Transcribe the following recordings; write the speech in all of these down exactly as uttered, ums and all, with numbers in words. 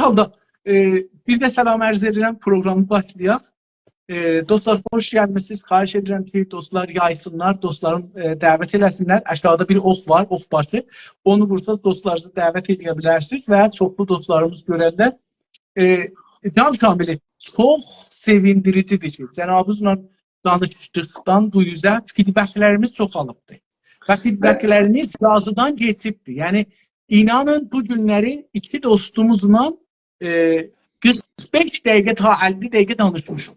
حالدا، ائ، بیر ده سلام عرض ائدیرم، پروگرامی باشلایاق. ائ، دوستلار، خوش گلمیسینیز. خواهش ائدیرم کی، دوستلار یایسینلار، دوستلارین، ائ، دعوت ائله‌سینلر. آشاغیدا بیر اوخ وار، اوخ باشی. اونو وورساز، دوستلارینیزی دعوت ائله‌یه بیلرسینیز و چوخلو دوستلاریمیز گؤررلر. ائ، جناب شاملی، چوخ سئویندیریجی‌دیر کی، جنابینیزلا دانیشدیقدان بو اوزه فیدبکلریمیز چوخالیبدیر. و فیدبکلریمیز یازیدان کئچیبدیر. یعنی، اینانین، بو گونلری ایکی دوستوموزلا، ائ، قیرخ بئش دقیقه تا اللی دقیقه دانیشمیشیق.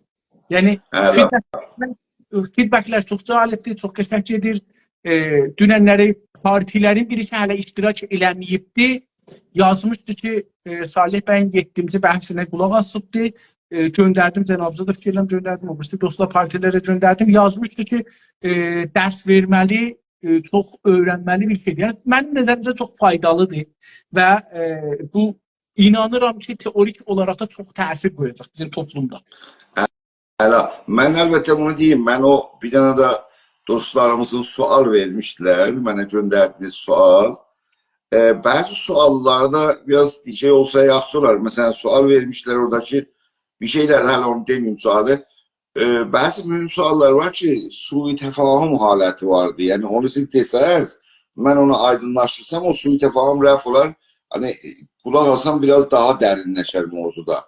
یعنی، هه، فیدبک-، فیدبکلر چوخ جالبدیر، چوخ قشنگ گئدیر. ائ، دوننلری پارتیلرین بیری کی، هله اشتراک ائله‌مه‌ییبدی، یازمیشدی کی، ائ، صالح بیین یئددینجی بحثینه قولاق آسیبدی. ائ، گؤندردیم، جنابینیزا دا فیکر ائلیرم گؤندردیم. او بیریسی دوستلار پارتیلره گؤندردیم. یازمیشدی کی، ائ، درس وئرمه‌لی، ائ، چوخ اؤیرنمه‌لی بیر شئیدیر. یعنی، منیم نظریمجه چوخ فایدالیدیر و، ائ، بو، اینانیرام کی، تئوریک اولاراق دا چوخ تأثیر قویاجاق بیزیم توپلومدا. هله، من البته بونو دئییم، من او بیر دنه ده دوستلاریمیزین سؤال وئرمیشدیلر، منه گؤندردیگینیز سؤال. ائ، بعضی سؤاللاردا بیر آز شئی اولسا یاخشی اولار. مثلا، سؤال وئرمیشدیلر اورادا کی، بیر شئیلر، هله اونو دئمه‌ییم سؤالی. ائ، بعضی مهم سؤاللار وار کی، سوء تفاهم حالتی واردی. یعنی، اونو سیز دئسز، من اونو آیدینلاشدیرسام، او سوء تفاهم رفع اولار. هانی، ائ، قولاق آسان بیر آز داها درینلشر موضوعدا.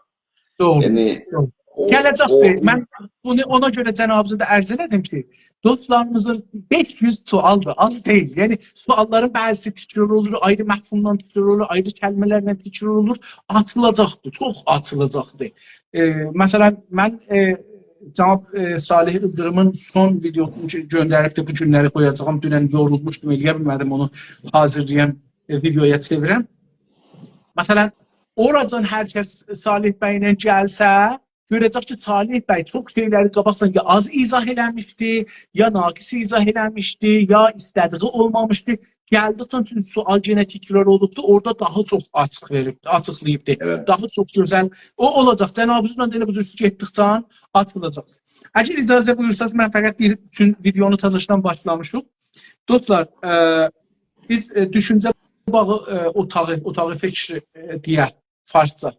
دوغرو، یعنی، دوغرو. او، گله‌جکدیر. او من بونو اونا گؤره جنابینیزا دا عرض ائله‌دیم کی، دوستلاریمیزین بئش یوز سؤالدیر، آز دئییل. یعنی، سؤاللارین بعضیسی تکرار اولور، آیری مفهوملا تکرار اولور، آیری کلمه‌لرله تکرار اولور. آچیلاجاقدیر، چوخ آچیلاجاقدیر. ائ، مثلا، من، ائ، جناب، ائ، صالح ایلدیریمین سون ویدئوسونو کی، گؤندریبدی، بو گونلری قویاجاغام. دونن یورولموشدوم، ائلیه بیلمه‌دیم اونو حاضیرلایام، ائ، ویدئویا چئویرم. مثلا، اوراجان هر کس صالح بیینن گلسه، گؤره‌جک کی، صالح بی چوخ شئیلری قاباقجادان یا آز ایضاح ائله‌میشدی، یا ناقص ایضاح ائله‌میشدی، یا ایسته‌دیگی اولمامیشدی. گلدیکجه، چونکی سؤال یئنه تکرار اولوبدو، اورادا داها چوخ آچیق وئریب، آچیقلاییبدی. ائوت. داها چوخ گؤزل. او اولاجاق. جنابینیزلا دا ائله بو جور گئتدیکجه آچیلاجاق. اگر اجازه بویورساز، من فقط بیر، چون ویدئونو تازاشدان باشلامیشیق. دوستلار، ائ، بیز، ائ، دوشونجه باغی، ائ، اوتاغی، اوتاغی فیکر، ائ، دئیک فارسجا.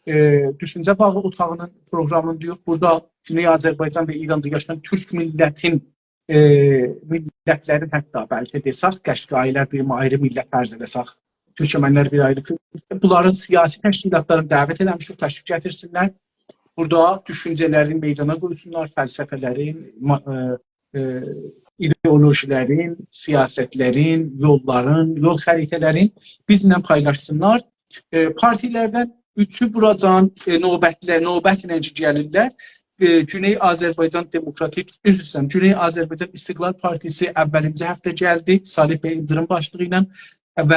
ائ، دوشونجه باغی اوتاغینین پروگرامینی دئییریک. بورادا گونئی آذربایجان و ایراندا یاشایان تورک میللتین، ائ، میللتلرین، حتی بلکه دئسک، قشقایی‌لر بیر آیری میللت فرض ائله‌سک، تورکمنلر بیر آیری، بونلارین سیاسی تشکیلاتلارینی دعوت ائله‌میشیک، تشریف گتیرسینلر. بورادا دوشونجه‌لرینی میدانا قویسونلار، فلسفه‌لرین، ما-، ائ، ائ، ایدئولوژی‌لرین، سیاستلرین، یوللارین، یول خریطه‌لرین بیزله پایلاشسینلار. ائ، پارتیلردن اوچو بوراجان، ائ، نوبتله، نوبتله کی گلیرلر. ائ، گونئی آذربایجان دموکراتیک، عذر ایسته‌ییرم، گونئی آذربایجان استقلال پارتیسی اوّلینجی هفته گلدی، صالح بی ایلدیریم باشلیغی ایله و،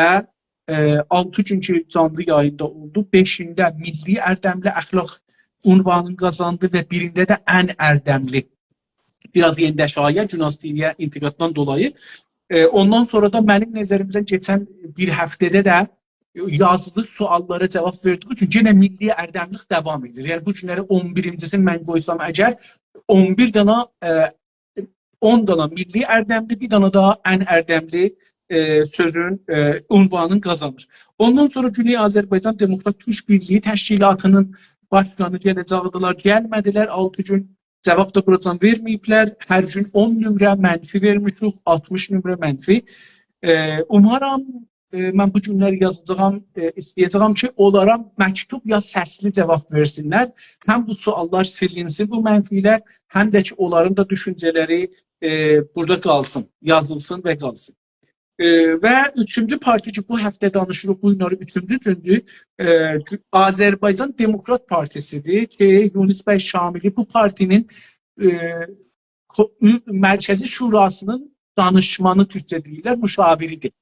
ائ، آلتی گون کی جانلی یاییندا اولدو، بئشینده میللی اردملی اخلاق عنوانینی قازاندی و بیرینده ده ان اردملی، بیر آز یئنیده شاید گوناز تی‌وی‌یه انتقاددان دولایی. ائ، اوندان سونرا دا منیم نظریمجه کئچن بیر هفته‌ده ده یازیلی سؤاللارا جاواب وئردیگی اوچون یئنه میللی اردملیک داوام ائدیر. یعنی بو گونلری اون بیرینجی‌سینی من قویسام اگر، اون بیر دانا، ائ، اون دانا میللی اردملی، بیر دانا دا ان اردملی، ائ، سؤزون، ائ، عنوانینی قازانیر. اوندان سونرا گونئی آذربایجان دموکرات تورک بیرلیگی تشکیلاتینین باشقانی گله‌جکدیلر، گلمه‌دیلر آلتی گون. جاواب دا بوراجان وئرمه‌ییبلر. هر گون اون نمره منفی وئرمیشیک، آلتمیش نمره منفی. ائ، اومارام، ائ، من بو گونلری یازاجاغام، ائ، ایسته‌یه‌جه‌یم کی، اونلارا مکتوب یا سسلی جاواب وئرسینلر. هم بو سؤاللار سیلینسین، بو منفی‌لر، هم ده کی، اونلارین دا دوشونجه‌لری، ائ، بورادا قالسین، یازیلسین و قالسین. ائ، و اوچونجو پارتی کی، بو هفته دانیشیریق، بو گونلری اوچونجو گوندور، ائ، آذربایجان دموکرات پارتیسی‌دیر کی، یونس بی شاملی بو پارتی‌نین، ائ، کو-، مرکزی شوراسی‌نین دانیشمانی، تورکجه دئییرلر، مشاوری‌دیر.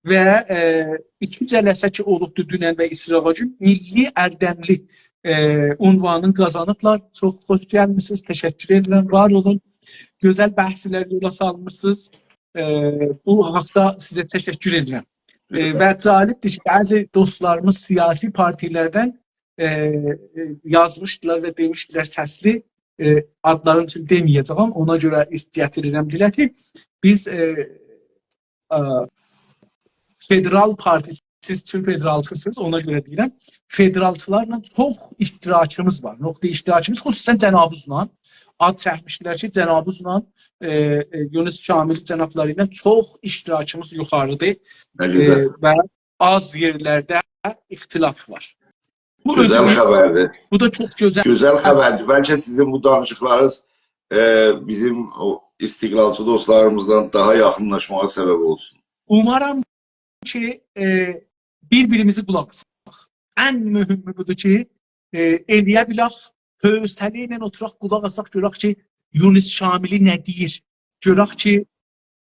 و، ائ، ایکی جلسه کی اولوبدو دونن و ایسراغا گون، میللی اردملی، ائ، عنوانینی قازانیبلار. چوخ خوش گلمیسینیز، تشکر ائدیرم، وار اولون. گؤزل بحثلر یولا سالمیسینیز. ائ، بو حاقدا سیزه تشکر ائدیرم. ائ، و جالبدیر کی، بعضی دوستلاریمیز سیاسی پارتیلردن، ائ، ائ، یازمیشدیلار و دئمیشدیلر سسلی، ائ، آدلارین اوچون دئمه‌یه‌جه‌یم، اونا گؤره ایست گتیریرم دیله کی، بیز، ائ، ائ، فدرال پارتیسی سیز چون فدرالچی‌سینیز، اونا گؤره دئییرم. فدرالچی‌لارلا چوخ اشتراکیمیز وار. نقطه اشتراکیمیز، خصوصاً جنابینیزلا. آد چکمیشدیلر کی، جنابینیزلا، ائ، ائ، یونس شاملی جنابلاری ایله چوخ اشتراکیمیز یوخاریدیر. نه گؤزل. ائ، و آز یئرلرده اختلاف وار. بو گؤزل اؤزو، خبردیر. بو دا چوخ گؤزل. گؤزل خبردیر. بلکه سیزین بو دانیشیقلارینیز، ائ، بیزیم او استقلالچی دوستلاریمیزلا داها یاخینلاشماغا سبب اولسون. اومارام کی، ائ، بیر-بیریمیزی قولاق آساق. ان مهمی بودور کی، ائ، ائلیه بیلک، حوصله ایله اوتوراق، قولاق آساق، گؤرک کی، یونس شاملی نه دئییر؟ گؤرک کی،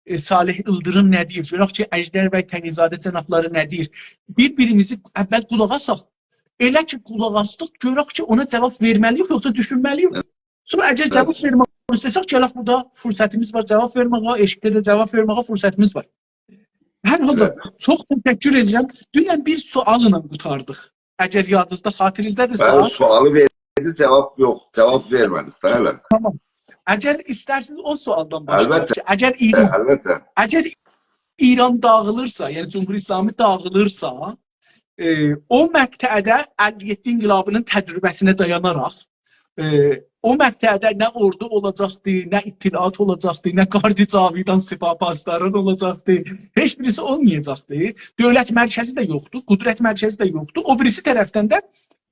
ائ، صالح ایلدیریم نه دئییر؟ گؤرک کی، اژدر بی تقی‌زاده جنابلاری نه دئییر؟ بیر-بیریمیزی اول قولاق آساق. ائله کی، قولاق آسدیق، گؤرک کی، اونا جواب وئرمه‌لی‌ییک، یوخسا دوشونمه‌لی‌ییک. سونرا اگر جواب، بلی، وئرمک ایسته‌سک، گلک بورادا فرصتیمیز وار جواب وئرمه‌یه، ائشیکده ده جواب وئرمه‌یه فرصتیمیز وار. هر حالدا، بلی، چوخ تشکر ائدیرم. دونن بیر سؤاللا قوتاردیق. اگر یادینیزدا، خاطرینیزده‌دیرسه. بلی، سؤالی وئردی، جواب یوخ، جواب وئرمه‌دیک ده هله. تامام. اگر ایسترسینیز او سؤالدان باشلایاق. البته. کی، اگر ایران، ائ، البته. اگر ایران داغیلیرسا، یعنی جمهوری اسلامی داغیلیرسا، ائ، او مقطعده اللی یئددی انقلابی‌نین تجربه‌سینه دایاناراق، ائ، او مقطعده نه اوردو اولاجاقدی، نه اطلاعات اولاجاقدی، نه گارد جاویدان، سپاه پاسداران اولاجاقدی. هئچ بیریسی اولمایاجاقدی. دؤولت مرکزی ده یوخدور، قدرت مرکزی ده یوخدور. او بیریسی طرفدن ده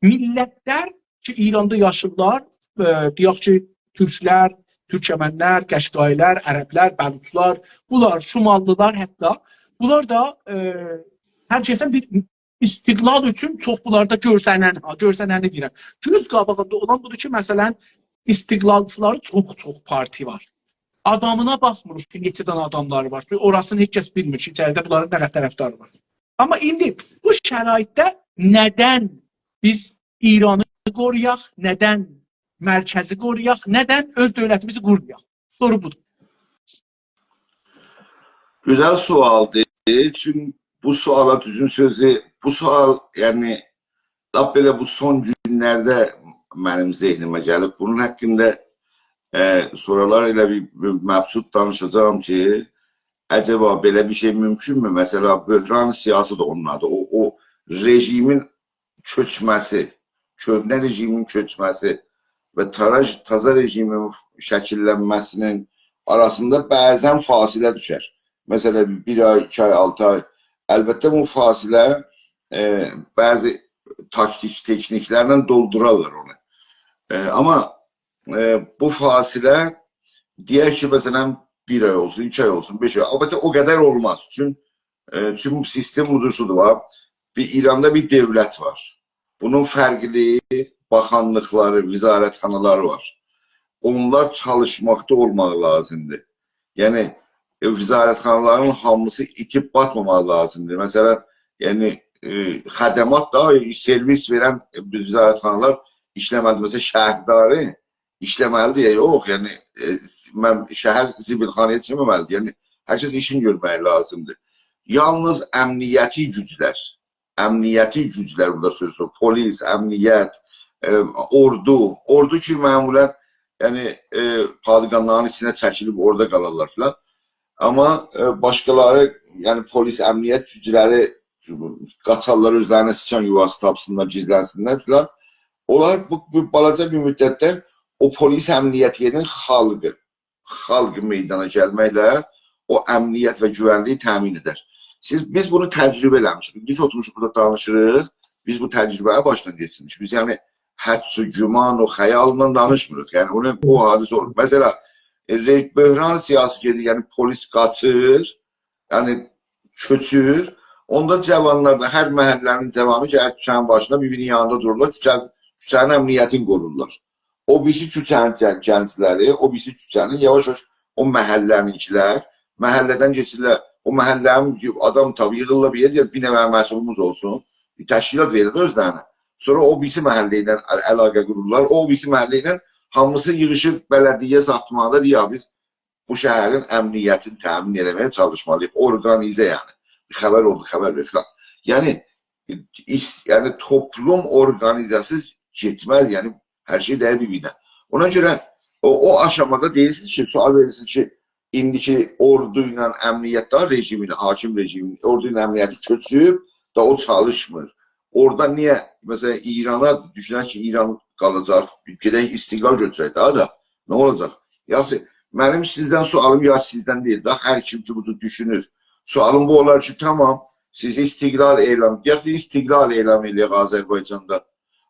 میللتلر کی، ایراندا یاشاییرلار، ائ، دئیک کی، تورکلر، تورکمنلر، قشقایی‌لر، عربلر، بلوچلار، بونلار، شماللی‌لار حتی، بونلار دا، ائ، هر کسین بیر استقلال اوچون چوخ بونلاردا گؤرسنن، ها، گؤرسننی دئییرم. گؤز قاباغیندا اولان بودور کی، مثلا، استقلالچی‌لاری چوخ-چوخ پارتی وار. آدامینا باخمیریق کی، نئچه دنه آداملاری وار. چونکی اوراسینی هئچ کس بیلمیر کی، ایچریده بونلارین نه قدر طرفداری وار. آمما ایندی بو شرایطده ندن بیز ایرانی قورویاق، ندن مرکزی قورویاق، ندن اؤز دؤولتیمیزی قورمایاق؟ سورو بودور. گؤزل سؤالدیر. چونکی بو سؤالا، دوزون سؤزو، بو سؤال، یعنی، لاپ بئله بو سون گونلرده منیم ذهنیمه گلیب. بونون حاقیندا، ائ، سونرالار ائله بیر، بیر مبسوط دانیشاجاغام کی، عجبا بئله بیر شئی مومکونمو؟ مثلا، بحران سیاسی ده اونون آدی. او، او رژیمین کؤچمه‌سی، کؤهنه رژیمین کؤچمه‌سی و تاراج-، تازا رژیمین شکیللنمه‌سی‌نین آراسیندا بعضا فاصله دوشر. مثلا، بیر آی، ایکی آی، آلتی آی. البته، بو فاصله، ائ، بعضی تاکتیک، تکنیکلرله دولدورارلار اونو. ائ، آمما، ائ، بو فاصله، دئیک کی، مثلا، بیر آی اولسون، ایکی آی اولسون، بئش آی. البته، او قدر اولماز. چون، ائ، چون سیستم بودورسودور، باخ. بیر ایراندا بیر دؤولت وار. بونون فرقلی باخانلیقلاری، وزارتخانالاری وار. اونلار چالیشماقدا اولماق لازیمدیر. یعنی، ائ، وزارتخانالارین هامیسی ایتیب باتماماق لازیمدیر. مثلا، یعنی، ائ، خدمات دا، ائ، سرویس وئرن، ائ، وزارتخانالار ایشله‌مه‌لیدیر. مثلا، شهرداری ایشله‌مه‌لیدیر یا یوخ، یعنی، ائ، من شهر زیبیلخانایا چئویرمه‌مه‌لیدیر. یعنی، هر کس ایشینی گؤرمک لازیمدیر. یالنیز امنیتی گوجلر، امنیتی گوجلر بورادا سؤز یوخ. پلیس، امنیت، ائ، اوردو، اوردو کی، معمولا، یعنی، ائ، پادگانلارین ایچینه چکیلیب اورادا قالارلار فلان. آمما، ائ، باشقالاری، یعنی پلیس، امنیت گوجلری قاچارلار، اؤزلرینه سیچان یوواسی تاپسینلار، گیزلنسینلر فلان. اونلار بو، بو بالاجا بیر مدتده او پلیس امنیت یئرینین خالقی، خالق میدانا گلمکله او امنیت و گوونلیگی تأمین ائدر. سیز، بیز بونو تجربه ائله‌میشیک. ایندی کی اوتورموشوق بورادا دانیشیریق، بیز بو تجربه‌نی باشدان کئچیرمیشیک. بیز، یعنی، حدس و گمان، او خیاللا دانیشمیریق. یعنی، اونو، او حادثه اولوب. مثلا، ائ، ره-، بحران سیاسی گئدیر، یعنی پلیس قاچیر، یعنی کؤچور. اوندا جوانلار دا، هر محله‌نین جوانی کی، هر کوچه‌نین باشیندا بیر-بیرینین یانیندا دورورلار، کوچه، کوچه‌نین امنیتینی قورورلار. او بیریسی کوچه‌نین گن-، گنجلری، او بیریسی کوچه‌نین یاواش-یاواش او محله‌نینکیلر، محله‌دن کئچیرلر. او محله‌نین آدام تاپیر، ییغیرلار بیر یئره، دئییر، «بیر نفر مسئولوموز اولسون.» بیر تشکیلات وئریر اؤزلرینه. سونرا او بیریسی محله ایله عل-، علاقه قورورلار. او بیریسی محله ایله هامیسی ییغیشیر بلدیه ساختماندا، دئییر، «یا بیز بو شهرین امنیتینی تأمین ائله‌مه‌یه چالیشمالی‌ییق.» اورگانیزه، یعنی. بیر خبر اولدو، خبر وئر فلان. یعنی، ایس-، یعنی، توپلوم اورگانیزه‌سیز گئتمز، یعنی، هر شئی دَییر بیر-بیرینه. اونا گؤره او، او آشامادا دئییرسینیز کی، سؤال وئریرسینیز کی، ایندیکی اوردو ایله امنیت، داها رژیمین، حاکم رژیمین اوردو ایله امنیتی کؤچوب، دا او چالیشمیر. اورادا نییه، مثلا، ایرانا دوشونک کی، ایران قالاجاق، گئدک استقلال گؤتورک داها دا، نه اولاجاق؟ یاخشی، منیم سیزدن سؤالیم، یا سیزدن دئییل دا، هر کیم کی، بو جور دوشونور. سؤالیم بو اولار کی، تامام، سیز استقلال اعلان، دئیک کی، استقلال اعلان ائله‌یک آذربایجاندا.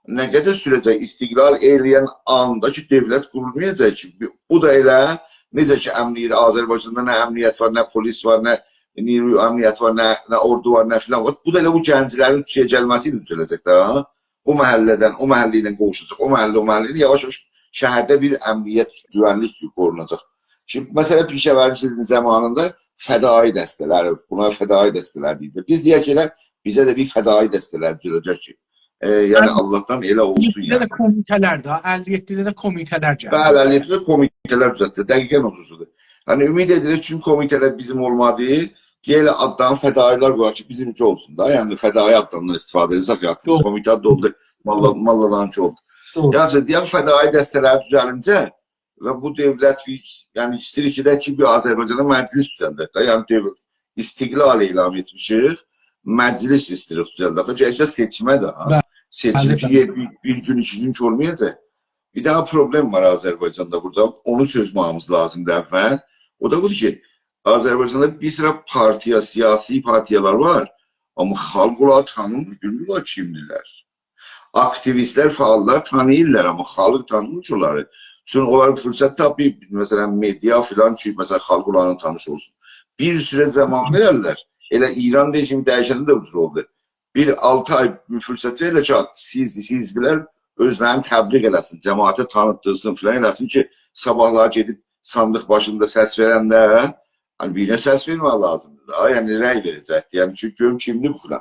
نه قدر سوره‌جک؟ استقلال ائله‌ین آندا کی، دؤولت قورولمایاجاق کی، بو دا ائله، نئجه کی، امنیت، آذربایجاندا نه امنیت وار، نه پلیس وار، نه نیروی امنیت وار، نه، نه اوردو وار، نه فلان وار. بو دا ائله بو گنجلرین کوچه‌یه گلمه‌سی ایله دوزه‌له‌جک ده. او محله‌دن، او محله ایله قوووشاجاق، او محله، او محله ایله یاواش-یاواش شهرده بیر امنیت، گوونلیک قوروناجاق. کی، مثلا، پیشه‌وری‌نین زامانیندا فدایی دسته‌لری، بونا فدایی دسته‌لر دئییلدی. بیز دئیک کی، ائله بیزه ده بیر فدایی دسته‌لر دوزه‌له‌جک کی، ائ، یعنی، بلی. آللاهدان ائله اولسون، الیتده ده، یعنی. کمیته‌لر ده، اللی یئددیده ده کمیته‌لر گلدی. بلی، اللی یئددیده کمیته‌لر دوزلتدی. دقیقا او جوردور. یعنی، امید ائدیریک، چون کمیته‌لر بیزیم اولمادی، دئیک ائله آدلارین فدایی‌لار قویاق کی، بیزیمکی اولسون دا. یعنی، فدایی آدلاریندان استفاده ائدیرسک، یاخشی، دوغرو. کمیته آدی اولدو، ماللا-، دوغرو. ماللارینکی اولدو. دوغرو. یاخشی، دئیک، فدایی دسته‌لر دوزلینجه و بو دؤولت بیر، یعنی، ایسته‌ییر کی، دئیک کی، بیر آذربایجانا مجلس دوزلدک ده. یعنی، دؤولت، استقلال اعلان ائتمیشیک، مجلس ایسته‌ییریک دوزلدک ده. گله‌جک سئچیمه ده، ها. بلی. سئچیم بلی، کی، بلی. بیر، بیر گون، ایکی گون اولمایاجاق. بیر دانا پروبلئم وار آذربایجاندا بورادا. اونو چؤزمه‌ییمیز لازیمدیر اول. او دا بودور کی، آذربایجاندا بیر سیرا پارتیا، سیاسی پارتیالار وار. آمما خالق اونلاری تانیمیر، بیلمیر اونلار کیمدیرلر. آکتیویستلر، فعاللار تانیییرلار، آمما خالق تانیمیر اونلاری. چون اونلار فرصت تاپیب، مثلا، مئدیا فلان کی، مثلا، خالق اونلارلا تانیش اولسون. بیر سوره زامان وئررلر. ائله ایران رژیمی دییشنده ده بو جور اولدو. بیر آلتی آی فرصت وئررلر کی، سیز، حزبلر اؤزلرینی تبلیغ ائله‌سین، جماعته تانیتدیرسین، فلان ائله‌سین کی، صاباحلاری گئدیب صاندیق باشیندا سس وئرنده، یعنی، بیرینه سس وئرمک لازیمدیر دا، یعنی، رأی وئره‌جکدیر. یعنی، چونکی گؤروم کیمدیر بو فلان.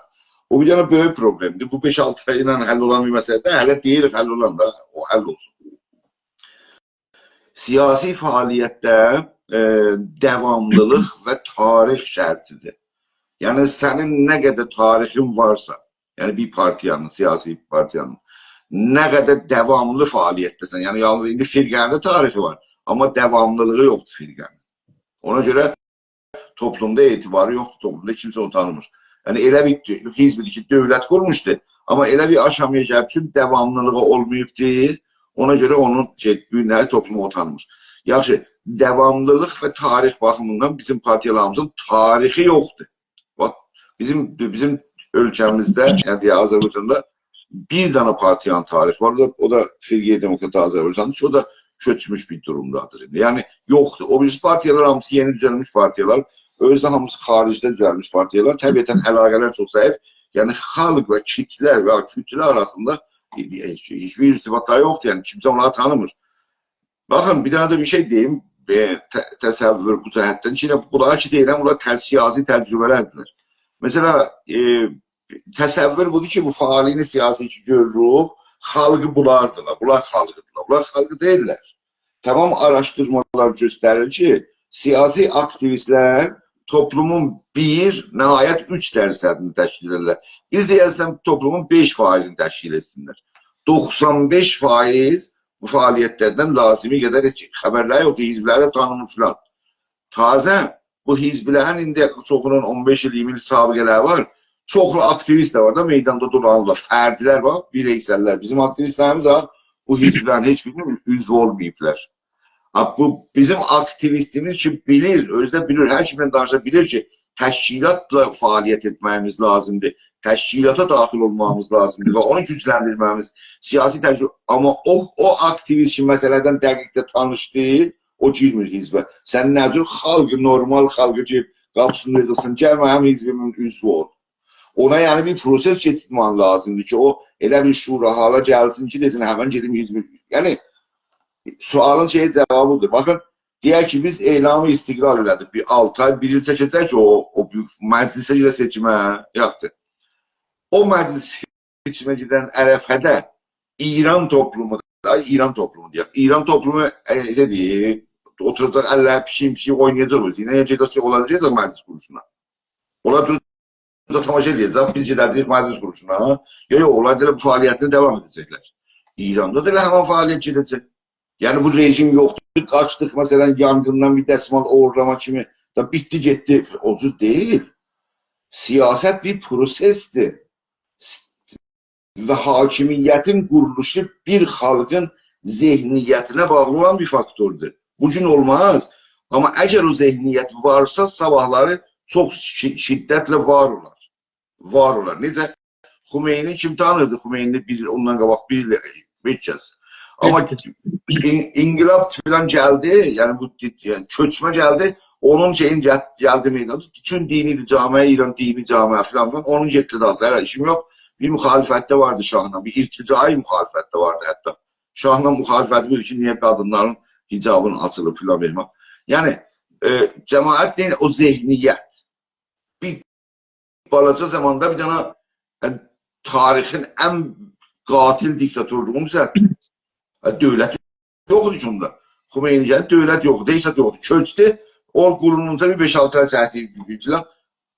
او بیر دانا بؤیوک پروبلئمدیر. بو بئش-آلتی آی ایله حل اولان بیر مسئله دئییل، هله دئییریک حل اولاندا او حل اولسون. سیاسی فعالیتده، ائ، داواملیلیق و تاریخ شرطیدیر. یعنی، سنین نه قدر تاریخین وارسا، یعنی، بیر پارتیانین، سیاسی پارتیانین، نه قدر داواملی فعالیتده‌سن، یعنی، یالنیز ایندی فرقه‌نین ده تاریخی وار، آمما داواملیلیغی یوخدور فرقه‌نین. اونا گؤره توپلومدا اعتباری یوخدور، توپلومدا کیمسه اونو تانیمیر. یعنی، ائله بیر حزبدیر کی، دؤولت قورموشدو، آمما ائله بیر آشامایا گلیب کی، داواملیلیغی اولماییبدی. اونا گؤره اونون، شئی، بو گونلری توپلوم او تانیمیر. یاخشی، داواملیلیق و تاریخ باخیمیندان بیزیم پارتیالاریمیزین تاریخی یوخدور. باخ، بیزیم، بیزیم اؤلکه‌میزده، یعنی، آذربایجاندا بیر دانا پارتیانین تاریخی وار. او دا، او دا فرقه‌ی دموکرات آذربایجاندیر کی، او دا کؤچموش بیر دورومدادیر ایندی. یعنی، یوخدور. او بیریسی پارتیالار هامیسی یئنی دوزلمیش پارتیالار، اؤزو ده هامیسی خارجده دوزلمیش پارتیالار. طبیعتا علاقه‌لر چوخ ضعیف. یعنی، خالق و کوتله و کوتله آراسیندا هئچ، هئچ بیر ارتباطلاری یوخدور. یعنی، کیمسه اونلاری تانیمیر. باخین، بیر دانا دا بیر شئی دئییم، ائ، ت-، تصور بو جهتدن کی، بونلار کی دئییرم، بونلار ت-، سیاسی تجربه‌لردیرلر. مثلا، ائ، تصور بودور کی، بو فعالین سیاسی کی گؤروروک، خالقی بولاردیلار، بونلار خالقیدیرلار، بونلار خالقی دئییللر. تمام آراشدیرمالار گؤستریر کی، سیاسی آکتیویستلر توپلومون بیر، نهایت اوچ درصدینی تشکیل ائدیرلر. بیز دئیک، اصلا، توپلومون بئش فایزینی تشکیل ائتسینلر. دوخسان بئش فایز بو فعالیتلردن لازیمی قدر هئچ خبرلری یوخدور، حزبلری ده تانیمیر فلان. تازه بو حزبلرین ایندی چوخونون اون بئش ایل، اییرمی ایل سابقه‌لری وار. چوخلو آکتیویست ده وار دا، میداندا دولانیرلار. فردلر وار، بیرئیسللر. بیزیم آکتیویستلریمیز ها، بو حزبلرین هئچ بیرینین عضو اولماییبلار. آ، بو بیزیم آکتیویستیمیز کی، بیلیر، اؤزو ده بیلیر، هر کیمله دانیشسا بیلیر کی، تشکیلاتلا فعالیت ائتمه‌ییمیز لازیمدیر. تشکیلاتا داخیل اولمامیز لازیمدیر و اونو گوجلندیرمه‌ییمیز، سیاسی تشکیل-، آمما او، او آکتیویست کی، مسئله‌دن دقیق ده تانیشدی، او گیرمیر حزبه. سن نه جور خالقی، نورمال خالقی کی، قاپیسینی دئییرسن، گل منیم حزبیمین عضو اول. اونا، یعنی، بیر پروسس گئتیرمک لازیمدیر کی، او ائله بیر شورا حالا گلسین کی، دئسین، هه، من گئدیم حزب. یعنی، سؤالین شئیی، جاوابیدیر. باخین، دئیک کی، بیز اعلان استقلال ائله‌دیک. بیر آلتی آی، بیر ایل چکه‌جک کی، او، او بیر مجلسه گئده سئچیمه، یاخشی. او مجلس سئچیمه گئدن عرفه‌ده ایران توپلومو دا، ایران توپلومو دئیک. ایران توپلومو، ائ، شئی دئییر، اوتوراجاق اللری پیشیک پیشیک اوینایاجاق اؤزو ایله. یعنی، گئده‌جک، اولاجاق مجلس قورولوشونا. اونلار دوراجاق، تماشا ائله‌یه‌جک، بیز گئده‌جه‌ییک مجلس قورولوشونا. یوخ، یوخ، اونلار دا ائله بو فعالیتینه داوام ائده‌جکلر. ایراندا دا ائله همین فعالیت گئده‌جک. یعنی، بو رژیم یوخدور، قاچدیق، مثلا، یانغیندان بیر دسمال اوغورلاما کیمی، دا بیتدی، گئتدی. او جور دئییل. سیاست بیر پروسئسدیر. و حاکمیتین قورولوشو بیر خالقین ذهنیتینه باغلی اولان بیر فاکتوردور. بو گون اولماز، آمما اگر او ذهنیت وارسا، صاباحلاری چوخ شی-، شدتله وار اولار. وار اولار. نئجه خمینی کیم تانیردی؟ خمینی بیر، اوندان قاباق بیر ایل، بیر کس. آمما بیر کس. ان-، انقلاب فلان گلدی، یعنی بو دی-، یعنی کؤچمه گلدی، اونون شئیین گل-، گلدی میدانا. چون دینی جامعه، ایران دینی جامعه فلان فلان، اونون گئتدی داها، سنه ایشیم یوخ. بیر مخالفتده واردی شاهلا، بیر ارتجاعی مخالفتده واردی حتی. شاهلا مخالفتی بودور کی، نییه قادینلارین حجابین آچیلیب فلان فلان. یعنی، ائ، جماعت دئییل، او ذهنیت. بیر بالاجا زاماندا بیر دنه، یعنی، تاریخین ان قاتل دیکتاتورلوغونو بیزه، ائ، دؤولت یوخ ایدی کی اوندا. خمینی گلدی، دؤولت یوخ ایدی، هئچ زاد یوخ ایدی. کؤچدو، او قورولونجا بیر بئش-آلتی آی چکدی،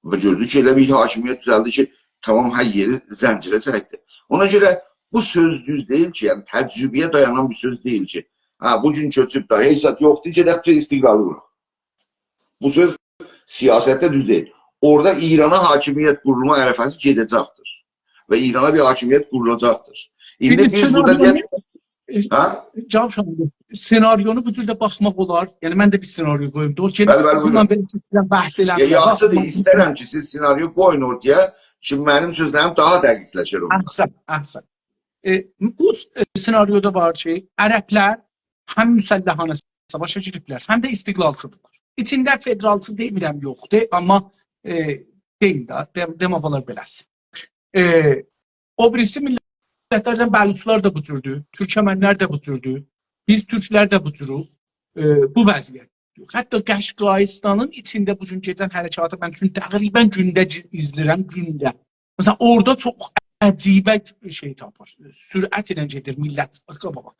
و گؤردو کی، ائله بیر حاکمیت دوزلدی کی، تمام هر یئری زنجیره چکدی. اونا گؤره بو سؤز دوز دئییل کی، یعنی تجربه‌یه دایانان بیر سؤز دئییل کی، هه، بو گون کؤچوب ده، هئچ زاد یوخدور، گئدک کی، استقلالی قوراق. بو سؤز سیاستده دوز دئییل. اورادا ایرانا حاکمیت قورولما عرفه‌سی گئده‌جکدیر. و ایرانا بیر حاکمیت قورولاجاقدیر. ایندی بیر بیز بورادا سناریونو، دئیک، ائ، هه؟ جناب شاهین، سناریونو بو جور ده باخماق اولار. یعنی، من ده بیر سناریو قویوم. دوغرو کی، بلی، بلی، بونونلا بویورون. بئله کی، سیزله بحث ائله‌میرم. یا، یاخشیدیر، ایسترم کی، سیز سناریو قویون اورتایا کی، منیم سؤزلریم داها دقیقلشر اوندا. احسن، احسن. ائ، بو س-، ائ، سناریودا وار کی، عربلر هم مسلحانه ساواشا گیریبلر، هم ده استقلالچی‌دیرلار. ایچینده فدرالچی دئمیرم، یوخدور، آمما، ائ، دئییل ده، دئم-، دئمک اولار بئله‌سی. ائ، او بیریسی میللتلردن بلوچلار دا بو جوردور، تورکمنلر ده بو جوردور، بیز تورکلر ده بو جوروق، ائ، بو وضعیت. حتی قشقاییستانین ایچینده بو گون گئدن حرکاتی من چون تقریباً گونده گی-، ایزله‌ییرم، گونده. مثلاً، اورادا چوخ عجیبه شئی تاپیر، سرعت ایله گئدیر میللت قاباغا.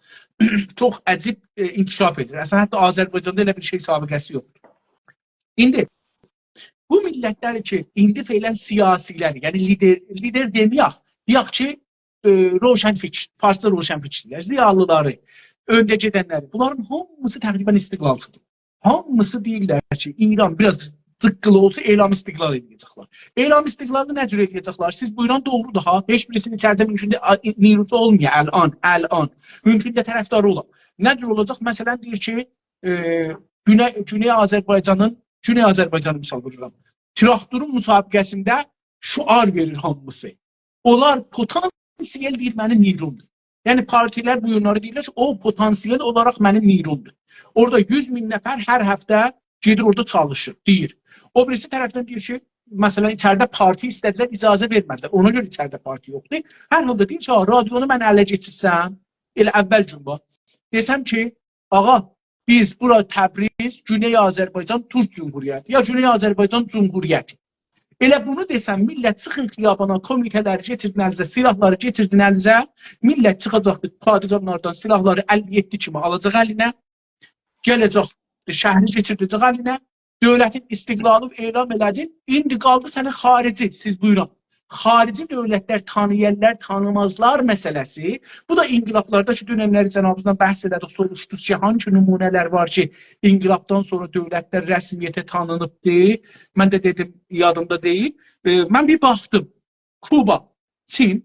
چوخ عجیب، ائ، انکشاف ائدیر. اصلاً، حتی آذربایجاندا ائله بیر شئی سابقه‌سی یوخدور. ایندی بو میللتلر کی، ایندی فعلاً سیاسی‌لر، یعنی لیدر، لیدر دئمه‌یک، دئیک کی، ائ، روشنفکر، فارسدا روشنفکر دئییرلر، ضیالی‌لاری، اؤنده گئدن‌لری، بونلارین هامیسی تقریباً استقلالچی‌دیر. هامیسی دئییرلر کی، ایران بیر آز جیققیلی اولسا، اعلام استقلال ائله‌یه‌جکلر. اعلام استقلالی نه جور ائله‌یه‌جکلر؟ سیز بویورون، دوغرودور ها. هئچ بیریسینین ایچریده مومکوندور، آ، نیروسو اولمایا الان، الان. مومکوندور طرفداری اولا. نه جور اولاجاق؟ مثلاً، دئییر کی، ائ، گونئی، گونئی آذربایجانین، گونئی آذربایجانی مثال وورورام. تراکتورون مسابقه‌سینده شعار وئریر هامیسی. اونلار پتانسیل دئییر، منیم نیرومدور. یعنی، پارتی‌لر بو گونلری دئییرلر کی، او پتانسیل اولاراق منیم نیرومدور. اورادا یوز مین نفر هر هفته گئدیر اورادا چالیشیر، دئییر. او بیریسی طرفدن دئییر کی، مثلاً، ایچریده پارتی ایسته‌دیلر، اجازه وئرمه‌دیلر. اونا گؤره ایچریده پارتی یوخدور. هر حالدا دئییر کی، «آ، رادیونو من اله کئچیرسم، ائله اول گون باخ. دئسم کی، آغا، بیز بورا تبریز، گونئی آذربایجان تورک جمهوریتی، یا گونئی آذربایجان جمهوریتی.» ائله بونو دئسم، میللت چیخین خیابانا، کومیته‌لری گتیردین الینیزه، سلاحلاری گتیردین الینیزه، میللت چیخاجاقدیر، پادگانلاردان سلاحلاری اللی یئددی کیمی آلاجاق الینه، گله‌جک، شهری کئچیرده‌جک الینه، دؤولتین استقلالینی اعلان ائله‌دین، ایندی قالدی سنه خارجی، سیز بویورون. خارجی دؤولتلر تانییارلار، تانیمازلار مسئله‌سی. بو دا انقلابلاردا کی، دوننلری جنابینیزدان بحث ائله‌دیک، سوروشدونوز کی، هانسی نمونه‌لر وار کی، انقلابدان سونرا دؤولتلر رسمیته تانینیبدی. من ده دئدیم، یادیمدا دئییل. ائ، من بیر باخدیم. کوبا، چین،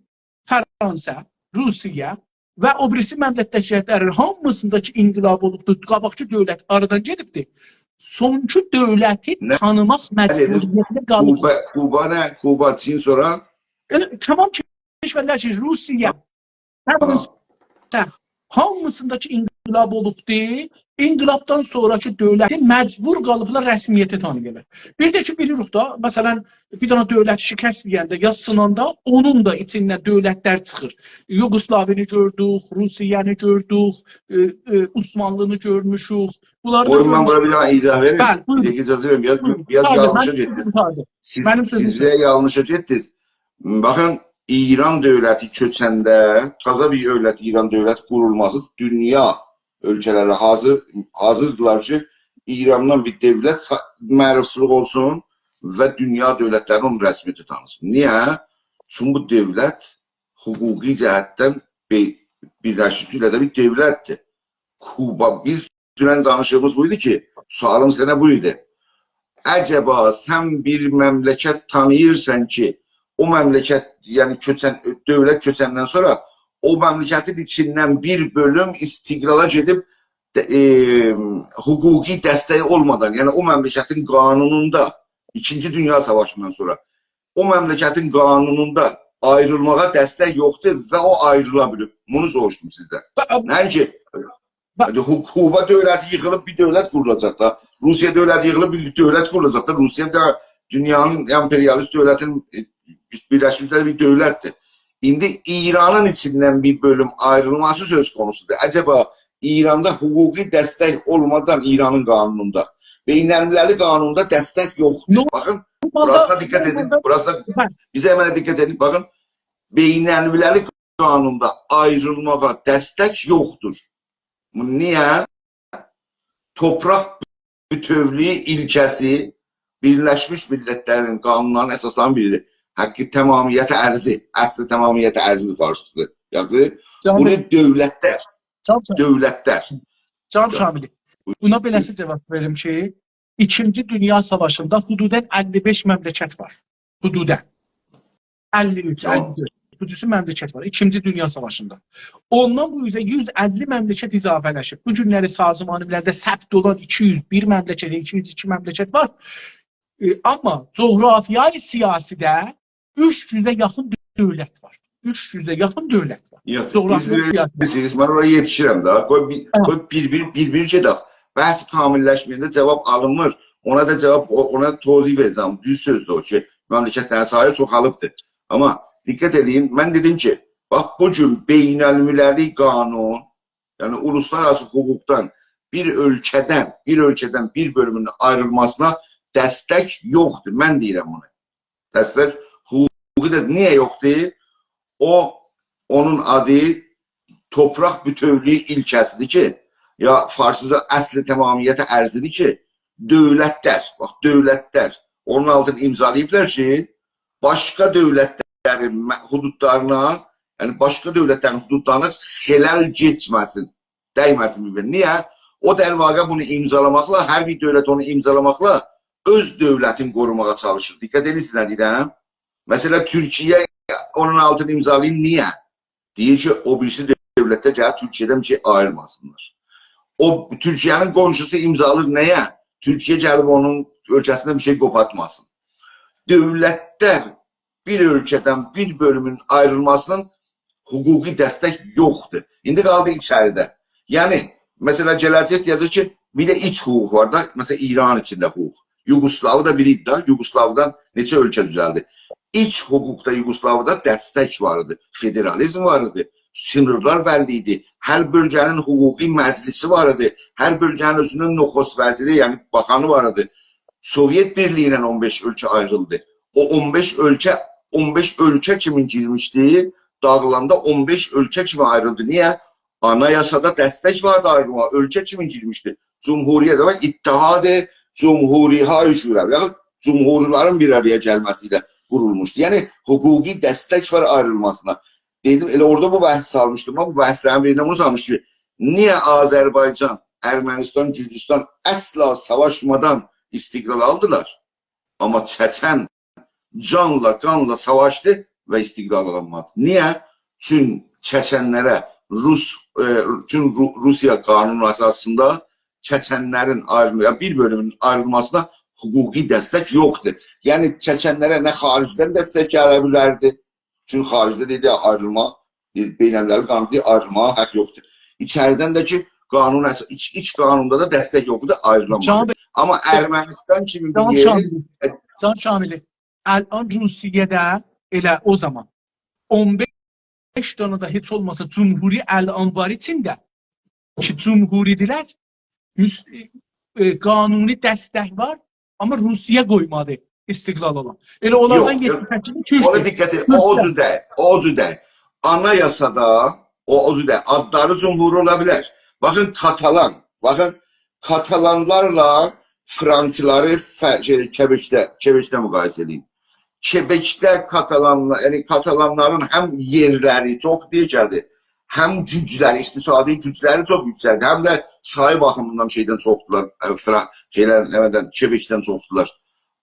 فرانسه، روسیه و او بیریسی مملکتلرین هامیسیندا کی انقلاب اولوبدور، قاباقکی دؤولت آرادان گئدیبدیر. سونکی دؤولتی نه؟ تانیماق نه دئدین؟ مجبوریتینده قالیب. کوبا، کوبا نه؟ کوبا، چین، سونرا؟ ائله تمام کشورلر کی، روسیه، ها. فرانسه، هامیسیندا کی انقلاب اولوبدور، انقلابدان سونراکی دؤولتی مجبور قالیبلار رسمیته تانییالار. بیر ده کی، بیلیریک دا، مثلاً، بیر دنه دؤولت شکست یئینده، یا سیناندا، اونون دا ایچیندن دؤولتلر چیخیر. یوگسلاویانی گؤردوک، روسیه‌نی گؤردوک، ائ، ائ، عثمانلی‌نی گؤرموشوک. بونلاری دا قویون، من گؤرموشوک. بورا بیر دنه ایضاح وئریم. بلی، بویورون. بیر دقیقه اجازه وئرین. بیر آز، بویورون. بیر آز متعارض، یانلیشا منیم گئتدینیز. سؤزوم قوتاردی. سیز، منیم سؤزوم سیز قوتاردی. بیر آز یانلیشا گئتدینیز. باخین، ایران دؤولتی کؤچنده، تازا بیر دؤولت، ایران دؤولتی قورولماسی، دونیا اؤلکه‌لری حاضر، حاضردیلار کی، ایراندان بیر دؤولت سا-، معروفچولوق اولسون و دونیا دؤولتلری اونو رسمیته تانیسین. نییه؟ چونکی بو دؤولت حقوقی جهتدن بی-، بیرلشمیش میللتلر بیر دؤولتدیر. کوبا، بیز دونن دانیشیغیمیز بو ایدی کی، سؤالیم سنه بو ایدی. عجبا سن بیر مملکت تانیییرسان کی، او مملکت، یعنی کؤچن، دؤولت کؤچندن سونرا او مملکتین ایچیندن بیر بؤلوم استقلالا گئدیب، ائ، حقوقی دستک اولمادان، یعنی او مملکتین قانونوندا، ایکینجی دونیا ساواشیندان سونرا او مملکتین قانونوندا آیریلماغا دستک یوخدور و او آیریلا بیلیب. بونو سوروشدوم سیزدن. نه‌اینکی، باخ، حقوق، کوبا دؤولتی ییخیلیب بیر دؤولت قورولاجاق دا. روسیه دؤولتی ییخیلیب بیر دؤولت قورولاجاق دا. روسیه ده دونیانین امپریالیست دؤولتینین، ائ، بیرلشمیش میللتلر بیر دؤولتدیر. ایندی ایرانین ایچیندن بیر بؤلوم آیریلماسی سؤز قونوسودور. عجبا ایراندا حقوقی دستک اولمادان ایرانین قانونوندا، بین‌المللی قانوندا دستک یوخدور. نه باخین، بورادا، بوراسینا دقت ائدین، بورادا، بوراسینا، هه، بیزه منه دقت ائدین. باخین، بین‌المللی قانوندا آیریلماغا دستک یوخدور. بو نییه؟ تورپاق بوتؤولویو ایلکه‌سی بیرلشمیش میللتلرین قانونلارینین اساسلارینین بیریدیر. حق تمامیت ارضی، اصل تمامیت ارضی فارسی‌دیر. یازی، جان، بونو دؤولتلر، جان، جان، دؤولتلر، جان، جان شاملی، بویور. بونا بئله‌سی جاواب وئریم کی، ایکینجی دونیا ساواشیندا حدوداً اللی بئش مملکت وار. حدوداً. اللی اوچ، جان، اللی دؤرد. بو جورسو مملکت وار. ایکینجی دونیا ساواشیندا. اوندان بو اوزه یوز اللی مملکت اضافه‌لشیب. بو گونلری سازمان مللده ثبت اولان ایکی یوز بیر مملکت، ایکی یوز ایکی مملکت وار. ائ، آمما جغرافیای سیاسی‌ده اوچ یوزه یاخین دؤولت وار. اوچ یوزه یاخین دؤولت وار. یوخ، جغرافیای سیاسی. بیلیرسینیز، من اورا یئتیشیرم دا. قوی بیر، هه، قوی بیر-بیر، بیر-بیر گئدک. بحث کامل‌لشمه‌ینده جاواب آلینمیر. اونا دا جاواب، او-، اونا توضیح وئره‌جم. دوز سؤزدور او کی، مملکتلرین سایی چوخالیبدیر. آمما دقت ائله‌یین، من دئدیم کی، باخ، بو گون بین‌المللی قانون، یعنی اولوسلارآراسی حقوقدان بیر اؤلکه‌دن، بیر اؤلکه‌دن بیر بؤلومونون آیریلماسینا دستک یوخدور. من دئییرم بونو. دستک حقوقی ده نییه یوخدور؟ او، اونون آدی تورپاق بوتؤولویو ایلکه‌سی‌دیر کی، یا فارسیجا اصل تمامیت ارضی‌دیر کی، دؤولتلر، باخ، دؤولتلر اونون آلتینی امضالاییبلار کی، باشقا دؤولتلرین مه-، حدودلارینا، یعنی باشقا دؤولتلرین حدودلارینا خلل گئتمه‌سین، دیمه‌سین بیر-بیرینه. نییه؟ او، در واقع، بونو امضالاماقلا، هر بیر دؤولت اونو امضالاماقلا اؤز دؤولتینی قوروماغا چالیشیر. دقت ائدیرسینیز نه دئییرم؟ مثلا، تورکیه اونون آلتینی امضالاییر. نییه؟ دئییر کی، او بیریسی دؤولتلر گلیر تورکیه‌دن بیر شئی آییرماسینلار. او، تورکیه‌نین قونشوسو امضالاییر. نییه؟ تورکیه گلیب اونون اؤلکه‌سیندن بیر شئی قوپارتماسین. دؤولتلر بیر اؤلکه‌دن بیر بؤلومون آیریلماسی‌نین حقوقی دستک یوخدور. ایندی قالدی ایچریده. یعنی، مثلا، گله‌جک دئیه‌جک کی، بیر ده ایچ حقوق وار دا، مثلا، ایران ایچینده حقوق. یوگسلاوی دا بیری ایدی دا، یوگسلاوی‌دان نئچه اؤلکه دوزلدی. ایچ حقوقدا یوگسلاوی‌دا دستک وار ایدی، فدرالیزم وار ایدی، سینیرلار بللی ایدی، هر بؤلگه‌نین حقوقی مجلسی وار ایدی، هر بؤلگه‌نین اؤزونون نخست وزیری، یعنی باخانی وار ایدی. سووئت بیرلیگی ایله اون بئش اؤلکه آیریلدی. او اون بئش اؤلکه، اون بئش اؤلکه کیمی گیرمیشدی، داغیلاندا اون بئش اؤلکه کیمی آیریلدی. نییه؟ آنایاسادا دستک واردی آیریلماغا، اؤلکه کیمی گیرمیشدی. جمهوریت و اتحاد جمهوری‌های شوروی، یعنی جمهورلارین بیر آرایا گلمه‌سی ایله قورولموشدو. یعنی حقوقی دستک وار آیریلماسینا. دئدیم، ائله اورادا بو بحثی سالمیشدیم، بو بحثلرین بیرینده بونو سالمیشدیم. نییه آذربایجان، ارمنستان، گورجوستان اصلا ساواشمادان استقلال آلدیلار؟ آمما چچن جانلا، قانلا ساواشدی و استقلال آلانمادی. نییه؟ چون چچنلره روس، ائ، چون رو-، روسیه قانونو اساسیندا چچنلرین آیریلما-، یا بیر بؤلومونون آیریلماسینا حقوقی دستک یوخدور. یعنی چچنلره نه خارجدن دستک گله بیلردی، چون خارجده دئدی آیریلما، بین‌المللی قانون دئییر آیریلماغا حق یوخدور. ایچریدن ده کی قانون اس-، ایچ، ایچ قانوندا دا دستک یوخدور، آیریلانمادی. جان بی، آمما ارمنستان کیمی بیر جان یئری، شاملی، ائ، جان شاملی، الان روسیه‌ده ائله او زامان اون بئش دنه ده هئچ اولماسا جمهوری الان وار ایچینده کی، جمهوری‌دیرلر، مس-، ائ، قانونی دستک وار، آمما روسیه قویمادی استقلال آلا. ائله اونلاردان یوخ، یوخ. یئتمیش سککیزی تورک اونو دئییر. دقت ائت، او جور دئییل، او جور دئییل. آنایاسادا، او، او جور دئییل. آدلاری جمهوری اولا بیلر. باخین، کاتالان، باخین، کاتالانلارلا فرانکلاری ف-، شئی، کبکده، کبکده مقایسه ائدین. کبکده کاتالانلا-، یعنی کاتالانلارین هم یئرلری چوخ دیگردی، هم گوجلری، اقتصادی گوجلری چوخ یوکسلدی، هم ده سایی باخیمیندان شئیدن چوخدولار، ائ، فرا-، شئیلر، نمنه‌دن، کبکدن چوخدولار.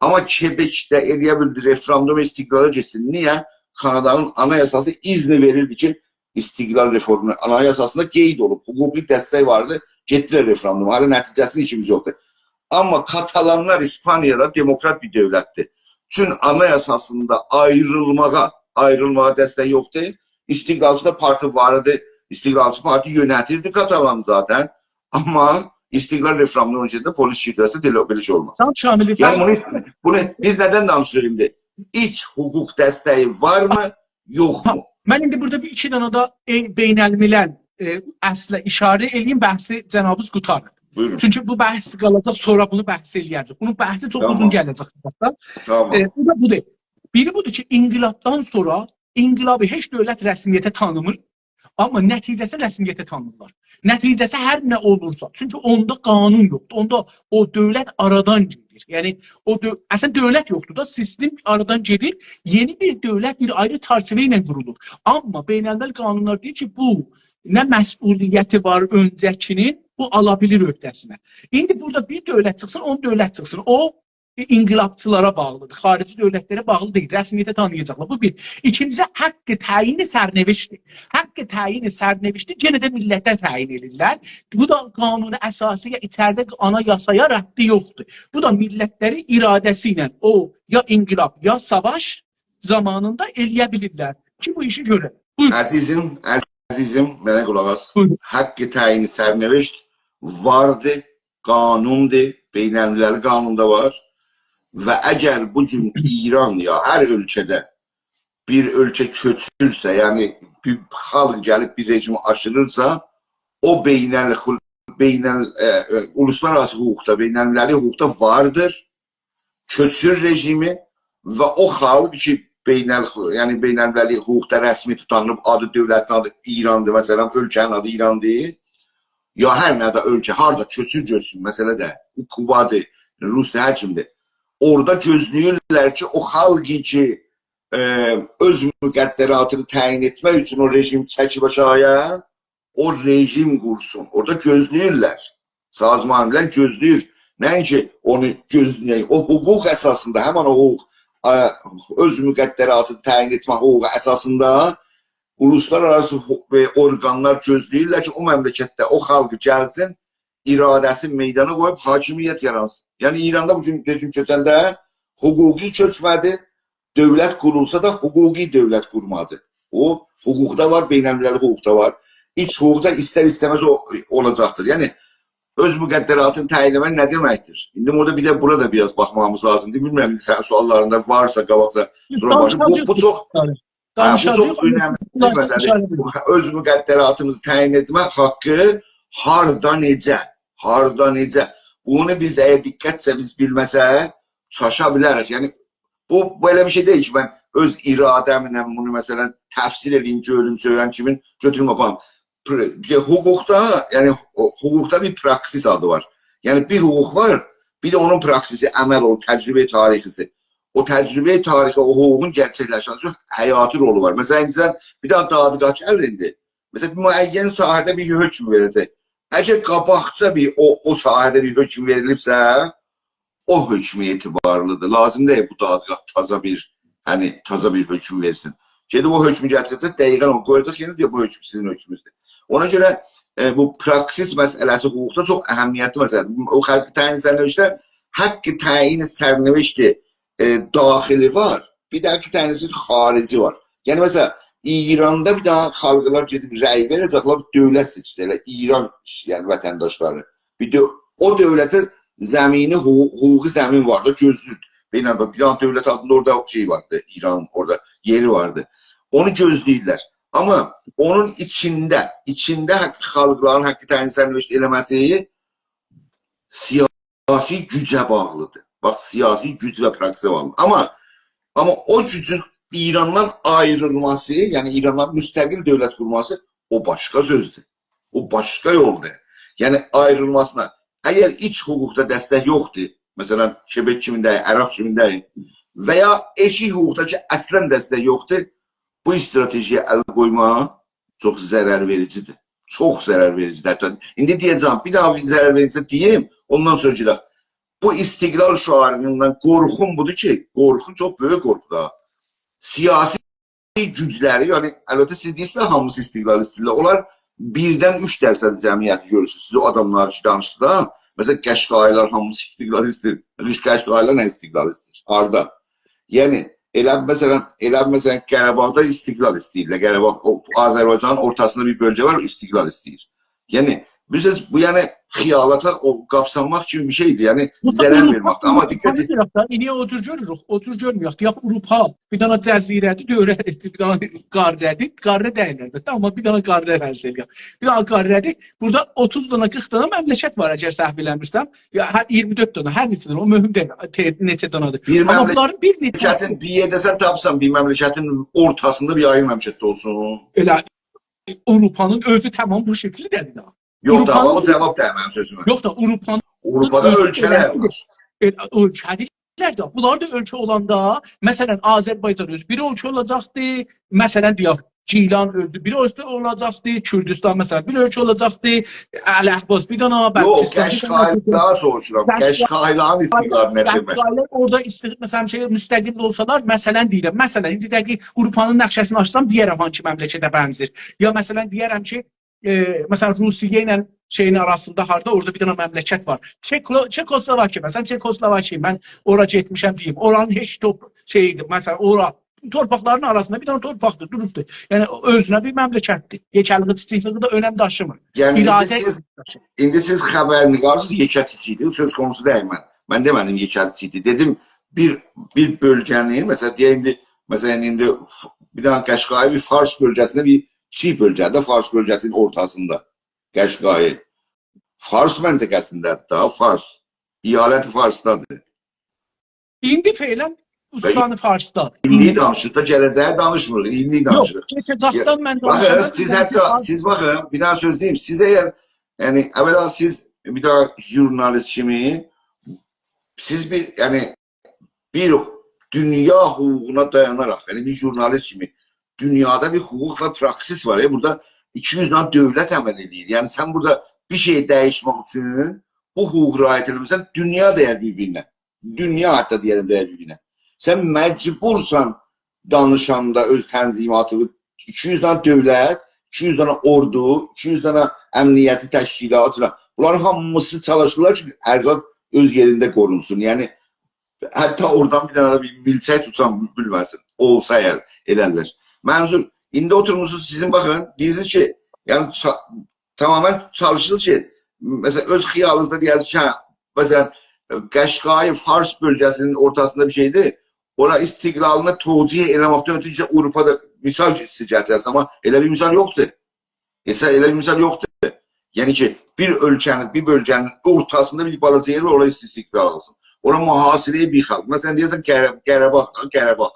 آمما کبکده ائلیه بیلدی رفراندوم استقلالا گئتسین. نییه؟ کانادانین آنایاساسی اذن وئریردی کی، استقلال رفراندومو، آنایاساسیندا قید اولوب، حقوقی دستک واردی، گئتدیلر رفراندوما. هله نتیجه‌سینی ایشیمیز یوخدور. آمما کاتالانلار ایسپانیادا دموکرات بیر دؤولتدیر. چون آنایاساسیندا آیریلماغا، آیریلماغا دستک یوخدور. استقلالچی دا پارتی وار ایدی. استقلالچی پارتی یؤنتیردی کاتالانی ذاتاً. آمما استقلال رفراندومونون ایچینده پولیس شیرده‌سی دئییل، بئله شئی اولماز. تام شاملی، یعنی تام بونو، بونو بیز ندن دانیشیریق ایندی؟ ایچ حقوق دستگی وارمی، یوخمو؟ من ایندی بورادا بیر ایکی دنه ده، ائ، بین‌الملل، ائ، اصله اشاره ائله‌ییم، بحثی جنابیز قوتارین. بویورون. چونکی بو بحث قالاجاق، سونرا بونو بحث ائله‌یه‌جک. بونون بحثی چوخ تامام. اوزون گله‌جک. تامام. ائ، بو دا بودور. بیری بودور کی، انقلابدان سونرا انقلابی هئچ دؤولت رسمیته تانیمیر. آمما نتیجه‌سی رسمیته تانینیرلار. نتیجه‌سی هر نه اولورسا. چونکی اوندا قانون یوخدور. اوندا او دؤولت آرادان گئدیر. یعنی، او دؤ-، اصلاً دؤولت یوخدور دا، سیستم آرادان گئدیر. یئنی بیر دؤولت بیر آیری چرچیوه ایله قورولور. آمما بین‌الملل قانونلار دئییر کی، بو نه مسئولیتی وار اؤنجه‌کی‌نین، بو آلا بیلیر عهده‌سینه. ایندی بورادا بیر دؤولت چیخسین، اون دؤولت چیخسین. او انقلابچیلارا باغلیدیر. خارجی دؤولتلره باغلی دئییل. رسمیته تانییاجاقلار. بو بیر. ایکینجیسی، حق تعیین سرنوشتدیر. حق تعیین سرنوشتی یئنه ده میللتلر تعیین ائدیرلر. بو دا قانون اساسی‌یه، ایچریده آنایاسایا ردی یوخدور. بو دا میللتلرین اراده‌سی ایله او یا انقلاب، یا ساواش زامانیندا ائلیه بیلیرلر کی، بو ایشی گؤرر. بویورون. عزیزیم، عزیزیم، منه قولاق آس. بویورون. حق تعیین سرنوشت واردی، قانوندور، بین‌المللی قانوندا وار. و اگر بو گون ایران یا هر اؤلکه‌ده بیر اؤلکه کؤچورسه، یعنی بیر خالق گلیب بیر رژیمی آشیریرسا، او بین‌الخل-، بین‌ال-، ائ، ائ، اولوسلارآراسی حقوقدا، بین‌المللی حقوقدا واردیر. کؤچور رژیمی و او خالق کی، بین‌الخ-، یعنی بین‌المللی حقوقدا رسمی توتانیلیب، آدی، دؤولتین آدی ایراندیر، مثلاً، اؤلکه‌نین آدی ایراندیر، یا هر نه ده اؤلکه، هاردا کؤچور گؤتسون، مسئله ده، بو کوبادیر، روسدور، هر کیمدیر. اورادا گؤزله‌ییرلر کی، او خالقی کی، ائ، اؤز مقدراتینی تعیین ائتمک اوچون او رژیم چکیب آشاغییا، او رژیم قورسون. اورادا گؤزله‌ییرلر. سازمان ملل گؤزله‌ییر. نه‌اینکی اونو گؤزله‌ییر. او حقوق اساسیندا، همین او حقوق، ا، اؤز مقدراتینی تعیین ائتمه حقوقو اساسیندا اولوسلارآراسی حقوق، ائ، اورقانلار گؤزله‌ییرلر کی، او مملکتده او خالق گلسین، اراده‌سینی میدانا قویوب حاکمیت یارانسین. یعنی، ایراندا بو گون رژیم کؤچنده حقوقی کؤچمه‌دی، دؤولت قورولسا دا حقوقی دؤولت قورمادی. او حقوقدا وار، بین‌المللی حقوقدا وار. ایچ حقوقدا ایستر-ایسته‌مز او، اولاجاقدیر. یعنی، اؤز مقدراتینی تعیین ائتمک نه دئمکدیر؟ ایندی بورادا بیر ده، بورادا بیر آز باخمامیز لازیمدیر. بیلمیرم، ایندی سنین سؤاللاریندان وارسا، قاباقجا، سونرا باخین. بو، دانیشاجاغیق. بو چوخ، هه، بو چوخ دانیشاجاغیق. اؤنملی. بونلاردا مثلاً، ایشاره ائدیرم. اؤز مقدراتیمیزی تعیین ائتمه حاققی هاردا نئجه؟ هاردا نئجه؟ بونو بیز اگر دقتجه بیز بیلمه‌سک، چاشا بیلریک. یعنی، بو، بو ائله بیر شئی دئییل کی، من اؤز اراده‌مله بونو، مثلاً، تفسیر ائله‌ییم، گؤروم، سؤیله‌یم کیمین گؤتوروم، آپاریم. پر-، بیر حقوقدا، یعنی، او، حقوقدا بیر پراکسیس آدی وار. یعنی، بیر حقوق وار، بیر ده اونون پراکسیسی، عمل، او تجربه تاریخی‌سی. او تجربه تاریخی، او حقوقون گئرچکلشمه‌سی اوچون حیاتی رولو وار. مثلاً، ایندی سن بیر دنه دادگاه گلدی ایندی. مثلاً، بیر معین ساحه‌ده بیر حکم وئره‌جک. اگر قاباقجا بیر او، او ساحه‌ده بیر حکم وئریلیبسه، او حکم اعتبارلیدیر. لازیم دئییل بو دادگاه تازا بیر، یعنی تازا بیر حکم وئرسین. گئدیب او حکمو گتیره‌جک، دقیقاً اونو قویاجاق، یئنه دئییر، بو حکم سیزین حکمونوزدور. اونا گؤره، ائ، بو پراکسیس مسئله‌سی حقوقدا چوخ اهمیتلی مسئله‌دیر. او حق تعیین سرنوشتده، حق تعیین سرنوشت، ائ، داخلی وار، بیر ده ایکی دنه‌سی خارجی وار. یعنی، مثلاً، ایراندا بیر دنه خالقلار گئدیب رأی وئره‌جکلر، دؤولت سئچه‌جکلر، ایران ایشله‌ین وطنداشلاری. بیر دؤ-، او دؤولته زمینی، حقوق-، حقوقی زمین وار دا، گؤزله‌ییر. بین‌الملل، بیر دنه دؤولت آدیندا اورادا شئی واردی، ایران اورادا یئری واردی. اونو گؤزله‌ییرلر. آمما اونون ایچینده، ایچینده حق-، خالقلارین حق تعیین سرنوشت ائله‌مه‌سی سیاسی گوجه باغلیدیر. باخ، سیاسی گوج و پراکسیسه باغلیدیر. آمما، آمما او گوجون ایراندان آیریلماسی، یعنی ایراندان مستقل دؤولت قورماسی، او باشقا سؤزدور. او باشقا یولدور. یعنی آیریلماسینا، اگر ایچ حقوقدا دستک یوخدور، مثلاً، کبک کیمی دئییل، عراق کیمی دئییل، و یا ائشیک حقوقدا کی، اصلاً دستک یوخدور، بو استراتژی‌یه ال قویما چوخ ضرر وئریجی‌دیر. چوخ ضرر وئریجی‌دیر. حتی ایندی دئیه‌جم، بیر داها بیر ضرر وئریجی دئییم، اوندان سونرا گئدک. بو استقلال شعاریندان قورخوم بودور کی، قورخو چوخ بؤیوک قورخو دا. سیاسی گوجلری، یعنی، البته سیز دئییرسینیز، هامیسی استقلال ایسته‌ییرلر. اونلار بیردن اوچ درصد جمعیتی گؤرورسونوز. سیز او آداملار کی دانیشدینیز، مثلا، قشقایی‌لار هامیسی استقلال ایسته‌ییر. قشقایی‌لار نه استقلال ایسته‌ییر؟ هاردا؟ یعنی، ائله مثلا، ائله مثلا قاراباغدا استقلال ایسته‌ییرلر. قاراباغ، او، آذربایجانین اورتاسیندا بیر بؤلگه وار، او استقلال ایسته‌ییر. یعنی، بیلیرسینیز، بو، یعنی، خیالاتا او قاپسانماق کیمی بیر شئیدیر. یعنی، بو دا ضرر آوروپا وئرمکدیر. آمما دقت اورپانی ائدین، دئییرک ده، ایندی اوتور گؤروروک، اوتور گؤرمه‌یک. دئیک، آوروپا بیر دنه جزیره‌دیر، دؤوره‌دیر، بیر دنه قاره‌دیر، قاره دئییل البته، آمما بیر دنه قاره فرض ائله‌یک. بیر دنه قاره‌دیر. بورادا اوتوز دنه، قیرخ دنه مملکت وار، اگر سهو ائله‌میرسم. یا، هه، اییرمی دؤرد دنه، هر نئچه دنه، او مهم دئییل، ته-، نئچه دنه‌دیر. بیر آمما مملکت، بونلارین بیر نئچه، بیر مملکتین، بیر یئرده سن تاپسان، بیر مملکتین اورتاسیندا بیر آیری مملکت ده اولسون. ائله آوروپانین اؤزو تمام بو شکیلده‌دیر ده. یوخ دا، آوروپانین او جاواب دئییل منیم سؤزومه. یوخ دا، آوروپانین آوروپادا اؤزو اؤلکه‌لر ائله‌دیر. وار. ائ، اؤلکه‌دیر ده. بونلار دا اؤلکه اولاندا، مثلا، آذربایجان اؤزو بیر اؤلکه اولاجاقدی، مثلا، دئیک، گیلان اؤزو بیر اؤلکه اولاجاقدی، کوردوستان، مثلا، بیر اؤلکه اولاجاقدی، الاحواز بیر دنه، یوخ، بلوچستان بیر دنه. قشقایی‌لاری سوروشورام. قشقایی‌لار، قشقایی‌لارین استقلالی نه دئمک؟ قشقایی‌لار اورادا ایسته‌ییر، مثلا، شئی، مستقل اولسالار، مثلا دئییرم. مثلا، ایندی دقیق آوروپانین نقشه‌سینی آچسام، دئیه‌رم هانسی مملکته بنزیر. یا، مثلا، دئیه‌رم کی، ائ، مثلا، روسیه ایله شئیین آراسیندا هاردا اورادا بیر دنه مملکت وار. چکو-، چکوسلواکیا، مثلا، چکوسلواکیا، من اورا گئتمیشم دئییم. اورانین هئچ توپ-، شئیی‌دیر، مثلا، اورا تورپاقلارین آراسیندا بیر دنه تورپاقدیر، دوروبدور. یعنی، اؤزونه بیر مملکتدیر. یئکه‌لیگی، کیچیکلیگی ده اؤنم داشیمیر. یعنی، ایندی ایراده سیز، داشیمیر. ایندی سیز خبرنگارسینیز، یئکه کیچیکدیر، سؤز قونوسو دئییل من. من دئمه‌دیم یئکه کیچیکدیر. دئدیم، بیر، بیر بؤلگه‌نین، مثلا، دئیک ایندی، مثلا، ایندی ف-، بیر دنه قشقایی بیر فارس بؤلگه‌سینده بیر کیچیک بؤلگه‌دیر، فارس بؤلگه‌سینین اورتاسیندا. قشقایی. فارس منطقه‌سینده حتی، فارس. ایالت فارسدادیر. ایندی فعلا استان فارسدادیر. ایندی دانیشیریق دا، گله‌جه‌یی دانیشمیریق، ایندی دانیشیریق. یوخ، کئچه‌جکدن من دانیشیرام. باخین، سیز حتی، سیز باخین، بیر داها سؤز دئییم، سیز اگر، یعنی، اولا سیز بیر داها ژورنالیست کیمی، سیز بیر، یعنی، بیر دونیا حقوقونا دایاناراق، یعنی بیر ژورنالیست کیمی، دونیادا بیر حقوق و پراکسیس وار. یعنی بورادا ایکی یوز دنه دؤولت عمل ائدیر. یعنی سن بورادا بیر شئی دییشمک اوچون بو حقوقو رعایت ائله‌مه‌سن، دونیا دَیر بیر-بیرینه. دونیا حتی دئیه‌رم دَیر بیر-بیرینه. سن مجبورسان دانیشاندا اؤز تنظیماتی، ایکی یوز دنه دؤولت، ایکی یوز دنه اوردو، ایکی یوز دنه امنیتی تشکیلات، بونلارین هامیسی چالیشیرلار کی، هر زاد اؤز یئرینده قورونسون. یعنی حتی اورادان بیر دنه ده بیر میلچک توتسان بولمه‌سین. اولسا اگر ائلرلر. منظور، ایندی اوتورموسونوز، سیزین باخین، دئییرسینیز کی، یعنی چا-، تماما چالیشیر کی، مثلا، اؤز خیالینیزدا دئیه‌سینیز کی، هه، مثلا، قشقایی فارس بؤلگه‌سینین اورتاسیندا بیر شئیدیر. اورا استقلالینی توجیه ائله‌مکدن اؤتورو کی، آوروپادا مثال سیز گتیره‌سینیز، آمما ائله بیر مثال یوخدور. ائله، ائله بیر مثال یوخدور. یعنی کی، بیر اؤلکه‌نین، بیر بؤلگه‌نین اورتاسیندا بیر بالاجا یئر وار، اورا ایسته‌ییر استقلال آلسین. اورا محاصره‌ی بیر خالق. مثلا، دئیه‌سن، قره-، قاراباغ، قاراباغ.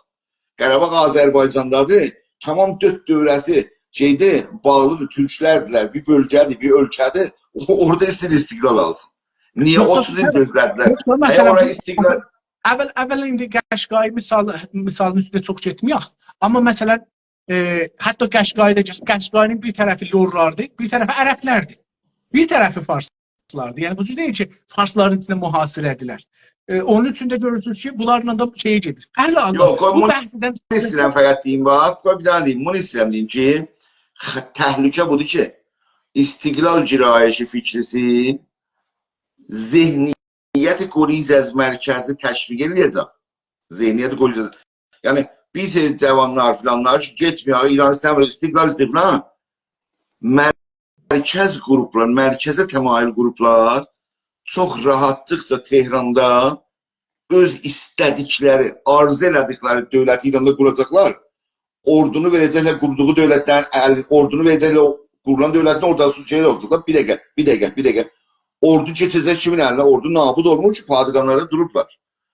قاراباغ آذربایجاندادیر. تمام دؤرد دؤوره‌سی شئیدیر، باغلیدیر، تورکلردیرلر، بیر بؤلگه‌دیر، بیر اؤلکه‌دیر. او، اورادا ایسته‌ییر استقلال آلسین. نییه یوخ، یوخ، اوتوز ایل یوخ. گؤزله‌دیلر؟ یوخ، یوخ، اگر مثلا، اورا بیر استقلال اول، اول ایندی قشقایی مثال، مثالین اوستونه چوخ گئتمه‌یک. آمما مثلا، ائ، حتی قشقایی‌دا گئت-، قشقایی‌نین بیر طرفی لوردلاردیر، بیر طرفی عربلردیر. بیر طرفی فارسلاردیر. یعنی، بو جور دئییل کی، فارسلارین ایچینده محاصره‌دیرلر. ائ، اونون اوچون ده گؤرورسونوز کی، بونلارلا دا شئیه گئدیر. هر حالدا یوخ، قوی، بو بونو بحثدن ایسته‌ییرم فقط دئییم، باخ، قوی بیر داها دئییم، بونو ایسته‌ییرم دئییم کی، خ-، تهلکه بودور کی، استقلال گرایشی فیکریسی ذهنیت گریز از مرکزی تشویق ائله‌یه‌جک. ذهنیت گریز از، یعنی، بیر سری جاوانلار فلانلار کی، گئتمیر، ایران ایسته‌میر، استقلال ایسته‌ییر فلان. مرکز گروپلار، مرکزه تمایل گروپلار چوخ راحاتلیقجا تهراندا اؤز ایسته‌دیکلری، آرزو ائله‌دیکلری دؤولتی ایراندا قوراجاقلار. اوردونو وئره‌جکلر قوردوغو دؤولتلرین ال-، اوردونو وئره‌جکلر او قورولان دؤولتین، اورادا شئی اولاجاقلار. بیر دقیقه، بیر دقیقه، بیر دقیقه. اوردو کئچه‌جک کیمین الینه؟ اوردو نابود اولمور کی، پادگانلاردا دوروبلار.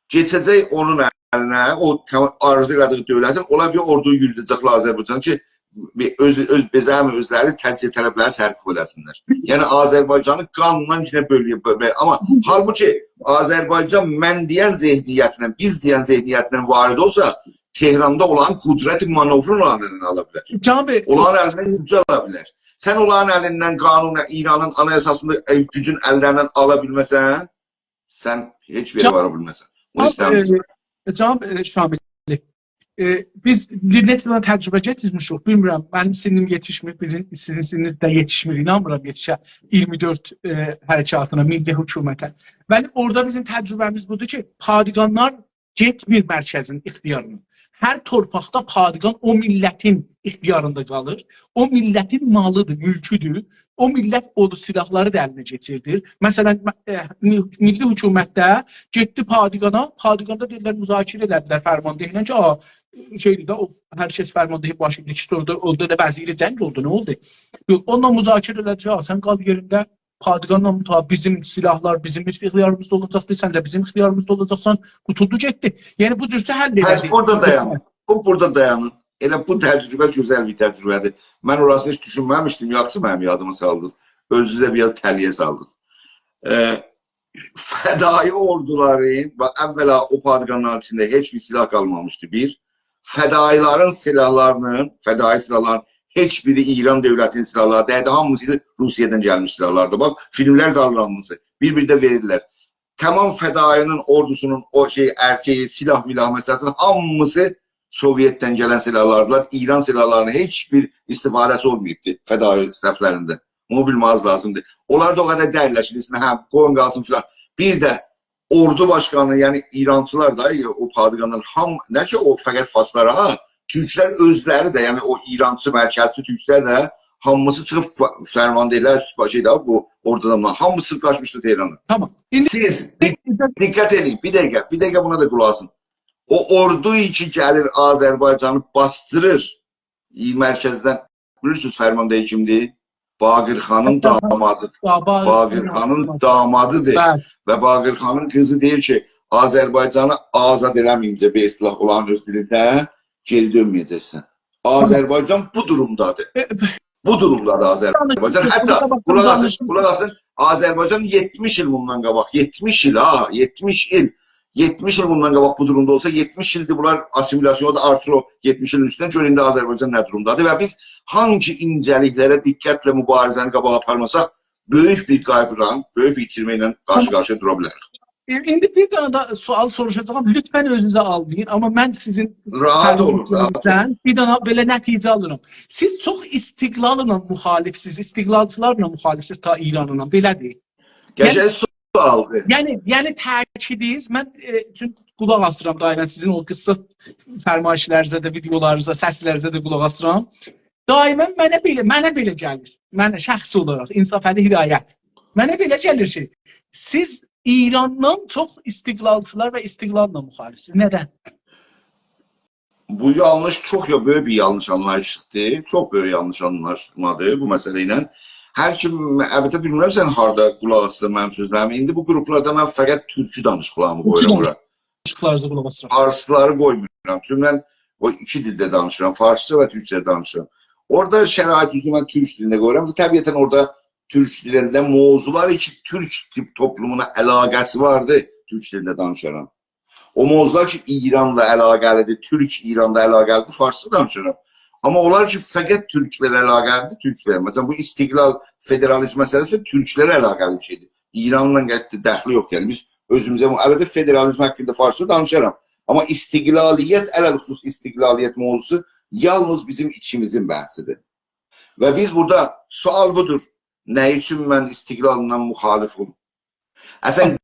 کئچه‌جک اونون الینه، او تم-، آرزو ائله‌دیگی دؤولتین، اونلار بیر اوردونو یوروده‌جکلر آذربایجان کی، بیر اؤز، اؤز، بئزه‌میر اؤزلری، تجزیه‌طلبلری سرکوب ائله‌سینلر. یعنی آذربایجانی قانلا ایچینه بؤلوب، بؤ-، بؤ-، آمما حالبوکی آذربایجان من دئین ذهنیتله، بیز دئین ذهنیتله وارد اولسا، تهراندا اولان قدرت مانورونو اونلارین الیندن آلا بیلر. جناب بی، اونلارین الیندن گوجو آلا بیلر. سن اونلارین الیندن قانون، ایرانین آنایاساسیندا، ائ، گوجون اللریندن آلا بیلمه‌سن، سن هئچ بیر یئره جناب، وارا بیلمه‌سن. بونو جناب، ایسته‌میرم. ائ، جناب، ائ، شاملی، ائ، بیز بیر نئچه دنه تجربه گتیرمیشیک، بیلمیرم، منیم سنّیم یئتیشمیر، بیزیم، سیزین سنّینیز ده یئتیشمیر، اینانمیرام یئتیشه ایگیرمی دؤرد، ائ، حرکاتینا، میللی حکومته. ولی اورادا بیزیم تجربه‌میز بودور کی، پادگانلار گئتمیر مرکزین اختیارینا. هر تورپاقدا پادگان او میللتین اختیاریندا قالیر. او میللتین مالیدیر، مولکودور. او میللت او سلاحلاری دا الینه کئچیردیر. مثلا، م-، ائ، می-، میللی حکومتده گئتدی پادگانا، پادگاندا دئدیلر، مذاکره ائله‌دیلر فرماندهی ایله کی، آ، شئیدی ده، او هر کس فرماندهی باشی ایدی کی، سونرا دا اولدو ائله وزیر جنگ اولدو، نه اولدو؟ یوخ، اونونلا مذاکره ائله‌دی کی، آ، سن قال یئرینده، پادگانلا مطابق بیزیم سلاحلار بیزیم اختیاریمیزدا اولاجاقدیر، سن ده بیزیم اختیاریمیزدا اولاجاقسان، قوتولدو گئتدی. یعنی بو جورسه حل پس ائله‌دی. پس بورادا دایانین. بو بورادا دایانین. ائله بو تجربه گؤزل بیر تجربه‌دیر. من اوراسینی هئچ دوشونمه‌میشدیم، یاخشی منیم یادیما سالدینیز. اؤزونوزو ده بیر آز تله‌یه سالدینیز. ائ، فدایی اوردولارین، باخ، اولا او پادگانلارین ایچینده هئچ بیر سلاح قالمامیشدی، بیر. فدایی‌لارین سلاحلارینین، فدایی سلاحلارین هئچ بیری ایران دؤولتینین سلاحلاری دئییلدی، هامیسی روسیه‌دن گلمیش سلاحلاردیر. باخ، فیلملر قالیر هامیسی. بیر-بیر ده وئریرلر. تمام فدایی‌نین اوردوسونون او شئی، ارکه‌یی، سلاح میلاح مسئله‌سینی هامیسی سووئتدن گلن سلاحلاردیلار. ایران سلاحلارینین هئچ بیر استفاده‌سی اولماییبدی فدایی صفلرینده. بونو بیلمه‌نیز لازیمدیر. اونلار دا او قدر دئییللر کی، دئسین، هه، قویون قالسین فلان. بیر ده اوردو باشقانی، یعنی ایرانچیلار دا، او پادگانلار هام، نه کی او فقط فارسلار، ها، تورکلر اؤزلری ده، یعنی او ایرانچی مرکزچی تورکلر ده هامیسی چیخیب ف-، فرمانده‌لر، سوپا-، شئی ده، بو اوردودان هامیسی قاچمیشدی تهرانا. تامام. ایندی سیز بیر دقت ائله‌یین، بیر دقیقه، بیر دقیقه بونا دا قولاق آسین. او اوردو کی گلیر آذربایجانی باسدیریر، ای، مرکزدن. بیلیرسینیز فرمانده کیمدیر؟ باقرخانین دامادی. باقرخانین دامادیدیر. بلی. و باقرخانین قیزی دئییر کی، آذربایجانی آزاد ائله‌مه‌یینجه، به اصطلاح اولارین اؤز دیلینده، گئری دؤنمه‌یه‌جکسن. آذربایجان بو دورومدادیر. ائ، بو دورومدادیر آذربایجان. حتی، قولاق آسین، قولاق آسین، آذربایجان یئتمیش ایل بوندان قاباق، یئتمیش ایل ها، یئتمیش ایل، یئتمیش ایل بوندان قاباق بو دورومدا اولسا، یئتمیش ایلدیر بونلار آسیمیلاسیون، او دا آرتیر او یئتمیش ایلین اوستونه، گؤر ایندی آذربایجان نه دورومدادیر و بیز هانگی اینجه‌لیکلره دقتله موباریزه‌نی قاباغا آپارماساق، بؤیوک بیر قایبلا، بؤیوک بیر ایتیرمه ایله قارشی-قارشییا دورا بیلریک. ائ، ایندی بیر دنه ده سؤال سوروشاجاغام. لطفا اؤزونوزه آلمایین، آمما من سیزین، راحت اولون، راحت اولون. تجربه‌نیزدن بیر دنه بئله نتیجه آلیرام. سیز چوخ استقلاللا مخالفسیز، استقلالچیلارلا مخالفسیز تا ایرانلا، بئله‌دیر؟ قشنگ سؤالدیر. یعنی، یعنی تأکیدیز، من، ائ، چون قولاق آسیرام دائما سیزین او قیسا فرمایشلرینیزه ده، ویدئولارینیزا، سسلرینیزه ده قولاق آسیرام. دائما منه بئله، منه بئله گلیر. من شخصی اولاراق، انصافعلی هدایت. منه بئله گلیر کی، سیز ایراندان چوخ استقلالچیلار و استقلاللا مخالفسیز. ندن؟ بو یانلیش، چوخ یا-، بؤیوک بیر یانلیش آنلاییشدیر. چوخ بؤیوک یانلیش آنلاییشدیردیر بو مسئله ایله. هر کیم، البته بیلمیرم سن هاردا قولاق آسدین منیم سؤزلریمی. ایندی بو گروپلاردا من فقط تورکو دانیشیقلاریمی قویورام بورا. دانیشیقلارینیزی قولاق آسیرام. فارسلاری قویمورام. چونکی من او ایکی دیلده دانیشیرام. فارسجا و تورکجه دانیشیرام. اورادا شرایط اوزره من تورک دیلینده قویورام. طبیعتا اورادا تورک دیلینده موضوعلار کی، تورک تیپ توپلومونا علاقه‌سی واردی، تورک دیلینده دانیشارام. او موضوعلار کی، ایرانلا علاقه‌لیدیر، تورک ایرانلا علاقه‌لیدیر، فارسجا دانیشارام. آمما اونلار کی، فقط تورکلره علاقه‌لیدیر، تورکلره. مثلا، بو استقلال، فدرالیزم مسئله‌سی تورکلره علاقه‌لی بیر شئیدیر. ایرانلا قطعی دخلی یوخدور. یعنی، بیز اؤزوموزه، البته، فدرالیزم حاقیندا فارسجا دانیشارام. آمما استقلالیت، علی‌الخصوص استقلالیت موضوعسو یالنیز بیزیم ایچیمیزین بحثیدیر. و بیز بورادا، سؤال بودور: نه اوچون من استقلاللا مخالفم؟ اصلا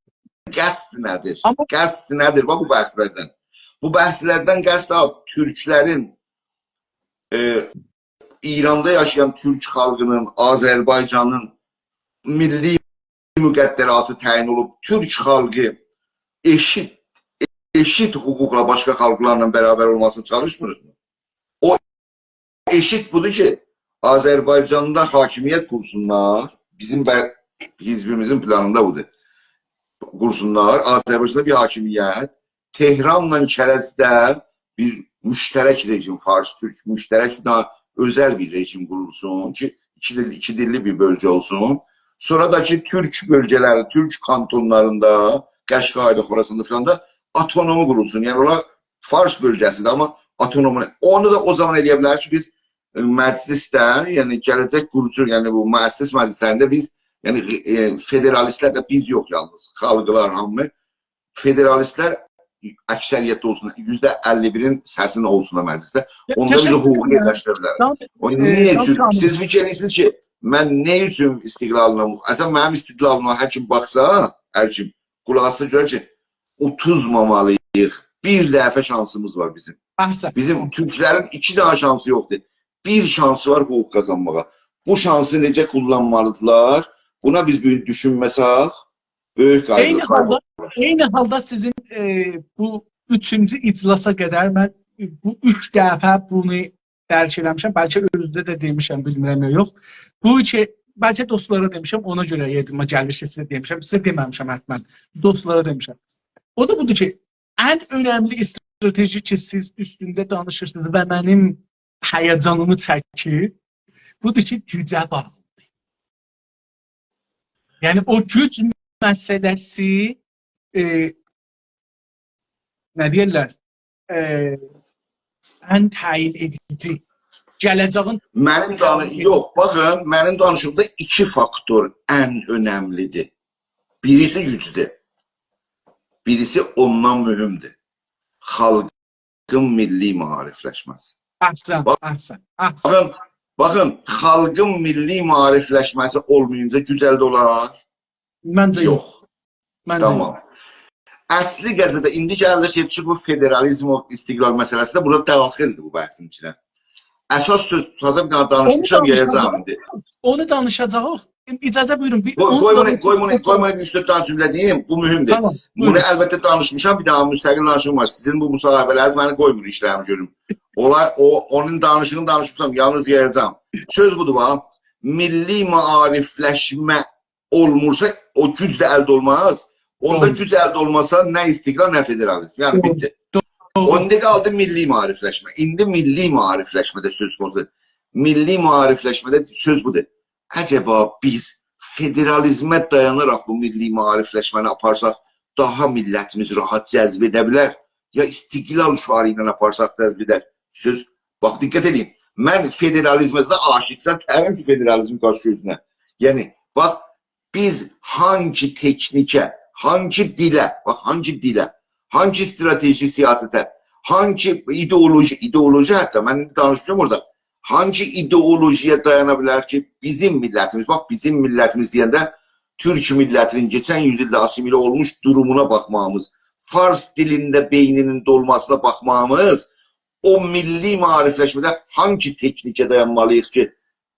قصد نه‌دیر؟ آمما قصد نه‌دیر؟ باخ، بو بحثلردن. بو بحثلردن قصد، ها، تورکلرین، ائ، ایراندا یاشایان تورک خالقینین، آذربایجانین میللی مقدراتی تعیین اولوب، تورک خالقی ائشیت، ائشیت حقوقلا باشقا خالقلارلا برابر اولماسینی چالیشمیریق؟ او ائشیت بودور کی، آذربایجاندا حاکمیت قورسونلار، بیزیم و حزبیمیزین پلانیندا بودور. قورسونلار، آذربایجاندا بیر حاکمیت، تهرانلا کرجده بیر مشترک رژیم، فارس-تورک مشترک، بیر داها اؤزل بیر رژیم قورولسون کی، ایکی دیل، ایکی دیللی بیر بؤلگه اولسون. سونرا دا کی، تورک بؤلگه‌لری، تورک کانتونلاریندا، قشقایدا، خوراساندا فلان دا آوتونومی قورولسون. یعنی، اونلار فارس بؤلگه‌سی‌دیر، آمما آوتونومونو، اونو دا او زامان ائلیه بیلریک کی، بیز، ائ، مجلسده، یعنی گله‌جک قوروجو، یعنی بو مؤسس مجلسلرینده بیز، یعنی، ائ، فدرالیستلر ده بیز یوخ یالنیز، خالقلار هامی، فدرالیستلر اکثریتده اولسون، یوزده اللی بیرین سسینین اولسون دا مجلسده. اوندا بیزه حقوقو یئرلشدیره بیلرلر. او نییه اوچون؟ سیز فیکیر ائدیرسینیز کی، من نه اوچون استقلالینا مخ-، اصلاً منیم استقلالیما هر کیم باخسا، هر کیم قولاق آسسا گؤرر کی، اوتوزمامالی‌ییق. بیر دفعه شانسیمیز وار بیزیم. بیزیم تورکلرین ایکی دنه شانسی یوخدور. بیر شانسی وار حقوق قازانماغا. بو شانسی نئجه قوللانمالیدیرلار؟ بونا بیز بو گون دوشونمه‌سک، بؤیوک قایغی، عینی حالدا، عینی حالدا سیزین، ائ، بو اوچونجو اجلاسا قدر من، ائ، بو اوچ دفعه بونو درک ائله‌میشم. بلکه اؤزونوزه ده دئمیشم، بیلمیرم یا یوخ. بو کی، بلکه دوستلارا دئمیشم، اونا گؤره یادیما گلیر کی، سیزه دئمیشم. سیزه دئمه‌میشم حتماً. دوستلارا دئمیشم. او دا بودور کی، ان اؤنملی استراتژی کی، سیز اوستونده دانیشیرسینیز و منیم هیجانیمی چکیر، بودور کی، گوجه باغلیدیر. یعنی او گوج مسئله‌سی، ائ، نه دئیرلر، ائ، ان تعیین ائدیجی. گله‌جه‌یین منیم دانی-، یوخ، باخین، منیم دانیشیقدا ایکی فاکتور ان اؤنملیدیر. بیریسی گوجدور. بیریسی اوندان مهمدور. خالقین میللی معاریفلشمه‌سی. احسن، باخ-، احسن، احسن. باخین، باخین، خالقین میللی معاریفلشمه‌سی اولمایینجا گوج الده اولار؟ منجه یوخ. یوخ. منجه تامام. یوخ. اصلی قضیه‌ده ایندی گلیریک کی، بو فدرالیزم، او استقلال مسئله‌سی ده بورادا داخیلدیر بو بحثین ایچینه. اساس سؤز، تازا بیر دنه دانیشمیشام، اونو یایاجاغام دانیشاجاغیق. ایندی. اونو دانیشاجاغیق. اجازه بویورون. بیر قوی، اون قوی بونو، دقیقه قوی بونو، قوی بونو اوچ دؤرد دنه جمله دئییم. بو مهمدور. تامام، بونو بویورون. البته دانیشمیشام، بیر دنه مستقل دانیشیغیم وار. سیزین بو مصاحبه‌لرینیز منی قویمور ایشلریمی گؤروم. اولار، او، اونون دانیشیغینی دانیشمیشام، یالنیز یایاجاغام. سؤز بودور، باخ. میللی معاریفلشمه اولمورسا، او گوج ده الده اولماز. اوندا دوغرو. گوج الده اولماسا، نه استقلال، نه فدرالیزم. یعنی، دوغرو. بیتدی. دوغرو. اوندا قالدی میللی معاریفلشمه. ایندی میللی معاریفلشمه‌ده سؤز قونوسو. میللی معاریفلشمه‌ده سؤز بودور. عجبا بیز فدرالیزمه دایاناراق بو میللی معاریفلشمه‌نی آپارساق، داها میللتیمیز راحت جذب ائده بیلر، یا استقلال شعاری ایله آپارساق جذب ائدر؟ سؤز، باخ، دقت ائدین. من فدرالیزمه ده عاشیقسام، تهرم کی، فدرالیزم قاچ گؤزونه. یعنی، باخ، بیز هانگی تکنیکه، هانگی دیله، باخ، هانگی دیله، هانگی استراتژی سیاسته، هانگی ایدئولوژی، ایدئولوژی حتی، من ایندی دانیشمیرام اورادا، هانگی ایدئولوژی‌یه دایانا بیلر کی، بیزیم میللتیمیز، باخ، بیزیم میللتیمیز دئینده تورک میللتینین کئچن یوز ایلده آسیمیله اولموش دورومونا باخماغیمیز، فارس دیلینده بئینینین دولماسینا باخماغیمیز، او میللی معاریفلشمه‌ده هانگی تکنیکه دایانمالی‌ییق کی،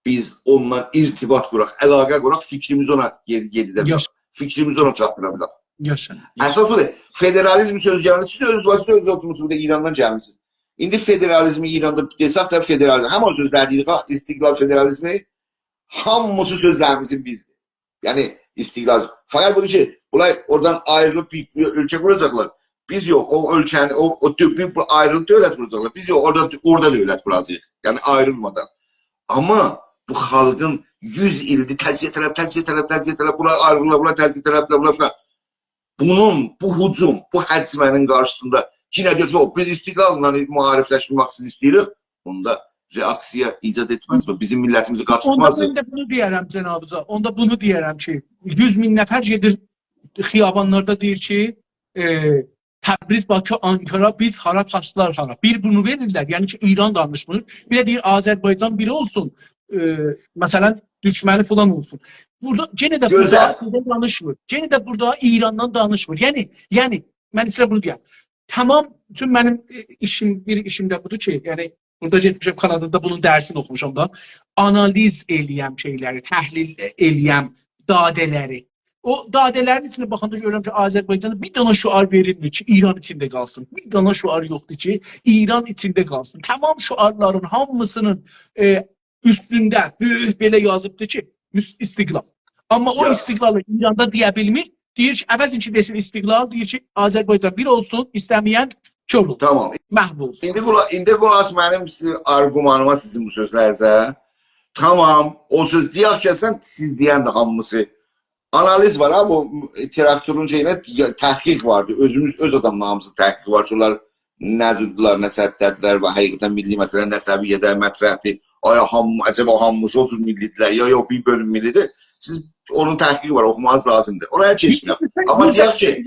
بیز اوننان ارتباط قوراق، علاقه قوراق، فیکریمیزی اونا یئری-، یئریده بیلک. یوخ. فیکریمیزی اونا چاتدیرا بیلک. یاشا، یاشا. اساس اودور. فدرالیزم سؤز گلنده، سیز اؤزونوز، سیز اؤزونوز اوتورموسونوز بورادا، ایراندان گلمیسینیز. ایندی فدرالیزمی ایراندا دئسک ده فدرالیزم، همین او سؤزلری دئییریک ها، استقلال فدرالیزمی، هامیسی سؤزلریمیزین بیریدیر. یعنی، استقلال. فقط بودور کی، بونلار اورادان آیریلیب بیر اؤلکه قوراجاقلار. بیز یوخ، او اؤلکه‌نی، او، او دؤ-، بیر، بیر آیریلیب دؤولت قوراجاقلار. بیز یوخ، اورادا، اورادا دؤولت قوراجاغیق. یعنی، آیریلمادان. آمما بو خالقین یوز ایلدیر تجزیه طلب، تجزیه طلب، تجزیه طلب، بونلار آیریلیرلار، بونلار تجزیه طلبدیرلر، بونلار فلان. بونون، بو هجوم، بو هجمه‌نین قارشیسیندا یئنه دئییر، یوخ، بیز استقلاللا معاریفلشمک سیز ایسته‌ییریک. بوندا رئاکسیا ایجاد ائتمزمی؟ بیزیم میللتیمیزی اوندا قاچیرتمازمی؟ من ده بونو دئیه‌رم، جنابیزا. اوندا بونو دئیه‌رم کی، یوز مین نفر گئدیر خیابانلاردا دئییر کی، ائ، تبریز، باکی، آنکارا، بیز هارا، فارسلار هارا. بیر بونو وئریرلر، یعنی کی، ایران دانیشمیر. بیر ده دئییر، آذربایجان بیر اولسون، ائ، مثلا، دوشمنی فلان اولسون. بورادا یئنه ده گؤزل. بورادا، بورادا دانیشمیر. یئنه ده بورادا ایراندان دانیشمیر. یعنی، یعنی، من ایسته‌ییرم بونو دئیم. تامام، چونکی منیم، ائ، ایشیم، بیر ایشیم ده بودور کی، یعنی، بورادا گئتمیشم کانادادا بونون درسینی اوخوموشام دا. آنالیز ائله‌یم شئیلری، تحلیل ائله‌یم داده‌لری. او داده‌لرین ایچینه باخاندا گؤرورم کی، آذربایجاندا بیر دنه شعار وئریلمیر کی، ایران ایچینده قالسین. بیر دنه شعار یوخدور کی، ایران ایچینده قالسین. تامام شعارلارین هامیسینین، ائ، اوستونده بؤیوک بئله یازیبدیر کی، مس-، استقلال. آمما او، یوخ، استقلالی ایراندا دئیه بیلمیر. دئییر کی، عوضین کی دئسین استقلال، دئییر کی، آذربایجان بیر اولسون، ایسته‌مه‌ین کور اولسون. تامام. محو اولسون. ایندی قولا-، ایندی قولاق آس منیم سیزین آرگومانیما، سیزین بو سؤزلرینیزه. تامام، او سؤز دئیک کی، اصلاً سیز دئین ده هامیسی. آنالیز وار ها، بو تراکتورون شئیینه یا-، تحقیق واردی. اؤزوموز، اؤز آداملاریمیزین تحقیقی وار کی، اونلار نه جوردولار، نه سدده‌دیرلر و حقیقتاً میللی مسئله نه سویه‌ده مطرحدیر. آیا هام-، عجبا هامیسی او جور میللی‌دیرلر، یا یوخ، بیر بؤلوم میللی‌دیر؟ سیز اونون تحقیقی وار، اوخوماغینیز لازیمدیر. اورایا کئچمه‌یک. آمما دئیک کی،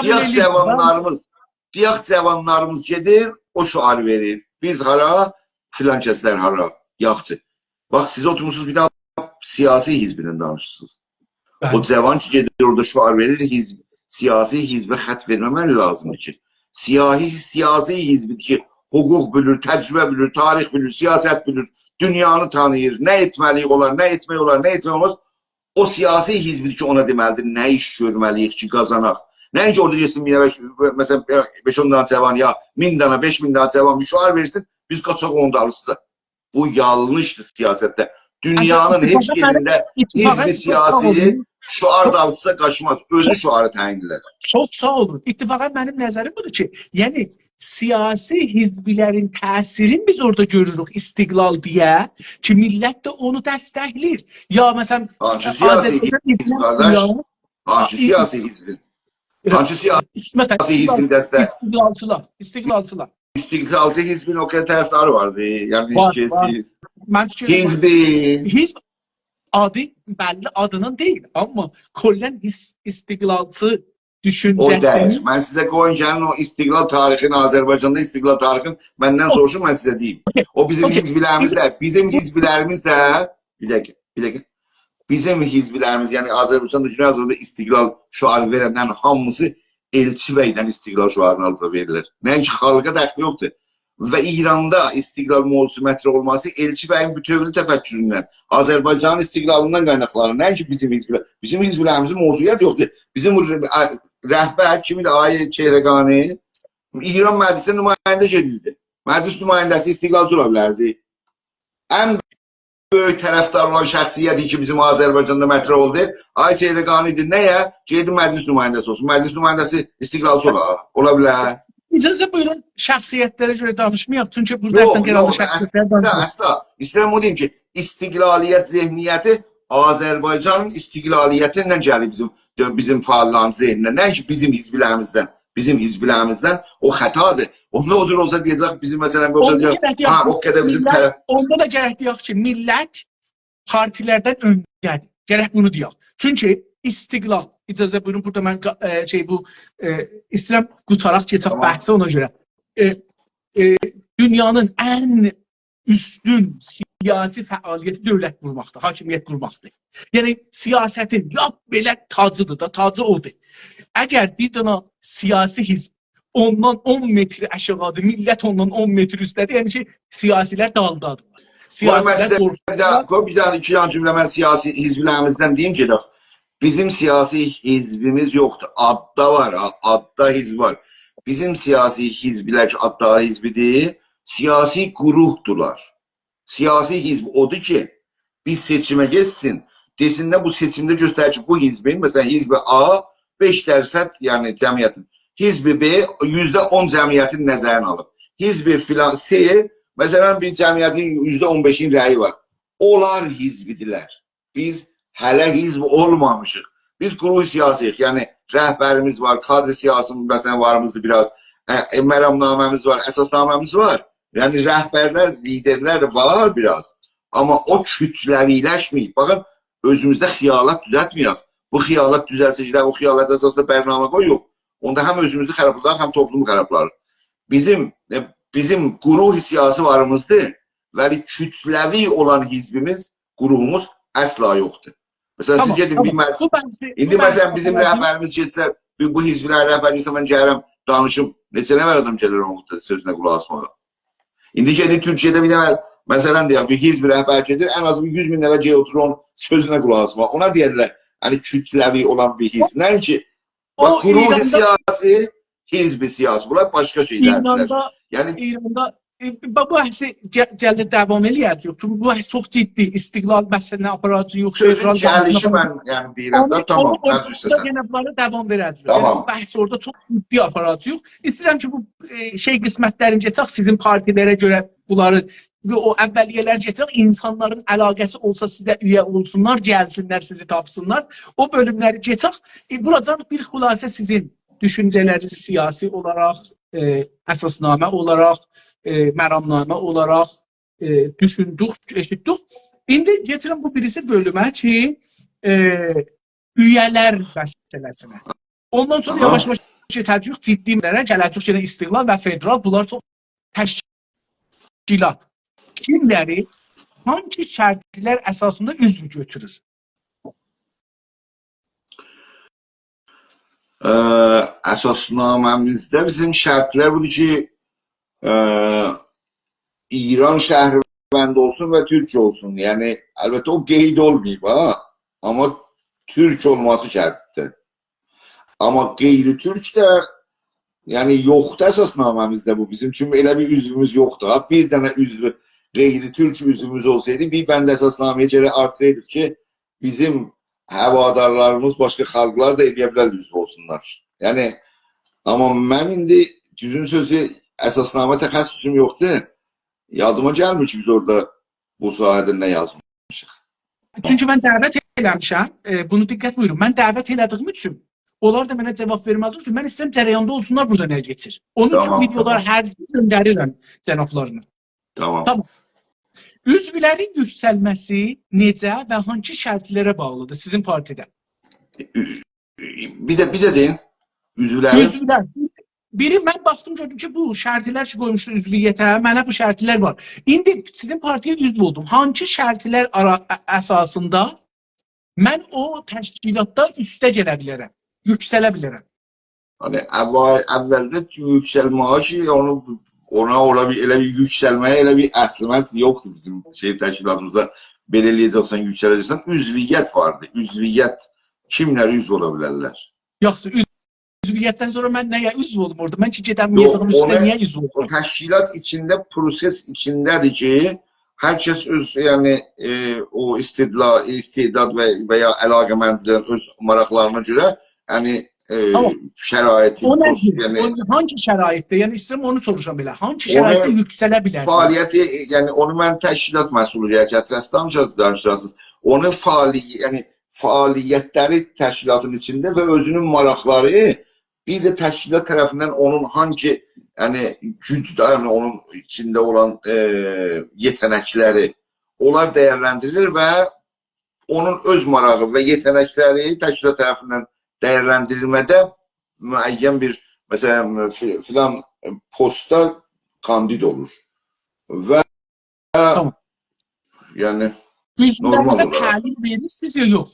دئیک جاوانلاریمیز، دئیک جاوانلاریمیز گئدیر، او شعاری وئریر. بیز هارا، فلان کسلر هارا، یاخچی. باخ، سیز اوتورموسونوز بیر دنه سیاسی حزبینن دانیشیرسینیز. او جاوان کی گئدیر اورادا شعار وئریر، حزب، سیاسی حزبه خط وئرمه‌مک لازیمدیر کی. سیاسی، سیاسی حزبیدیر کی، حقوق بیلیر، تجربه بیلیر، تاریخ بیلیر، سیاست بیلیر، دونیانی تانیییر، نه ائتمه‌لی‌ییک اولار، نه ائتمک اولار، نه ائتمک اولماز. او سیاسی حزبیدیر کی، اونا دئمه‌لیدیر، نه ایش گؤرمه‌لی‌ییک کی، قازاناق. نه اینکی اورادا گئتسین بیر نفر، مثلاً، بئش-اون دنه جاوان یا مین دنه، بئش مین دنه جاوان بیر شعار وئرسین، بیز قاچاق اونون دالیسیجا. بو یانلیشدیر سیاستده. دونیانین هئچ یئرینده حزب سیاسی شعار دالیسیجا قاچماز. اؤزو شعاری تعیین ائدر. چوخ ساغ اولون. اتفاقاً منیم نظریم بودور کی، یعنی سیاسی حزبلرین تأثیرینی بیز اورادا گؤروروک، استقلال دئیه کی، میللت ده اونو دستکله‌ییر. یا مثلاً، هانسی سیاسی حزب، قارداش؟ هانسی سیاسی حزبین؟ هانسی سیاسی حزبین دستک؟ استقلالچیلار، استقلالچیلار. استقلالچی حزبین او قدر طرفداری واردی. یعنی، وار، وار. حزبی، حزب آدی بللی آدینین دئییل، آمما کلاً حزب استقلالچی دوشونجه‌سینی... او دئییل. من سیزه قویوم گلین او استقلال تاریخینی، آذربایجاندا استقلال تاریخینی مندن سوروشون، من سیزه دئییم. او بیزیم حزبلریمیز ده، بیزیم حزبلریمیز ده، بیر دقیقه، بیر دقیقه. بیزیم حزبلریمیز، یعنی آذربایجان دوشونور، آذربایجاندا استقلال شعاری وئرنلرین هامیسی ائلچی بیگدن استقلال شعارینی آلیب دا وئریرلر. نه اینکی خالقا دخلی یوخدور. و ایراندا استقلال موضوعو مطرح اولماسی ائلچی بیگین بوتؤولو تفکروندن، آذربایجانین استقلالیندان قایناقلانیر. نه اینکی بیزیم حزبلر، بیزیم حزبلریمیزین موضوعیتی یوخدور. بیزیم بو ر-، ا-، رهبر کیمیدیر؟ آقای چهرگانی ایران مجلسینه نماینده گئدیردی. مجلس نماینده‌سی استقلالچی اولا بیلردی؟ ان بؤیوک طرفدار اولان شخصیتی کی، بیزیم آذربایجاندا مطرح اولدو، آقای چهرگانی‌دیر. نییه؟ گئدیب مجلس نماینده‌سی اولسون. مجلس نماینده‌سی استقلالچی اولا، اولا بیلر؟ اجازه بویورون، شخصیتلره گؤره دانیشمایاق، چونکی بورادا... یوخ، اصلاً قراردان، یوخ، شخصیتلره اصلاً، دانیشمیریق. اصلاً. ایسته‌ییرم او دئییم کی، استقلالیت ذهنیتی آذربایجانین استقلالیتیندن گلیر بیزیم، بیزیم فعاللارین ذهنینه. نه کی، بیزیم حزبلریمیزدن، بیزیم حزبلریمیزدن. او خطادیر. اوندا او جور اولسا دئیه‌جک، بیزیم، مثلاً، بورادا اوندا دئیه‌جک، گرک دئیک، ها، او قدر بیزیم میللت، طرف... اوندا دا گرک دئیک کی، میللت پارتیلردن اؤنده‌دیر. گرک بونو دئیک. چونکی استقلال، اجازه بویورون، بورادا من قا-، ائ، شئی، بو، ائ، ایسته‌ییرم قوتاراق کئچک... تامام. بحثی، اونا گؤره. ائ، ائ، دونیانین ان اوستون سیاسی فعالیتی دؤولت قورماقدیر، حاکمیت قورماقدیر. یعنی، سیاستین لاپ بئله تاجیدیر دا، تاجی اودور. اگر بیر دنه سیاسی حزب اوندان اون متر آشاغیدیر، میللت اوندان اون متر اوسته‌دیر، یعنی کی، سیاسی‌لر دالدادیر. قوی من سیاسی‌لر سیزه قورخورلار. بیر دنه، قوی بیر دنه ایکی دنه جمله من سیاسی حزبلریمیزدن دئییم، گئدک. بیزیم سیاسی حزبیمیز یوخدور. آددا وار، ها، آددا حزب وار. بیزیم سیاسی حزبلر کی، آددا حزبیدیر، سیاسی گروهدولار. سیاسی حزب اودور کی، بیر سئچیمه گئتسین، دئسین ده بو سئچیمده گؤستریر کی، بو حزبین، مثلاً، حزب A بئش درصد، یعنی جمعیتین، حزب B یوزده اون جمعیتین نظرینه آلیب. حزب فلان C، مثلاً، بیر جمعیتین یوزده اون بئشین رأیی وار. اونلار حزبیدیرلر. بیز هله حزب اولمامیشیق. بیز گروه سیاسی‌ییک. یعنی رهبریمیز وار، کادر سیاسی، مثلاً، واریمیزدیر بیر آز. ا، ا، مرامنامه‌میز وار، اساسنامه‌میز وار. یعنی رهبرلر، لیدرلر وار بیر آز. آمما او کوتله‌وی‌لشمه‌ییب. باخین، اؤزوموزده خیالات دوزلتمه‌یک. بو خیالات دوزلسه کی، او خیالات اساسیندا برنامه قویوق، اوندا هم اؤزوموزو خرابلایاریق، هم توپلومو خرابلایاریق. بیزیم، ائ، بیزیم گروه سیاسی واریمیزدیر، ولی کوتله‌وی اولان حزبیمیز، گروهوموز اصلا یوخدور. مثلاً، سیز گئدین بیر مجلس، بو بحثی، ایندی بو بحثی مثلاً، بیزیم آپارین. رهبریمیز گئتسه، بو، بو حزبلرین رهبری گئتسه، من گلیرم، دانیشیم. نئچه نفر آدام گلیر اونون سؤزونه قولاق آسماغا؟ ایندی گئدین تورکیه‌ده بیر نفر، مثلاً، دئیک، بیر حزب رهبری گئدیر، ان آز بیر یوز مین نفر گلیر اوتورور اونون سؤزونه قولاق آسماغا. اونا دئیرلر، یعنی، کوتله‌وی اولان بیر حزب. نه اینکی، او باخ، گروه ایراندا، سیاسی، حزب سیاسی. بونلار باشقا شئیلردیرلر. ایراندا، یعنی، ایراندا، ائ، بو، بو بحثی گل-، گلین داوام ائله‌یه‌جه‌ییک. چونکی بو بحث چوخ جدی، استقلال بحثینه آپاراجاغیق، یوخ، سؤزون فدرال گلیشی، بحثینه... من، یعنی، دئییرم ده، اونو، تامام، اونو، اونو مجلس سسن. یئنه بونلاری داوام وئره‌جه‌ییک. تامام. یعنی، بو بحثی اورادا چوخ جدی آپاراجاغیق. ایسته‌ییرم کی، بو، ائ، شئی قسمتلرینی گئچک، سیزین پارتی‌لره گؤره بونلاری، بو، او اولیه‌لر گئچک، اینسانلارین علاقه‌سی اولسا سیزه اویه اولسونلار، گلسینلر، سیزی تاپسینلار. او بؤلوملری گئچک. ائ، بوراجان بیر خلاصه سیزین دوشونجه‌لری سیاسی اولاراق، ائ، اساسنامه اولاراق، ائ، مرامنامه اولاراق، ائ، دوشوندوک، ائشیتدیک. ایندی گئچیرم بو بیریسی بؤلومه کی، ائ، اویه‌لر مسئله‌سینه. اوندان سونرا آها. یاواش-یاواش گئده‌جه‌ییک جدی مسئله‌لره، گله‌جه‌ییک یئنه استقلال و فدرال، بونلار چوخ تشکیلات. کیملری، هانسی شرطلر اساسیندا عضو گؤتورور؟ اه، اساسنامه‌میزده بیزیم شرطلر بودور کی، اه، ایران شهروندی اولسون و تورک اولسون. یعنی، البته او قید اولماییب ها، آمما تورک اولماسی شرطدیر. آمما غیر تورک ده، یعنی، یوخدور اساسنامه‌میزده بو. بیزیم اوچون ائله بیر عضووموز یوخدور. ها، بیر دنه عضو، غیر تورک عضووموز اولسایدی، بیر بند اساسنامه‌یه گرک آرتیرایدیق کی، بیزیم هوادارلاریمیز، باشقا خالقلار دا ائلیه بیلر عضو اولسونلار. یعنی، آمما من ایندی، دوزون سؤزو، اساسنامه تخصصوم یوخدور. یادیما گلمیر کی، بیز اورادا بو ساحه‌ده نه یازمیشیق. چونکی من دعوت ائله‌میشم، ائ، بونو دقت بویورون. من دعوت ائله‌دیییم اوچون، اونلار دا منه جاواب وئرمه‌دیگی اوچون، من ایسته‌ییرم جریاندا اولسونلار بورادا نه کئچیر. اونون اوچون، تامام، ویدئولاری تامام. هر گون گؤندریرم جنابلارینا. تامام. تامام. عضولرین یوکسلمه‌سی نئجه و هانسی شرطلره باغلیدیر سیزین پارتیده؟ بیر ده، بیر ده دئیین. عضولرین عضولر. بیری، من باخدیم، گؤردوم کی، بو شرطلر کی قویموشدو عضویته، منه بو شرطلر وار. ایندی سیزین پارتی‌یه عضو اولدوم. هانسی شرطلر آرا-، ا-، اساسیندا من او تشکیلاتدا اوسته گله بیلرم، یوکسله بیلرم؟ یعنی، اوّل-، اوّلده یوکسلمه‌یه کی، اونو، اونا اولا بیر، ائله بیر یوکسلمه‌یه، ائله بیر اصلینده یوخدور بیزیم شئی تشکیلاتیمیزدا. بئله ائله‌یه‌جکسن، یوکسله‌جکسن، عضویت واردیر، عضویت. کیملر عضو اولا بیلرلر؟ یوخسا، عضو-، عضویتدن سونرا من نه‌یه عضو اولدوم اورادا؟ من کی گئده‌میه‌جه‌یم، اونو، اوسته نییه عضو اولدوم؟ او تشکیلات ایچینده، پروسس ایچینده‌دیر کی، هر کس اؤز، یعنی، ائ، او استدلا-، استعداد و، و یا علاقه‌مندلیگین اؤز ماراقلارینا گؤره، یعنی، ائ، تامام. شرایطی، او نه‌دیر؟ پروس-، یعنی او هانسی شرایطده؟ یعنی ایسته‌ییرم اونو سوروشام ائله. هانسی اونو شرایطده یوکسله بیلر؟ فعالیتی، یعنی اونو من تشکیلات مسئولو گرک گتیره‌سینیز، دانیشا-، دانیشاسینیز. اونو فعالی-، یعنی فعالیتلری تشکیلاتین ایچینده و اؤزونون ماراقلاری، بیر ده تشکیلات طرفیندن اونون هانسی، یعنی گوج ده، یعنی اونون ایچینده اولان، ائ، یئته‌نکلری، اونلار دیرلندیریلیر و اونون اؤز ماراغی و یئته‌نکلری تشکیلات طرفیندن دیرلندیریلمه‌ده معین بیر، مثلا، فی-، فلان پوستا کاندید اولور. و تامام. یعنی، نورمال عضولرینیزه اولاراق تعلیم وئریرسینیز یا یوخ؟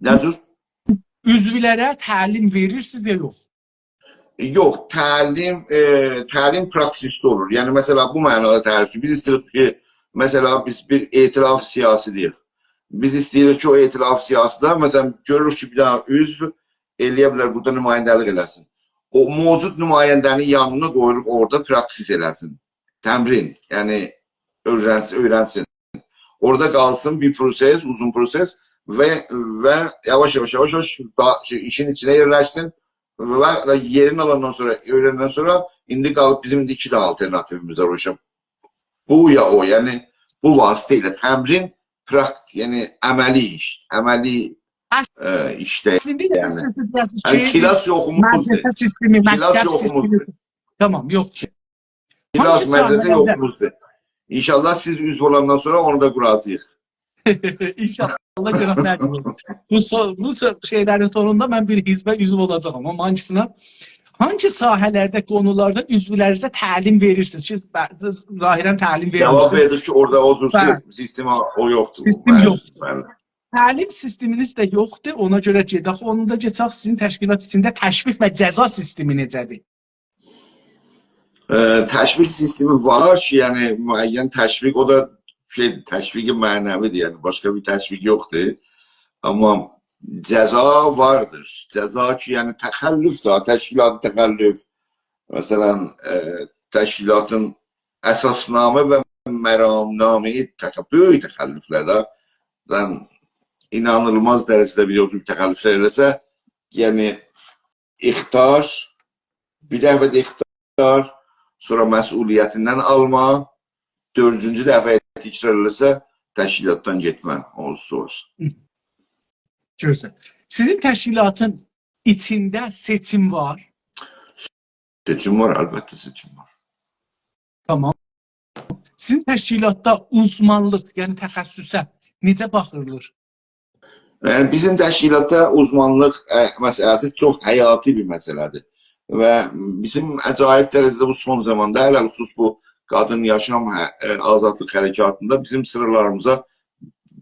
نه جور؟ عضولره تعلیم وئریرسینیز یا یوخ؟ یوخ، تعلیم، ائ، تعلیم پراکسیسده اولور. یعنی، مثلا، بو معنادا تعریف کی، بیز ایسته‌ییریک کی، مثلا، بیز بیر ائتلاف سیاسی دئیک. بیز ایسته‌ییریک کی، او ائتلاف سیاسیده، مثلا، گؤروروک کی، بیر دنه عضو ائلیه بیلر بورادا نماینده‌لیک ائله‌سین. او موجود نماینده‌نین یانینا قویوروق، اورادا پراکسیس ائله‌سین. تمرین، یعنی اؤیرنس-، اؤیرنسین. اورادا قالسین بیر پروسس، اوزون پروسس و، و یاواش-یاواش، یاواش-یاواش دا-، شئی، ایشین ایچینه یئرلشسین و یئرین آلاندان سونرا، اؤیرندن سونرا ایندی قالیب بیزیم ایندی ایکی دنه آلترناتیویمیز وار، هوشام. بو یا او، یعنی بو واسطه ایله تمرین، پراک-، یعنی عملی ایش، عملی، ائ، ایشده، اصلینده، یعنی. سیز دئییرسینیز، یعنی کی، کلاس یوخوموزدور. مدرسه سیستمی، کلاس مکتب یوخوموزدور. سیستمی. تامام، یوخ کی. کلاس، هانسی مدرسه ساحه‌لرده یوخوموزدور. ان‌شاءالله سیز عضو اولاندان سونرا اونو دا قوراجاغیق. ان‌شاءالله، گؤرک نه اولور. بو سو-، بو سو-، شئیلرین سونوندا من بیر حزبه عضو اولاجاغام. آمما هانسینا؟ هانسی ساحه‌لرده، قونولاردا عضولرینیزه تعلیم وئریرسینیز؟ سیز ب-، ظاهرا تعلیم وئرمیرسینیز. جاواب وئردیک کی، اورادا او جور، بلی، سیستم او یوخدور. سیستم، بلی، یوخدور. بلی. تعلیم سیستمینیز ده یوخدور، اونا گؤره گئدک، اونو دا گئچک. سیزین تشکیلات ایچینده تشویق و جزا سیستمی نئجه‌دیر؟ ائ، تشویق سیستمی وار کی، یعنی معین تشویق، او دا شئی، تشویق معنوی‌دیر، یعنی باشقا بیر تشویق یوخدور. آمما جزا واردیر. جزا کی، یعنی تخلف ده، تشکیلاتی تخلف. مثلا، ائ، تشکیلاتین اساسنامه و مرامنامه‌ای تخ-، بؤیوک تخلفلر ده. سن اینانیلماز درجه‌ده بیر او جور تخلفلر ائله‌سه، یعنی اخطار، بیر دفعه ده اخطار، سونرا مسئولیتیندن آلما، دؤردونجو دفعه تکرار ائله‌سه، تشکیلاتدان گئتمه، اونسوز وار. گؤزل. سیزین تشکیلاتین ایچینده سئچیم وار؟ سئچیم وار، البته سئچیم وار. تامام. سیزین تشکیلاتدا اوزمانلیق، یعنی تخصصه نئجه باخیلیر؟ یعنی بیزیم تشکیلاتدا اوزمانلیق، ائ، مسئله‌سی چوخ حیاتی بیر مسئله‌دیر. و بیزیم عجایب درجه‌ده بو سون زاماندا، علی‌الخصوص بو قادین یاشام، هه، ائ، آزادلیق حرکاتیندا بیزیم سیرالاریمیزا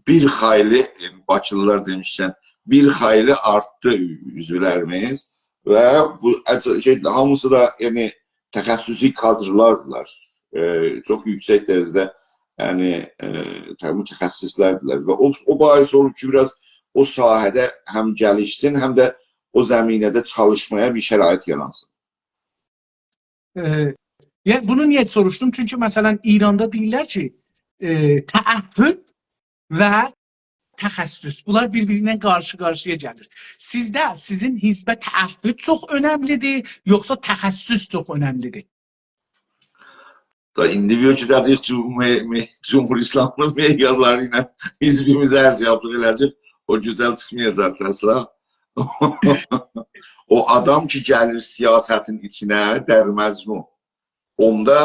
بیر خایلی، ائ، باکیلیلار دئمیشکن، بیر خایلی آرتدی عضولریمیز. و بو عج-، شئی، هامیسی دا، یعنی، تخصصی کادرلاردیلار. ائ، چوخ یوکسک درجه‌ده، یعنی، ائ، ته-، متخصص‌لردیلر. و او، او باعث اولوب کی، بیر آز او ساحه‌ده هم گلیشسین، هم ده او زمینه‌ده چالیشمایا بیر شرایط یارانسین. ائ، یعنی، بونو نییه سوروشدوم؟ چونکی، مثلا، ایراندا دئییرلر کی، ائ، تعهد و تخصص. بونلار بیر-بیرینن قارشی-قارشییا گلیر. سیزده، سیزین حزبه تعهد چوخ اؤنملی‌دیر، یوخسا تخصص چوخ اؤنملی‌دیر؟ دا ایندی بیر اؤلکه‌ده دئییریک، جمهور-، می-، جمهوری اسلامی‌نین معیارلاری ایله حزبیمیزه ارزیابلیق ائله‌یه‌جک، او گؤزل چیخمایاجاق اصلا. او آدام کی، گلیر سیاستین ایچینه، در مجموع، اوندا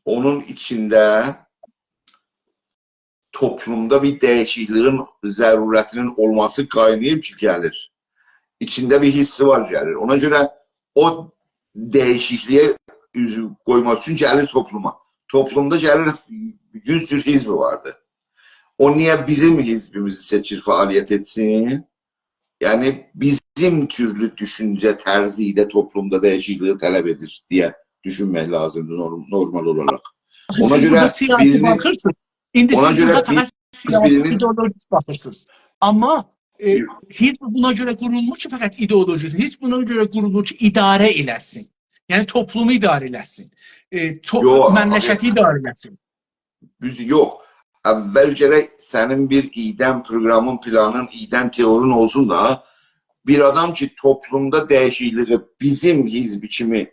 اونون ایچینده توپلومدا بیر دییشیکلیگین ضرورتینین اولماسی قایناییب کی، گلیر. ایچینده بیر حیسی وار، گلیر. اونا گؤره او دییشیکلیگه اوز قویماق اوچون گلیر توپلوما. توپلومدا گلیر، یوز جور حزب واردی. او نییه بیزیم حزبیمیزی سئچیر فعالیت ائتسین؟ یعنی، بیزیم تورلو دوشونجه طرزی ایله توپلومدا دییشیکلیگی طلب ائدیر دئیه دوشونمک لازیمدیر نورم-، نورمال اولاراق. آخی اونا سیز گؤره بورادا سیاسی بیرینی، باخیرسینیز. ایندی اونا سیز گؤره بورادا فقط بیز سیاسی، بیرینی ایدئولوژیک باخیرسینیز. آمما، ائ، یوخ. حزب بونا گؤره قورولمور کی، فقط ایدئولوژیسی. حزب بونا گؤره قورولمور کی، اداره ائله‌سین. یعنی، توپلومو اداره ائله‌سین. ائ، تو-، یوخ، مملکتی آخی اداره ائله‌سین. دوز یوخ. اول گرک سنین بیر ایده‌ن، پروگرامین، پلانین، ایده‌ن، تئورین اولسون دا. بیر آدام کی، توپلومدا دییشیکلیگی بیزیم حزب کیمی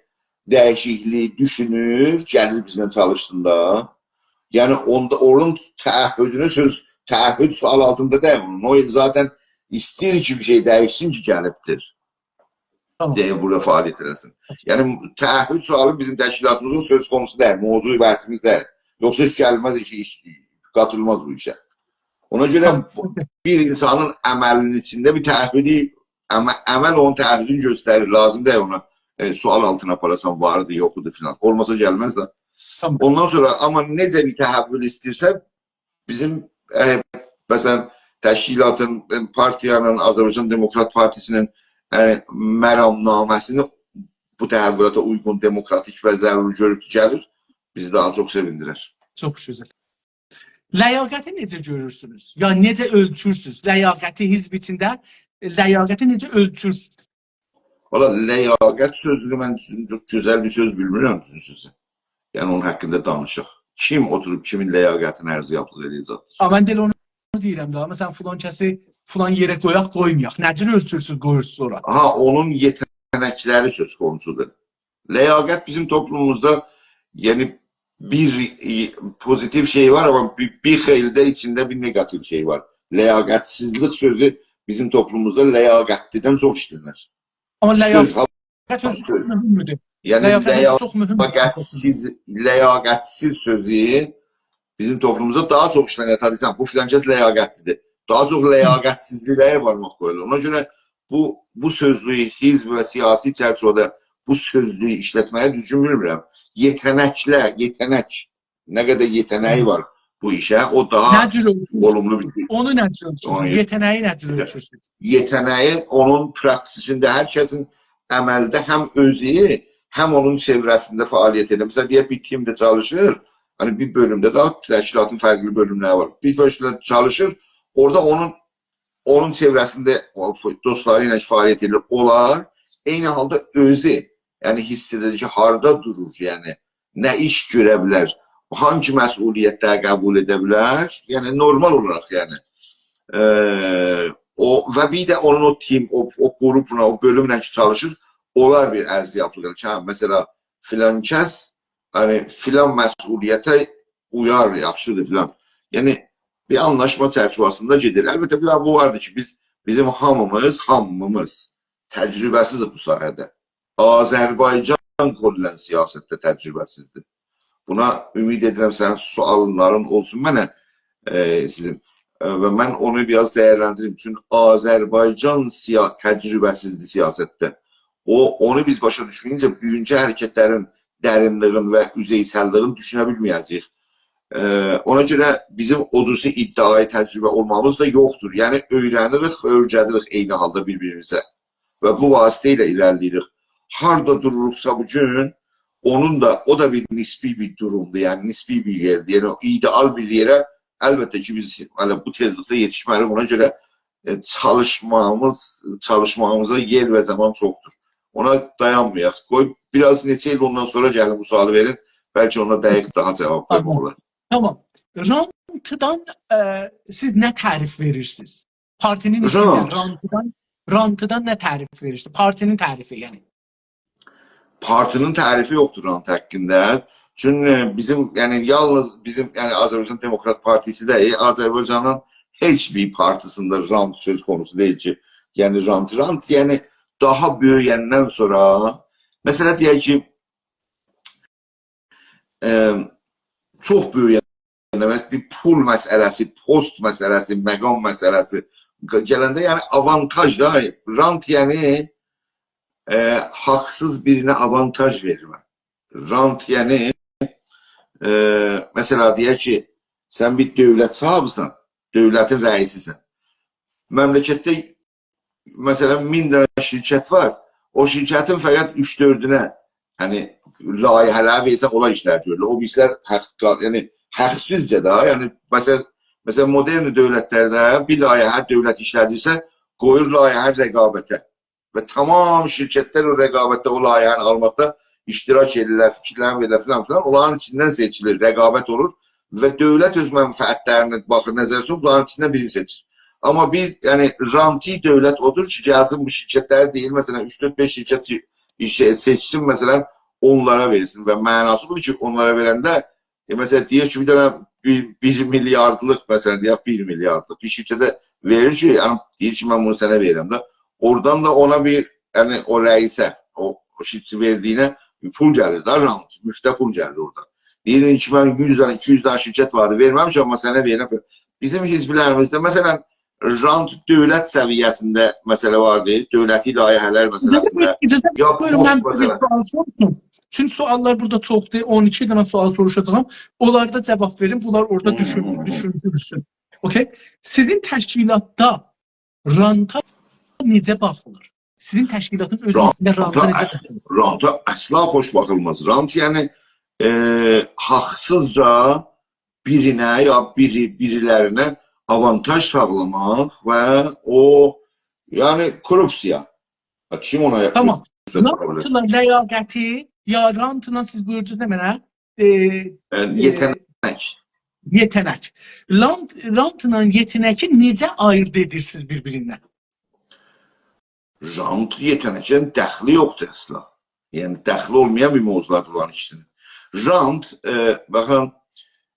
دییشیکلیگی دوشونور، گلیر بیزله چالیشسین دا. یعنی، اوندا، اونون تعهدونو سؤز، تعهد سؤال آلتیندا دئییل اونون. او ذاتاً ایسته‌ییر کی، بیر شئی دییشسین کی، گلیبدیر. تامام. دئیه بورادا فعالیت ائله‌سین. یعنی، تعهد سؤالی بیزیم تشکیلاتیمیزین سؤز قونوسو دئییل، موضوع بحثیمیز دئییل. یوخسا هئچ گلمز ایشی، ایش-، قاتیلماز بو ایشه. اونا گؤره تامام. بو، بیر اینسانین عملینین ایچینده بیر تعهدی، عمه-، عمل اونون تعهدینی گؤستریر. لازیم دئییل اونا، ائ، سؤال آلتینا آپاراسان، واریدی، یوخودو فلان. اولماسا گلمز ده. تامام. اوندان سونرا، آمما نئجه بیر تحول ایسته‌ییرسه، بیزیم، یعنی، مثلا، تشکیلاتین، پارتیانین، آذربایجان دموکرات پارتیسی‌نین، یعنی، مرام‌نامه‌سینی بو تحولاتا اویغون، دموکراتیک و ضروری گؤروب گلیر، بیزی داها چوخ سئویندیرر. چوخ گؤزل. لیاقتی نئجه گؤرورسونوز؟ یا نئجه اؤلچورسونوز؟ لیاقتی حزب ایچینده، لیاقتی نئجه اؤلچورسونوز؟ والله، لیاقت سؤزونو من چوخ گؤزل بیر سؤز بیلمیرم، دوزون سؤزو. یعنی، اونون حاقیندا دانیشاق. کیم اوتوروب کیمین لیاقتینی ارزیابلیق ائله‌یه‌جکدیر؟ آمما من ده ائله اونو دئییرم ده، مثلا، فلان کسی فلان یئره قویاق، قویمایاق. نئجه اؤلچورسوز، قویورسوز اورا؟ آها، اونون یئته‌نکلری سؤز قونوسودور. لیاقت بیزیم توپلوموموزدا، یعنی، بیر، ائ، پوزیتیو شئی وار، آمما بیر، بیر خیلی ده ایچینده بیر نگاتیو شئی وار. لیاقتسیزلیک سؤزو بیزیم توپلوموموزدا لیاقتلی‌دن چوخ ایشله‌نیر. آمما سؤز، لیاقت اؤزو چوخ مهمدور. یعنی، لیاقت اؤزو چوخ مهمدور. لیاقتسیز، لیاقتسیز سؤزو بیزیم توپلوموموزدا داها چوخ ایشله‌نیر. تا دئییرسن، بو فلان کس لیاقتلی‌دیر. داها چوخ لیاقتسیزلیگه بارماق قویولور. اونا گؤره بو، بو سؤزلویو حزب و سیاسی چرچیوه‌ده بو سؤزلویو ایشلتمه‌یی دوزگون بیلمیرم. یئته‌نکله، یئته‌نک، نه قدر یئته‌نه‌یی وار بو ایشه، او داها نه جور اؤلچورسونوز؟ اولوملو بیر شئی. اونو نه جور اؤلچورسونوز؟ اونو یئته‌نه‌یی نه جور اؤلچورسونوز؟ یئته‌نه‌یی اونون پراکتیسینده هر کسین عملده هم اؤزو، هم اونون چئوره‌سینده فعالیت ائدیر. مثلا، دئیک، بیر تیمده چالیشیر، هانی بیر بؤلومده ده تشکیلاتین فرقلی بؤلوملری وار. بیر بؤلومده چالیشیر، اورادا اونون، اونون چئوره‌سینده او ف-، دوستلاری ایله فعالیت ائدیر. اونلار عینی حالدا اؤزو، یعنی، حیس ائدیر کی، هاردا دورور، یعنی، نه ایش گؤره بیلر، هانگی مسئولیتلری قبول ائده بیلر، یعنی نورمال اولاراق، یعنی. ائ، او، و بیر ده اونون او تیم، او، او گروپلا، او بؤلومله کی چالیشیر، اونلار بیر ارزیابلیق ائدیر کی، هه، مثلا، فلان کس، یعنی، فلان مسئولیته اویار، یاخشیدیر فلان. یعنی، بیر آنلاشما چرچیوه‌سینده گئدیر. البته، بیر ده بو واردیر کی، بیز، بیزیم هامیمیز، هامیمیز، تجربه‌سیزدیر بو ساحه‌ده. آذربایجان کلاً سیاستده تجربه‌سیزدیر. بونا امید ائدیرم سنین سؤاللارین اولسون منه، ائ، سیزین. ائ، و من اونو بیر آز دیرلندیریم. چونکی آذربایجان سیا-، تجربه‌سیزدیر سیاستده. او، اونو بیز باشا دوشمه‌یینجه بوگونکو حرکتلرین درینلیگین و اوزئیسللیگینی دوشونه بیلمه‌یه‌جه‌ییک. ائ، اونا گؤره بیزیم او جورسه ادعای تجربه اولمامیز دا یوخدور. یعنی، اؤیره‌نیریک، اؤرگه‌دیریک عینی حالدا بیر-بیریمیزه. و بو واسطه ایله ایره‌لیله‌ییریک. هاردا دوروروقسا بو گون، اونون دا، او دا بیر نسبی بیر دورومدور، یعنی نسبی بیر یئردیر. یعنی، او ایده‌آل بیر یئره، البته کی، بیز هله بو تئزلیکده یئتیشمه‌ریک. اونا گؤره، ائ، چالیشمامیز، چالیشمامیزا یئر و زامان چوخدور. اونا دایانمایاق. قوی، بیر آز نئچه ایل اوندان سونرا گلین بو سؤالی وئرین. بلکه اونا دقیق داها جاواب وئرمک اولار. تامام. رانتدان، ائ، سیز نه تعریف وئریرسینیز؟ پارتی‌نین ایچینده رانت. رانتدان، رانتدان نه تعریف وئریرسینیز؟ پارتی‌نین تعریفی، یعنی. پارتی‌نین تعریفی یوخدور رانت حاقیندا. چونکی، ائ، بیزیم، یعنی، یالنیز بیزیم، یعنی، آذربایجان دموکرات پارتیسی دئییل، آذربایجانین هئچ بیر پارتیسینده رانت سؤز قونوسو دئییل کی، یعنی، رانت، رانت، یعنی، داها بؤیویندن سونرا، مثلا، دئیک کی، ائ، چوخ بؤیوک، یعنی، بیر پول مسئله‌سی، پست مسئله‌سی، مقام مسئله‌سی گ-، گلنده، یعنی، آوانتاژ دا، رانت، یعنی، ائ، حاقسیز بیرینه آوانتاژ وئرمه. رانت، یعنی، ائ، مثلا، دئیک کی، سن بیر دؤولت صاحیبیسن، دؤولتین رئیسیسن. مملکتده مثلا، مین دنه شرکت وار. او شرکتین فقط اوچ-دؤردونه، یعنی، لایحه‌لری وئرسن، اونلار ایشلر گؤرورلر. او بیریسیلر حاق، یعنی، حاقسیزجا دا، یعنی، مثلا، مثلا، مدرن دؤولتلرده بیر لایحه دؤولت ایشلدیرسه، قویور لایحه رقابته. و تمام شرکتلر او رقابتده، او لایحه‌نی آلماقدا اشتراک ائدیرلر، فیکیرلرینی وئریرلر، فلان، فلان. اونلارین ایچیندن سئچیلیر، رقابت اولور. و دؤولت اؤز منفعتلرینی باخیر، نظره سالیر، بونلارین ایچیندن بیرینی سئچیر. آمما بیر، یعنی، رانتی دؤولت اودور کی، گلسین بو شرکتلری دئییر، مثلا، اوچ، دؤرد، بئش شرکت ایش-، سئچسین، مثلا، اونلارا وئرسین. و معناسی بودور کی، اونلارا وئرنده، ائ، مثلا، دئییر کی، بیر دنه بیر، بیر میلیاردلیق، مثلا، دئیک، بیر میلیاردلیق بیر شرکته وئریر کی، یعنی، دئییر کی، من بونو سنه وئریرم ده. اورادان دا اونا بیر، یعنی، او رئیسه، او، او شرکتی وئردیگینه بیر پول گلیر ده، رانت، مفته پول گلیر اورادان. دئییر کی، من یوز دنه، ایکی یوز دنه شرکت واردی، وئرمه‌میشم، آمما سنه وئریرم. بیزیم حزبلریمیزده، مثلا، رانت دؤولت سویه‌سینده مسئله واردی، دؤولتی لایحه‌لر اجازه مسئله‌سینده، بویورون، اجازه یا بویورون، پست من بیر مسئله. سؤال سوروشوم. چونکی سؤاللار بورادا چوخدور، اون ایکی دنه سؤال سوروشاجاغام. اونلاردا جاواب وئرین، بونلار اورادا دوشون-، هوم. دوشوندورولسون. اوکی؟ سیزین تشکیلاتدا رانتا نئجه باخیلیر؟ سیزین تشکیلاتین اؤز ایچینده رانتا رانتا نئجه اص-، باخیلیر؟ رانتا اصلا خوش باخیلماز. رانت، یعنی، ائ، حاقسیزجا بیرینه یا بیری، بیریلرینه آوانتاژ ساغلاماق و او، یعنی، کوروپسیا. کیم اونا یاخین؟ تامام. رانتلا لیاقتی، یا رانتلا سیز بویوردونوز نه منه؟ ائ، یعنی، ائ، یئته‌نک. یئته‌نک. رانت، رانتلا یئته‌نکی نئجه آییرد ائدیرسینیز بیر-بیریندن؟ رانت یئته‌نکین دخلی یوخدور اصلا. یعنی، دخلی اولمایان بیر موضوعدیر بونلارین ایکیسینین. رانت، ائ، باخین،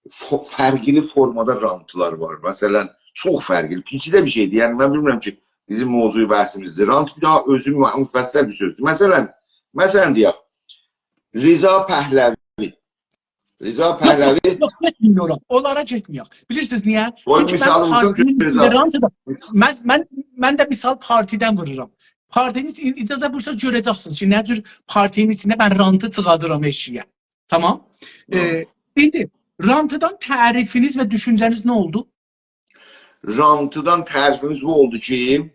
فو-، فرقلی فورمادا رانتلار وار. مثلا، چوخ فرقلی، پیچیده بیر شئیدیر. یعنی، من بیلمیرم کی، بیزیم موضوع بحثیمیزدیر. رانت بیر داها اؤزو مو-، مفصل بیر سؤزدور. مثلا، مثلا دئیک، رضا پهلوی. رضا یوخ، پهلوی. یوخ، یوخ، گئتمه‌یین اورا. اونلارا گئتمه‌یک. بیلیرسینیز نییه؟ قوی، چونکی من مثال وورسام پارتی‌نین گؤره‌جکسینیز. ایچینده رانت دا، من، من، من ده مثال پارتیدن وورورام. پارتی‌نین ایچ-، اجازه بویورسانیز گؤره‌جکسینیز کی، نه جور پارتی‌نین ایچینده من رانتی چیخاردیرام ائشییه. تامام؟ تامام. ائ، ایندی رانتدان تعریفینیز و دوشونجه‌نیز نه اولدو؟ رانتدان تعریفیمیز بو اولدو کی،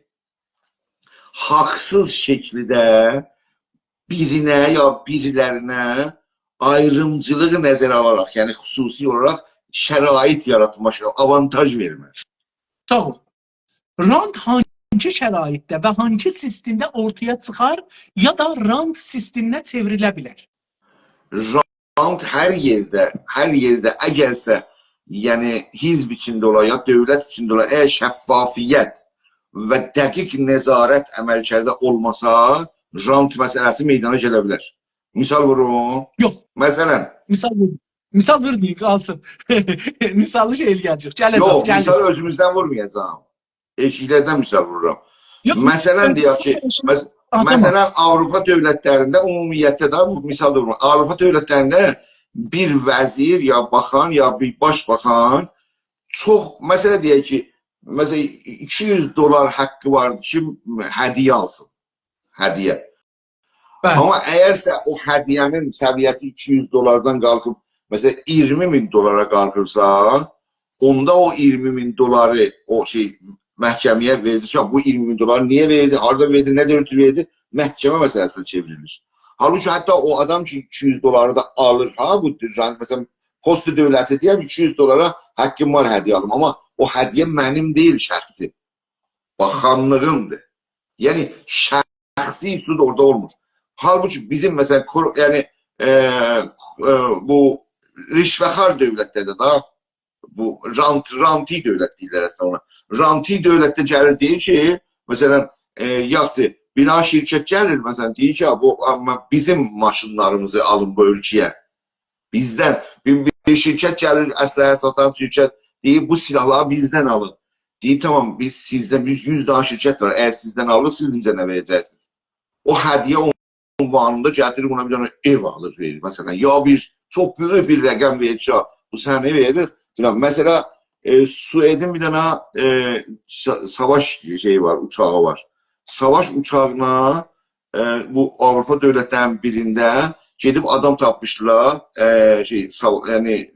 حاقسیز شکیلده بیرینه یا بیریلرینه آیریمجیلیغی نظره آلاراق، یعنی خصوصی اولاراق شرایط یاراتماق، آوانتاژ وئرمک. ساغ اول. رانت هانسی شرایطده و هانسی سیستمده اورتایا چیخار، یا دا رانت سیستمینه چئوریله بیلر؟ رانت هر یئرده، هر یئرده، اگرسه، یعنی، حزب ایچینده اولا، یا دؤولت ایچینده اولا، اگر شفافیت و دقیق نظارت عملکرده اولماسا، رانت مسئله‌سی میدانا گله بیلر. مثال ووروم. یوخ. مثلا. مثال وورمایین. مثال وورمایین، قالسین. مثالی شئی ائله‌یه‌جه‌ییک. گله‌جک، یوخ، گله‌جک. مثال اؤزوموزدن وورمایاجاغام. ائشیکلردن مثال وورورام. یوخ، مثلا، مثال دئیک کی، وورمایین. مس-، آدام مثلا، آوروپا دؤولتلرینده عمومیتله ده، بو مثال دا وورورام. آوروپا دؤولتلرینده بیر وزیر یا باخان یا بیر باشباخان چوخ، مثلا، دئیک کی، مثلا، ایکی یوز دلار حاققی وار کی، هدیه آلسین. هدیه. بلی. آمما اگرسه او هدیه‌نین سویه‌سی ایکی یوز دلاردان قالخیب، مثلا، اییرمی مین دلارا قالخیرسا، اوندا او اییرمی مین دلاری او شئی محکمه‌یه وئره‌جک کی، بو اییرمی مین دلاری نییه وئردی، هاردا وئردی، نه دؤولت وئردی، محکمه مسئله‌سینه چئوریلیر. حالبوکی حتی او آدام کی، ایکی یوز دلاری دا آلیر، ها، بو، یعنی، مثلا، پست دؤولتی دئیه ایکی یوز دلارا حاققیم وار هدیه آلیم، آمما او هدیه منیم دئییل شخصی، باخانلیغیندیر. یعنی، شخصی سود اورادا اولمور. حالبوکی بیزیم، مثلا، کور-، یعنی، ائ، ائ، بو رشوه‌خوار دؤولتلرده ده، بو رانت، رانتی دؤولت دئییرلر اصلینده اونا. رانتی دؤولتده گلیر، دئییر کی، مثلا، ائ، یاخشی، بیر دنه شرکت گلیر، مثلا، دئییر کی، «بو، آمما بیزیم ماشینلاریمیزی آلین بو اؤلکه‌یه.» بیزدن بیر، بیر شرکت گلیر، اسلحه ساتان شرکت، دئییر، «بو سلاحلاری بیزدن آلین.» دئییر، «تامام، بیز سیزدن، بیز یوز دنه شرکت وار، اگر سیزدن آلیریق، سیز بیزه نه وئره‌جکسینیز؟» او هدیه عنوانیندا گتیریر، بونا بیر دنه ائو آلیر، وئریر، مثلا. یا بیر چوخ بؤیوک بیر رقم وئریر کی، «بو سنه وئریر»، فلان. مثلا، ائ، سوئدین بیر دنه، ائ، سا-، ساواش شئیی وار، اوچاغی وار. ساواش اوچاغینا ائ، بو آوروپا دؤولتلرینین بیرینده گئدیب آدام تاپمیشدیلار، ائ، شئی، ساو-، یعنی،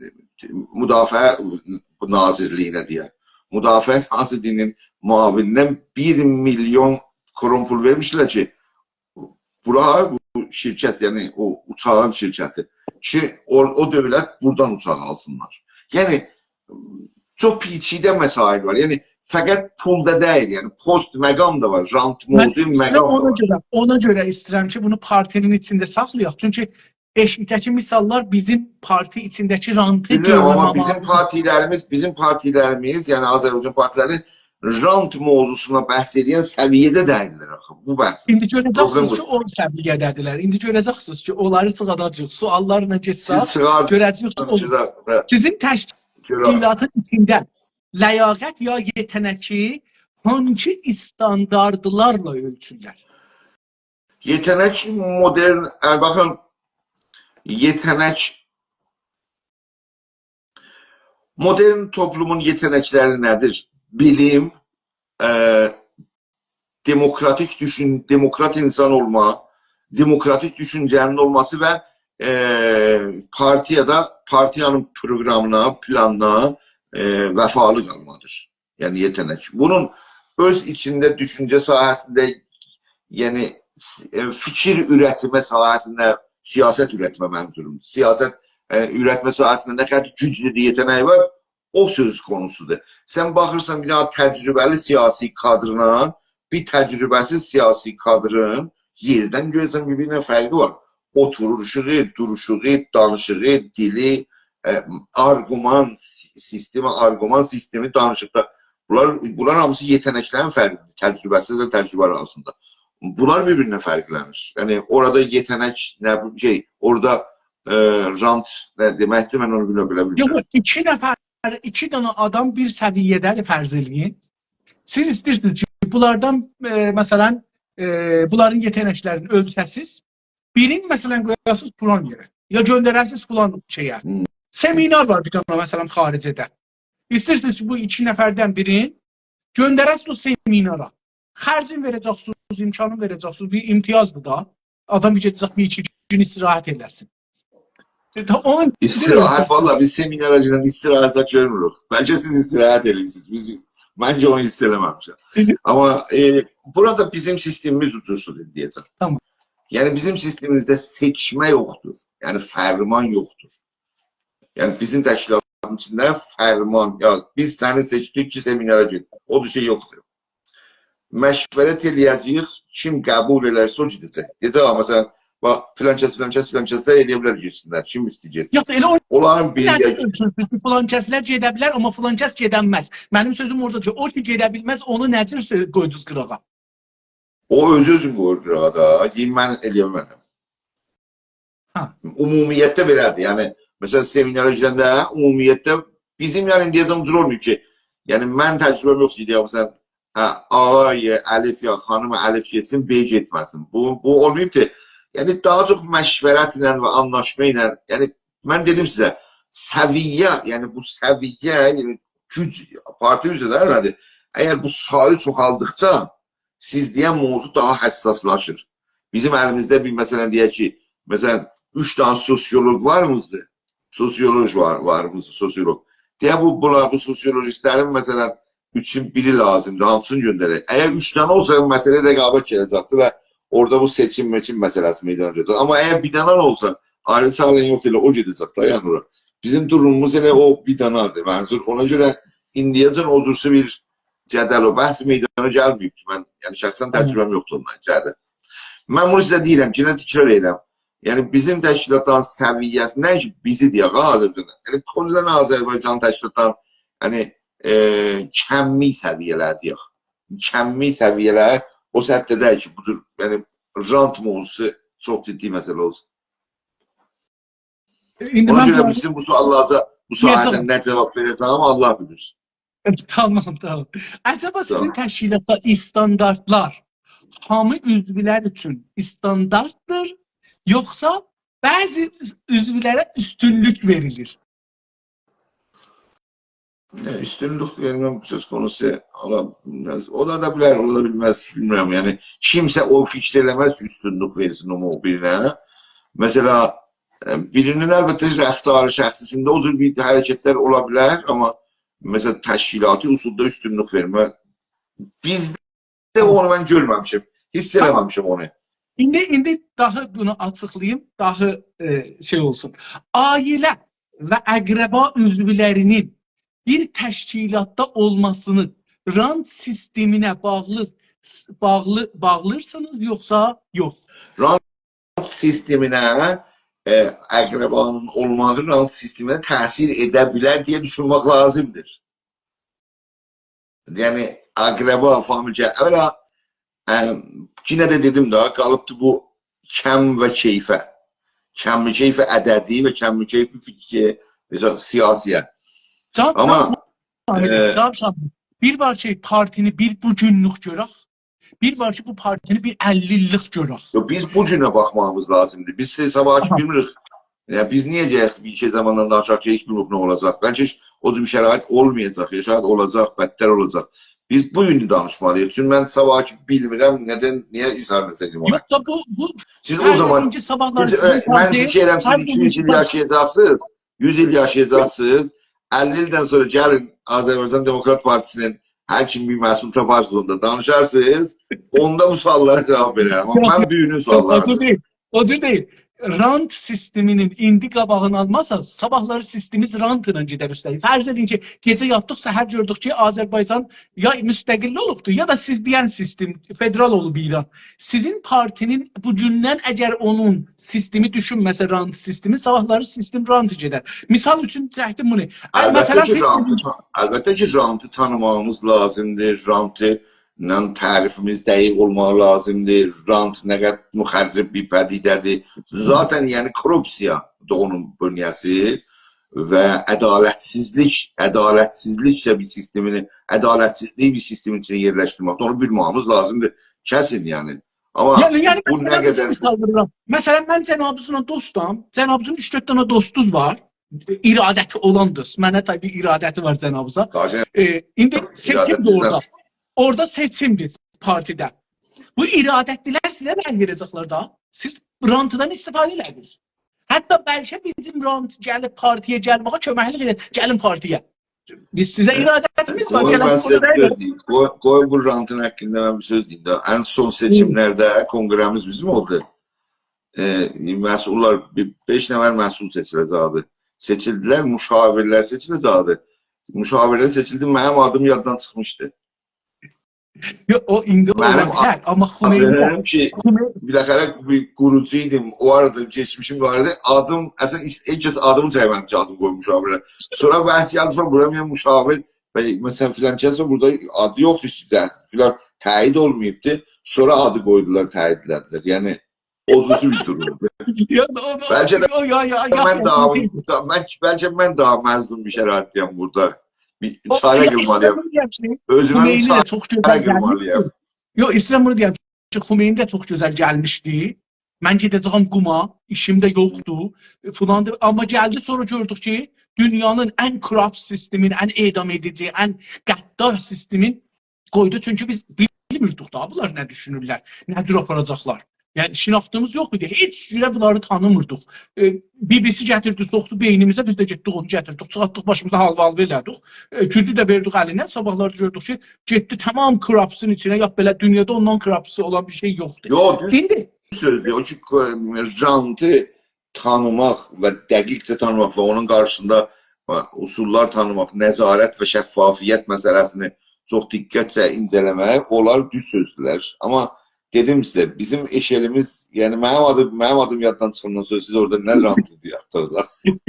مدافعه ناظرلیگینه دئیک. مدافعه ناظرلیگینین معاونینه بیر میلیون کرون پول وئرمیشدیلر کی، بورا، بو شرکت، یعنی او اوچاغین شرکتی، کی، او، او دؤولت بورادان اوچاق آلسینلار. یعنی، چوخ پیچیده مسائل وار. یعنی، فقط پول دا دئییل، یعنی، پست، مقام دا وار، رانت، من موضوع، سیزه مقام دا اونا وار. گؤره، اونا گؤره ایسته‌ییرم کی، بونو پارتی‌نین ایچینده ساخلایاق. چونکی ائشیکده‌کی مثاللار بیزیم پارتی ایچینده‌کی رانتی بیلیرم، گؤرمه آمما بیزیم مامالی‌دیر. پارتی‌لریمیز، بیزیم پارتی‌لریمیز، یعنی آذربایجان پارتی‌لری رانت موضوعسونا بحث ائدن سویه‌ده دئییللر آخی. بو بحث. ایندی گؤره‌جکسینیز پروبلم کی، بودور. او سویه‌ده‌دیرلر. ایندی گؤره‌جکسینیز کی، اونلاری چیخاجاغیق. سؤاللارلا گئتسک، سیز چیخار-، گؤره‌جه‌ییک کی، اولور. چیخار-، سیزین چیخار-، تشکیلاتین ایچینده لیاقت یا یئته‌نکی هانسی استانداردلارلا اؤلچورلر؟ یئته‌نک مدرن، ائ، باخین، یئته‌نک، مدرن توپلومون یئته‌نکلری نه‌دیر؟ بیلیم، ائ، دموکراتیک دوشون-، دموکرات اینسان اولما، دموکراتیک دوشونجه‌نین اولماسی و، ائ، پارتیادا، پارتیانین پروقرامینا، پلانینا، ائ، وفالی قالمادیر. یعنی یئته‌نک. بونون اؤز ایچینده دوشونجه ساحه‌سینده، یعنی، س-، ائ، فیکیر اورتمه ساحه‌سینده، سیاست اورتمه منظورومدور. سیاست، ائ، اورتمه ساحه‌سینده نه قدر گوجلو یئته‌نک وار، او سؤز قونوسودور. سن باخیرسان بیر دنه تجربه‌لی سیاسی کادرلا بیر تجربه‌سیز سیاسی کادرین یئردن گؤیه بیر-بیرینه فرقی وار. اوتوروشوغو، دوروشوغو، دانیشیغی، دیلی، ائ، آرگومان سی-، سیستمی، آرگومان سیستمی، دانیشیقدا. بونلار، بونلار هامیسی یئته‌نکلرین فرقیدیر. تجربه‌سیزله تجربه آراسیندا. بونلار بیر-بیرینه فرقلنیر. یعنی اورادا یئته‌نک نه بو-، شئی، اورادا، ائ، رانت نه دئمکدیر، من اونو بیلمیرم، بئله یوخ، بیلمیرم. یوخ، ایکی نفر، ایکی دنه آدام بیر سویه‌ده‌دیر، فرض ائله‌یین. سیز ایسته‌ییرسینیز کی، بونلاردان، ائ، مثلا، ائ، بونلارین یئته‌نکلرینی اؤلچه‌سیز، بیرینی، مثلا، قویاسینیز فلان یئره، یا گؤندره‌سینیز فلان شئیه. هوم. سمینار وار بیر دنه، مثلا، خارجه‌ده. ایسته‌ییرسینیز کی، بو ایکی نفردن بیرین گؤندره‌سینیز او سمینارا. خرجین وئره‌جکسینیز، امکانین وئره‌جکسینیز، بیر امتیازدیر دا. آدام بیر گئده‌جک، بیر ایکی گون استراحت ائله‌سین. ائ، تا-، اونون استراحت، والله بیز سمینارا گئدن استراحت زاد گؤرموروک. بلکه سیز استراحت ائله‌ییرسینیز. بیز، منجه اونو حس ائله‌مه‌میشم. آمما، ائ، بورادا بیزیم سیستمیمیز اوجورسوز، دئیه‌جم. تامام. یعنی بیزیم سیستمیمیزده سئچمه یوخدور. یعنی فرمان یوخدور. یعنی بیزیم تشکیلاتین ایچینده فرمان، یا بیز سنی سئچدیک کی، سمینارا گئت. او بیر شئی یوخدور. مشورت ائله‌یه‌جه‌ییک، کیم قبول ائلرسه او گئده‌جک. دئیه‌جک، «آ، مثلا، باخ، فلان کس، فلان کس، فلان کسلر ائلیه بیلر گئتسینلر، کیم ایسته‌ییر گئتسین.» یوخ، ائله او اولارین بیری نظر اؤلچورسونوز کی، فلان کسلر گئده بیلر، آمما فلان کس گئدنمز. منیم سؤزوم اورادا کی، او کی گئده بیلمز، اونو نه جور سؤ-، قویدونوز قیراغا؟ او اؤز-اؤزون قویور قیراغا دا، دئییر، «من ائلیه بیلمرم.» هه. عمومیتده بئله‌دیر. یعنی، مثلا، سمینارا گئدنده عمومیتده بیزیم، یعنی، دئیه‌جم، جور اولماییب کی، یعنی، من تجربه‌م یوخدور، دئیه‌جم، مثلا، هه، آقای الف یا خانیم الف گئتسین، ب گئتمه‌سین. بو، بو اولماییب کی، یعنی داها چوخ مشورتله و آنلاشما ایله، یعنی من دئدیم سیزه، سویه، یعنی بو سویه، یعنی گوج، پارتی اوزره ده ائله‌دیر. اگر بو سایی چوخالدیقجا سیز دئین موضوع داها حساسلاشیر. بیزیم الیمیزده بیر، مثلا، دئیک کی، مثلا، اوچ دنه سوسیولوق واریمیزدیر. سوسیولوژ وار، واریمیزدیر، سوسیولوق. دئیک، بو، بونلار، بو سوسیولوژیستلرین، مثلا، اوچون بیری لازیمدیر، هانسینی گؤندرک؟ اگر اوچ دنه اولسا، مسئله رقابت گله‌جکدیر و اورادا بو سئچیم، مئچیم مسئله‌سی میدانا گله‌جک. آمما اگر بیر دنه اولسا، آیری چاره یوخدور، ائله او گئده‌جک ده، یعنی اورا. بیزیم دوروموموز ائله او بیر دنه‌دیر. منظور، اونا گؤره ایندیه‌جن او جورسو بیر جدل و بحث میدانا گلمه‌ییب کی، من، یعنی، شخصا تجربه‌م یوخدور اوننان ایچریده. من بونو سیزه دئییرم، یئنه تکرار ائدیرم. یعنی، بیزیم تشکیلاتلارین سویه‌سی، نه کی بیزی دئیک، آذربایجان، یعنی، کلاً آذربایجان تشکیلاتلارین، یعنی، ائ، کمی سویه‌لری دئیک. کمی سویه‌لر او سطحده دئییل کی، بو جور، یعنی، رانت موضوعسو چوخ جدی مسئله اولسون. ایندی اونا من گؤره بونو بیزیم بو سؤاللارا، بو سؤالا دئیه‌جم. نه جواب وئره‌جم، الله بیلیر. تامام، تامام. عجبا سیزین تامام. تشکیلاتدا استانداردلار هامی عضولر اوچون استاندارددیر، یوخسا بعضی عضولره اوستونلوک وئریلیر؟ نه، اوستونلوک وئرمک سؤز قونوسو اولا بیلمز. اولا دا بیلر، اولا دا بیلمز، بیلمیرم. یعنی، کیمسه او فیکر ائله‌مز کی، اوستونلوک وئرسین او بیرینه. مثلا، ائ، بیرینین البته رفتار شخصی‌سینده او جور بیر حرکتلر اولا بیلر، آمما، مثلا، تشکیلاتی اصولدا اوستونلوک وئرمک، بیزده اونو من گؤرمه‌میشم، حیس ائله‌مه‌میشم اونو. ایندی، ایندی داها بونو آچیقلاییم، داها، ائ، شئی اولسون. عائله و اقربا عضولرینین بیر تشکیلاتدا اولماسینی رانت سیستمینه باغلی، باغلی، باغلیرسینیز، یوخسا یوخ؟ رانت سیستمینه، ائ، اقربانین اولماغی رانت سیستمینه تأثیر ائده بیلر دئیه دوشونمک لازیمدیر. یعنی، اقربا، فامیلیا، اولا، ائ، یئنه ده دئدیم ده، قالیبدی بو کم و کیفه. کم و کیف عددی و کم و کیف فیکری، مثلا، سیاسی‌یه. جواب، آمما، جواب، ائ، جواب، جواب. بیر وار کی، پارتینی بیر بو گونلوک گؤرک، بیر وار کی، بو پارتینی بیر اللی ایللیک گؤرک. یوخ، بیز بو گونه باخماغیمیز لازیمدیر. بیز سیز صاباحکی آها. بیلمیریک. یعنی، بیز نییه گلک بیر شئی زاماندان دانیشاق کی، هئچ بیلمیریک نه اولاجاق؟ بلکه هئچ او جور بیر شرایط اولمایاجاق، یا شاید اولاجاق، بدتر اولاجاق. بیز بو گونو دانیشمالی‌ییق. چونکی من صاباحکی بیلمیرم، ندن، نییه اظهار نظر ائدیم اونا؟ یوخسا بو، بو سیز هر او زامان، بیرینجی صاباحلاری سیز، سیزین ائ، من پارتی، فیکیر ائدیرم، هر سیز ایکی یوز ایل بیرینجی پارتی. یاشایاجاقسینیز، یوز ایل یاشایاجاقسینیز، اللی ایلدن سونرا گلین آذربایجان دموکرات پارتی‌سینین، هر کیم بیر مسئول تاپارسینیز، اوندا دانیشارسینیز، اوندا بو سؤاللارا جواب وئررم. آمما یوخ، من یوخ، بوگونون یوخ، او جور سؤاللارینی دئییل. او جور دئییل. رانت سیستمینین ایندی قاباغینی آلماساز، صاباحلاری سیستمیمیز رانت ایله گئدر اوسته‌لیک. فرض ائدین کی، گئجه یاتدیق، سحر گؤردوک کی، آذربایجان یا مستقل اولوبدور، یا دا سیز دئین سیستم فدرال اولوب ایران. سیزین پارتینین بو گوندن اگر اونون سیستمی دوشونمه‌سه، رانت سیستمی، صاباحلاری سیستم رانت گئدر. مثال اوچون چکدیم بونو. ائ، البته مثلا کی، سیز رانتی تا-، البته کی، رانتی تانیماغیمیز لازیمدیر. رانتی ایله تعریفیمیز دقیق اولماغی لازیمدیر. رانت نه قدر مخرب بیر پدیده‌دیر. ذاتا، یعنی، کوروپسیا دا اونون بنیه‌سی و عدالتسیزلیک، عدالتسیزلیک ده بیر سیستمینی، عدالتسیزلیگی بیر سیستمین ایچینه یئرلشدیرمکده اونو بیلمه‌ییمیز لازیمدیر. کسین، یعنی. آمما یعنی، یعنی بو نه مثلا، بیر قدر مثال وورورام. مثلا، من جنابینیزلا دوستام. جنابینیزین اوچ-دؤرد دنه دوستونوز وار. ارادتی اولان دوست. منه طبیعی ارادتی وار جنابینیزا. داها ائ، ایندی ارادت سئچیم ده بیزدن. اورادا. اورادا سئچیمدیر پارتیده. بو ارادتلی‌لر سیزه رأی وئره‌جکلر ده. سیز رانتدان استفاده ائله‌دینیز. حتی بلکه بیزیم رانت گلیب پارتی‌یه گلمه‌یه کؤمکلیک ائده‌جک. گلین پارتی‌یه. بیز سیزه ارادتیمیز وار. قوی گلین من بورادا سیزه بیر رأی سؤز وئرین. دئییم. قوی، قوی بو رانتین حاقیندا من بیر سؤز دئییم ده. ان سون سئچیملرده کنگره‌میز بیزیم اولدو. ائ، مسئوللار، بیر بئش نفر مسئول سئچیله‌جکدی. سئچیلدیلر، مشاورلر سئچیله‌جکدی. مشاورلر سئچیلدی، منیم آدیم یاددان چیخمیشدی. یوخ، او ایندی اولا بیلر، آمما خمینی ده، آدیم کی، خمینی بالاخره بیر قوروجو ایدیم، او آرادا کئچمیشیم وار ایدی. آدیم، اصلا، هئچ کس آدیمی چکمه‌دی کی، آدیم قویموش مشاوره. سونرا بحث گلدی، سونرا بورا بیر مشاور و، مثلا، فلان کس وار، بورادا آدی یوخدور، سیزه فلان تأیید اولماییبدی. سونرا آدی قویدولار، تأیید ائله‌دیلر. یعنی، او جورسو بیر دورومدور. یا، او، او، بلکه ده او، یا، یا، یا، من یا، داها، یا. دا-، من، بلکه من داها مظلوم بیر شرایطده‌یم بورادا. او، چاره یا، قیرمالی‌یام. ایسته‌ییرم بونو دئیم کی، اؤزومه بیر خمینی ده چاره چوخ گؤزل قیرمالی‌یام. گلمیشدی. یوخ، ایسته‌ییرم بونو دئیم کی، خمینی ده چوخ گؤزل گلمیشدی. من گئده‌جه‌یم قوما، ایشیم ده یوخدور، فلان دا، آمما گلدی، سونرا گؤردوک کی، دونیانین ان کوراپت سیستمین، ان اعدام ائدیجی، ان غدار سیستمین قویدو. چونکی بیز بیلمیردیک دا بونلار نه دوشونورلر، نه جور آپاراجاقلار. یعنی، شناختیمیز یوخ ایدی. هئچ جوره بونلاری تانیمیردیق. ائ، بی بی سی گتیردی، سوخدو بئینیمیزه، بیز ده گئتدیک اونو گتیردیک. چیخارتدیق، باشیمیزا حالواالوا ائله‌دیک. ائ، گوجو ده وئردیک الینه. صاباحلار گؤردوک کی، گئتدی تمام کوراپسین ایچینه. یا بئله دونیادا اوندان کوراپسی اولان بیر شئی یوخدور. یوخ، دوز ایندی سؤزدور. او کی، رانتی تانیماق و دقیقجه تانیماق و اونون قارشیسیندا، ائ، اصوللار تانیماق، نظارت و شفافیت مسئله‌سینی چوخ دقتجه اینجه‌له‌مک، اونلار دوز سؤزدولر. آمما دئدیم سیزه، بیزیم ائشله‌ییمیز، یعنی منیم آدیم، منیم آدیم یاددان چیخاندان سونرا سیز اورادا نه رانتی دئیه آختاراجاقسینیز؟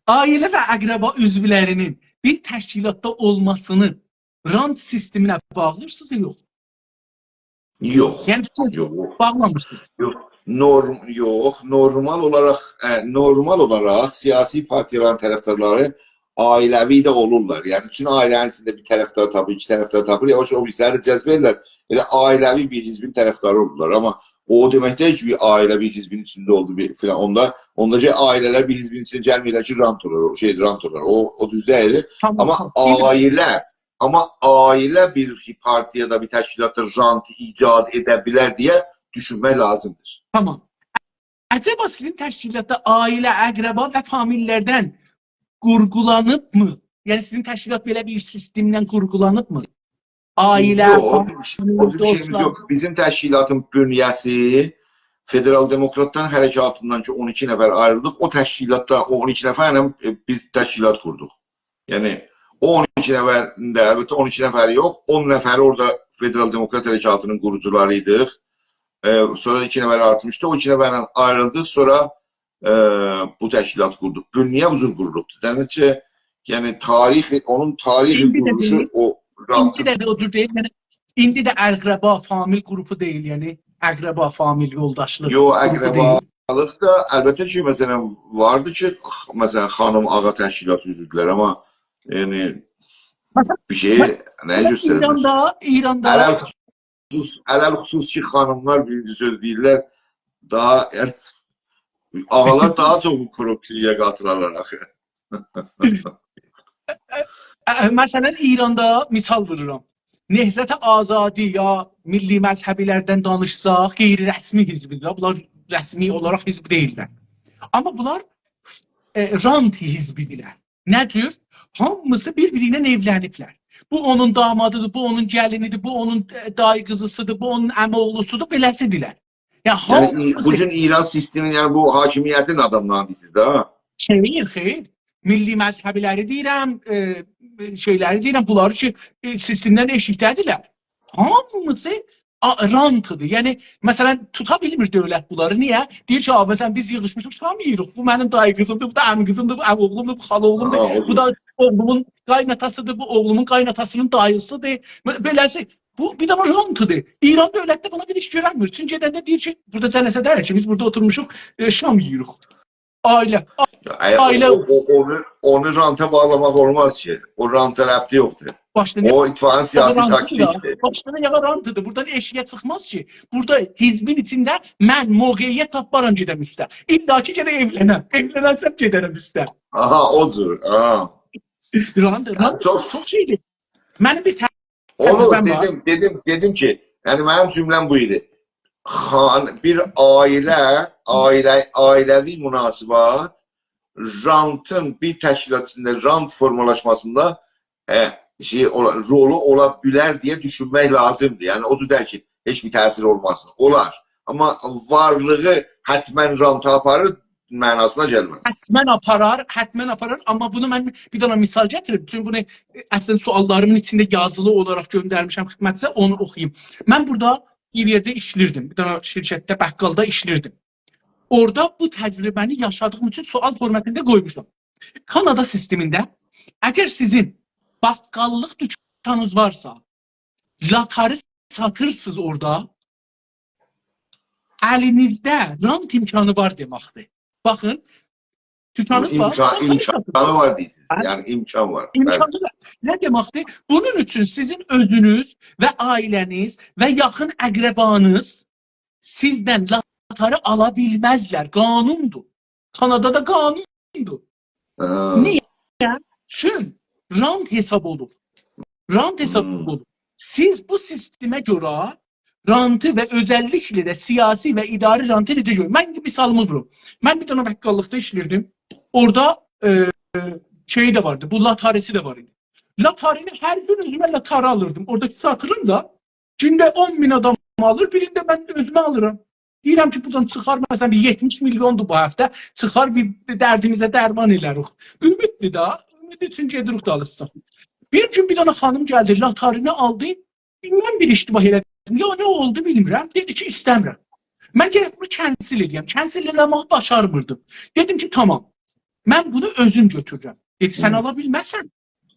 عائله و اقربا عضولرینین بیر تشکیلاتدا اولماسینی رانت سیستمینه باغلیرسینیز، یوخ؟ یوخ، یعنی سیز یوخ. باغلامیرسینیز. یوخ، نورم-، یوخ، نورمال اولاراق، ائ، نورمال اولاراق سیاسی پارتیالارین طرفدارلاری عائله‌وی ده اولورلار. یعنی، چون عائله‌نین ایچینده بیر طرفدار تاپیر، ایکی طرفدار تاپیر، یاواش او بیریسی‌لری ده جذب ائدیرلر. ائله عائله‌وی بیر حزبین طرفداری اولورلار. آمما او دئمک دئییل کی، بیر عائله بیر حزبین ایچینده اولدو، بیر فلان. اوندا، اوندا کی، عائله‌لر بیر حزبین ایچینده گلمیرلر کی، رانت اولار، او شئی، رانت اولار. او، او دوز دئییل. تامام، آمما تامام. عائله، آمما عائله بیر پارتیادا، بیر تشکیلاتدا رانت ایجاد ائده بیلر دئیه دوشونمک لازیمدیر. تامام. عجبا سیزین تشکیلاتدا عائله، اقربا و فامیللردن قورغولانیبمی؟ یعنی سیزین تشکیلات بئله بیر سیستمدن قورغولانیبمی؟ عائله، یوخ، او جور بیر شئی، فامیل، او جور بیر شئییمیز دوستلار یوخ. بیزیم تشکیلاتین بنیه‌سی فدرال دموکراتلار حرکاتیندان کی، اون ایکی نفر آیریلدیق، او تشکیلاتدا او اون ایکی نفرله، ائ، بیز تشکیلات قوردوق. یعنی، او اون ایکی نفرین ده، البته، اون ایکی نفری یوخ، اون نفری اورادا فدرال دموکرات حرکاتینین قوروجولاری ایدیک. ائ، سونرا ایکی نفر آرتمیشدی، او ایکی نفرله آیریلدی، سونرا، ائ، بو تشکیلاتی قوردوق. بنیه بو جور قورولوبدور. دئمک کی، یعنی، تاریخ، اونون تاریخ قورولوشو، ایندی ده دئییل. او ایندی رانتین ده، ده او جور دئییل. یعنی، ایندی ده اقربا فامیل قروپو دئییل، یعنی، اقربا فامیل یولداشلیق قروپو دئییل. یوخ، اقربالیق دا، البته کی، مثلا، واردی کی، خ-، مثلا، خانیم آغا تشکیلات عضودولر، آمما، یعنی، مثلا، بیر شئی، مثلا، نه‌یی گؤستریر؟ ایراندا، ایراندا علی‌الخصوص، علی‌الخصوص کی، خانیملار بیرینجی سؤز دئییرلر، داها، یعنی، آغالار داها چوخ بو کوروپسییایا قاتیلیرلار آخی. ا، ا، مثلا، ایراندا مثال وورورام. نهضت آزادی یا میللی مذهبی‌لردن دانیشساق، غیررسمی حزبی‌دیر. بونلار رسمی اولاراق حزب دئییللر. آمما بونلار، ائ، رانت حزبی‌دیرلر. نه جور؟ هامیسی بیر-بیری ایله ائولنیبلر. بو اونون دامادی‌دیر، بو اونون گلینی‌دیر، بو اونون، ائ، دایی قیزی‌سی‌دیر، بو اونون عمی اوغلوسودور، بئله‌سی‌دیرلر. یعنی، یعنی، هامیسی بو گون ایران سیستمینین، یعنی، بو حاکمیتین آداملارینی دئییرسینیز ده، ها؟ خیر، خیر. میللی مذهبی‌لری دئییرم، ائ، شئی‌لری دئییرم، بونلاری کی، ائ، سیستمدن ائشیکده‌دیرلر. هامیسی آ، رانتی‌دیر. یعنی، مثلا، توتا بیلمیر دؤولت بونلاری. نییه؟ دئییر کی، «آ، مثلا، بیز ییغیشمیشیق، شام یئییریک. بو منیم دایی قیزیمدیر، بو دا عمی قیزیمدیر، بو عمی اوغلومدور، بو خالا اوغلومدور، ها، او بو دا اوغلومون قایناتاسی‌دیر، بو اوغلومون قایناتاسی‌نین دایی‌سی‌دیر.» بئ-، بئله‌سی، بو بیر دنه رانتی‌دیر. ایران دؤولتی ده بونا بیر ایش گؤرنمیر. چون گئدنده دئییر کی، بورادا جلسه دئییل کی، بیز بورادا اوتورموشوق، ائ، شام یئییریک. عائله، یا، اگر عائله او، او، او، اونو، اونو رانتا باغلاماق اولماز کی. او رانتا ربطی یوخدور. باشدا نه، او اتفاقا سیاسی رانتی‌دیر دا. تاکتیکدیر. باشدا نه، یا رانتی‌دیر. بورادان ائشییه چیخماز کی. بورادا حزبین ایچینده من موقعیت تاپمارام گئدم اوسته. الا کی، گرک ائولنم. ائولنرسم، گئدرم اوسته. آها، او جور. آها. رانت، رانت چوخ، چوخ شئی‌دیر. منیم بیر ته-، اونو تجربه‌م وار. دئدیم، دئدیم، دئدیم کی، یعنی، منیم جمله‌م بو ایدی. خان-، بیر عائله، عائله، عائله‌وی مناسبات رانتین بیر تشکیلات ایچینده رانت فورمالاشماسیندا، ائ، شئی اولا-، رولو اولا بیلر دئیه دوشونمک لازیمدیر. یعنی، او جور دئییل کی، هئچ بیر تأثیر اولماسین. اولار. آمما وارلیغی حتما رانتا آپاریر معناسینا گلمز. حتما آپارار، حتما آپارار. آمما بونو من بیر دنه مثال گتیریم. چونکی بونو، ائ، اصلا سؤاللاریمین ایچینده یازیلی اولاراق گؤندرمیشم خدمتینیزه، اونو اوخویوم. من بورادا بیر یئرده ایشلیردیم. بیر دنه شرکتده، بقالدا ایشلیردیم. اورادا بو تجربه‌نی یاشادیغیم اوچون سؤال فورماتیندا قویموشدوم. کانادا سیستمینده اگر سیزین بقاللیق دوکانینیز وارسا، لاتاری ساتیرسینیز اورادا، الینیزده رانت امکانی وار دئمکدیر. باخین، توکانینیز وار، امکان، لاتاری امکانی ساتین. وار دئییرسینیز. هه؟ یعنی امکان وار. بلی. امکانی وار. نه دئمکدیر؟ بونون اوچون سیزین اؤزونوز و عائله‌نیز و یاخین اقربانیز سیزدن لاتاری آلا بیلمزلر. قانوندور. کانادادا قانوندور. هه. نییه؟ چون رانت حساب اولور. رانت حساب هوم. اولور. سیز بو سیستمه گؤره رانتی و اؤزللیکله ده سیاسی و اداری رانتی نئجه گؤرور؟ من ایندی مثالیمی ووروم. من بیر دنه بقاللیقدا ایشله‌ییردیم. اورادا، ائ، شئی ده واردی، بو لاتاری‌سی ده وار ایدی. لاتارینی هر گون اؤزومه لاتاری آلیردیم. اورادا ساتیرام دا، گونده اون مین آدام آلیر، بیرینده من اؤزومه آلیرام. دئییرم کی، بورادان چیخار، مثلا، بیر یئتمیش میلیوندور بو هفته، چیخار بیر، بیر دردیمیزه درمان ائلریک. اومیددیر دا، اومید اوچون گئدیریک دالیسیجا. بیر گون بیر دنه خانیم گلدی، لاتارینی آلدی، بیلمم بیر اشتباه ائله‌دیم. یا نه اولدو، بیلمیرم. دئدی کی، ایسته‌میرم. من گرک بونو کنسل ائله‌یم. کنسل ائله‌مه‌یی باشارمیردیم. دئدیم کی، تامام. من بونو اؤزوم گؤتورورم. دئدی، سن هی. آلا بیلمزسن.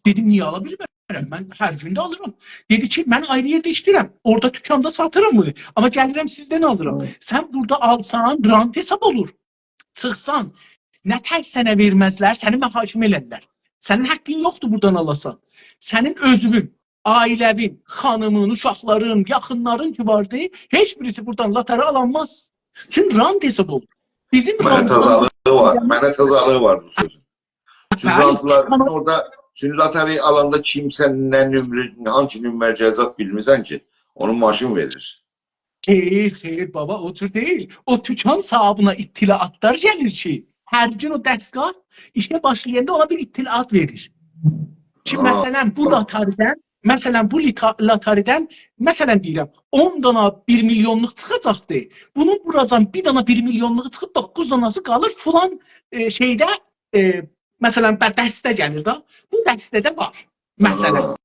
دئدیم، نییه آلا بیلمرم؟ من هر گون ده آلیرام. دئدی کی، من آیری یئرده ایشله‌ییرم. اورادا توکاندا ساتیرام بونو. آمما گلیرم سیزدن آلیرام. هی. سن بورادا آلسان، رانت حساب اولور. چیخسان، نه تک سنه وئرمزلر، سنی محاکمه ائلرلر. سنین حاققین یوخدور بورادان آلاسان. سنین اؤزونون، عائله‌وین، خانیمین، اوشاقلارین، یاخینلارین کی واردی، هئچ بیریسی بورادان لاتاری آلانماز. چونکی رانت حساب اولور. بیزیم منه رانتیمیز تازالیغی وار. منه تازالیغی وار بو سؤزون. چونکی بلی، رانتلار تامام. اورادا، چونکی لاتاری آلاندا کیمسه نه نمره، هانسی نمره گله‌جک بیلمیرسن کی، اونو ماشین وئریر. خیر، خیر، بابا، او جور دئییل. او توکان صاحابینا اطلاعاتلار گلیر کی، هر گون او دستگاه ایشه باشلایاندا اونا بیر اطلاعات وئریر. کی، ها. مثلا، بو لاتاریدن، مثلا، بو لیتا-، لاتاریدن، مثلا، دئییرم، اون دانا بیر میلیونلوق چیخاجاقدی. بونون بوراجان بیر دانا بیر میلیونلوغو چیخیب، دوققوز داناسی قالیر فلان، ائ، شئیده، ائ، مثلا، به-، دسته گلیر ده. بو دسته‌ده وار. مثلا. ها.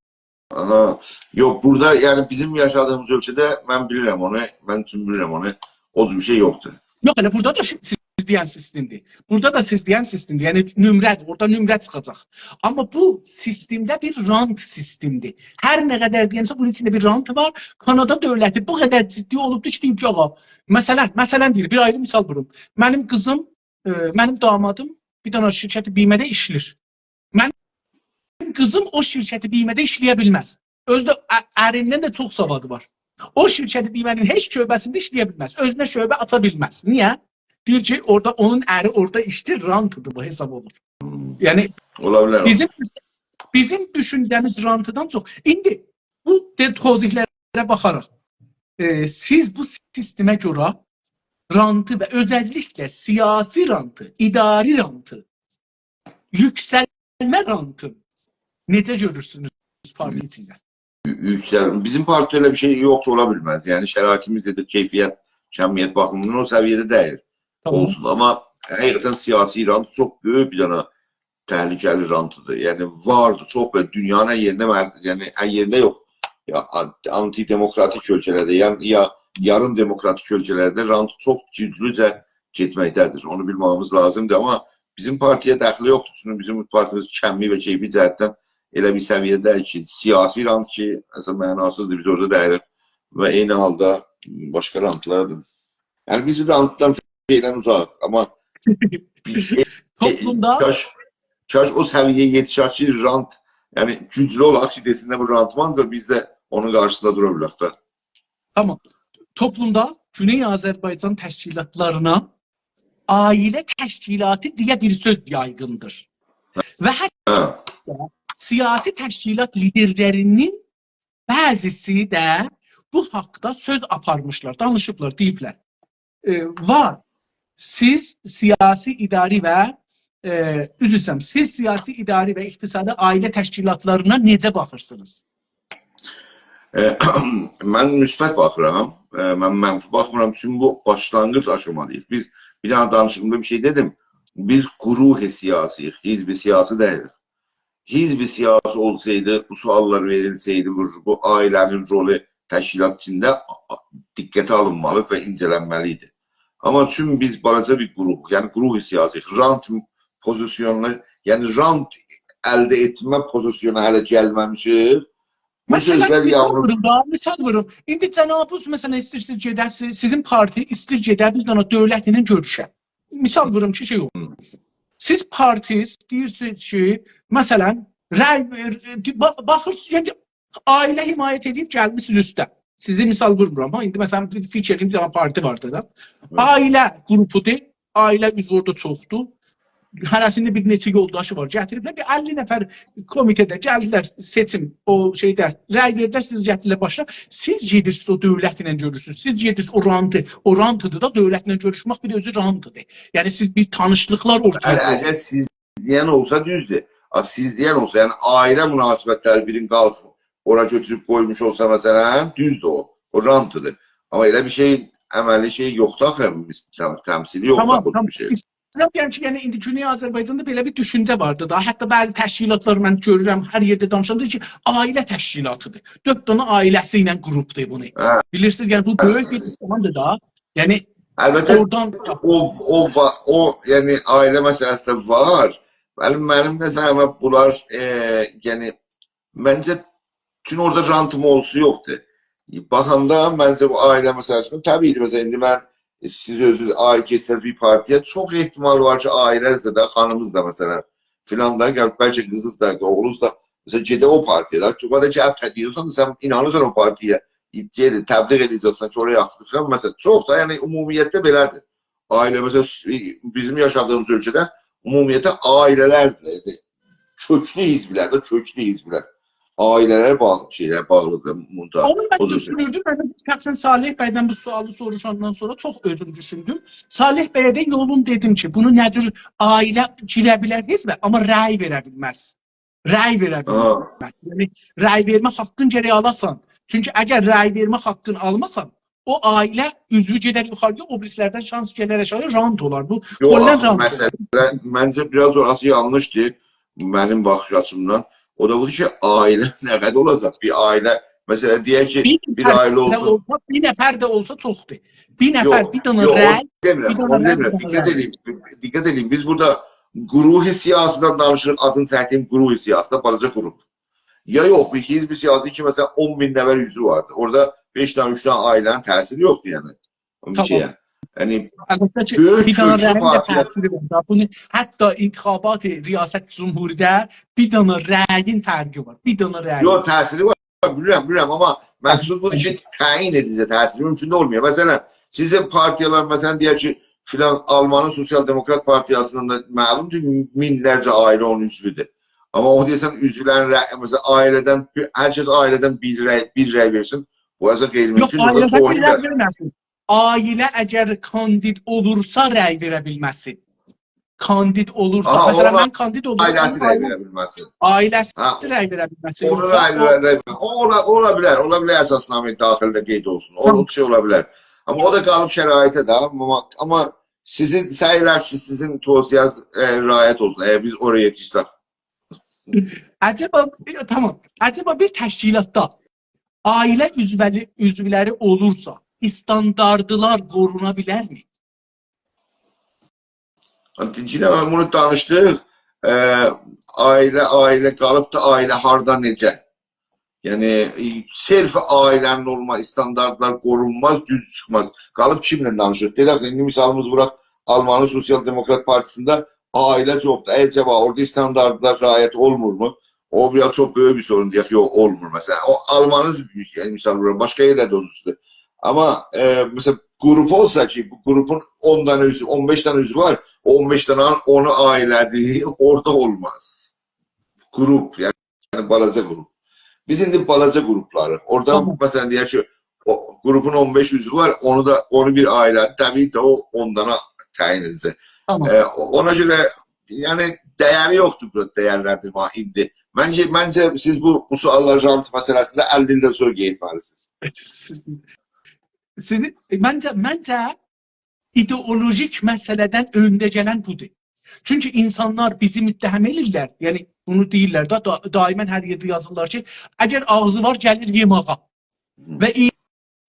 آها. یوخ، بورادا، یعنی، بیزیم یاشادیغیمیز اؤلکه‌ده من بیلیرم اونو، من اوچون بیلیرم اونو. او جور بیر شئی یوخدور. یوخ، ائله بورادا دا شی-، سیز دئین سیستمدیر. بورادا دا سیز دئین سیستمدیر. یعنی، نمره‌دیر، اورادا نمره چیخاجاق. آمما بو سیستمده بیر رانت سیستمدیر. هر نه قدر دئیه‌سن، بونون ایچینده بیر رانت وار. کانادا دؤولتی بو قدر جدی اولوبدور کی، دئییب کی، آغا، مثلا، مثلا دئییر، بیر آیری مثال ووروم. منیم قیزیم، ائ، منیم دامادیم بیر دنه شرکت بیمه‌ده ایشله‌ییر. منیم قیزیم او شرکت بیمه‌ده ایشله‌یه بیلمز. اؤزو ده ا-، اریندن ده چوخ سوادی وار. او شرکت بیمه‌نین هئچ شعبه‌سینده ایشله‌یه بیلمز. اؤزونه شعبه آچا بیلمز. نییه؟ دئییر کی، اورادا اونون اری اورادا ایشله‌ییر، رانتیدیر بو، حساب اولونور. هوم. یعنی، اولا بیلر او. بیزیم، بیزیم دوشونجه‌میز رانتیدان چوخ. ایندی بو دئ-، توضیحلره باخاراق، ائ، سیز بو سیستمه گؤره رانتی و اؤزللیکله سیاسی رانتی، اداری رانتی، یوکسلمه رانتی نئجه گؤرورسونوز پارتی ایچینده؟ یو-، یوکسل-، بیزیم پارتیده ائله بیر شئی یوخدور، اولا بیلمز. یعنی، شرایطیمیز ده، کیفیت، کمیت باخیمیندان او سویه‌ده دئییل. تامام. اولسون، آمما حقیقتا سیاسی رانت چوخ بؤیوک بیر دنه تهلکه‌لی رانتیدیر. یعنی، واردیر، چوخ بؤیوک. دونیانین هر یئرینده، مر-، یعنی، هر یئرینده یوخ. یا، آن-، آنتی‌دموکراتیک اؤلکه‌لرده، یا، یا یاریم دموکراتیک اؤلکه‌لرده رانت چوخ گوجلوجه گئتمکده‌دیر. اونو بیلمه‌ییمیز لازیمدیر. آمما بیزیم پارتی‌یه دخلی یوخدور. چونکی بیزیم پارتیمیز کمی و کیفی جهتدن ائله بیر سویه‌ده دئییل کی، سیاسی رانت کی، اصلا معناسیزدیر، بیز اورادا دئییلیک. و عینی حالدا باشقا رانتلار دا. یعنی، بیز رانتدان فعلا اوزاغیق، آمما توپلومدا کاش، کاش او سویه‌یه یئتیشک کی، رانت، یعنی، گوجلو اولاق کی، دئسینلر بو رانت واردیر، بیز ده اونون قارشیسیندا دورا بیلک ده. تامام. توپلومدا گونئی آذربایجان تشکیلاتلارینا عائله تشکیلاتی دئیه بیر سؤز یایغیندیر. و حتی هه. سیاسی تشکیلات لیدرلری‌نین بعضی‌سی ده بو حاقدا سؤز آپارمیشلار، دانیشیبلار، دئییبلر. ائ، وار. سیز سیاسی، اداری و، ائ، عذر ایسته‌ییرم، سیز سیاسی، اداری و اقتصادی عائله تشکیلاتلارینا نئجه باخیرسینیز؟ ائ، من مثبت باخیرام. ائ، من منفی باخمیرام. چونکی بو باشلانغیج آشاماداییق. بیز بیر دنه دانیشیغیمدا بیر شئی دئدیم. بیز گروه سیاسی‌ییک، حزب سیاسی دئییلیک. حزب سیاسی اولسایدی، بو سؤاللار وئریلسه‌یدی، بو، بو عائله‌نین رولو تشکیلات ایچینده آ-، آ-، دقته آلینمالی و اینجه‌لنمه‌لی ایدی. آمما چون بیز بالاجا بیر گروهوق، یعنی گروه سیاسی‌ییک، رانت پوزیسیونو، یعنی رانت الده ائتمه پوزیسیونا هله گلمه‌میشیک. بو مثلا، سؤزلر مثال یاغیلیر. ووروم دا، مثال ووروم. ایندی جنابینیز، مثلا، ایسته‌ییرسینیز گئده‌سینیز، سیزین پارتی ایسته‌ییر گئده بیر دنه دؤولت ایله گؤروشه. مثال ووروم کی، شئی اولور. هی. سیز پارتیز دئییرسینیز کی، مثلا، رأی، ائ، با-، باخیرسینیز، یعنی، عائله حمایت ائدیب گلمیسینیز اوسته. سیزی مثال وورمورام ها. ایندی، مثلا، بیر فیکرین بیر دنه پارتی واردی دا. عائله قروپودور، عائله عضوو اورادا چوخدور. هره‌سینین بیر نئچه یولداشی وار، گتیریبلر. بیر اللی نفر کمیته‌ده گلدیلر، سئچیم، او شئیده، رأی وئردیلر، سیزی گتیردیلر باشا. سیز گئدیرسینیز او دؤولت ایله گؤروشورسونوز. سیز گئدیرسینیز او رانتی، او رانتیدیر دا، دؤولتله گؤروشمک بیر ده اؤزو رانتیدیر. یعنی سیز بیر تانیشلیقلار اورتایا هه، قویور. اگر سیز دئین اولسا دوزدور. آ، سیز دئین اولسا، یعنی عائله مناسبت‌لری بیرین قالخیب اورا گؤتوروب قویموش اولسا، مثلا، دوزدور او. او رانتیدیر. آمما ائله بیر شئی، عملی شئی یوخدور آخی، بیز تم-، تمثیلی یوخدور تامام، بو تامام. بیر شئی. ایسته‌ییرم دئیم کی، یعنی ایندی گونئی آذربایجاندا بئله بیر دوشونجه واردی دا. حتی بعضی تشکیلاتلار، من گؤرورم، هر یئرده دانیشاندا کی، عائله تشکیلاتیدیر. دؤرد دنه عائله‌سی ایله قوروبدور بونو. هه. بیلیرسینیز، یعنی بو بؤیوک بیر اتهامدیر دا. یعنی البته، اورادان او، او، وا-، او، یعنی عائله مسئله‌سی ده وار. ولی منیم نظریمه بونلار، ائ، یعنی، منجه، چونکی اورادا رانت موضوعسو یوخدور. باخاندا منجه بو عائله مسئله‌سینده، طبیعی کی، مثلا، ایندی من، ائ، سیز اؤزونوز عائله کئچسز بیر پارتی‌یا، چوخ احتمال وار کی، عائله‌ز ده، خانیمیز دا، مثلا، فلان دا، گلیب بلکه قیزیز دا، اوغلوز دا، مثلا، گئده او پارتی‌یا دا. تو قدر کی، افته دئییرسن، سن اینانیرسان او پارتی‌یا، گئدیر، تبلیغ ائده‌جکسن کی، اورایا یاخشی فلان. مثلا، چوخ دا، یعنی، عمومیتده بئله‌دیر. عائله، مثلا، بیزیم یاشادیغیمیز اؤلکه‌ده عمومیتده عائله‌لر، ائ، کؤکلو حزب‌لر ده، کؤکلو حزب‌لر. عائله‌لر باغلی، شئیلر باغلیدیر بوندا. اونو من او جور شئی. دوشونوردوم، من ده شخصا صالح بیدن بو سؤالی سوروشاندان سونرا چوخ اؤزوم دوشوندوم. صالح بیه ده یولون دئدیم کی، بونو نه جور عائله گیره بیلر حزبه، آمما رأی وئره بیلمز. رأی وئره بیلمز. ها. یعنی، رأی وئرمه حاققین گرک آلاسان. چونکی اگر رأی وئرمه حاققین آلماسان، او عائله عضوو گئدر یوخاری‌یا، او بیریسی‌لردن شانس گلر آشاغی، رانت اولار. بو یوخ، کلاً آخی رانت اولار. مسئله، منجه، بیر آز اوراسی یانلیشدیر منیم باخیش آچیمدان. او دا بودور کی، عائله نه قدر اولاجاق؟ بیر عائله، مثلا، دئیک کی، بیر بیر نفر عائله ده اولسون. اولسا، بیر نفر ده اولسا چوخدور. بیر نفر، یوخ، بیر دنه یوخ، اونو رأی، دئمیرم، بیر دنه اونو رأی، دئمیرم. بیر دنه دقت رأی. ائدین، دقت ائدین. بیز بورادا گروه سیاسی‌دن دانیشیریق، آدینی چکدیگیم گروه سیاسی ده، بالاجا گروه. یا یوخ، بیر حزب سیاسی کی، مثلا، اون مین نفر عضوو واردی. اورادا بئش دنه، اوچ دنه عائله‌نین تأثیری یوخدور، یعنی. اونون تامام. شئیه. یعنی، البته کی، بؤیوک بیر دنه گوجلو رأیین ده پارتی‌لر تأثیری وار دا. بونو حتی انتخابات ریاست جمهوری‌ده بیر دنه رأیین فرقی وار. بیر دنه رأیین. یوخ، تأثیری وار، بیلیرم، بیلیرم، آمما مقصود بودور کی، تعیین ائدیجی تأثیری مومکون ده اولمویا. مثلا، سیزین پارتی‌لر، مثلا، دئیک کی، فلان آلمانین سوسیال دموکرات پارتی‌سینین ده معلومدور، مینلرجه عائله اونون عضوودور. آمما او دئییرسن، عضولرین رأی، مثلا، عائله‌دن، هر کس عائله‌دن بیر رأی، بیر رأی وئرسین، بو اصلا یوخ، غیرممکن‌دور. عائله‌دن چوخ بیر رأی اویون وئرمه‌سین. عائله اگر کاندید اولورسا رأی وئره بیلمه‌سین. کاندید اولورسا، آها، مثلا، اونا من کاندید اولورام، عائله‌سی رأی عائله‌م، وئره بیلمه‌سین. عائله‌سی ها، رأی وئره بیلمه‌سین. اونا رائل، رائل، رائل. او اولا، اولا بیلر، اولا بیلر، اساسنامه داخلینده قید اولسون. او، تامام. شئی اولا بیلر. آمما او دا قالیب شرایطه ده. آمما، آمما سیزین، سعی ائلر کی، سیزین توصیه‌نیز، ائ، رعایت اولسون، اگر بیز اورایا یئتیشسک. عجبا، تامام. عجبا بیر تشکیلاتدا عائله عضولی-، عضولری اولورسا، استانداردلار قورونا بیلرمی؟ دینجینه من بونو دانیشدیق. ائ، عائله، عائله قالیبدی، عائله هاردا، نئجه؟ یعنی، ائ، صرف عائله‌نین اولما، استانداردلار قورونماز، دوز چیخماز. قالیب کیمله دانیشیریق؟ دئدک، ایندی مثالیمیز ووراق، آلمانین سوسیال دموکرات پارتی‌سینده عائله چوخدور. عجبا، اورادا استانداردلار رعایت اولمورمو؟ او بیر آز چوخ بؤیوک بیر سورون، دئیک، یوخ، اولمور، مثلا. او آلمانین، یعنی، مثال ووروم، باشقا یئرده ده اولسون. آمما، ائ، مثلا، گروپ اولسا کی، بو گروپون اون دنه عضوو، اون بئش دنه عضوو وار، او اون بئش دنه‌نین اونو عائله‌دیر، اورادا اولماز. گروپ، یعنی بالاجا گروپ. بیز ایندی بالاجا گروپلاریق. اورادا، تامام. مثلا، دئیک کی، او گروپون اون بئش عضوو وار، اونو دا، اونو بیر عائله، طبیعی ده او اون دنه تعیین ائده‌جک. تامام. ائ، اونا گؤره، یعنی، دیری یوخدور بو دیرلندیرمه ایندی. منجه، منجه سیز بو، بو سؤاللار، رانت مسئله‌سینده اللی ایلدن سونرا قئییتمه‌لی‌سینیز. سیزین، منجه، منجه ایدئولوژیک مسئله‌دن اؤنده گلن بودور. چونکی اینسانلار بیزی متهم ائدیرلر، یعنی بونو دئییرلر دا، دا، دائما هر یئرده یازیرلار کی، اگر آغزی وار، گلیر یئماغا. هی. و ای-،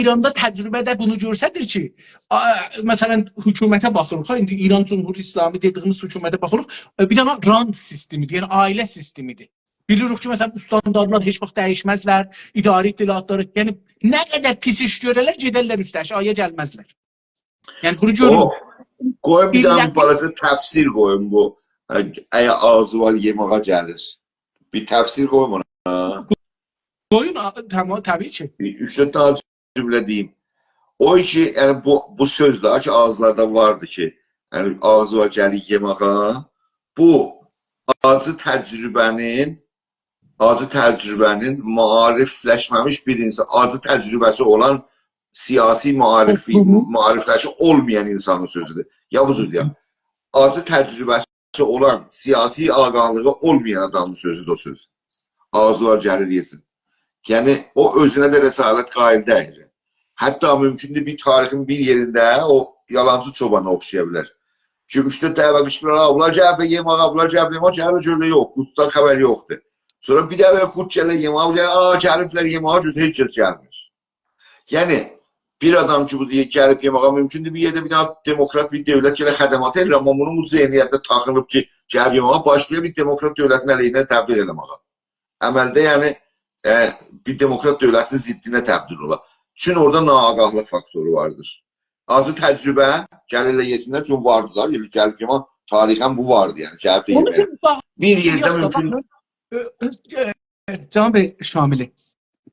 ایراندا تجربه ده بونو گؤستریر کی، آ، مثلا، حکومته باخیریق، ها، ایندی ایران جمهوری اسلامی دئدیگیمیز حکومته باخیریق، ائ، بیر دنه رانت سیستمی‌دیر، یعنی عائله سیستمی‌دیر. بیلیریک کی، مثلا، استانداردلار هئچ واخت دییشمزلر، اداره اطلاعاتلاری، یعنی نه قدر پیس ایش گؤره‌لر، گئدرلر اوسته، آشاغییا گلمزلر. یعنی بونو گؤرون. او، قویون بیر دنه علتی بالاجا تفسیر قویون بو اگر آغزی وار یئماغا گلیر. بیر تفسیر قویوم اونا. قویون، آ، تمام، طبیعی کی. بیر اوچ-دؤرد دنه جمله دئییم. او کی، یعنی بو، بو سؤز ده کی، آغیزلاردا واردی کی، یعنی آغزی وار گلیر یئماغا. بو آجی تجربه‌نین، آجی تجربه‌نین معاریفلشمه‌میش بیر اینسان، آجی تجربه‌سی اولان سیاسی معاریفی، توپلومو. معاریفلشی اولمایان اینسانین سؤزودور. یا بو جور دئیم. آجی تجربه‌سی اولان، سیاسی آگاهلیغی اولمایان آدامین سؤزودور او سؤز. آغزی وار گلیر یئسین. یعنی، او اؤزونه ده رسالت قائل دئییل. حتی مومکوندور بیر تاریخین بیر یئرینده او یالانچی چوبانا اوخشایا بیلر. کی، اوچ-دؤرد دفعه قیشقیرار: «آ، بونلار گلیب یئماغا، بونلار گلیب یئماغا»، گلیب گؤره یوخ، قورددان خبر یوخدور. سونرا بیر دفعه بئله قورد گلیر یئماغا، بیر دفعه: «آ، گلیبلر یئماغا»، گؤزو هئچ کس گلمیر. یعنی، بیر آدام کی، بو دئییر، گلیب یئماغا، مومکوندور بیر یئرده بیر دنه دموکرات بیر دؤولت گله خدمات ائدیر، آمما بونون بو ذهنیتده تاخینیب کی، گلیب یئماغا، باشلاییر بیر دموکرات دؤولتین علیهینه تبلیغ ائله‌مه‌یه. عملده، یعنی، ائ، بیر دموکرات دؤولتین ضدینه تبدیل اولا. چون اورادا ناآگاهلیق فاکتورو واردیر. آجی تجربه، گلیرلر یئسینلر، چون واردی دا، یعنی، گلیب یئماغا تاریخاً بو واردی، یعنی، گلیب ده اونو یئمه‌یه. کی، بیر یئرده باخ، مومکون باخ، ائ، ائ، جناب شاملی،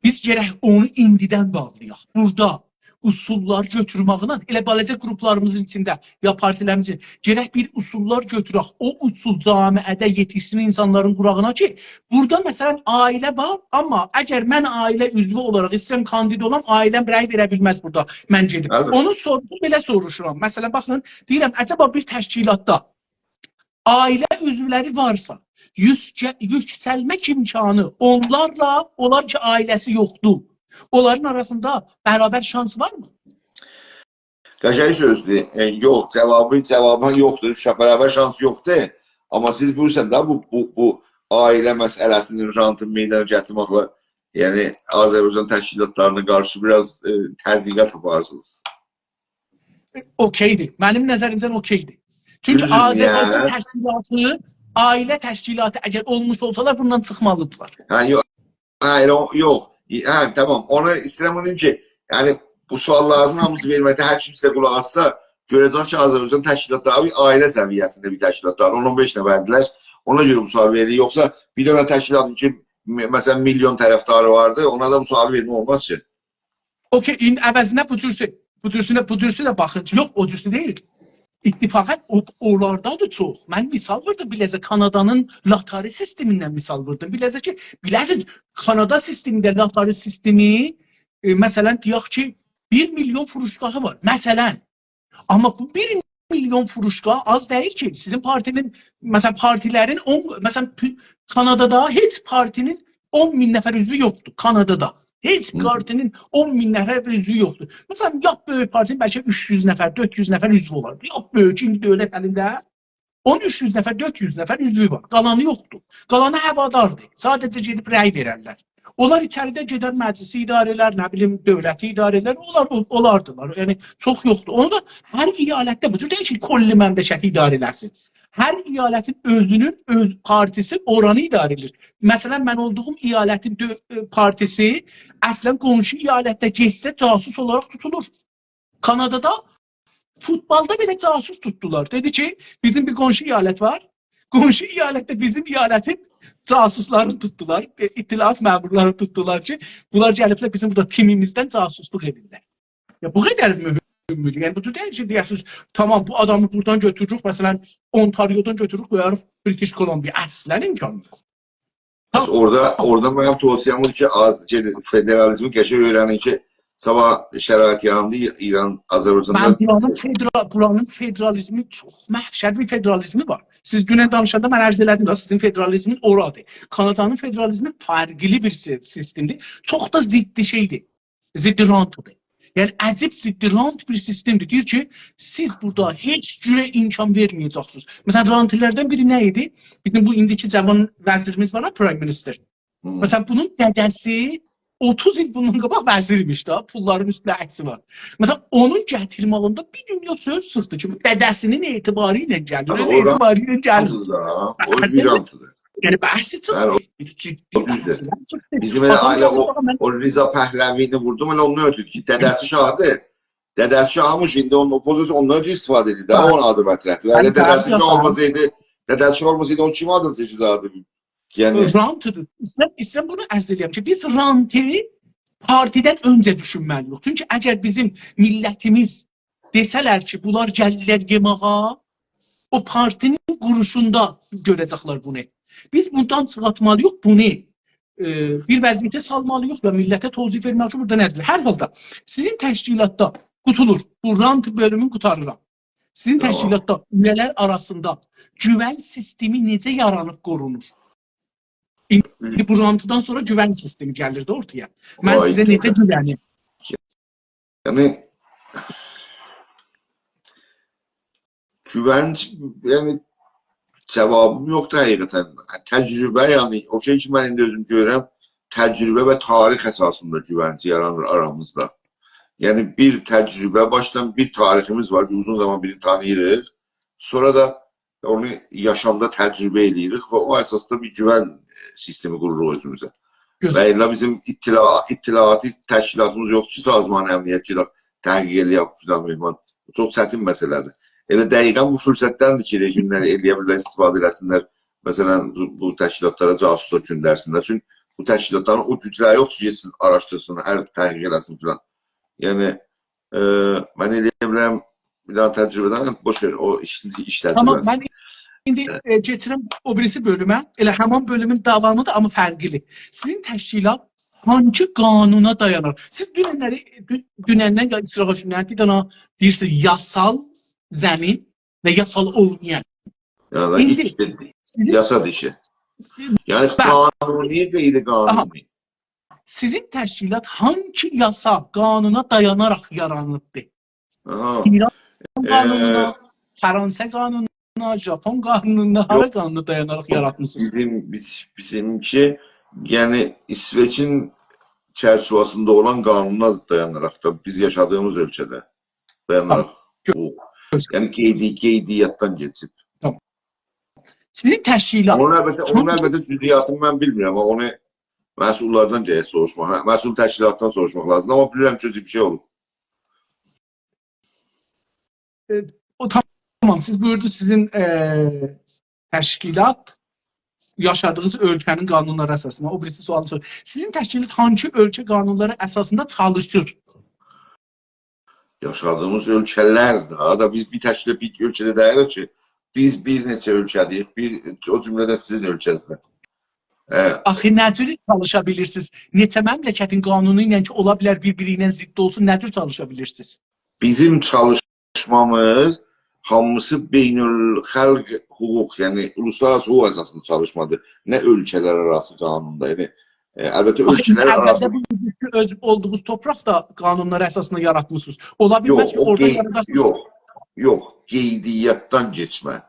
بیز گرک اونو ایندیدن باغلایاق. بورادا اصوللار گؤتورمکله، ائله بالاجا قروپلاریمیزین ایچینده، یا پارتیلریمیزین، گرک بیر اصوللار گؤتورک. او اصول جامعه‌ده یئتیشسین اینسانلارین قولاغینا کی، بورادا، مثلا، عائله وار، آمما اگر من عائله عضوو اولاراق ایسته‌ییرم کاندید اولام، عائله‌م رأی وئره بیلمز بورادا، من گئدیم. البته. اونون سوروسونو بئله سوروشورام. مثلا، باخین، دئییرم، عجبا بیر تشکیلاتدا عائله عضولری وارسا، یوکسه-، یوکسلمک امکانی اونلارلا، اونلار کی، عائله‌سی یوخدور، اونلارین آراسیندا برابر شانس وارمی؟ قشنگ سؤزدور. ائ، یوخ، جاوابی، جاوابی یوخدور. شا-، برابر شانس یوخدور. آمما سیز بویورسان دا بو، بو، بو عائله مسئله‌سینین، رانتین میدانا گتیرمکله، یعنی، آذربایجان تشکیلاتلارینا قارشی بیر آز، ائ، تضییقات آپاراسینیز. اوکئیدیر. منیم نظریمدن اوکئیدیر. چونکی دوزدور، آذربایجان نییه؟ تشکیلاتی، عائله تشکیلاتی اگر اولموش اولسالار، بوندان چیخمالیدیرلار. هه، یوخ. هه، ائله او، یوخ. هه، تامام. اونو ایسته‌ییرم اونو دئییم کی، یعنی، بو سؤاللارینیزین هامیسینی وئرمکده هر کیم سیزه قولاق آسسا، گؤره‌جک کی، آذربایجان تشکیلاتلاری بیر عائله سویه‌سینده بیر تشکیلاتلار. اون اون بئش نفردیلر. اونا گؤره بو سؤال وئریلیر. یوخسا بیر دنه تشکیلاتین کی، م-، مثلا، میلیون طرفداری واردی، اونا دا بو سؤالی وئرمک اولماز کی. اوکئی، ایندی عوضینه بو جورسه، بو جورسونه، بو جورسه ده باخین کی، یوخ، او جورسه دئییل. اتفاقا او، اونلاردادیر چوخ. من مثال ووردوم، بیله‌زه کانادانین لاتاری سیستمیندن مثال ووردوم. بیله‌زه کی، بیله‌زه کانادا سیستمینده لاتاری سیستمی، ائ، مثلا، دئیک کی، بیر میلیون فروشگاهی وار. مثلا، آمما بو بیر میلیون فروشگاه آز دئییل کی. سیزین پارتی‌نین، مثلا، پارتیلرین اون، مثلا، پو-، کانادادا هئچ پارتی‌نین اون مین نفر عضوو یوخدور. کانادادا هئچ هی. پارتی‌نین اون مین نفر عضوو یوخدور. مثلا، لاپ بؤیوک پارتی‌نین بلکه اوچ یوز نفر، دؤرد یوز نفر عضوو اولار. لاپ بؤیوک، ایندی دؤولت الینده اون اوچ یوز نفر، دؤرد یوز نفر عضوو وار. قالانی یوخدور. قالانی هواداردیر. ساده‌جه گئدیب رأی وئررلر. اونلار ایچریده گئدر مجلسی اداره ائلر، نه بیلیم، دؤولتی اداره ائلر. اونلار، او-، اولاردیلار. یعنی، چوخ یوخدور. اونو دا هر ایالتده، بو جور دئییل کی، کلی مملکتی اداره ائله‌سین. هر ایالتین اؤزونون اؤز پارتی‌سی اورانی اداره ائدیر. مثلا، من اولدوغوم ایالتین دؤ-، ائ، پارتی‌سی اصلا قونشو ایالتده گئتسه جاسوس اولاراق توتولور. کانادادا فوتبالدا بئله جاسوس توتدولار. دئدی کی، بیزیم بیر قونشو ایالت وار. قونشو ایالتده بیزیم ایالتین جاسوسلارینی توتدولار. ائ، اطلاعات مأمورلارینی توتدولار کی، بونلار گلیبلر بیزیم بورادا تیمیمیزدن جاسوسلوق ائدیرلر. یا، بو قدر مهمدور. یعنی، بو جور دئییل کی، دئیه‌سینیز، تامام، بو آدامی بورادان گؤتوروروک، مثلا، اونتاریودان گؤتوروروک، قویاریق بریتیش کلمبیا. اصلا امکانی یوخ. پس اورادا، اورادا منیم توصیه‌م بودور کی، آز، شئی، فدرالیزمی قشنگ اؤیرنین کی، صاباح شرایط یاراندی، ایران، آذربایجاندا. من بورانین فدرا-، بورانین فدرالیزمی چوخ وحشتلی بیر فدرالیزمی وار. سیز دونن دانیشاندا من عرض ائله‌دیم ده، سیزین فدرالیزمینیز اورادیر. کانادانین فدرالیزمی فرقلی بیر سی-، سیستمدیر. چوخ دا ضد شئیدیر. ضد رانتدیر. یعنی، عجیب ضد رانت بیر سیستمدیر. دئییر کی، سیز بورادا هئچ جوره امکان وئرمه‌یه‌جکسینیز. مثلا، رانتلردن بیری نه ایدی؟ بیزیم بو ایندیکی جاوان وزیریمیز وار ها، پرایم مینیستر. هی. مثلا، بونون دده‌سی اوتوز ایل بوندان قاباق وزیر ایمیش ده، پوللارین اوستونده عکسی وار. مثلا، اونون گتیرمه‌یینده بیر دونیا سؤز چیخدی کی، بو دده‌سینین اعتباری ایله گلیر، هه، اؤز او دا اعتباری ایله گلیر. رانتدیر دا، او بیر رانتدیر. یعنی، بحثی چیخدی. هه، او، بیر جدی او دوزدور. بحثی چیخدی. بیزیم ائله آدام عائله دئدی، او، «باخ، من» او رضا پهلوی‌نی ووردوم، ائله اوندان اؤتوردو کی، دده‌سی شاهدیر. دده‌سی شاهمیش، ایندی اونون، او پوزیسیون اوندان اؤترو استفاده ائدیر ده، هه. اونون آدی مطرحدیر. هه، اگر دده‌سی هه، شاه هه. اولماسایدی، دده‌سی اولماسایدی، اونون کیم آدینی چکه‌جکدی؟ یعنی، رانتدیر. ایسته‌ییرم، ایسته‌ییرم بونو عرض ائله‌یم کی، بیز رانتی پارتیدن اؤنجه دوشونمه‌لی‌ییک. چونکی اگر بیزیم میللتیمیز دئسه‌لر کی، بونلار گلیرلر یئماغا، او پارتی‌نین قوروشوندا گؤره‌جکلر بونو. بیز بوندان چیخارتمالی‌ییق بونو. ائ، بیر وضعیته سالمالی‌ییق و میللته توضیح وئرمه‌لی‌ییک کی، بورادا نه‌دیر؟ هر حالدا سیزین تشکیلاتدا قوتولور. بو رانت بؤلومون قوتاریر. سیزین، تامام، تشکیلاتدا اوله‌لر آراسیندا گوون سیستمی نئجه یارانیب قورونور؟ ایندی، هی، بو رانتدان سونرا گوون سیستمی گلیر ده اورتایا. من، وای، سیزه نئجه گوون، گوونیم؟ یعنی، گوون، یعنی، جاوابیم یوخدور حقیقتاً. تجربه، یعنی، او شئی کی، من ایندی اؤزوم گؤرورم، تجربه و تاریخ اساسیندا گوون یارانیر آرامیزدا. یعنی، بیر تجربه، باشدان بیر تاریخیمیز وار، اوزون زامان بیرینی تانیییریق. سونرا دا اونو یاشامدا تجربه ائله‌ییریک و او اساسدا بیر گوون، ائ، سیستمی قوروروق اؤزوموزه. گؤزل. و الا بیزیم اطلاع-، اطلاعاتی تشکیلاتیمیز یوخدور کی، سازمان امنیت گئدک، تحقیق ائله‌یک فلان بهمان. بو چوخ چتین مسئله‌دیر. ائله دقیقاً بو فرصتدندیر کی، رژیملر ائله‌یه بیلرلر، استفاده ائله‌سینلر. مثلاً، بو، بو تشکیلاتلارا جاسوسلوق گؤندرسینلر. چونکی بو تشکیلاتلارین او گوجلری یوخدور کی، گئتسین، آراشدیرسین، هر تحقیق ائله‌سین فلان. یعنی، ائ، من ائله‌یه بیلرم، بیر دانا تجربه‌دن، بوش وئر، او ایش-، ایشله‌دیر، تامام، بیرآز. من ایندی، ائ، کئچیرم او بیریسی بؤلومه. ائله همان بؤلومون داوامیدیر، آمما فرقلی. سیزین تشکیلات هانسی قانونا دایانیر؟ سیز دوننلری، دو-، دونندن یا ایستیراحت گونلری بیر دانا دئییرسینیز، یاسال زمین و یاسال اولمایان. یعنی، ایندی ایکی، سیزین یاسا دیشی. یعنی، بلی، قانونی، غیر، آها، قانونی. سیزین تشکیلات هانسی یاسا، قانونا دایاناراق یارانیبدیر؟ آها. ایران، ائ، قانونونا، فرانسه قانونونا، ژاپون قانونونا، یوخ، هارا قانونا دایاناراق، یوخ، یاراتمیسینیز؟ بیزیم، بیز، بیزیمکی، یعنی، ایسوئچین چرچیوه‌سینده اولان قانونا دایاناراق دا بیز یاشادیغیمیز اؤلکه‌ده دایاناراق. تامام. بو، یعنی، قئیدی-، قئیدیاتدان کئچیب. تامام. سیزین تشکیلات اونون البته، اونون هانسی البته جزئیاتینی من بیلمیرم، آمما اونو مسئوللاردان گرک سوروشماق، هه، مسئول تشکیلاتدان سوروشماق لازیمدیر. آمما بیلیرم کی، اؤزو بیر شئی اولوب. ائ، او تامام، سیز بویوردونوز، سیزین، ائ، تشکیلات یاشادیغینیز اؤلکه‌نین قانونلاری اساسیندا. او بیریسی سؤالی سور. سیزین تشکیلات هانسی اؤلکه قانونلاری اساسیندا چالیشیر؟ یاشادیغیمیز اؤلکه‌لر ده، دا بیز بیر تکجه بیر اؤلکه‌ده دئییلیک کی، بیز بیر نئچه اؤلکه‌ده‌ییک، بیر، او جمله‌دن سیزین اؤلکه‌نیزده. ائ، آخی نه جور چالیشا بیلیرسینیز؟ نئچه مملکتین قانونو ایله کی، اولا بیلر بیر-بیری ایله ضد اولسون، نه جور چالیشا بیلیرسینیز؟ بیزیم چالیشمامیز هامیسی بین‌الخلق حقوق، یعنی اولوسلارآراسی حقوق اساسیندا چالیشمادیر. نه اؤلکه‌لر آراسی قانوندا، یعنی، ائ، البته، آخی اؤلکه‌لر آراسی، البته، بو اؤز اولدوغونوز تورپاق دا قانونلار اساسیندا یاراتمیسینیز. اولا بیلمز کی، یوخ، او اورادا قئی-، یاراداسینیز. یوخ، یوخ، قئیدیاتدان کئچمه.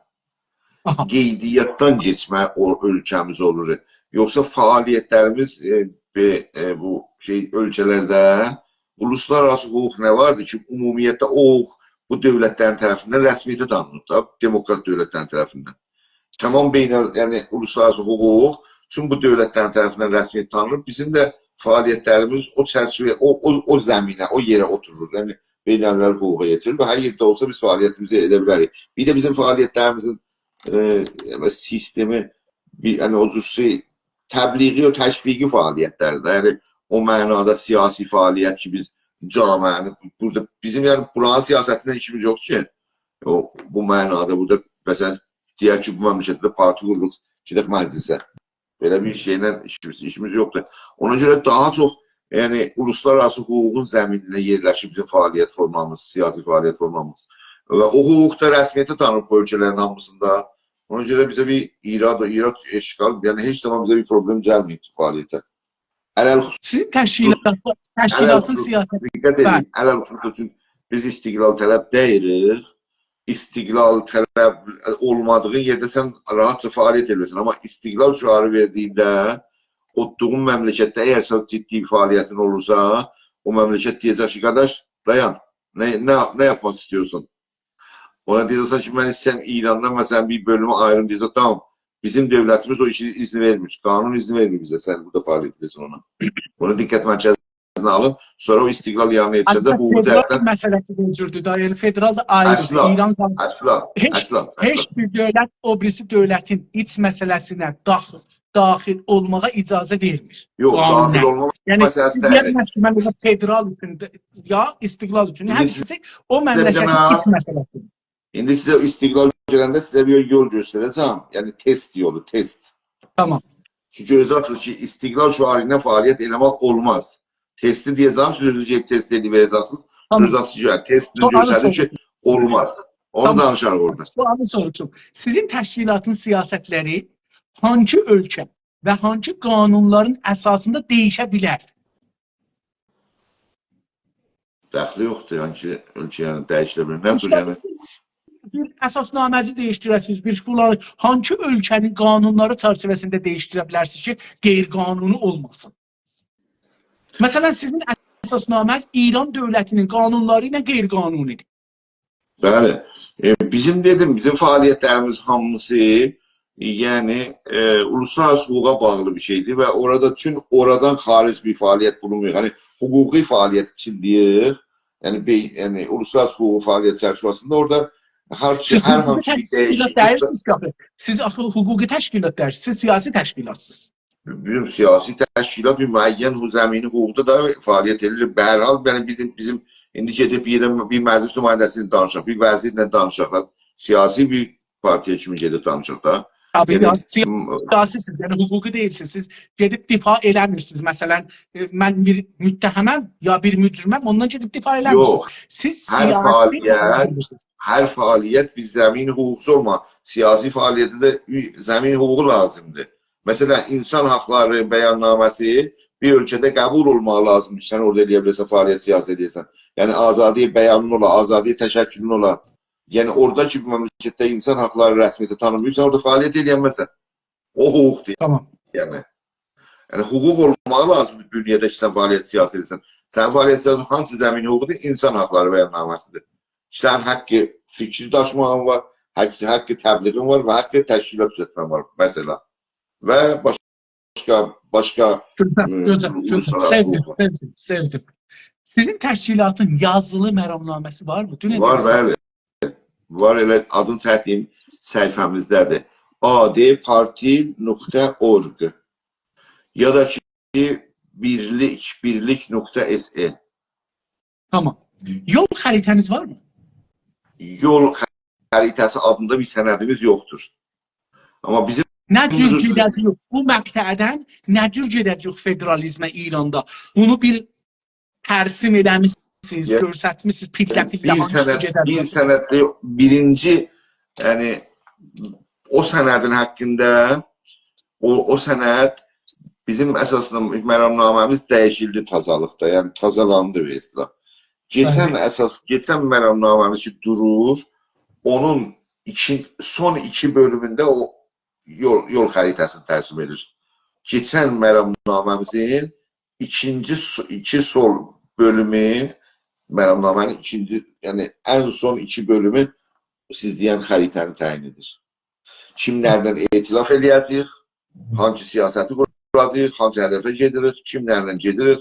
آها. قئیدیاتدان کئچمه او اؤلکه‌میز اولور. یوخسا فعالیتلریمیز، ائ، بئ-، ائ، بو شئی اؤلکه‌لرده اولوسلارآراسی حقوق نه واردیر کی، عمومیتله او حقوق بو دؤولتلرین طرفیندن رسمیته تانینیب دا، دموکرات دؤولتلرین طرفیندن. تامام بین‌ال-، یعنی اولوسلارآراسی حقوق چون بو دؤولتلرین طرفیندن رسمیته تانینیب، بیزیم ده فعالیتلریمیز او چرچیوه، او، او، او زمینه، او یئره اوتورور. یعنی بین‌الملل حقوقا یئتیریر و هر یئرده اولسا بیز فعالیتیمیزی ائده بیلریک. بیر ده بیزیم فعالیتلریمیزین، ائ، سیستمی، بیر، یعنی او جور شئی، تبلیغی و تشویقی فعالیتلردیر. یعنی او معنادا سیاسی فعالیت کی، بیز جامعه‌نی بورادا، بیزیم، یعنی، بورانین سیاستینن ایشیمیز یوخدور کی، او، بو معنادا بورادا، مثلاً، دئیک کی، بو مملکتده پارتی قوروروق، گئدک مجلسه. بئله بیر شئیله ایشیمیز، ایشیمیز یوخدور. اونا گؤره داها چوخ، یعنی، اولوسلارآراسی حقوقون زمینینده یئرلشیب بیزیم فعالیت فورمامیز، سیاسی فعالیت فورمامیز. و او حقوق دا رسمیته تانینیب بو اؤلکه‌لرین هامیسیندا. اونا گؤره بیزه بیر ایراد، ایراد، اشکال، یعنی هئچ زامان بیزه بیر پروبلم گلمه‌ییب فعالیته. علی‌الخصوص، سیزین تشکیلات، تشکیلاتین علی‌الخصوص، سیاستی، دقت ائدین، بلی، علی‌الخصوص اوچون بیز استقلال‌طلب دئییلیک. استقلال‌طلب اولمادیغین یئرده سن راحتجا فعالیت ائدیرسن. آمما استقلال شعاری وئردیگینده اوتدوغون مملکتده اگر سن جدی فعالیتین اولورسا، او مملکت دئیه‌جک کی، قارداش، دایان، نه، نه، نه یاپماق ایسته‌ییرسن؟ اونا دئیه‌جکسن کی، من ایسته‌ییرم ایراندان، مثلاً، بیر بؤلومو آییریم، دئیه‌جک، تامام، بیزیم دؤولتیمیز او ایشی اذن وئرمیر، قانون اذن وئرمیر بیزه سن بورادا فعالیت ائده‌سن اونا. بونو دقت مرکزینده آلین، سونرا او استقلال ایرانه یئتیشنده حقوقی جهتدن... اصلینده فدرال دا بو جوردور دا، یعنی فدرال دا آیریدیر. اصلا، ایران قالسین. اصلا، هئچ، اصلا، هئچ اصلا. بیر دؤولت او بیریسی دؤولتین ایچ مسئله‌سینه داخیل، داخیل اولماغا اجازه وئرمیر. یوخ، قانونا. داخیل اولماق... یعنی، مسئله‌سی سیز دئییل. دئیه‌رسینیز کی، من مثلا فدرال اوچون ده، یا استقلال اوچون، ایندی هر سیز بیریسی او مملکتین ایچ مسئله‌سیدیر. ایندی سیزه استقلال گلنده سیزه بیر یول گؤستره‌جم. یعنی تست یولو، تست. تامام. کی، گؤره‌جکسینیز کی، استقلال شعاری ایله فعالیت ائله‌مک اولماز. تستی دئیه‌جم، سیز اؤزونوز گئدیب تست ائدیب وئره‌جکسینیز. تامام. گؤره‌جکسینیز کی، هه، تستی سؤالینی گؤستریر کی، سوروشوم. اولماز. اونو... تامام. دانیشاریق اورادا. سؤالینی سوروشوم. سیزین تشکیلاتین سیاستلری هانسی اؤلکه و هانسی قانونلارین اساسیندا دییشه بیلر؟ دخلی یوخدور، یعنی کی، اؤلکه، یعنی، دییشیله بیلر. نه جور، یعنی؟ بیر اساسنامه‌سی دییشدیره‌سینیز، بیر فلان، هانسی اؤلکه‌نین قانونلاری چرچیوه‌سینده دییشدیره بیلرسینیز کی، غیرقانونی اولماسین؟ مثلا، سیزین اساسنامه‌نیز ایران دؤولتینین قانونلاری ایله غیرقانونی‌دیر. بلی. ائ، بیزیم، دئدیم، بیزیم فعالیتلریمیز هامیسی، یعنی، ائ، اولوسلارآراسی حقوقا باغلی بیر شئیدیر و اورادا، چون اورادان خارج بیر فعالیت بولونمور. یعنی، حقوقی فعالیت اوچون دئییر، یعنی، بی-، یعنی، اولوسلارآراسی حقوقی فعالیت چرچیوه‌سینده اورادا هر، سیز هر حقوقی هانسی بیر تشکیلات دییشیکلیک... دئییلسینیز کی، آخی. سیز آخی حقوقی تشکیلات دئییلسینیز، سیز سیاسی تشکیلاتسینیز. بیر سیاسی تشکیلات، بیر معین حو-، زمینی حقوقدا دا فعالیت ائدیر. به هر حال، یعنی، بیزیم، بیزیم ایندی گئدیب بیر یئره، بیر مجلس نماینده‌سینی دانیشاق، بیر وزیرله دانیشاق، سیاسی بیر پارتیا کیمی گئدیب دانیشاق دا. طبیعی، یعنی، یعنی، سی-، م-، سیاسی‌سینیز، یعنی حقوقی دئییلسینیز. سیز گئدیب دفاع ائله‌میرسینیز. مثلا، ائ، من بیر متهمم، یا بیر مجرمم، اوندان گئدیب دفاع ائله‌میرسینیز. یوخ. سیز هر سیاسی فعالیت، ائله‌میرسینیز. هر فعالیت بیر زمین حقوقسوز اولماز. سیاسی فعالیتده ده بیر زمین حقوقو لازیمدیر. مثلا، اینسان حاقلاری بیاننامه‌سی بیر اؤلکه‌ده قبول اولماغی لازیمدیر کی، سن اورادا ائلیه بیله‌سن، فعالیت سیاسی ائلیه‌سن. یعنی، آزادی بیانین اولا، آزادی تشکلون اولا. یعنی، اورادا کی، بیر مملکتده اینسان حاقلاری رسمیتده تانینمیرسان، اورادا فعالیت ائلیه‌نمزسن. او حقوقدور. تامام. یعنی، یعنی، حقوق اولماغی لازیمدیر دونیادا کی، سن فعالیت سیاسی ائدیرسن. سنین فعالیت سیاسی هانسی زمین حقوقودور؟ اینسان حاقلاری بیاننامه‌سیدیر. سن حق فیکیر داشیماغین وار، حق، حق تبلیغین وار و حق تشکیلات دوزلتمه‌ن وار، مثلا. و باشقا، باشقا، گؤزل، م، گؤزل، گؤزل. اولوسلارآراسی حقوق وار. سئودیم، سئودیم، سئودیم. سیزین تشکیلاتین یازیلی مرامنامه‌سی وارمی؟ دونن... وار، دئدینیز. بلی. وار، ائله آدینی چکدیگیم صفحه‌میزده‌دیر. A D party نقطه org. یا دا کی، بیرلیک، بیرلیک نقطه S E. تامام. یول خریطه‌نیز وارمی؟ یول خریطه‌سی آدیندا بیر سندیمیز یوخدور. آمما بیزیم... نه جور حضور گئده‌جه‌ییک بو مقطعدن، نه جور گئده‌جه‌ییک فدرالیزمه ایراندا؟ بونو بیر ترسیم ائله‌میسینیز، یه، گؤرستمیسینیز، پیلله، یعنی، پیلله بیر هانسی سند، گئده‌جک؟ بیر سند، بیرینجی، یعنی، او سندین حاقیندا، او، او سند بیزیم اساسیندا مرامنامه‌میز دییشیلدی تازالیقدا، یعنی تازالاندی به اصطلاح. کئچن... بلی. اساس، کئچن مرامنامه‌میز کی دورور، اونون ایکی، سون ایکی بؤلومونده او یول، یول خریطه‌سینی ترسیم ائدیر. کئچن مرامنامه‌میزین ایکینجی سو-، ایکی سول بؤلومو، مرامنامه‌نین ایکینجی، یعنی ان سون ایکی بؤلومو سیز دئین خریطه‌نی تعیین ائدیر. کیملرله ائتلاف ائلیه‌جه‌ییک، هانسی سیاستی قوراجاغیق، هانسی هدفه گئدیریک، کیملرله گئدیریک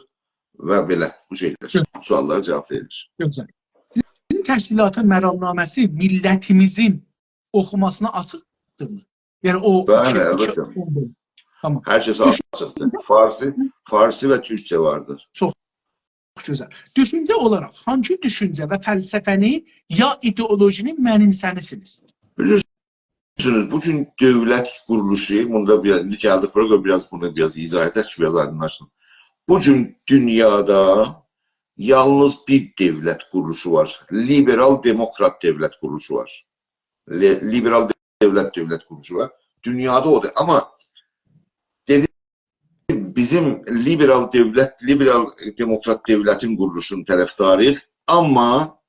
و بئله بو شئیلر. گؤزل. سؤاللارا جاواب وئریر. گؤزل. سیزین تشکیلاتین مرامنامه‌سی میللتیمیزین اوخوماسینا آچیقدیرمی؟ یعنی او... بلی، شئی، البته. تامام. هر کسه دوشون- آچیقدیر. فارسی، فارسی و تورکجه واردیر. چوخ گؤزل. دوشونجه اولاراق هانسی دوشونجه و فلسفه‌نی یا ایدئولوژینی منیمسه‌میسینیز؟ بیلیرسینیز، بو گون دؤولت قورولوشو، بوندا بیر آز، ایندی گلدیک بورا، قوی بیر آز بونو بیر آز ایضاح ائدک کی، بیر آز آیدینلاشسین. بو گون دونیادا یالنیز بیر دؤولت قورولوشو وار. لیبرال دموکرات دؤولت قورولوشو وار. لی-، لیبرال دؤولت، دؤولت قورولوشو وار. دونیادا اودور. آمما دئدیم، بیزیم لیبرال دؤولت، لیبرال دموکرات دؤولتین قورولوشونون طرفداری‌ییق. آمما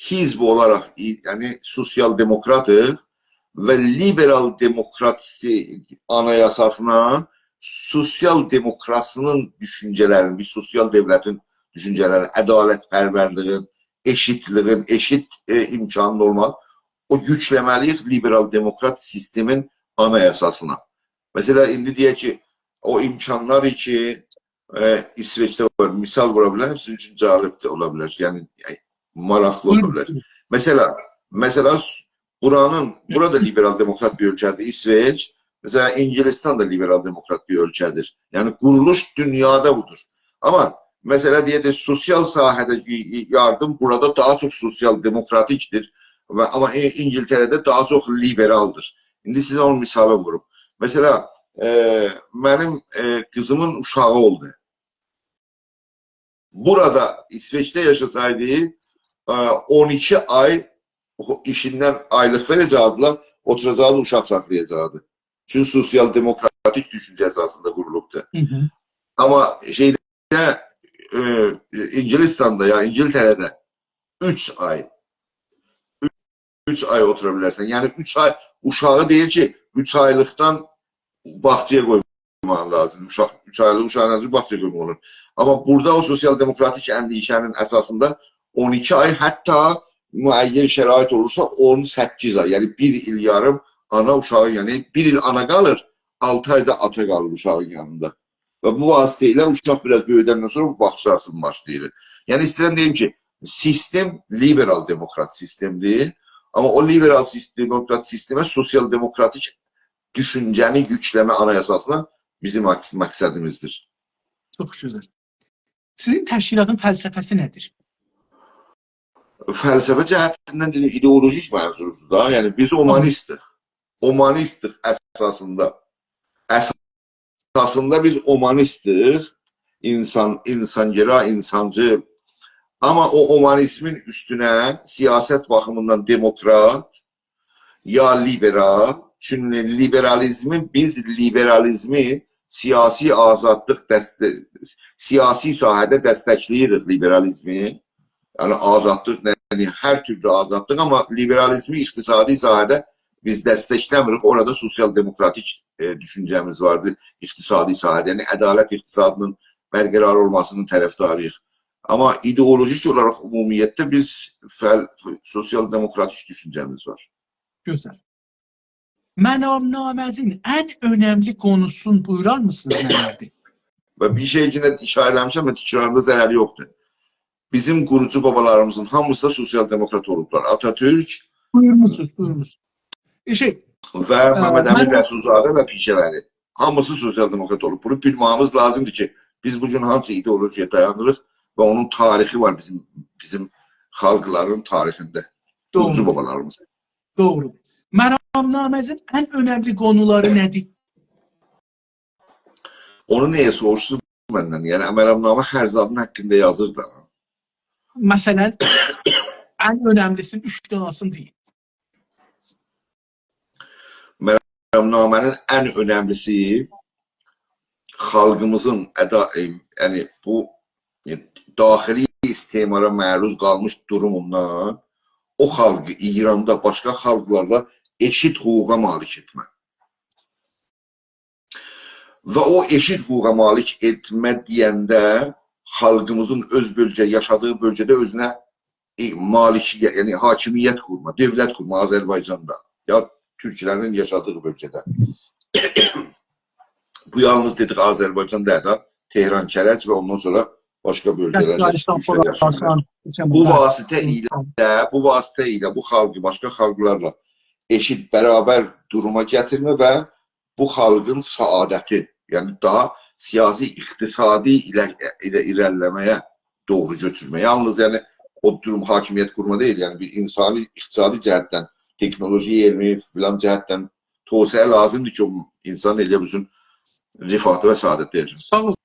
حزب اولاراق، یعنی سوسیال دموکراتیق و لیبرال دموکرات آنایاساسینا سوسیال دموکراسی‌نین دوشونجه‌لرینی، بیر سوسیال دؤولتین دوشونجه‌لرینی، عدالت‌پرورلیگین، ائشیتلیگین، ائشیت، ائ، امکانین اولماق، او یوکله‌مه‌لی‌ییک لیبرال دموکرات سیستمین آنایاساسینا. مثلا، ایندی دئیک کی، او امکانلار کی، ائ، ایسوئچده وار. مثال وورا بیلرم، سیزین اوچون جالب ده اولا بیلر. یعنی، یعنی، ماراقلی اولا بیلر. بویورون. مثلا، مثلا، بورانین، بورا دا لیبرال دموکرات بیر اؤلکه‌دیر، ایسوئچ. مثلا، انگلستان دا لیبرال دموکرات بیر اؤلکه‌دیر. یعنی، قورولوش دونیادا بودور. آمما، مثلا، دئیک ده، سوسیال ساحه‌ده ی-، ی-، یاردیم بورادا داها چوخ سوسیال دموکراتیکدیر. و، آمما ای-، انگلتره‌ده داها چوخ لیبرالدیر. ایندی سیزه اونون مثالینی ووروم. مثلا، ائ، منیم، ائ، قیزیمین اوشاغی اولدو. بورادا، ایسوئچده یاشاسایدی، ائ، اون ایکی آی ایشیندن آیلیق وئره‌جکدیلر، اوتوراجاقدی، اوشاق ساخلایاجاقدی. چونکی سوسیال دموکراتیک دوشونجه اساسیندا قورولوبدور. هی هی. آمما شئیده، ائ، انگلستاندا یا انگلتره‌ده اوچ آی، اوچ آی اوتورا بیلرسن. یعنی، اوچ آی اوشاغی دئییر کی، اوچ آیلیقدان باغچایا قویماق لازیم. اوشاق، اوچ آیلیق اوشاغین اؤزو باغچایا قویماق اولور. آمما بورادا او سوسیال دموکراتیک اندیشه‌نین اساسیندا اون ایکی آی، حتی معین شرایط اولورسا اون سککیز آی، یعنی بیر ایل یاریم آنا اوشاغین، یعنی بیر ایل آنا قالیر، آلتی آی دا آتا قالیر اوشاغین یانیندا. و بو واسطه ایله اوشاق بیر آز بؤیودندن سونرا بو باخیش آرتین باشلاییر. یعنی، ایسته‌ییرم دئییم کی، سیستم لیبرال دموکرات سیستمدیر. آمما او لیبرال سیستم، دموکرات سیستمه سوسیال دموکراتیک دوشونجه‌نی یوکلمه آنایاساسینا بیزیم مقص-، مقصدیمیزدیر. چوخ گؤزل. سیزین تشکیلاتین فلسفه‌سی نه‌دیر؟ فلسفه جهتیندن دئدیم، ایدئولوژیک منظوردور دا. یعنی، بیز، تامام، اومانیستیک. اومانیستیک اساسیندا. اساسیندا بیز اومانیستیک. انسان، انسان‌گرا، انسانجی. آمما او اومانیزمین اوستونه سیاست باخیمیندان دموکرات، یا لیبرال، چونکی لیبرالیزمی، بیز لیبرالیزمی سیاسی آزادلیق دسته-، سیاسی ساحه‌ده دستکله‌ییریک لیبرالیزمی. یعنی آزادلیق، یعنی هر تورلو آزادلیق، آمما لیبرالیزمی اقتصادی ساحه‌ده بیز دستکله‌میریک. اورادا سوسیال دموکراتیک، ائ، دوشونجه‌میز واردیر اقتصادی ساحه‌ده. یعنی عدالت اقتصادینین برقرار اولماسینین طرفداری‌ییق. آمما ایدئولوژیک اولاراق عمومیتله بیز فل-، سوسیال دموکراتیک دوشونجه‌میز وار. گؤزل. مرامنامه‌نین ان اؤنملی قونوسونو بویورار میسینیز، نه‌لردیر؟ و بیر شئی کی، ایشاره ائله‌میشم و تکراریندا ضرری یوخدور. بیزیم قوروجو بابالاریمیزین هامیسی دا سوسیال دموکرات اولوبلار. آتاتورک، بویورموسونوز، بویورموسونوز. ائ، شئی، و، ائ، ممد امین، من رسول‌زاده و پیشه‌وری. هامیسی سوسیال دموکرات اولوب. بونو بیلمه‌ییمیز لازیمدیر کی، بیز بو گون هانسی ایدئولوژیایا دایانیریق و اونون تاریخی وار بیزیم، بیزیم خالقلارین تاریخینده. دوغرو. قوروجو بابالاریمیز. دوغرو. مرامنامه‌نین ان اؤنملی قونولاری نه‌دیر؟ اونو نییه سوروشورسونوز مندن؟ یعنی، مرامنامه هر زادین حاقیندا یازیر دا. مثلا، ان اؤنملی‌سینین اوچ دانه‌سینی دئیین. مرامنامه‌نین ان اؤنملی‌سی خالقیمیزین ادا-، ائ، یعنی بو، ائ، داخلی استعمارا معروض قالمیش دوروموندان او خالقی ایراندا باشقا خالقلارلا ائشیت حقوقا مالیک ائتمه. و او ائشیت حقوقا مالیک ائتمه دئینده خالقیمیزین اؤز بؤلگه، یاشادیغی بؤلگه‌ده اؤزونه، ائ، مالیکیت، یعنی حاکمیت قورما، دؤولت قورما آذربایجاندا یا تورکلرین یاشادیغی بؤلگه‌ده. بو یالنیز دئدیک آذربایجان دئییل ده، تهران، کرج و اوندان سونرا باشقا بؤلگه‌لرده کی، تورکلر یاشاییرلار. بو واسطه ایله، بو واسطه ایله بو خالقی باشقا خالقلارلا ائشیت، برابر دوروما گتیرمه و بو خالقین سعادتی، یعنی داها سیاسی، اقتصادی ایله، ایله ایره‌لیله‌مه‌یه دوغرو گؤتورمه. یالنیز، یعنی، او دوروم حاکمیت قورما دئییل، یعنی بیر انسانی، اقتصادی جهتدن، تکنولوژی، علمی، فلان جهتدن توسعه لازیمدیر کی، او انسان ائلیه بیلسین رفاهدا و سعادتده یاشاسین. ساغ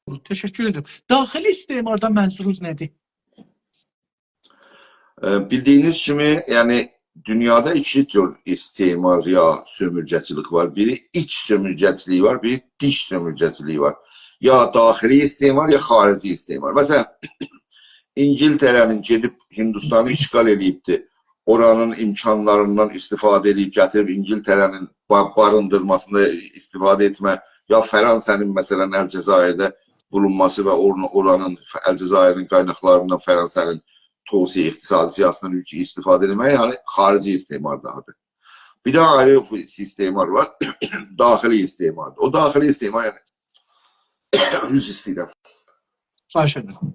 اولون. تشکر ائدیرم. داخلی استعماردان منظورونوز نه‌دیر؟ ائ، بیلدیگینیز کیمی، یعنی، دونیادا ایکی تور استعمار یا سؤمورگه‌چیلیک وار. بیری ایچ سؤمورگه‌چیلیگی وار، بیری دیش سؤمورگه‌چیلیگی وار. یا داخلی استعمار، یا خارجی استعمار. مثلا، انگلتره‌نین گئدیب هندوستانی اشغال ائله‌ییبدی. اورانین امکانلاریندان استفاده ائله‌ییب، گتیریب انگلتره‌نین با-، باریندیرماسیندا استفاده ائتمه، یا فرانسه‌نین، مثلا، الجزایرده بولونماسی و اورن-، اورانین، الجزایرین قایناقلاریندان فرانسه‌نین توسعه، اقتصادی سیاستیندن استفاده ائتمه، یعنی خارجی استعمار داهادیر. بیر ده آیری استعمار وار، داخلی استعمار. او داخلی استعمار، یعنی عذر ایسته‌ییرم. خواهش ادیرم.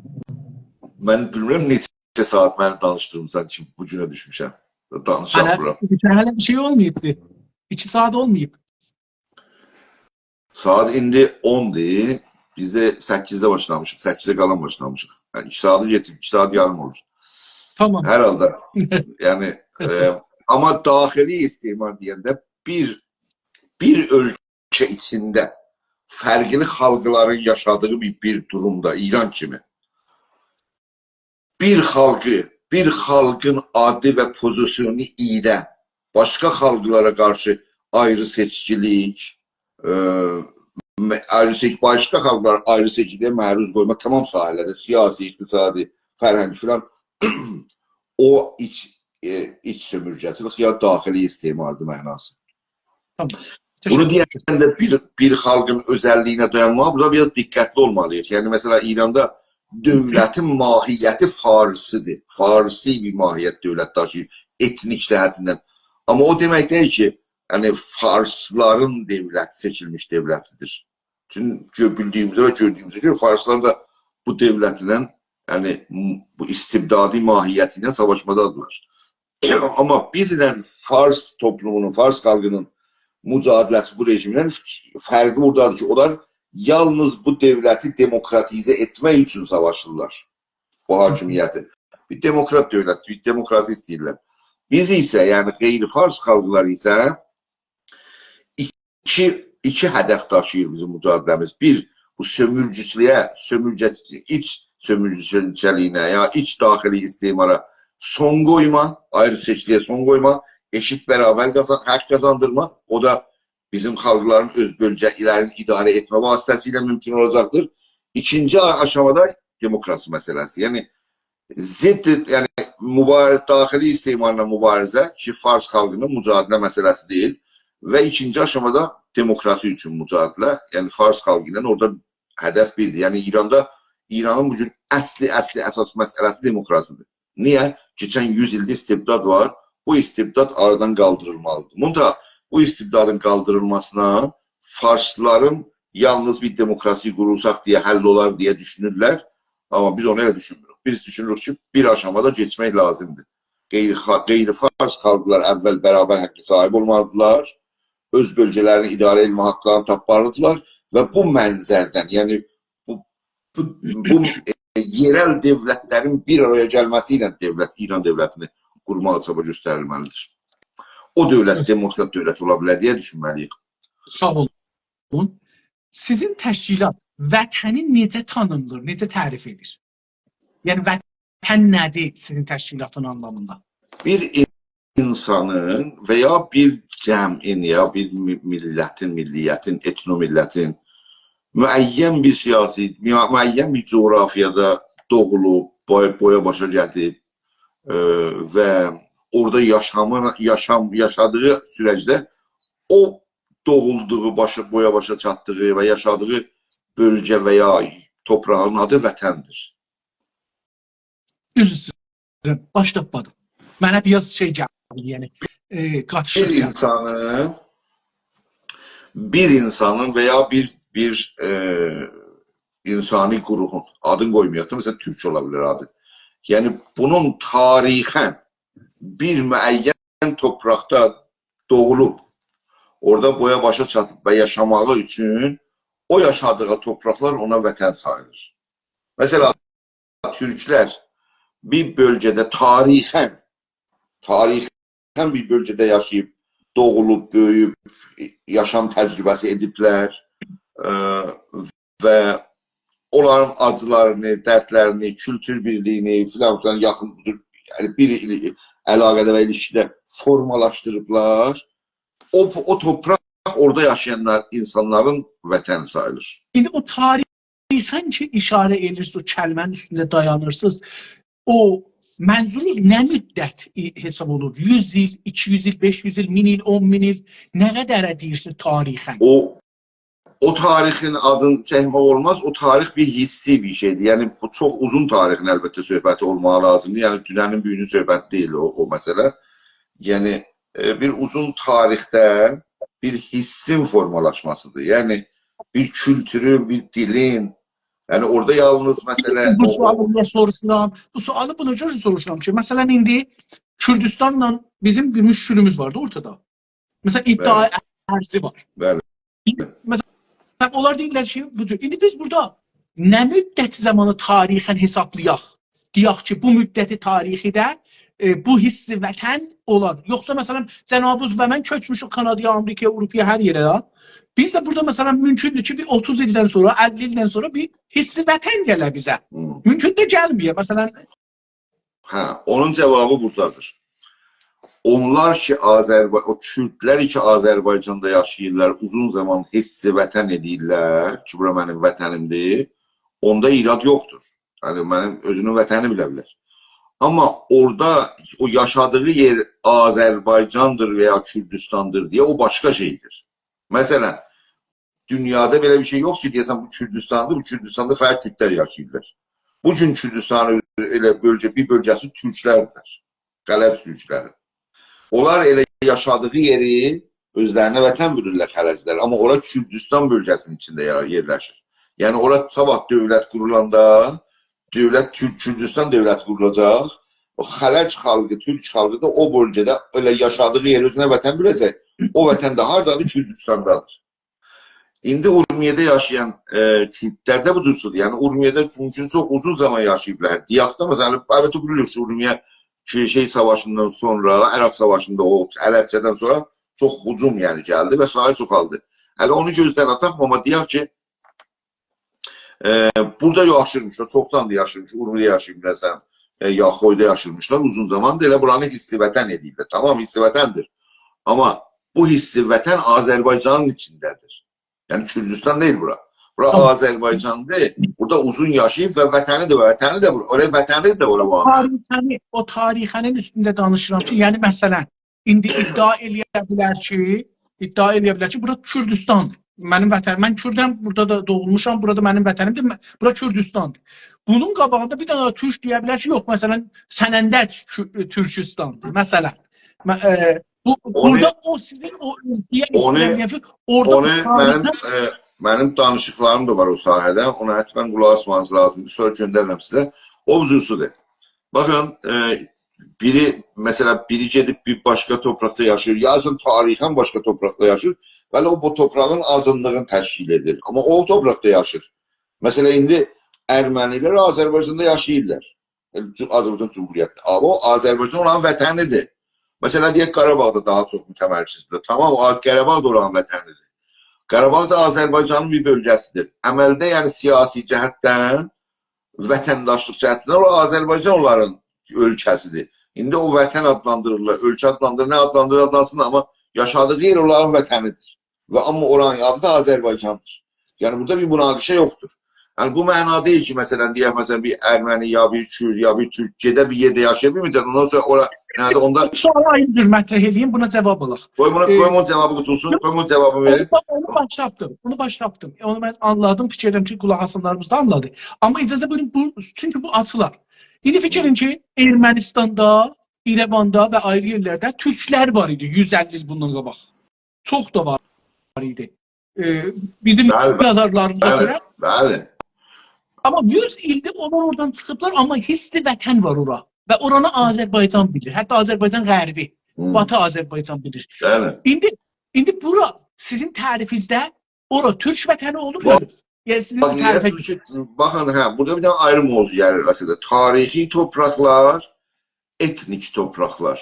من بیلمیرم نئچه ساعات منی دانیشدیرمیسان کی، بو گونه دوشموشم. دانیشاممیرام. هله، هله بیر شئی اولماییبدی. ایکی ساعات اولماییب. ساعات ایندی اوندور. بیز ده سککیزده باشلامیشیق، سککیزه قالان باشلامیشیق. یعنی ایکی ساعاتی کئچیب، ایکی ساعات یاریم اولور. تامام. هر حالدا، یعنی، ائ، آمما داخلی استعمار دئینده بیر، بیر اؤلکه ایچینده فرقلی خالقلارین یاشادیغی بیر، بیر دورومدا، ایران کیمی، بیر خالقی، بیر خالقین آدی و پوزیسیونو ایله باشقا خالقلارا قارشی آیری سئچکیلیک، ائ، م-، آیری سئچ-، باشقا خالقلاری آیری سئچکیلیگه معروض قویما، تامام ساحه‌لرده، سیاسی، اقتصادی، فرهنگی فلان، او ایچ، ائ، ایچ سؤمورگه‌چیلیک یا داخلی استعماردیر معناسی. تامام. بونو تشکر. دئینده بیر، بیر خالقین اؤزللیگینه دایانماغا بورادا بیر آز دقتلی اولمالی‌ییق. یعنی، مثلا، ایراندا دؤولتین ماهیتی فارسی‌دیر. فارسی بیر ماهیت دؤولت داشیییر، ائتنیک جهتیندن. آمما او دئمک دئییل کی، یعنی، فارسلارین دؤولتی سئچیلمیش دؤولتی‌دیر. چونکی بیلدیگیمیزه و گؤردویوموزه گؤره فارسلار دا بو دؤولتله، یعنی، م-، بو استبدادی ماهیتی ایله ساواشمادادیرلار. آمما بیزله فارس توپلومونون، فارس خالقینین مجادله‌سی بو رژیمله فرقی بورادادیر کی، اونلار یالنیز بو دؤولتی دموکراتیزه ائتمک اوچون ساواشیرلار. بو حاکمیتی. بیر دموکرات دؤولت، بیر دموکراسی ایسته‌ییرلر. بیز ایسه، یعنی غیر فارس خالقلار ایسه ایکی، ایکی هدف داشیییر بیزیم مجادله‌میز. بیر، بو سؤمورگه‌چیلیگه، سؤمورگه-، ایچ سؤمورگه‌چیلیگینه یا ایچ داخلی استعمارا سون قویما، آیری سئچکیلیگه سون قویما، ائشیت برابر قازان-، حق قازاندیرما. او دا بیزیم خالقلارین اؤز بؤلگه‌لرینی اداره ائتمه واسطه‌سیله مومکون اولاجاقدیر. ایکینجی آشامادا دموکراسی مسئله‌سی. یعنی، ضد، یعنی، مبارزه، داخلی استعمارلا مبارزه کی، فارس خالقینین مجادله مسئله‌سی دئییل و ایکینجی آشامادا دموکراسی اوچون مجادله، یعنی فارس خالقی ایله اورادا هدف بیردیر. یعنی، ایراندا، ایرانین بو گون اصلی، اصلی اساس مسئله‌سی دموکراسی‌دیر. نییه؟ کئچن یوز ایلده استبداد وار. بو استبداد آرادان قالدیریلمالی‌دیر. بوندا بو استبدادین قالدیریلماسینا فارسلارین یالنیز بیر دموکراسی قورولساق دئیه حل اولار دئیه دوشونورلر. آمما بیز اونو ائله دوشونموروک. بیز دوشونوروک کی، بیر آشامادا کئچمک لازیمدیر. غیر خا-، غیر فارس خالقلار اول برابر حقه صاحیب اولمالی‌دیرلار. اؤز بؤلگه‌لرینی اداره ائتمه حقلرینی تاپمالی‌دیرلار و بو منظردن، یعنی بو، بو، بو، ائ، یئرل دؤولتلرین بیر آرایا گلمه‌سی ایله دؤولت، ایران دؤولتینی قورماغا چابا گؤستریلمه‌لی‌دیر. او دؤولت دموکرات دؤولت اولا بیلر دئیه دوشونمه‌لی‌ییک. ساغ اولون. سیزین تشکیلات وطنی نئجه تانیملیر، نئجه تعریف ائدیر؟ یعنی وطن نه‌دیر سیزین تشکیلاتین آنلامیندا؟ بیر اینسانین و یا بیر جمعین، یا بیر می-، میللتین، میللیتین، ائتنومیللتین معین بیر سیاسی، مع-، معین بیر جغرافیادا دوغولوب، بوی-، بویا باشا گلیب، ائ، و اورادا یاشامی-، یاشام-، یاشادیغی سورجده او دوغولدوغو، باشا، بویا باشا چاتدیغی و یاشادیغی بؤلگه و یا توپراغین آدی وطندیر. عذر ایسته‌ییرم، باش تاپمادیم. منه بیر آز شئی گلدی، یعنی، ائ، بیر قاتیشیق گلدی. اینسانین، بیر اینسانین و یا بیر، بیر، ائ، اینسانی گروهون، آدینی قویمایاق دا، مثلا، تورک اولا بیلر آدی. یعنی، بونون تاریخاً بیر معین توپراقدا دوغولوب، اورادا بویا باشا چاتیب و یاشاماغی اوچون او یاشادیغی توپراقلار اونا وطن ساییلیر. مثلا، تورکلر بیر بؤلگه‌ده تاریخاً، تاریخاً بیر بؤلگه‌ده یاشاییب، دوغولوب، بؤیویوب، یاشام تجربه‌سی ائدیبلر، ائ، و اونلارین آجیلارینی، دردلرینی، کولتور بیرلیگینی فلان فلان یاخین، یعنی بیر ایل-، علاقه‌ده و ایلیشکیده فورمالاشدیریبلار. او، او توپراق اورادا یاشایانلار، اینسانلارین وطنی ساییلیر. ایندی او تاریخاً کی اشاره ائدیرسینیز، او کلمه‌نین اوستونده دایانیرسینیز، او منظورونوز نه مدت ای-، حساب اولور؟ یوز ایل، ایکی یوز ایل، بئش یوز ایل، مین ایل، اون مین ایل، نه قدره دئییرسینیز تاریخاً؟ او، او تاریخین آدینی چکمک اولماز، او تاریخ بیر حسی بیر شئیدیر. یعنی، بو چوخ اوزون تاریخین البته صحبتی اولماغی لازیمدیر. یعنی، دوننین، بو گونون صحبتی دئییل او، او مسئله. یعنی، ائ، بیر اوزون تاریخده بیر حسین فورمالاشماسیدیر. یعنی، بیر کولتورو، بیر دیلین. یعنی اورادا یالنیز مسئله... بو او- سؤالی نییه سوروشورام؟ بو سؤالی بونا گؤره سوروشورام کی، مثلا، ایندی کوردوستانلا بیزیم بیر مشکلیمیز وار دا اورتادا. مثلا، ادعای بلی. ارضی وار. بلی. مثلا، اونلار دئییرلر کی، بو جور. ایندی بیز بورادا نه مدت زامانی تاریخاً حسابلایاق؟ دئیک کی، بو مدت تاریخی‌ده، ائ، بو حس وطن اولار. یوخسا، مثلا، جنابینیز و من کؤچموشوک کانادایا، آمریکایا، آوروپایا، هر یئره ده. بیز ده بورادا، مثلا، مومکوندور کی، بیر اوتوز ایلدن سونرا، اللی ایلدن سونرا بیر حس وطن گله بیزه. هی. مومکون ده گلمه‌یه. مثلا، هه، اونون جاوابی بورادادیر. اونلار کی، آذربای-، او کوردلر کی، آذربایجاندا یاشاییرلار، اوزون زامان حس وطن ائدیرلر کی، بورا منیم وطنیمدیر، اوندا ایراد یوخدور. یعنی، منیم اؤزونون وطنی بیله بیلر. آمما اورادا او یاشادیغی یئر آذربایجاندیر و یا کوردوستاندیر دئیه او باشقا شئیدیر. مثلا، دونیادا بئله بیر شئی یوخ کی، دئیه‌سن، بو کوردوستاندیر، بو کوردوستاندا فقط کوردلر یاشاییرلار. بو گون کوردوستانی ائله بؤلگه، بیر بؤلگه‌سی تورکلردیر. خلج تورکلری. اونلار ائله یاشادیغی یئری اؤزلرینه وطن بیلیرلر خلجلر. آمما اورا کوردوستان بؤلگه‌سینین ایچینده یار-، یئرلشیر. یعنی اورا صاباح دؤولت قورولاندا، دؤولت تورک، کوردوستان دؤولتی قورولاجاق. او خلج خالقی، تورک خالقی دا او بؤلگه‌ده ائله یاشادیغی یئری اؤزونه وطن بیله‌جک. او وطن ده هاردادیر؟ کوردوستاندادیر. ایندی اورمیه‌ده یاشایان، ائ، کوردلر ده بو جورسودور. یعنی اورمیه‌ده چونکی چوخ اوزون زامان یاشاییبلار. دئیک ده، مثلا، البته بیلیریک کی، اورمیه کی، شئی ساواشیندان سونرا، عراق ساواشیندا او حلبچه‌دن سونرا چوخ هجوم، یعنی، گلدی و ساحه چوخالدی. هله اونو گؤزدن آتاق، آمما دئیک کی، ائ، بورادا یاشیرمیشلار، چوخدان دا یاشیرمیش، اورمیه‌ده یاشیرمیش، مثلا، ائ، یا خویدا یاشیرمیشلار اوزون زاماندیر، ائله بورانی حس وطن ائدیرلر. تامام، حس وطندیر. آمما بو حس وطن آذربایجانین ایچینده‌دیر. یعنی کوردوستان دئییل بورا. بورا تامام. آذربایجاندیر. بورادا اوزون یاشاییب و وطنی ده، وطنی ده بورا. اورا وطنی ده اورا وار. تاریخنی، او تاریخنین اوستونده دانیشیرام کی، یعنی، مثلا، ایندی ادعا ائلیه بیلر کی، ادعا ائلیه بیلر کی، بورا کوردوستاندیر. منیم وطنیم، من کوردم، بورادا دا دوغولموشام، بورادا منیم وطنیمدیر، من- بورا کوردوستاندیر. بونون قاباغیندا بیر دنه تورک دئیه بیلر کی، یوخ، مثلا، سننده کو-، تورکوستاندیر، مثلا. م-، ائ، بو، اونو- بورادا او سیزین او اؤلکه‌یه اونو- ایسته‌مه‌یه‌جک، اورادا اونو تاریخ- منیم، ائ، منیم دانیشیقلاریم دا وار او ساحه‌ده. اونا حتما قولاق آسماغینیز لازیمدیر. سونرا گؤندریرم سیزه. او جورسودور. باخین، ائ، بیری، مثلا، بیری گئدیب بیر باشقا تورپاقدا یاشاییر، یا اصلا تاریخاً باشقا تورپاقدا یاشاییر، ولی او بو تورپاغین آزینلیغینی تشکیل ائدیر. آمما او تورپاقدا یاشاییر. مثلا، ایندی ارمنی‌لر آذربایجاندا یاشاییرلار. ائ، جو-، آذربایجان جمهوریتینده. آمما او آذربایجان اونلارین وطنیدیر. مثلا، دئیک، قاراباغدا داها چوخ متمرکزدیر. تامام، او آذ-، قاراباغ دا اونلارین وطنیدیر. قاراباغ دا آذربایجانین بیر بؤلگه‌سیدیر. عملده، یعنی، سیاسی جهتدن، وطنداشلیق جهتدن او آذربایجان اونلارین اؤلکه‌سیدیر. ایندی او وطن آدلاندیریرلار، اؤلکه آدلاندیریرلار، نه آدلاندیریر آدلانسین، آمما یاشادیغی یئر اونلارین وطنیدیر. و آمما اورانین آدی دا آذربایجاندیر. یعنی بورادا بیر مناقشه یوخدور. یعنی بو معنا دئییل کی، مثلا، دئیک، مثلا، بیر ارمنی، یا بیر کورد، یا بیر تورک گئده بیر یئرده یاشایا بیلمیر، اوندان سونرا اورا، یعنی اوندا... سؤالی آیری جور مطرح ائله‌ییم، بونا جاواب آلاق. قوی بونو، ائ، قوی بونون جاوابی قوتولسون، قوی بونون جاوابی اونو، وئرین. اونو باش تاپدیم، اونو باش تاپدیم. اونو من آنلادیم، فیکیر ائدیرم کی، قولاق آسانلاریمیز دا آنلادی. آمما اجازه وئرین، بو، چونکی بو آچیلار. ایندی فیکیر ائدین کی، ارمنیستاندا، ایره‌واندا و آیری یئرلرده تورکلر وار ایدی یوز اللی ایل بوندان قاباق. چوخ دا وار ایدی. ائ، بیزیم بلی، بلی. یازارلاریمیزا بلی، گؤره. بلی. آمما یوز ایلدیر اونلار اورادان چیخیبلار، آمما حس وطن وار اورا. و اورانی آذربایجان بیلیر. حتی آذربایجان غربی، هی. باتی آذربایجان بیلیر. بلی. ایندی، ایندی بورا سیزین تعریفینیزده اورا تورک وطنی اولور یا باخ، یوخ؟ یعنی سیزین باخ، تعریفه بودور کی، باخین، هه، بورادا بیر دنه آیری موضوع گلیر اصلینده. تاریخی تورپاقلار، ائتنیک تورپاقلار.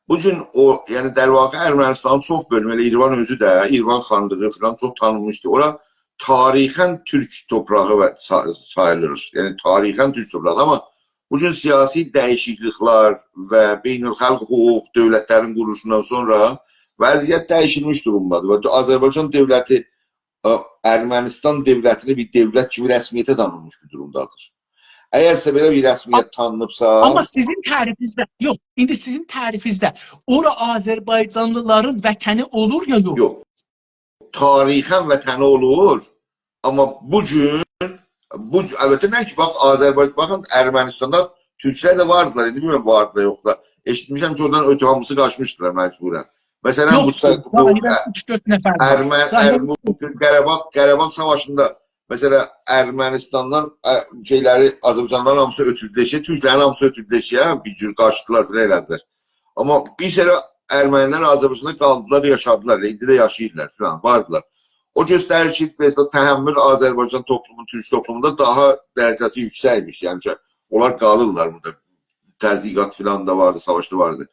بو گون او، یعنی، در واقع ارمنیستانین چوخ بؤلومو، ائله ایروان اؤزو ده، ایروان خانلیغی فلان چوخ تانینمیشدی. اورا تاریخاً تورک تورپاغی و سا-، ساییلیر. یعنی، تاریخاً تورک تورپاغی. آمما بو گون سیاسی دییشیکلیکلر و بین‌الخالق حقوق، دؤولتلرین قورولوشوندان سونرا وضعیت دییشیلمیش دورومدادیر. و آذربایجان دؤولتی، ائ، ارمنیستان دؤولتینی بیر دؤولت کیمی رسمیته تانینمیش بیر دورومدادیر. اگرسه بئله بیر رسمیت تانینیبسا... آمما سیزین تعریفینیزده، یوخ، ایندی سیزین تعریفینیزده اورا آذربایجانلیلارین وطنی اولور یا یوخ؟ یوخ. تاریخاً وطنی اولور، آمما بو گون، بو، البته نه کی، باخ، آذربایجان، باخین، ارمنیستاندا تورکلر ده واردیلار، ایندی بیلمیرم واردیلار، یوخدولار. ائشیتمیشم کی، اورادان اؤتو هامیسی قاچمیشدیلار مجبوراً. مثلا، بو، یوخدور. بو، ظاهراً ا-، اوچ-دؤرد نفر وار. ارمن، ظاهراً ارمن، قاراباغ، قاراباغ ساواشیندا، مثلا، ارمنستاندان، ا، شئیلری، آذربایجانلیلارین هامیسی اؤتوردولر، شئی، تورکلرین هامیسی اؤتوردولر، شئی، هه، بیر جور قاچدیلار فلان ائله‌دیلر. آمما بیر سری ارمنی‌لر آذربایجاندا قالدیلار، یاشادیلار، ایندی ده یاشاییرلار فلان، واردیلار. او گؤستریر کی، مثلا، تحمل آذربایجان توپلومونون، تورک توپلوموندا داها درجه‌سی یوکسک‌ایمیش. یعنی کی، اونلار قالیرلار بورادا. تضییقات فلان دا واردی، ساواش دا واردی.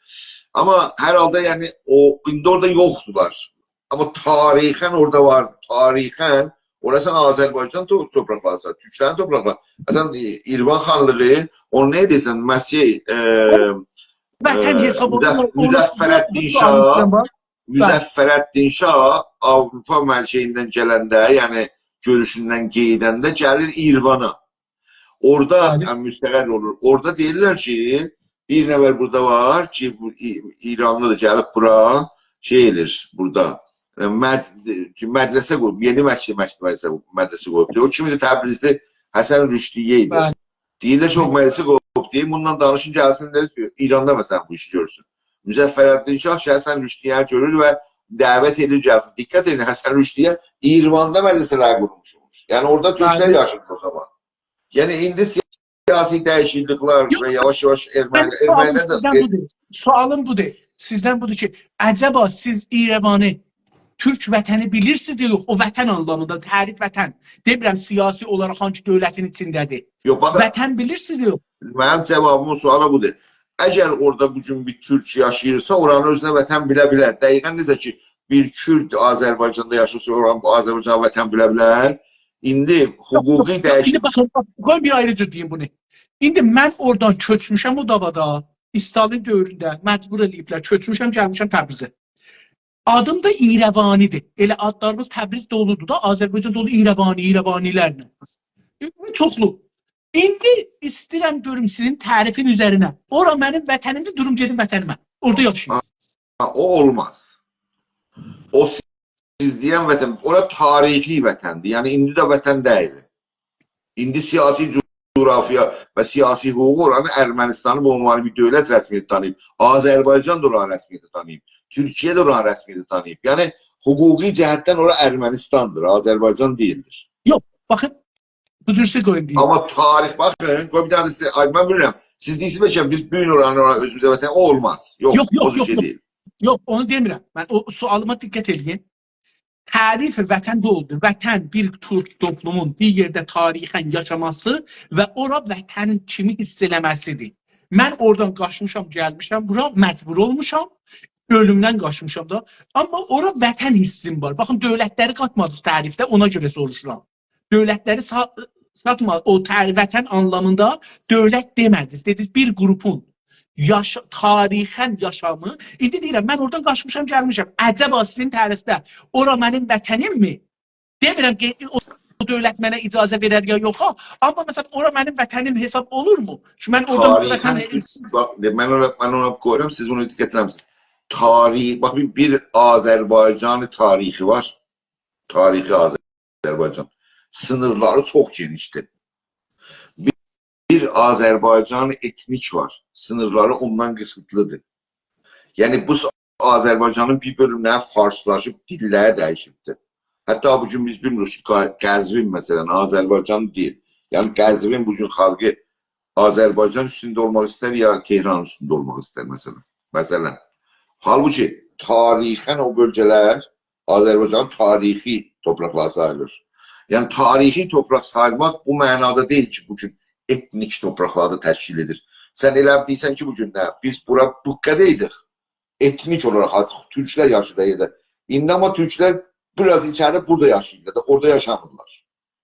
آمما هر حالدا، یعنی، او، ایندی اورادا یوخدولار. آمما تاریخاً اورادا وار. تاریخاً اورا سن آذربایجان تو-، توپراقلاریسان، تورکلرین توپراقلاری. سن، ائ، ایروان خانلیغی، اونو نه دئییرسن، مسیح، ائ، وطن ائ، حساب مظف-، اولونور، اولونور. مظفرالدین شاه، بلی. مظفرالدین شاه آوروپا ملکه‌ییندن گلنده، یعنی گؤروشوندن قئییدنده گلیر ایروانا. اورادا، بلی، یعنی، مستقر اولور. اورادا دئییرلر کی، بیر نفر بورادا وار کی، بو ای-، ایرانلی‌دیر، گلیب بورا شئی ائله‌ییر بورادا. ائ، مد-، کی، مدرسه قویوب، یئنی مکتب، مکتب، مدرسه، مدرسه قویوب. او کیمی ده تبریزلی حسن رشدیه ایدی. بلی. دئییرلر کی، او مدرسه قویوب، دئییر، بونونان دانیشین، گلسین، دئییر، ایراندا، مثلا، بو ایشی گؤرسون. مظفرالدین شاه کی، حسن رشدیه‌نی گؤرور و دعوت ائدیر، گلسین. دقت ائدین، حسن رشدیه ایراندا مدرسه‌لر قورموش اولموش. یعنی، اورادا تورکلر، بلی، یاشاییر او زامان. یعنی، ایندی سیاسی دییشیکلیکلر، یوخ، و یاواش-یاواش ارمنی، من سؤالیم ارمنی‌لر ده، سیزدن بودور. سؤالیم بودور. سیزدن بودور کی، عجبا سیز ایروانی، تورک وطنی بیلیرسینیز یا یوخ؟ او وطن آنلامیندا، تعریف وطن. دئمیرم سیاسی اولاراق هانسی دؤولتین ایچینده‌دیر. یوخ، باخین. وطن بیلیرسینیز یا یوخ؟ منیم جاوابیم او سؤالا بودور. اگر اورادا بو گون بیر تورک یاشاییرسا، اورانی اؤزونه وطن بیله بیلر. دقیقاً نئجه کی، بیر کورد آذربایجاندا یاشاییرسا، اورانی آذربایجان وطن بیله بیلر. ایندی، یوخ، حقوقی، یوخ، یوخ، دییشیک- ایندی باخین، باخین، قوی بیر آیری جور دئییم بونو. ایندی من اورادان کؤچموشم او داوادا، استالین دؤورونده مجبور ائله‌ییبلر. کؤچموشم، گلمیشم تبریزه. آدیم دا ایروانی‌دیر. ائله آدلاریمیز تبریز دولودور دا، آذربایجان دولو ایروانی، ایروانی‌لرله. چوخلو. ایندی ایسته‌ییرم گؤروم سیزین تعریفین اوزرینه. اورا منیم وطنیمدیر، دوروم گئدیم وطنیمه. اورادا یاشاییم. ها، او اولماز. او سیز دئین وطن، اورا تاریخی وطندیر. یعنی، ایندی ده وطن دئییل. ایندی سیاسی جغرافیا و سیاسی حقوقو اورانی، ارمنستانی به عنوان بیر دؤولت رسمیته تانیییب. آذربایجان دا اورانی رسمیته تانیییب. تورکیه ده اورانی رسمیته تانیییب. یعنی، حقوقی جهتدن اورا ارمنستاندیر، آذربایجان دئییلدیر. یوخ، باخین، بو جور سیز قویون دئییم. آمما تاریخ، باخین، قوی بیر دنه سیزه، آی، من بیلیرم. سیز دئییرسینیز، بلکه بیز بو گون اورانی، اورانی اؤزوموزه وطن، او اولماز. یوخ، یوخ، او جور، یوخ، شئی، یوخ، دئییل. یوخ، اونو دئمیرم. من او سؤالیما دقت ائله‌یین. تعریف وطن ده اولدو. وطن بیر تورک توپلومون بیر یئرده تاریخاً یاشاماسی و اورا وطن کیمی حیس ائله‌مه‌سیدیر. من اورادان قاچمیشام، گلمیشم بورا، مجبور اولموشام. اؤلومدن قاچمیشام دا. آمما اورا وطن حیسیم وار. باخین، دؤولتلری قاتمادینیز تعریفده، اونا گؤره سوروشورام. دؤولتلری سا-، ساتما، او تر-، وطن آنلامیندا دؤولت دئمه‌دینیز. دئدینیز، بیر گروپون یاشا-، تاریخاً یاشامی. ایندی دئییرم، من اورادان قاچمیشام، گلمیشم. عجبا سیزین تعریفده اورا منیم وطنیم‌می؟ دئمیرم کی، او، او دؤولت منه اجازه وئرر یا یوخ، ها. آمما، مثلا، اورا منیم وطنیم حساب اولورمو؟ چونکی من اورادان تاریخاً وطن، باخ، من اونا، من اونا قویورام، سیز بونو دقت ائله‌میسینیز. تاریخ، باخ، بیر، بیر آذربایجان تاریخی وار. تاریخی آذربایجان. سینیرلاری چوخ گئنیشدیر. بیر، بیر آذربایجان اتنیک وار. سینیرلاری اوندان قیسیتلیدیر. یعنی، بو س-، آذربایجانین بیر بؤلومو فارسلاشیب، دیللری دییشیبدیر. حتی بو گون بیز بیلمیریک کی، قا-، قزوین، مثلا، آذربایجان دئییل. یعنی، قزوین بو گون خالقی آذربایجان اوستونده اولماق ایستر، یا تهران اوستونده اولماق ایستر، مثلا. مثلا. حالبوکی تاریخاً او بؤلگه‌لر آذربایجانین تاریخی توپراقلاری ساییلیر. یعنی، تاریخی توپراق سایماق بو معنادا دئییل کی، بو گون اتنیک توپراقلاری دا تشکیل ائدیر. سن ائله دئییرسن کی، بو گون نه؟ بیز بورا بوققادا ایدیک. اتنیک اولاراق آرتیق تورکلر یاشاییردی. ایندی آمما تورکلر بیر آز ایچریده بورادا یاشاییرلار دا، اورادا یاشامیرلار.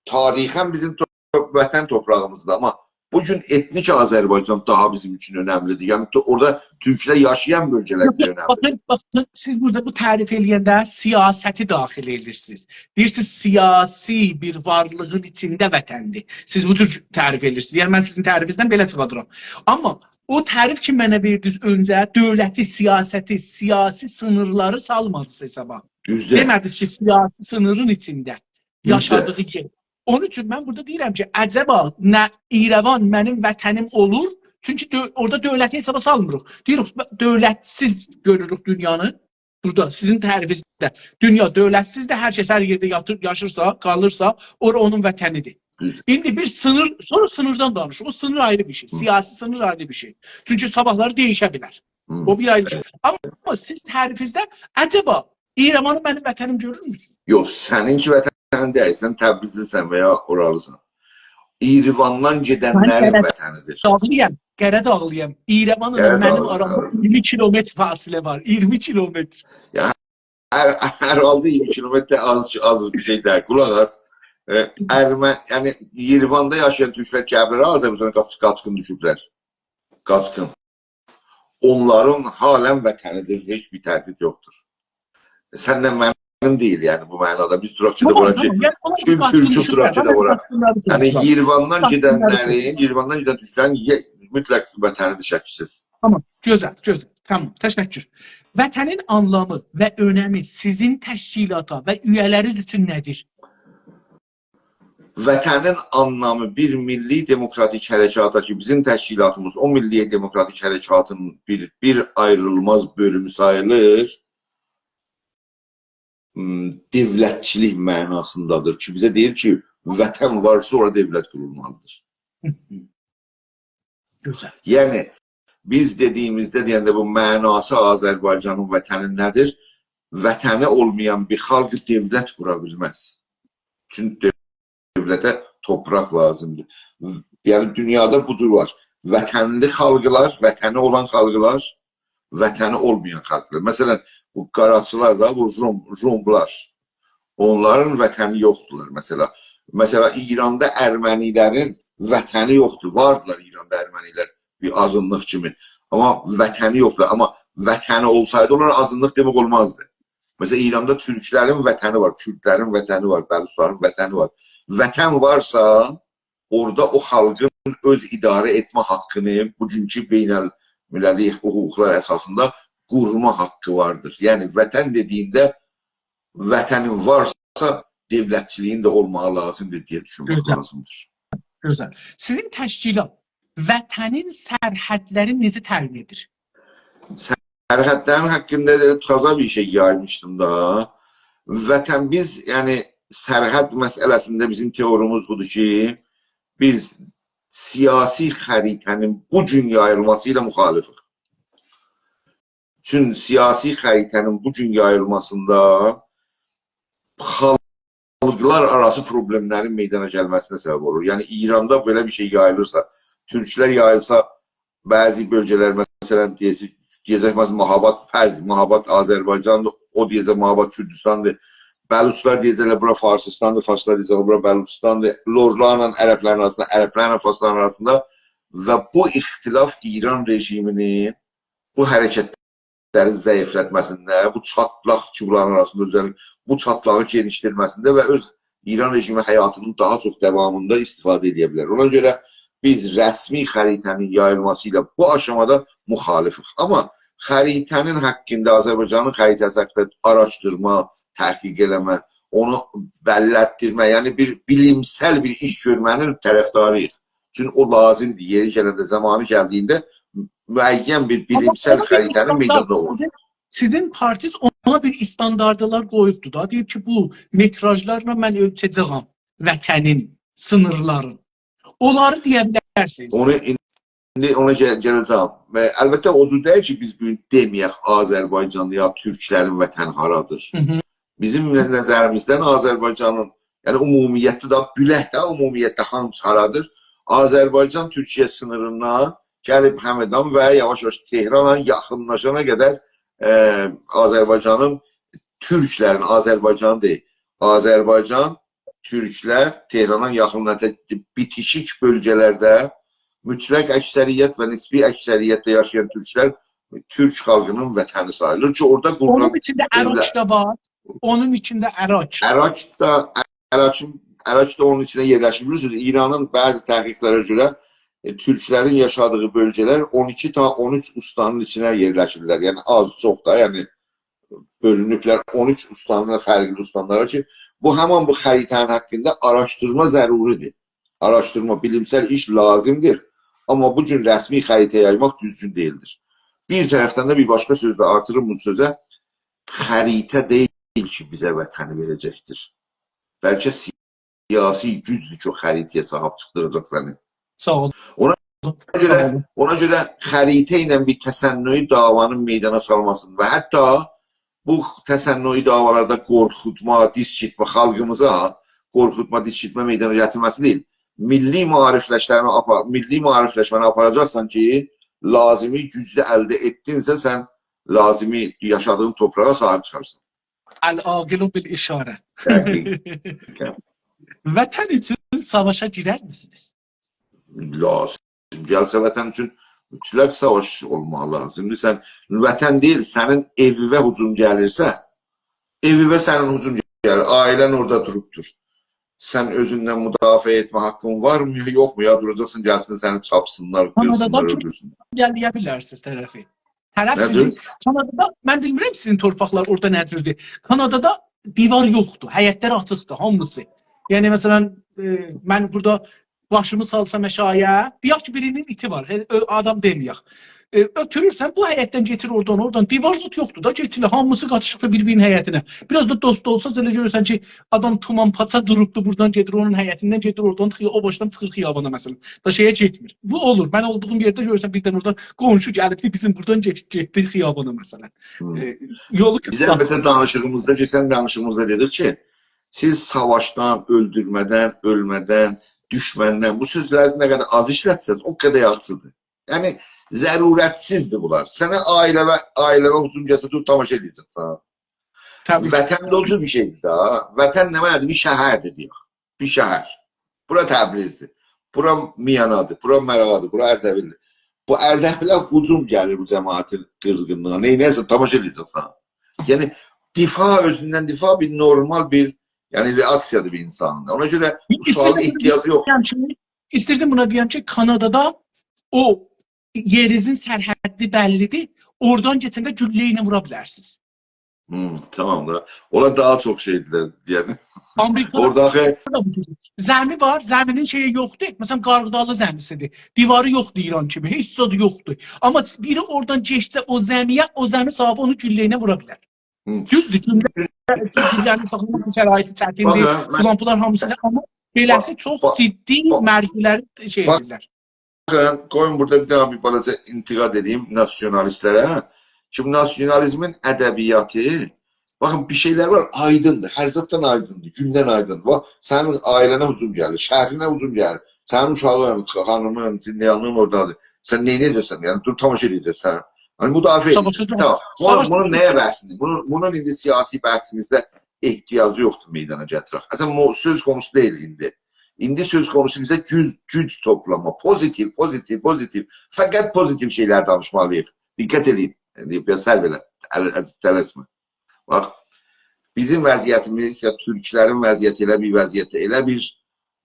تاریخاً بیزیم تو-، وطن توپراغیمیزدیر، آمما بو گون اتنیک آذربایجان داها بیزیم اوچون اؤنملیدیر. یعنی، تو-، اورادا تورکلر یاشایان بؤلگه‌لر بیزه اؤنملیدیر. یوخ، یوخ، باخین، باخین، سیز بورادا بو تعریف ائله‌ینده سیاستی داخیل ائدیرسینیز. دئییرسینیز، سیاسی بیر وارلیغین ایچینده وطندیر. سیز بو جور تعریف ائدیرسینیز. یعنی، من سیزین تعریفینیزدن بئله چیخادیرام. آمما او تعریف کی، منه وئردینیز اؤنجه، دؤولتی، سیاستی، سیاسی سینیرلاری سالمادینیز حسابا. دوزدور. دئمه‌دینیز کی، سیاسی سینیرین ایچینده، دوزدور، یاشادیغی یئر. اونون اوچون من بورادا دئییرم کی، عجبا نه ایروان منیم وطنیم اولور؟ چونکی دؤ-، اورادا دؤولتی حسابا سالمیریق. دئییریک، دؤولتسیز گؤروروک دونیانی. بورادا سیزین تعریفینیزده دونیا دؤولتسیزدیر، هر کس هر یئرده یاتیر، یاشیرسا، قالیرسا، اورا اونون وطنیدیر. دوز. ایندی بیر سینیر، سونرا سینیردان دانیشیریق. او سینیر آیری بیر شئی. هی. سیاسی سینیر آیری بیر شئی. چونکی صاباحلاری دییشه بیلر. هی. او بیر آیری بیر شئی. آمما سیز تعریفینیزده عجبا ایرهوانی منیم وطنیم گؤرورموسونوز؟ یوخ، سنینکی وطنین دئییل، سن تبریزلیسن و یا اورالیسان. ایرواندان گئدنلرین وطنیدیر. من قره‌داغلی‌یام، قره‌داغلی‌یام. ایرهوانلا منیم آرامدا اییرمی کیلومتر فاصله وار، اییرمی کیلومتر. یا، هر، هر حالدا اییرمی کیلومتر آز، آز بیر شئی دئییل. قولاق آس. ائ، ارمن، یعنی، ایرواندا یاشایان تورکلر گلیبلر، آذربایجانا قاچ-، قاچقین دوشوبلر. قاچقین. اونلارین حالاً وطنیدیر، هئچ بیر تردید یوخدور. سنن منیم دئییل، یعنی، بو معنادا. بیز دوراق کی، تامام، بورا کی، تامام. یعنی، اونلار تورک، قاچقین تورک دوشوبلر، دوراق کی، اونلار بورا. قاچقینلاری یعنی، دوشوبلر. ایروواندان گئدنلرین، ایروواندان گئدن تورکلرین یئ-، مطلق وطنیدیر، شکسیز. تامام، گؤزل، گؤزل. تامام، تشکر. وطنین آنلامی و اؤنمی سیزین تشکیلاتا و اویه‌لرینیز اوچون نه‌دیر؟ وطنین آنلامی بیر میللی دموکراتیک حرکاتا کی، بیزیم تشکیلاتیمیز او میللی دموکراتیک حرکاتین بیر، بیر آیریلماز بؤلومو ساییلیر، م، دؤولتچیلیک معناسیندادیر کی، بیزه دئییر کی، وطن وارسا، اورا دؤولت قورولمالیدیر. گؤزل. یعنی، بیز دئدیییمیزده، دئینده بو معناسی آذربایجانین وطنی نه‌دیر؟ وطنی اولمایان بیر خالق دؤولت قورا بیلمز. چونکی دؤولته توپراق لازیمدیر. یعنی، دونیادا بو جور وار. وطنلی خالقلار، وطنی اولان خالقلار، وطنی اولمایان خالقلار. مثلاً، بو قاراچیلار دا، بو روم، روملار. اونلارین وطنی یوخدولار، مثلاً. مثلاً، ایراندا ارمنی‌لرین وطنی یوخدور. واردیلار ایراندا ارمنی‌لر بیر آزینلیق کیمی. آمما وطنی یوخدور. آمما وطنی اولسایدی، اونلار آزینلیق دئمک اولمازدی. مثلاً، ایراندا تورکلرین وطنی وار، کوردلرین وطنی وار، بلوچلارین وطنی وار. وطن وارسا، اورادا او خالقین اؤز اداره ائتمه حاققینی بوگونکو بین‌المللی حقوقلار اساسیندا قورما حاققی واردیر. یعنی، وطن دئدییینده، وطنین وارسا، دؤولتچیلیگین ده اولماغی لازیمدیر دئیه دوشونمک گؤزل. لازیمدیر. گؤزل. سیزین تشکیلات وطنین سرحدلرینی نئجه تعیین ائدیر؟ سرحدلرین حاققیندا دا تازا بیر شئی یایمیشدیم دا. وطن، بیز، یعنی، سرحد مسئله‌سینده بیزیم تئوریمیز بودور کی، بیز سیاسی خریطه‌نین بو گون یاییلماسی ایله مخالفیک. چون سیاسی خریطه‌نین بو گون یاییلماسیندا خالقلار آراسی پروبلئملرین میدانا گلمه‌سینه سبب اولور. یعنی، ایراندا بئله بیر شئی یاییلیرسا، تورکلر یاییلسا، بعضی بؤلگه‌لر، مثلاً، دئیه‌سی-، دئیه‌جک، مثلاً، مهاباد، فرض، مهاباد آذربایجاندیر، او دئیه‌جک، مهاباد کوردوستاندیر. بلوچلار دئیه‌جکلر، بورا فارسیستاندیر، فارسلار دئیه‌جکلر، بورا بلوچیستاندیر. لورلارلا عربلرین آراسیندا، عربلرله فارسلارین آراسیندا و بو اختلاف ایران رژیمینین بو حرکتلرین ضعیفلتمه‌سینده، بو چاتلاق کی، بونلارین آراسیندا اؤزللیکله بو چاتلاغی گئنیشدیرمه‌سینده و اؤز ایران رژیمی حیاتینین داها چوخ داوامیندا استفاده ائده بیلر. اونا گؤره بیز رسمی خریطه‌نین یاییلماسی ایله بو آشامادا مخالفیک. آمما خریطه‌نین حاققیندا، آذربایجانین خریطه‌سی حاققیندا آراشدیرما، تحقیق ائله‌مه، اونو بللتدیرمه، یعنی بیر بیلیمسل بیر ایش گؤرمه‌نین طرفداری‌ییق. چون او لازیمدیر. یئری گلنده، زامانی گلدیگینده معین بیر آمما بیلیمسل اونا بیر خریطه‌نین استاندارد، میداندا اولور. سیزین، سیزین پارتیز اونا بیر استانداردلار قویوبدور دا. دئییب کی، بو متراژلارلا من اؤلچه‌جه‌یم وطنین سینیرلارینی. اونلاری دئیه بیلرسینیز. اونو ایندی اونا گل-، گله‌جم. و البته، او جور دئییل کی، بیز بو گون دئمه‌یک آذربایجانلی یا تورکلرین وطنی هارادیر. هی هی. بیزیم نظ-، نظریمیزدن آذربایجانین، یعنی عمومیتده ده، بیلک ده عمومیتده هامیسی هارادیر. آذربایجان تورکیه سینیریندان گلیب همدان و یاواش-یاواش تهرانا یاخینلاشانا قدر، ائ، آذربایجانین، تورکلرین، آذربایجان دئییل، آذربایجان، تورکلر، تهرانا یاخین، حتی بیتیشیک بؤلگه‌لرده مطلق اکثریت و نسبی اکثریتده یاشایان تورکلر تورک خالقینین وطنی ساییلیر کی، اورادا قورولا اونون ایچینده دؤولت، اراک دا وار. اونون ایچینده اراک. اراک دا، اراکین، اراک دا اونون ایچینده یئرلشیر. بیلیرسینیز، ایرانین بعضی تحقیقلره گؤره، ائ، تورکلرین یاشادیغی بؤلگه‌لر اون ایکی تا اون اوچ اوستانین ایچینه یئرلشیرلر. یعنی، آز چوخ دا، یعنی، بؤلونوبلر اون اوچ اوستانین فرقلی اوستانلارا کی، بو همان بو خریطه‌نین حاققیندا آراشدیرما ضروری‌دیر. آراشدیرما، بیلیمسل ایش لازیمدیر. آمما بو گون رسمی خریطه یایماق دوزگون دئییلدیر. بیر طرفدن ده بیر باشقا سؤز ده آرتیریم بو سؤزه. خریطه دئییل کی، بیزه وطنی وئره‌جکدیر. بلکه سیاسی گوجدور کی، او خریطه‌یه صاحیب چیخدیراجاق سنی. ساغ اول. اونا گؤره، ساغ اول. اونا گؤره خریطه ایله بیر تصنعی دعوانین میدانا سالماسین و حتی بو تصنعی دعوالاردا قورخوتما، دیسکیتمه خالقیمیزا، قورخوتما، دیسکیتمه میدانا گتیرمه‌سی دئییل. میللی معاریفلشمه‌نی آپار-، میللی معاریفلشمه‌نی آپاراجاقسان کی، لازیمی گوجو ده الده ائتدینسه، سن لازیمی یاشادیغین توپراغا صاحیب چیخارسان. العاقل بالاشاره. دقیقاً. وطن اوچون ساواشا گیرر میسینیز؟ لازیم. گلسه وطن اوچون مطلق ساواش اولماغی لازیمدیر. سن وطن دئییل، سنین ائویوه هجوم گلیرسه، ائویوه سنین هجوم گلیر، عائله‌ن اورادا دوروبدور. سن اؤزوندن مدافعه ائتمه حاققین وارمی، یوخمو؟ یا دوراجاقسان، گلسین سنی چاپسینلار، کانادادا قیرسینلار، کی- اؤلدورسونلر. گلله‌یه بیلرسینیز طرفی. طرف نه سیزین، جور؟ کانادادا، من بیلمیرم سیزین تورپاقلار اورادا نه جوردور. کانادادا دیوار یوخدور، حیطلر آچیقدیر هامیسی. یعنی، مثلاً، ائ، من بورادا باشیمی سالسام آشاغییا، دئیک کی، بیرینین ایتی وار، هئ، اؤ-، آدام دئمه‌یک. ائ، اؤتورورسن، بو حیطدن کئچیر اورادان، اورادان. دیوار زاد یوخدور دا، کئچیرلر. هامیسی قاتیشیبدیر بیر-بیرینین حیطینه. بیر آز دا دوست اولسا، ائله گؤرورسن کی، آدام تومان پاچا دوروبدور، بورادان گئدیر، اونون حیطیندن گئدیر، اورادان خییا-، او باشدان چیخیر خیابانا، مثلاً. دا شئیه گئتمیر. بو اولور. من اولدوغوم یئرده گؤرورسن، بیردن اورادان قونشو گلیبدی، بیزیم بورادان گئت-، گئتدی خیابانا، مثلاً. هوم. ائ، یولو بیز قیسالتدی. البته دانیشیغیمیزدا، کئچن دانیشیغیمیزدا دئدیک کی، سیز ساواشدان، اؤلدورمه‌دن، اؤلمه‌دن، دوشمندن، بو سؤزلری نه قدر آز ایشلتسز، او قدر یاخشیدیر. یعنی، ضرورتسیزدیر بونلار. سنه عائله و عائله‌وه هجوم گلسه، دور تماشا ائده‌جکسن. طبیعی. وطن ده او جور بیر شئیدیر ده. وطن نمنه‌دیر؟ بیر شهردیر، دئیک. بیر شهر. بورا تبریزدیر. بورا میانادیر. بورا مراغادیر. بورا اردبیلدیر. بو اردبیله هجوم گلیر بو جماعتین قیزغینلیغینا. نئینیه‌سن؟ تماشا ائده‌جکسن. یعنی، دفاع، اؤزوندن دفاع بیر نورمال بیر، یعنی، رئاکسیادیر بیر اینسانین. اونا گؤره بو سؤالا احتیاجی یوخ. ایستیردیم بونا دئیم کی، ایستیردیم بونا دئیم کی، کانادادا او یئرینیزین سرحدی بللیدیر. اورادان کئچنده گولله ایله وورا بیلرسینیز. هوم، تامام دا. اونلار داها چوخ شئیدیرلر، یعنی. آمریکادا اورادا آخی دا بو جور. زمی وار، زمینین شئیی یوخدور. مثلاً، قارغیدالی زمیسیدیر. دیواری یوخدور ایران کیمی، هئچ زادی یوخدور. آمما بیری اورادان کئچسه او زمی‌یه، او زمی صاحیبی اونو گولله ایله وورا بیلر. هوم. دوزدور، گولله، گولله‌نین ساخلاماق شرایطی چتیندیر. باخین، من فلان، فلان هامیسی ده، آمما بئله‌سی باخ-، چوخ باخ-، جدی باخ-، مرزلری شئی باخ-، ائدیرلر. باخین، قویون بورادا بیر داها بیر بالاجا انتقاد ائدئییم ناسیونالیستلره. کی، بو ناسیونالیزمین ادبیاتی، باخین، بیر شئیلر وار، آیدیندیر، هر زاددان آیدیندیر، گوندن آیدیندیر. باخ، سنین عائله‌نه هجوم گلیر، شهرینه هجوم گلیر، سنین اوشاغین، خانیمین، زندگانلیغین اورادادیر. سن نئینیه‌جکسن؟ یعنی، دور تماشا ائده‌جکسن. یعنی، مدافعه ساواشاجاق. ائده‌جکسن. تامام. بونون، ساواش- بونون نه‌یه بحثینی؟ بونون، بونون ایندی سیاسی بحثیمیزده احتیاجی یوخدور میدانا گتیرک. اصلاً، مو-، سؤز قونوسو دئییل ایندی. ایندی سؤز قونوسو بیزه گوج، گوج توپلاما، پوزیتیو، پوزیتیو، پوزیتیو. فقط پوزیتیو شئیلر دانیشمالی‌ییق. دقت ائدین. یعنی، بیر آز سرو ائله، ال-، ال-، تلسمه. باخ، بیزیم وضعیتیمیز، یا تورکلرین وضعیتی ائله بیر وضعیتده، ائله بیر،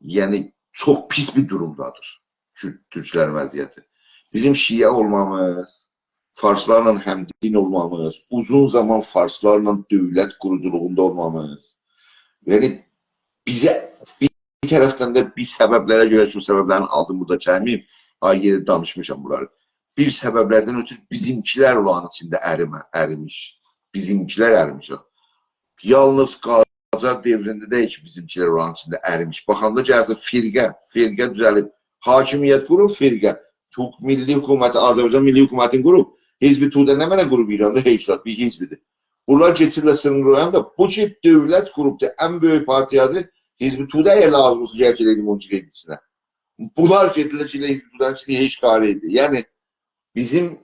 یعنی، چوخ پیس بیر دورومدادیر تور-، تورکلرین وضعیتی. بیزیم شیعه اولمامیز، فارسلارلا همدین اولمامیز، اوزون زامان فارسلارلا دؤولت قوروجولوغوندا اولمامیز، یعنی، بیزه، بیر طرفدن ده بیر سببلره گؤره، کی، او سببلرین آدینی بورادا چکمه‌ییم، آیری دانیشمیشام بونلاری. بیر سببلردن اؤتورو بیزیمکیلر اولارین ایچینده اریمه، اریمیش. بیزیمکیلر اریمیش او. یالنیز قاجار دؤورونده دئییل کی، بیزیمکیلر اولارین ایچینده اریمیش. باخاندا گلسین فرقه، فرقه دوزلیب، حاکمیت قوروب، فرقه. تورک میللی حکومتی، آذربایجان میللی حکومتینی قوروب، حزب توده نمنه قوروب ایراندا؟ هئچ زاد، بیر حزبدیر. بونلار کئچیرلر سینیرلارین دا. بو کی، دؤولت قوروبدور، ان بؤیوک پارتییادیر. حزب توده اگر لازیم اولسا، گلیر کی، ائله‌یه اونون ایچینه. بونلار گئدیرلر کی، ائله حزب توده‌نین ایچینه هئچ کاری ائدیر. یعنی، بیزیم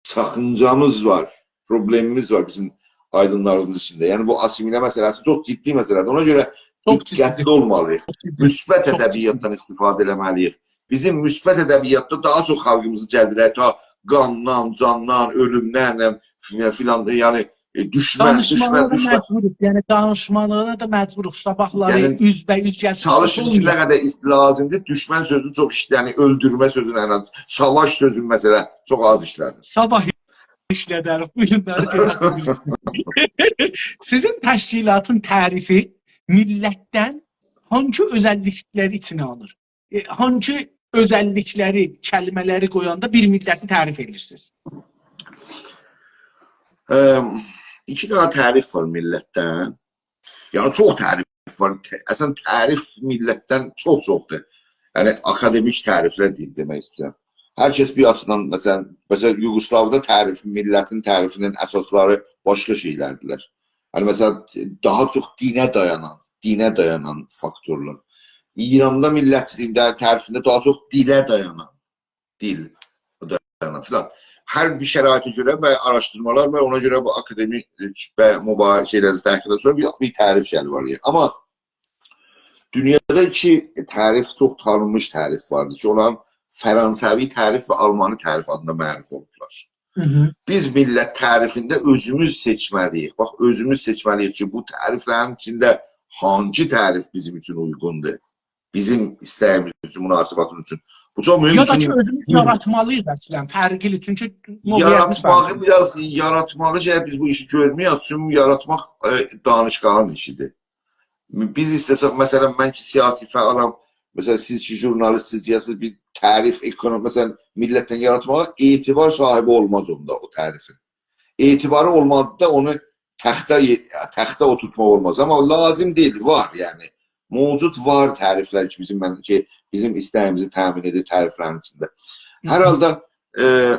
ساخینجامیز وار، پروبلئمیمیز وار بیزیم آیدینلاریمیزین ایچینده. یعنی، بو آسیمیله مسئله‌سی چوخ جدی مسئله‌دیر. اونا گؤره چوخ جدی. دقتلی اولمالی‌ییق. چوخ جدی. مثبت چوخ جدی. ادبیاتدان استفاده ائله‌مه‌لی‌ییک. بیزیم مثبت ادبیاتدا داها چوخ خالقیمیزی جلب ائدک، تا قاندان، جاندان، اؤلومدن، ائ، فیلان، فیلان، یعنی، ائ، دوشمن، دوشمن، دانیشماغا دا دوشمن. مجبوروق. یعنی، دانیشماغا دا مجبوروق. صاباحلاری، یعنی، اوزبه‌اوز گلسین، چالیشین کی، اولمور. نه قدر ایست-، لازیمدیر، دوشمن سؤزونو چوخ ایشلت، یعنی، اؤلدورمه سؤزونو ان آز، ساواش سؤزونو، مثلا، چوخ آز ایشلدین. صاباح ایشلدریک، بویورون، منی گؤرک بیلیرسینیز. سیزین تشکیلاتین تعریفی میللتدن هانسی اؤزللیکلری ایچینه آلیر؟ ائ، هانسی اؤزللیکلری، کلمه‌لری قویاندا بیر میللتی تعریف ائدیرسینیز؟ ام، ایکی دنه تعریف وار میللتدن. یعنی، چوخ تعریف وار. ته-، اصلاً، تعریف میللتدن چوخ چوخدور. یعنی، آکادمیک تعریفلر دئییم دئمک ایسته‌ییرم. هر کس بیر آچیدان، مثلاً، مثلاً، یوگوسلاودا تعریف، میللتین تعریفینین اساسلاری باشقا شئیلردیلر. یعنی، مثلاً، داها چوخ دینه دایانان، دینه دایانان فاکتورلار. ایراندا میللتچیلیگین ده تعریفینده داها چوخ دیله دایانان، دیل دایانان فلان. هر بیر شرایطه گؤره و آراشدیرمالار و اونا گؤره بو آکادمیک و مبا-، شئیلرده، تحقیقاتدان سونرا بیر، بیر تعریف گلیر آرایا. آمما دونیادا ایکی تعریف، چوخ تانینمیش تعریف واردیر کی، اونلار فرانسوی تعریف و آلمانی تعریف آدیندا معروف اولوبلار. هی هی. بیز میللت تعریفینده اؤزوموز سئچمه‌لی‌ییک. باخ، اؤزوموز سئچمه‌لی‌ییک کی، بو تعریفلرین ایچینده هانگی تعریف بیزیم اوچون اویغوندور. بیزیم ایسته‌ییمیز اوچون، مناسباتیمیز اوچون. بو چوخ مهم، یا دا کی، چونکی اؤزوموز یاراتمالی‌ییق اصلاً، فرقلی. چونکی موقعیتیمیز یاراتماغی فرقلی. بیر آز، یاراتماغی گرک بیز بو ایشی گؤرمه‌یک. چونکی یاراتماق، ائ، دانشگاهین ایشیدیر. بیز ایسته‌سک، مثلاً، من کی سیاسی فعالام، مثلاً، سیز کی ژورنالیستسینیز، یا سیز بیر تعریف، اکونوم، مثلاً، میللتدن یاراتماغا اعتبار صاحیبی اولماز اوندا او تعریفین. اعتباری اولمادیدا اونو تخته، تخته اوتورتماق اولماز. آمما لازیم دئییل، وار یعنی. موجود وار تعریفلر کی، بیزیم، من، کی، بیزیم ایسته‌ییمیزی تأمین ائدیر تعریفلرین ایچینده. هر هی هی. حالدا، ائ،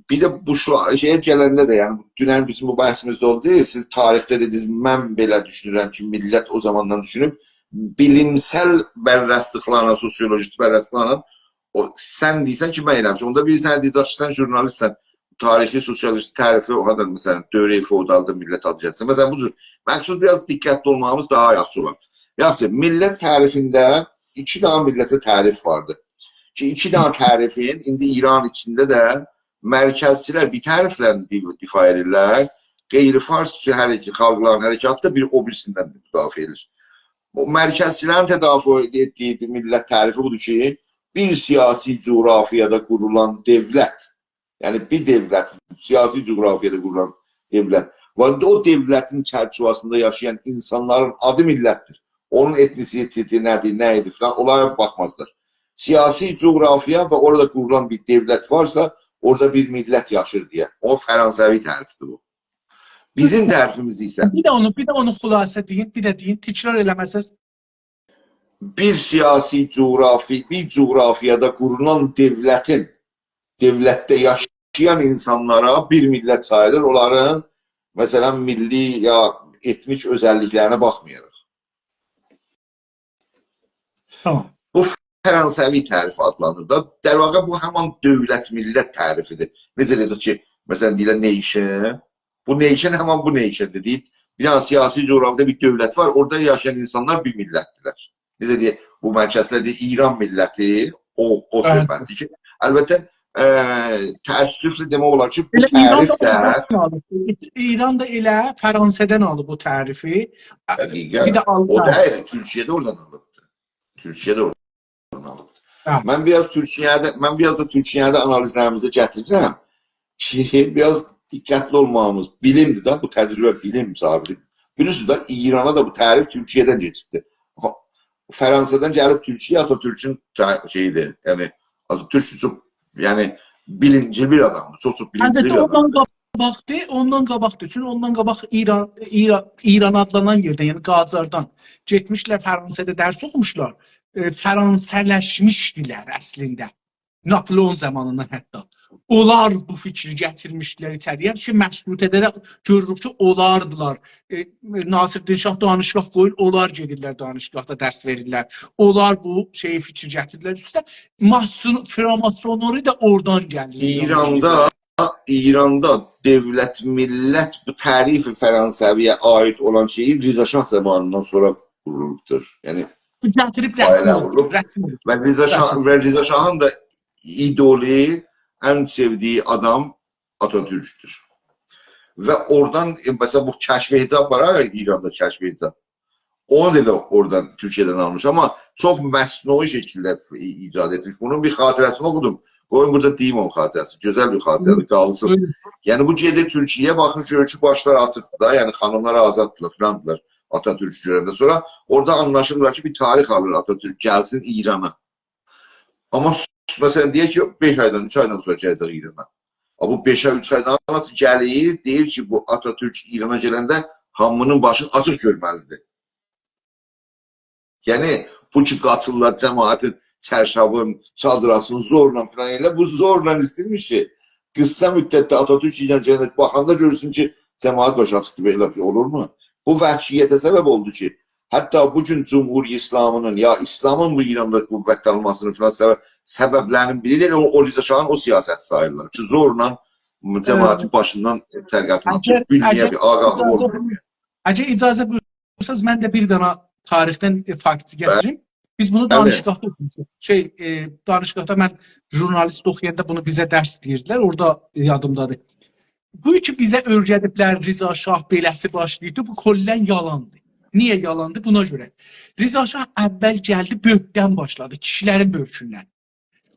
بیر ده بو شو-، شئیه گلنده ده، یعنی، دونن بیزیم بو بحثیمیز ده اولدو. سیز تاریخده دئدینیز، من بئله دوشونورم کی، میللت او زاماندان دوشونوب، بیلیمسل بررسلیکلرله، سوسیولوژیک بررسلیکلرله، او، سن دئییرسن کی، من ائله‌میشم. اوندا بیلیرسن، دئییر کی، سن ژورنالیستسن، تاریخی، سوسیالیست تعریفی او قدر، مثلاً، دوره فئودالدا میللت آدی گتیرسن. مثلاً، بو جور مخصوص بیر آز دقتلی اولماغیمیز داها یاخشی اولار. یاخشی، میللت تعریفینده ایکی دنه میللته تعریف واردی. کی، ایکی دنه تعریفین ایندی ایران ایچینده ده مرکزچیلر بیر تعریفله دی-، دفاع ائدیرلر، غیر فارس کی، هر ایکی خالقلارین حرکاتی دا بیر او بیریسیندن مدافعه ائدیر. او مرکزچیلرین تدافع ائتدیگی میللت تعریفی بودور کی، بیر سیاسی جغرافیادا قورولان دؤولت، یعنی بیر دؤولت، سیاسی جغرافیادا قورولان دؤولت و او دؤولتین چرچیوه‌سینده یاشایان اینسانلارین آدی میللتدیر. اونون ائتنیسیتئتی نه‌دیر، نه ائدیر فلان، اونلارا باخمازلار. سیاسی جغرافیا و اورادا قورولان بیر دؤولت وارسا، اورادا بیر میللت یاشیر دئیه. او فرانسوی تعریفدیر بو. بیزیم تعریفیمیز ایسه بیر ده اونو، بیر ده اونو خلاصه دئیین، بیر ده دئیین، تکرار ائله‌مه‌سز. بیر سیاسی جغرافی، بیر جغرافیادا قورولان دؤولتین، دؤولتده یاشایان اینسانلارا بیر میللت ساییلیر، اونلارین، مثلاً، میللی یا ائتنیک اؤزللیکلرینه باخمایاراق. تامام. بو فرانسوی تعریف آدلانیر دا. در واقع، بو همان دؤولت-میللت تعریفیدیر. نئجه دئدیک کی، مثلاً، دئییرلر nation، بو nation همان بو nation-دیر. دئییر، بیر دنه سیاسی جغرافیادا بیر دؤولت وار، اورادا یاشایان اینسانلار بیر میللتدیرلر. نئجه دئیک، بو مرکزده دئییر، ایران میللتی، او، او بلی. صحبتدیر کی، البته، ائ، تأسفله دئمک اولار کی، بو ائله ایران دا تعریف ده اوردان آلیب. ایران دا ائله فرانسه‌دن آلیب بو تعریفی. دقیقاً. بیر ده آلتان. او دا آیری، تورکیه ده اورادان آلیبدیر. تورکیه ده اورادان آلیبدیر. هه. من بیر آز تورکیه‌ده، من بیر آز دا تورکیه‌ده آنالیزلریمیزی گتیریرم کی، بیر آز دقتلی اولماغیمیز، بیلیمدیر ده، بو تجربه بیلیم صاحیبیدیر. بیلیرسینیز ده، ایرانا دا بو تعریف تورکیه‌دن کئچیبدیر. آخی، فرانسه‌دن گلیب تورکیه، آتاتورکون ته-، شئییدیر، یعنی، آتاتورک چوخ، یعنی، بیلینجلی بیر آدامدیر، چوخ-چوخ بیلینجلی البته، بیر آدامدیر. اوندان قاباقدیر، اوندان قاباقدیر. چونکی اوندان قاباق ایران، ایران، ایران آدلانان یئردن، یعنی قاجاردان گئتمیشلر فرانسه‌ده درس اوخوموشلار. ائ، فرانسه‌لشمیشدیلر اصلینده. ناپلئون زامانیندان حتی. اونلار بو فیکری گتیرمیشدیلر ایچری‌یه کی، مشروطه‌ده ده گؤروروک کی، اونلاردیلار. ائ، ناصرالدین شاه دانشگاه قویور، اونلار گئدیرلر دانشگاهدا درس وئریرلر. اونلار بو شئیی فیکیر گتیریرلر. اوسته ماسون-، فراماسونری ده اورادان گلیر. ایراندا، ایراندا دؤولت-میللت، بو تعریف فرانسوی‌یه عایید اولان شئیی رضا شاه زامانیندان سونرا قورولوبدور. یعنی، بو گتیریب بایانا رسمی اولوب، ووروب. رسمی اولوب. و رضا شاه، رسمی. و رضا شاهین دا ایدولو، ان سئودیگی آدام آتاتورکدور. و اورادان، ائ، مثلاً، بو کشف حجاب وار ها، ایراندا کشف حجاب. اونو دا ائله اورادان، تورکیه‌دن آلمیش. آمما چوخ مصنوعی شکیلده ف-، ایجاد ائتمیش. بونون بیر خاطره‌سینی اوخودوم. قویون بورادا دئییم اونون خاطره‌سینی. گؤزل بیر خاطره‌دیر، بویورون. قالسین. بویورون. یعنی، بو گئدیر تورکیه‌یه، باخیر، گؤرور کی، باشلار آچیقدیر دا. یعنی، خانیملار آزاددیلار، فلاندیلار. آتاتورکو گؤرنده سونرا اورادا آنلاشیرلار کی، بیر تاریخ آلیر آتاتورک، گلسین ایرانا. آمما، مثلاً، دئیک کی، بئش آیدان، اوچ آیدان سونرا گله‌جک ایرانا. آ، بو بئشه اوچ آیدان سونرا گلیر، دئییر کی، بو آتاتورک ایرانا گلنده هامینین باشینی آچیق گؤرمه‌لیدیر. یعنی، بو کی، قاچیرلار جماعتین، چرشابین، چادراسینی زورلا فلان ائله، بو زورلا ایسته‌ییرمیش کی، قیسا مدتده آتاتورک ایرانا گلنده باخاندا گؤرسون کی، جماعت باشی آچیقدیر، بئله بیر شئی اولورمو؟ بو وحشیته سبب اولدو کی، حتی بو گون جمهوری اسلامی‌نین، یا اسلامین بو ایراندا قوتلانماسینین فلان سبب، سببلرینین بیری ده او، او رضا شاهین او سیاستی ساییرلار کی، زورلا جماعتین ائ، باشیندان طریقتین اگر، آتیب، بیلمه‌یه اگر بیر آقا اجازه اولمایا. بویور-، اگر اجازه بویورسانیز، من ده بیر دنه تاریخدن، ائ، فاکت گتیریم. بیز بونو بلی. دانشگاهدا اوخوموشوق. شئی، ائ، دانشگاهدا من ژورنالیست اوخویاندا بونو بیزه درس دئییردیلر، اورادا، ائ، یادیمدادیر. بو کی بیزه اؤیره‌دیبلر، رضا شاه بئله‌سی باشلاییبدی، بو کلاً یالاندیر. نییه یالاندیر؟ بونا گؤره. رضا شاه اول گلدی، بؤرکدن باشلادی، کیشیلرین بؤرکوندن.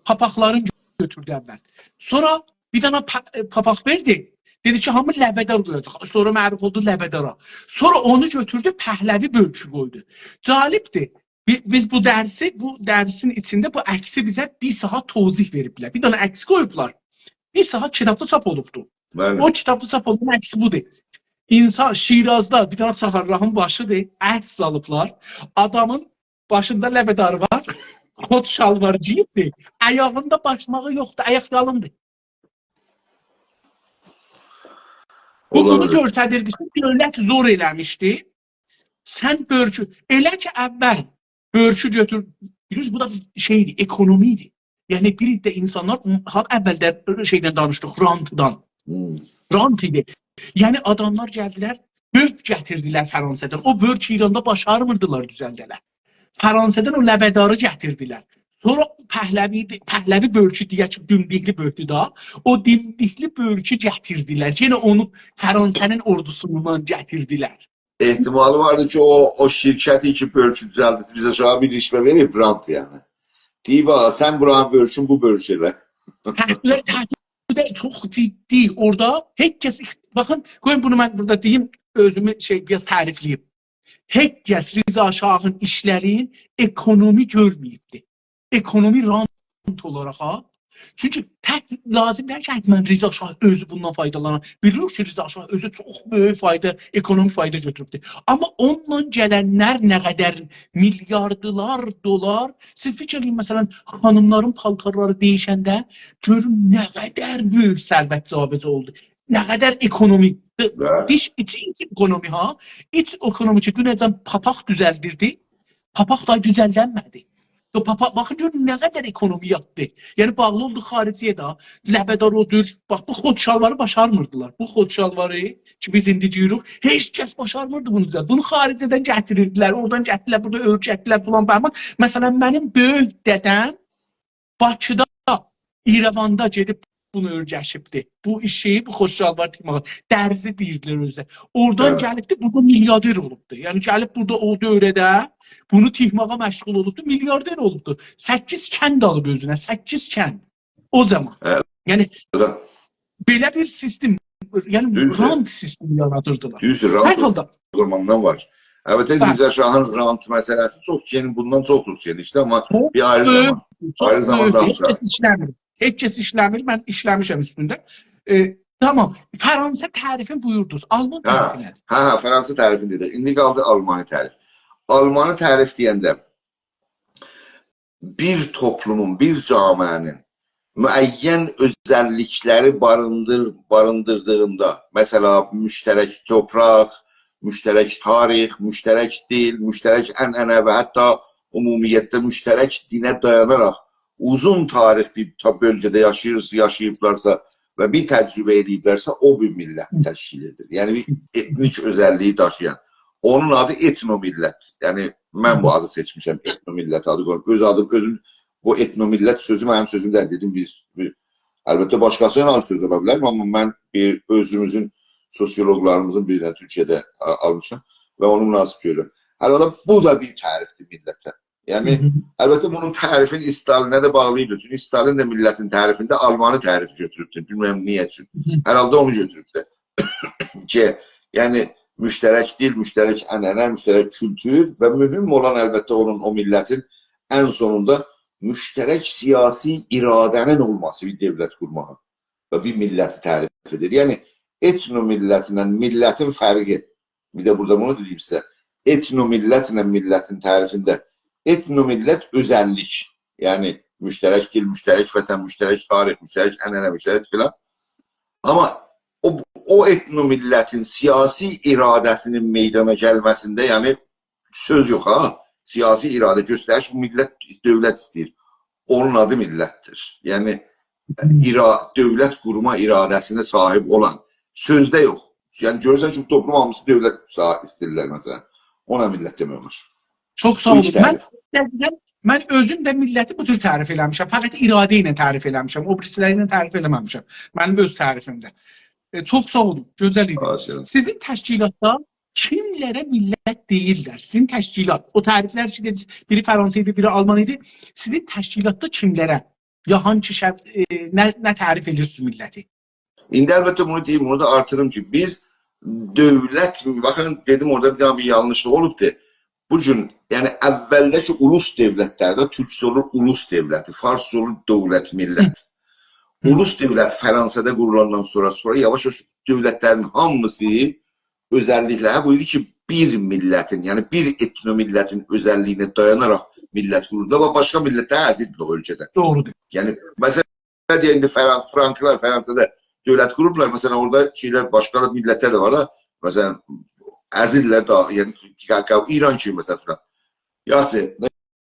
پاپاقلارین گؤتوردو اول. سونرا بیر دنه پا-، پاپاق وئردی. دئدی کی، هامی لبه‌دار قویاجاق. سونرا معروف اولدو لبه‌دارا. سونرا اونو گؤتوردو، پهلوی بؤرکو قویدو. جالبدیر. بی-، بیز بو درسی، بو درسین ایچینده بو عکسی بیزه بیر ساعت توضیح وئریبلر. بیر دنه عکس قویوبلار. بیر ساعت کیتابدا چاپ اولوبدو. بلی. او کیتابدا چاپ اولان عکسی بودور. اینسان شیرازدا بیر دنه چهارراهین باشیدیر، عکس سالیبلار. آدامین باشیندا لبه‌داری وار، کت شالوار گئییبدیر. آیاغیندا باشماغی یوخدور، آیاق یالیندیر. بو بونو اولا بیلر. گؤستریردی کی، دؤولت زور ائله‌میشدی. سن بؤرکو، ائله کی اول بؤرکو گؤتور، بیلیرسینیز، بو دا بیر شئیدیر، اکونومی‌دیر. یعنی، بیر عده اینسانلار، ها، اولده شئیدن دانیشدیق، رانتدان. هوم. رانت ایدی. یعنی، آداملار گلدیلر، بؤرک گتیردیلر فرانسه‌دن. او بؤرک ایراندا باشارمیردیلار دوزلده‌لر. فرانسه‌دن او لبه‌داری گتیردیلر. سونرا پهلوی، پهلوی بؤرکو دئیک کی، دومدیکلی بؤرکدو دا. او دومدیکلی بؤرکو گتیردیلر. یئنه اونو فرانسه‌نین اوردوسوندان گتیردیلر. احتمالی واردی کی، او، او شرکتی کی، بؤرکو دوزلدیب، رضا شاها بیر رشوه وئریب، رانت یعنی. دئییب، «آ، سن بورانین بؤرکون، بو بؤرک ائله.» تحلیل‌لر، تحلیل‌لر چوخ جدی. اورادا هئچ کس، باخین، قویون بونو من بورادا دئییم، اؤزومو شئی، بیر آز تعریفله‌ییم. هئچ کس رضا شاهین ایشلرین اکونومی گؤرمه‌ییبدی. اکونومی رانت اولاراق، ها. چونکی تک لازیم دئییل کی، حتماً رضا شاه اؤزو بوندان فایدالانا. بیلیریک کی، رضا شاه اؤزو چوخ بؤیوک فایدا، اکونومی فایدا گؤتوروبدور. آمما اونونلا گلنلر نه قدر میلیاردلار دلار، سیز فیکیر ائله‌یین، مثلاً، خانیملارین پالتارلاری دییشنده گؤرون نه قدر بؤیوک ثروت جابه‌جا اولدو. نه قدر اکونومی، بلی. دیش، ایچ، ایچ اکونومی، ها، ایچ اکونومی کی، دونه‌جن پاپاق دوزلدیردی، پاپاق دا دوزلدنمه‌دی. او پاپاق، باخین، گؤرون نه قدر اکونومی یاتدی. یعنی، باغلی اولدو خارجی‌یه ده، لبه‌دار او جور. باخ، بو کت شالواری باشارمیردیلار. بو کت شالواری کی، بیز ایندی گئییریک، هئچ کس باشارمیردی بونو دوزلده. بونو خارجه‌دن گتیریردیلر، اورادان گتیردیلر، بورادا اؤرک گتیردیلر، فلان، بهمان. مثلاً، منیم بؤیوک دده‌م باکیدا، ایره‌واندا گئدیب بونو اؤرگشیبدی. بو ایشی، بو کت شالوار تیکمه‌یی، درزی دئییردیلر اؤزو ده. اورادان، هه، گلیبدی، بورادا میلیاردر اولوبدو. یعنی گلیب بورادا او دؤوره‌ده بونو تیکمه‌یه مشغول اولوبدو، میلیاردر اولوبدو. سککیز کند آلیب اؤزونه، سککیز کند. او زامان. هه. یعنی، هه. بئله بیر سیستم، یعنی، دوزدور، رانت سیستمی یارادیردیلار. دوزدور، رانت، هر حالدا، او زاماندان وار. البته، بلی، رضا شاهین رانت مسئله‌سی چوخ گئنیش، بوندان چوخ چوخ گئنیشدی، آمما، هه، بیر آیری، بؤیوک، زامان، چوخ آیری زامان بؤیوک. هئچ دانیشاریق. کس ایشله‌میر. هئچ کس ایشله‌میر، من ایشله‌میشم اوستونده. ائ، تامام. فرانسه تعریفین بویوردونوز. آلمان، هه، تعریفی نه‌دیر؟ هه، هه، فرانسه تعریفین دئدیک. ایندی قالدی آلمانی تعریف. آلمانی تعریف دئینده، بیر توپلومون، بیر جامعه‌نین معین اؤزللیکلری باریندیر-، باریندیردیغیندا، مثلا، مشترک تورپاق، مشترک تاریخ، مشترک دیل، مشترک عنعنه و حتی عمومیتده مشترک دینه دایاناراق اوزون تاریخ بیر تا-، بؤلگه‌ده یاشاییر-، یاشاییبلارسا و بیر تجربه ائله‌ییبلرسه، او بیر میللت تشکیل ائدیر. یعنی، بیر ائتنیک اؤزللیگی داشییان. اونون آدی ائتنومیللت. یعنی، من بو آدی سئچمیشم، ائتنومیللت آدی قویوم. اؤز آدیم، اؤزوم، بو ائتنومیللت سؤزو منیم سؤزوم دئییل، دئدیم، بیز، بیز، البته، باشقاسی‌نین آدی سؤزو اولا بیلر، آمما من بیر اؤزوموزون، سوسیولوقلاریمیزین بیرینی تورکیه‌ده آ-، آلمیشام و اونو مناسب گؤرورم. هر حالدا بو دا بیر تعریفدیر میللته. یعنی، هی هی. البته، بونون تعریفین استالینه ده باغلی ایدی. چونکی استالین ده میللتین تعریفینده آلمانی تعریفی گؤتوروبدور. بیلمیرم نییه اوچون. هی هی. هر حالدا اونو گؤتوروبدور. کی، یعنی، مشترک دیل، مشترک عنعنه، مشترک کولتور و مهم اولان، البته، اونون، او میللتین ان سونوندا مشترک سیاسی اراده‌نین اولماسی بیر دؤولت قورماغین. و بیر میللتی تعریف ائدیر. یعنی، ائتنو میللتله میللتین فرقی، بیر ده بورادا بونو دئییم سیزه. ائتنو میللتله میللتین تعریفینده، ائتنو میللت اؤزللیک. یعنی، مشترک دیل، مشترک وطن، مشترک تاریخ، مشترک عنعنه، مشترک فلان. آمما او، او ائتنو میللتین سیاسی اراده‌سینین میدانا گلمه‌سینده، یعنی، سؤز یوخ ها. سیاسی اراده گؤستریش، بو میللت دؤولت ایسته‌ییر. اونون آدی میللتدیر. یعنی، ایرا-، دؤولت قورما اراده‌سینه صاحیب اولان، سؤزده یوخ. یعنی، گؤرورسن کی، توپلوم هامیسی دؤولت صا-، ایسته‌ییرلر، مثلا. اونا میللت دئمک اولار. چوخ ساغ بو اولون. ایکی من تعریف. دقیقاً، من اؤزوم ده میللتی بو جور تعریف ائله‌میشم. فقط اراده ایله تعریف ائله‌میشم. او بیریسی‌لری ایله تعریف ائله‌مه‌میشم. منیم اؤز تعریفیمده. ائ، چوخ ساغ اولون. گؤزل ایدی. خواهش ائدیرم. سیزین تشکیلاتدا کیملره میللت دئییرلر؟ سیزین تشکیلات، او تعریفلر کی دئدینیز، بیری فرانسه ایدی، بیری آلمان ایدی. سیزین تشکیلاتدا کیملره، یا هانسی شر-، ائ، نه، نه تعریف ائدیرسینیز میللتی؟ ایندی البته بونو دئییم، بونو دا آرتیریم کی، بیز دؤولت، باخین، دئدیم اورادا بیر دنه بیر یانلیشلیق اولوبدور. بو گون، یعنی اولده کی اولوس دؤولتلرده، تورکجه اولور اولوس دؤولتی، فارسجا اولور دؤولت، میللت. هی. اولوس دؤولت فرانسادا قورولاندان سونرا، سونرا یاواش-یاواش دؤولتلرین هامیسی اؤزللیکله، هه، بو ایدی کی، بیر میللتین، یعنی بیر ائتنو میللتین اؤزللیگینه دایاناراق میللت قورولدو و باشقا میللتلر عزیزدیر او اؤلکه‌ده. دوغرودور. یعنی، مثلا، دئیک ایندی فرانس-، فرانکلار فرانسادا دؤولت قوروبلار. مثلا، اورادا شئیلر، باشقا میللتلر ده وار دا. مثلا، عزیزلر ده، یعنی، ایران کیمی، مثلا، فلان. یاخشی،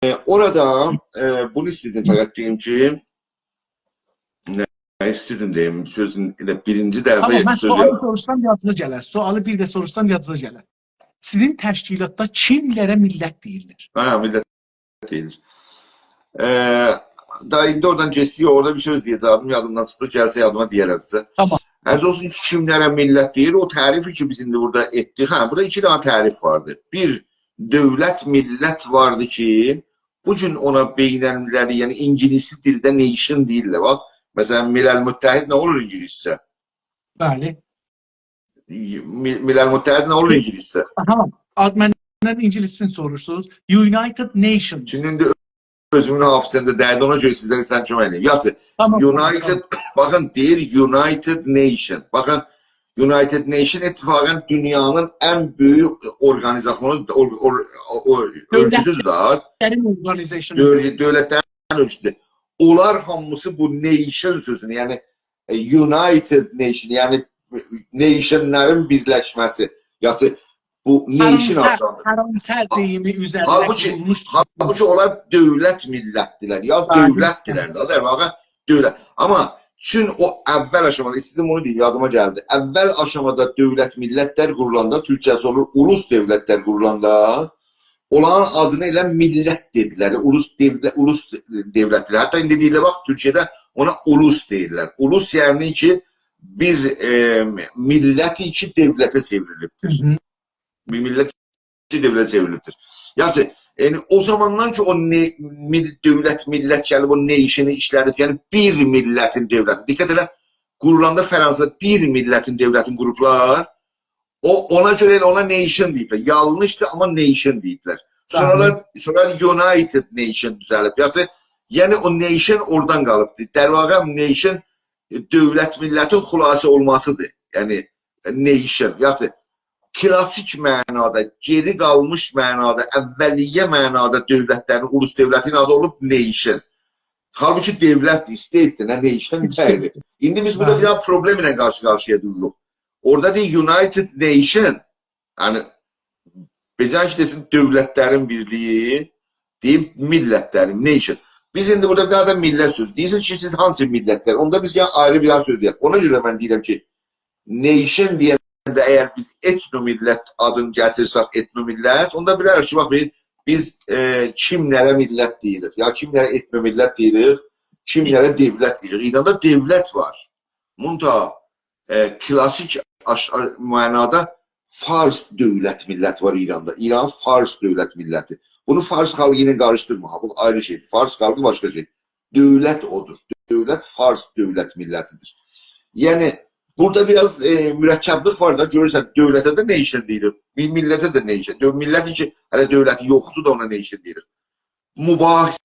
ائ، اورادا، ائ، بونو ایسته‌دیم فقط دئییم کی، نه، نه ایسته‌دیم دئییم، سؤزون ائله بیرینجی دفعه آمما من سؤز سؤالی یوخ. سوروشسام یادینیزا گلر. سؤالی بیر ده سوروشسام یادینیزا گلر. سیزین تشکیلاتدا کیملره میللت دئییرلر؟ هه، میللت دئییلیر. ائ، دا ایندی اورادان کئچدیک، اورادا بیر سؤز دئیه‌جکدیم، یادیمدان چیخدی، گلسه یادیما دئیه‌رم سیزه. تامام. عرض اولسون کی، کیملره میللت دئییر، او تعریفی کی، بیز ایندی بورادا ائتدیک، هه، بورادا ایکی دنه تعریف واردی. بیر، دؤولت، میللت واردی کی، بو گون اونا بین‌المللی، یعنی اینگیلیسی دیلده nation دئییرلر. باخ، مثلا، ملل متحد نه اولور اینگیلیسجه؟ بلی. می-، ملل متحد نه اولور اینگیلیسجه؟ آها، آد-، مندن اینگیلیسینی سوروشدونوز. United Nations. چونکی ایندی اؤزومون حافظه‌مده دئییردی، اونا گؤره سیزدن ایسته‌ییرم کؤمک ائله‌ییم. یاخشی، تامام، United، تامام. باخین، دئییر United Nation. باخین، United Nation اتفاقاً دونیانین ان بؤیوک اورقانیزاسیونو، اور-، اور-، او-، او-، دؤولت اؤرگوتودور دا. اورگانیزاسیونو. دؤولت-، دؤولتلرین اؤرگوتودور. اونلار هامیسی بو nation سؤزونو، یعنی، ائ، United Nation، یعنی nationلرین بیرلشمه‌سی. یاخشی، بو nation فرانسه، آدلاندیریر. فرانسه ها-، دئییمی اوزرینده حالبوکی، قورولموش. حالبوکی اونلار دؤولت میللتدیرلر. یا بلی. دؤولتدیرلر ده، در واقع دؤولت. آمما چون او اول آشامادا، ایسته‌دیم اونو دئییم، یادیما گلدی. اول آشامادا دؤولت میللتلر قورولاندا، تورکجه‌سی اولور، اولوس دؤولتلر قورولاندا، اونلارین آدینا ائله میللت دئدیلر. اولوس دؤولت، اولوس دؤولتلر. حتی ایندی دئییرلر، باخ، تورکیه‌ده اونا اولوس دئییرلر. اولوس یعنی کی، بیر، ائ، میللت کی، دؤولته چئوریلیبدیر. هی هی. بیر میللت کی، دؤولته چئوریلیبدیر. یاخشی، یعنی او زاماندان کی، او نه-، میل-، دؤولت، میللت گلیب او nationی ایشله‌دیب، یعنی بیر میللتین دؤولتی. دقت ائله، قورولاندا فرانسادا بیر میللتین دؤولتینی قوروبلار. او، اونا گؤره ائله اونا nation دئییبلر. یانلیشدیر، آمما nation دئییبلر. سونرا، بلی. سونرا United Nation دوزلیب. یاخشی، یعنی او nation اورادان قالیبدیر. در واقع nation، ائ، دؤولت میللتین خلاصه اولماسیدیر. یعنی، ائ، nation. یاخشی، کلاسیک معنادا، گئری قالمیش معنادا، اولیه معنادا دؤولتلرین، اولوس دؤولتین آدی اولوب nation. حالبوکی دؤولت، state-دیر، نه nation دئییل. ایندی بیز بورادا، بلی، بیر دنه پروبلم ایله قارشی-قارشییا دوروروق. اورادا دئییر United Nation، یعنی، بئجه کی دئسین دؤولتلرین بیرلیگی، دئییب میللتلرین، nation. بیز ایندی بورادا بیر دنه ده میللت سؤزو. دئییرسینیز کی، سیز هانسی میللتلر؟ اوندا بیز گرک آیری بیر دنه سؤز دئیک. اونا گؤره من دئییرم کی، nation دئینده اگر بیز ائتنو میللت آدینی گتیرسک، ائتنو میللت، اوندا بیلریک کی، باخ، بیر، بیز، ائ، کیملره میللت دئییریک، یا کیملره ائتنو میللت دئییریک، کیملره دؤولت دئییریک. ایراندا دؤولت وار. منتها، ائ، کلاسیک آش-، آ-، معنادا فارس دؤولت میللت وار ایراندا. ایران فارس دؤولت میللتی. بونو فارس خالقی ایله قاریشدیرما، ها، بو آیری شئی. فارس خالقی باشقا شئی. دؤولت اودور. دؤولت فارس دؤولت میللتیدیر. یعنی، بورادا بیر آز، ائ، مرکبلیک وار دا، گؤرورسن، دؤولته ده nation دئییریک. بیر میللته ده nation. دؤ-، میللت کی، هله دؤولتی یوخدور دا اونا nation دئییریک. مباحثه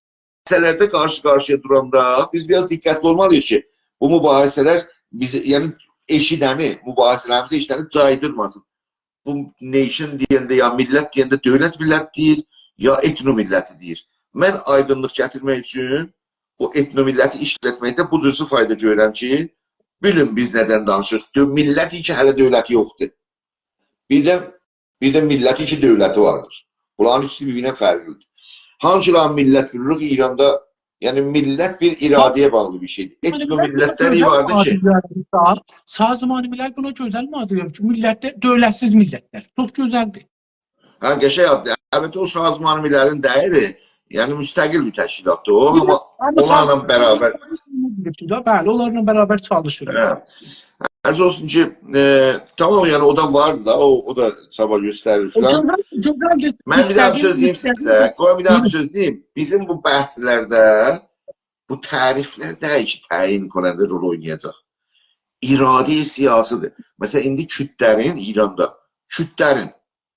مباحثه‌لرده قارشی-قارشییا دوراندا بیز بیر آز دقتلی اولمالی‌ییق کی، بو مباحثه‌لر بیزی، یعنی ائشیدنی، مباحثه‌لریمیزی ائشیدنی جایدیرماسین. بو nation دئینده، یا میللت دئینده دؤولت میللت دئییر، یا ائتنو میللتی دئییر. من آیدینلیق گتیرمک اوچون بو ائتنو میللتی ایشلتمکده بو جورسو فایدا گؤرورم کی، بیلین بیز ندن دانیشیریق. دؤ-، میللت کی، هله دؤولتی یوخدور. بیر ده، بیر ده میللت کی، دؤولتی واردیر. بونلارین ایکیسی بیر-بیرینه فرقلیدیر. هانسیلاری میللت بیلیریک ایراندا؟ یعنی میللت بیر اراده‌یه باغلی بیر شئیدیر. ائتنو میللتلر واردی کی، سازمان ملل بونا گؤزل معادله وئریر کی، میللتلر، دؤولتسیز میللتلر. چوخ گؤزلدیر. هه، قشنگ آددیر. البته، او سازمان مللین دئییلی، یعنی مستقل بیر تشکیلاتدیر او، آمما اونلارلا برابر. دا، بلی، اونلارلا برابر چالیشیر. هه. عرض اولسون کی، ائ، تامام، یعنی او دا واردی دا، او، او دا چابا گؤستریر فلان. من بیر داها بیر سؤز دئییم سیزه، قوی بیر داها بیر سؤز دئییم. بیزیم بو بحثلرده بو تعریفلر دئییل کی، تعیین کننده رول اوینایاجاق. اراده سیاسی‌دیر. مثلا، ایندی کوردلرین ایراندا، کوردلرین،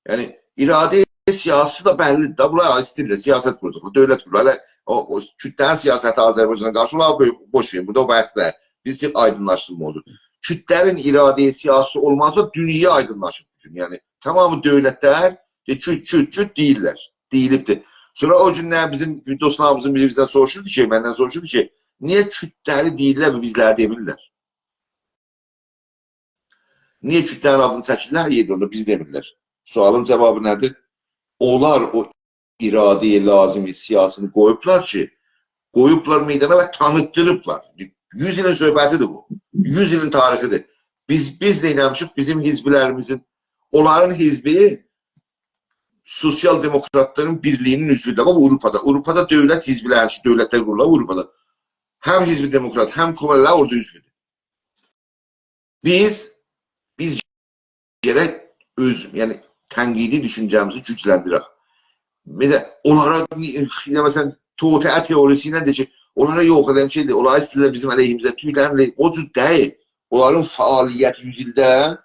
یعنی اراده سیاسی ده بللی‌دیر دا، بونلار ایسته‌ییرلر سیاست قوراجاقلار، دؤولت قورورلار. هله او، او کوردلرین سیاستی آذربایجانا قارشی، اونلاری بو-، بوش وئرین، بورادا او بحث دئییل. بیز دئییریک آیدینلاشدیرما اولسون. کوردلرین اراده سیاسی اولمازسا دونیا آیدینلاشیر بو گون. یعنی تمامی دؤولتلر، ائ، کورد، کورد، کورد دئییرلر. دئییلیبدیر. سونرا او گون نه بیزیم دوستلاریمیزین بیری بیزدن سوروشوردو کی، مندن سوروشوردو کی، نییه کوردلری دئییرلر و بیزلری دئمیرلر؟ نییه کوردلرین آدینی چکیرلر هر یئرده، اوندا بیز دئمیرلر؟ سؤالین جاوابی نه‌دیر؟ اونلار او اراده لازم سیاسینی قویوبلار کی، قویوبلار میدانا و تانیتدیریبلار. یوز ایلین صحبتی‌دیر بو. یوز ایلین تاریخی‌دیر. بیز، بیز نه ائله‌میشیک؟ بیزیم حزبلریمیزین، اونلارین حزبی سوسیال دموکراتلارین بیرلیگی‌نین عضوودور. باخ، آوروپادا، آوروپادا دؤولت حزبلری، دؤولتلر قورولار آوروپادا. هم حزب دموکرات، هم کومونیستلر اورادا عضوودور. بیز، بیز گرک اؤز، یعنی تنقیدی دوشونجه‌میزی گوجلندیرک. بیر ده اونلارا، مثلا، توطئه تئوریسی ایله دئییر کی، اونلارا یوخ ائدن شئی‌دیر، اونلار ایسته‌ییرلر بیزیم علیهیمیزه تویلنلر، او جور دئییل. اونلارین فعالیتی یوز ایلده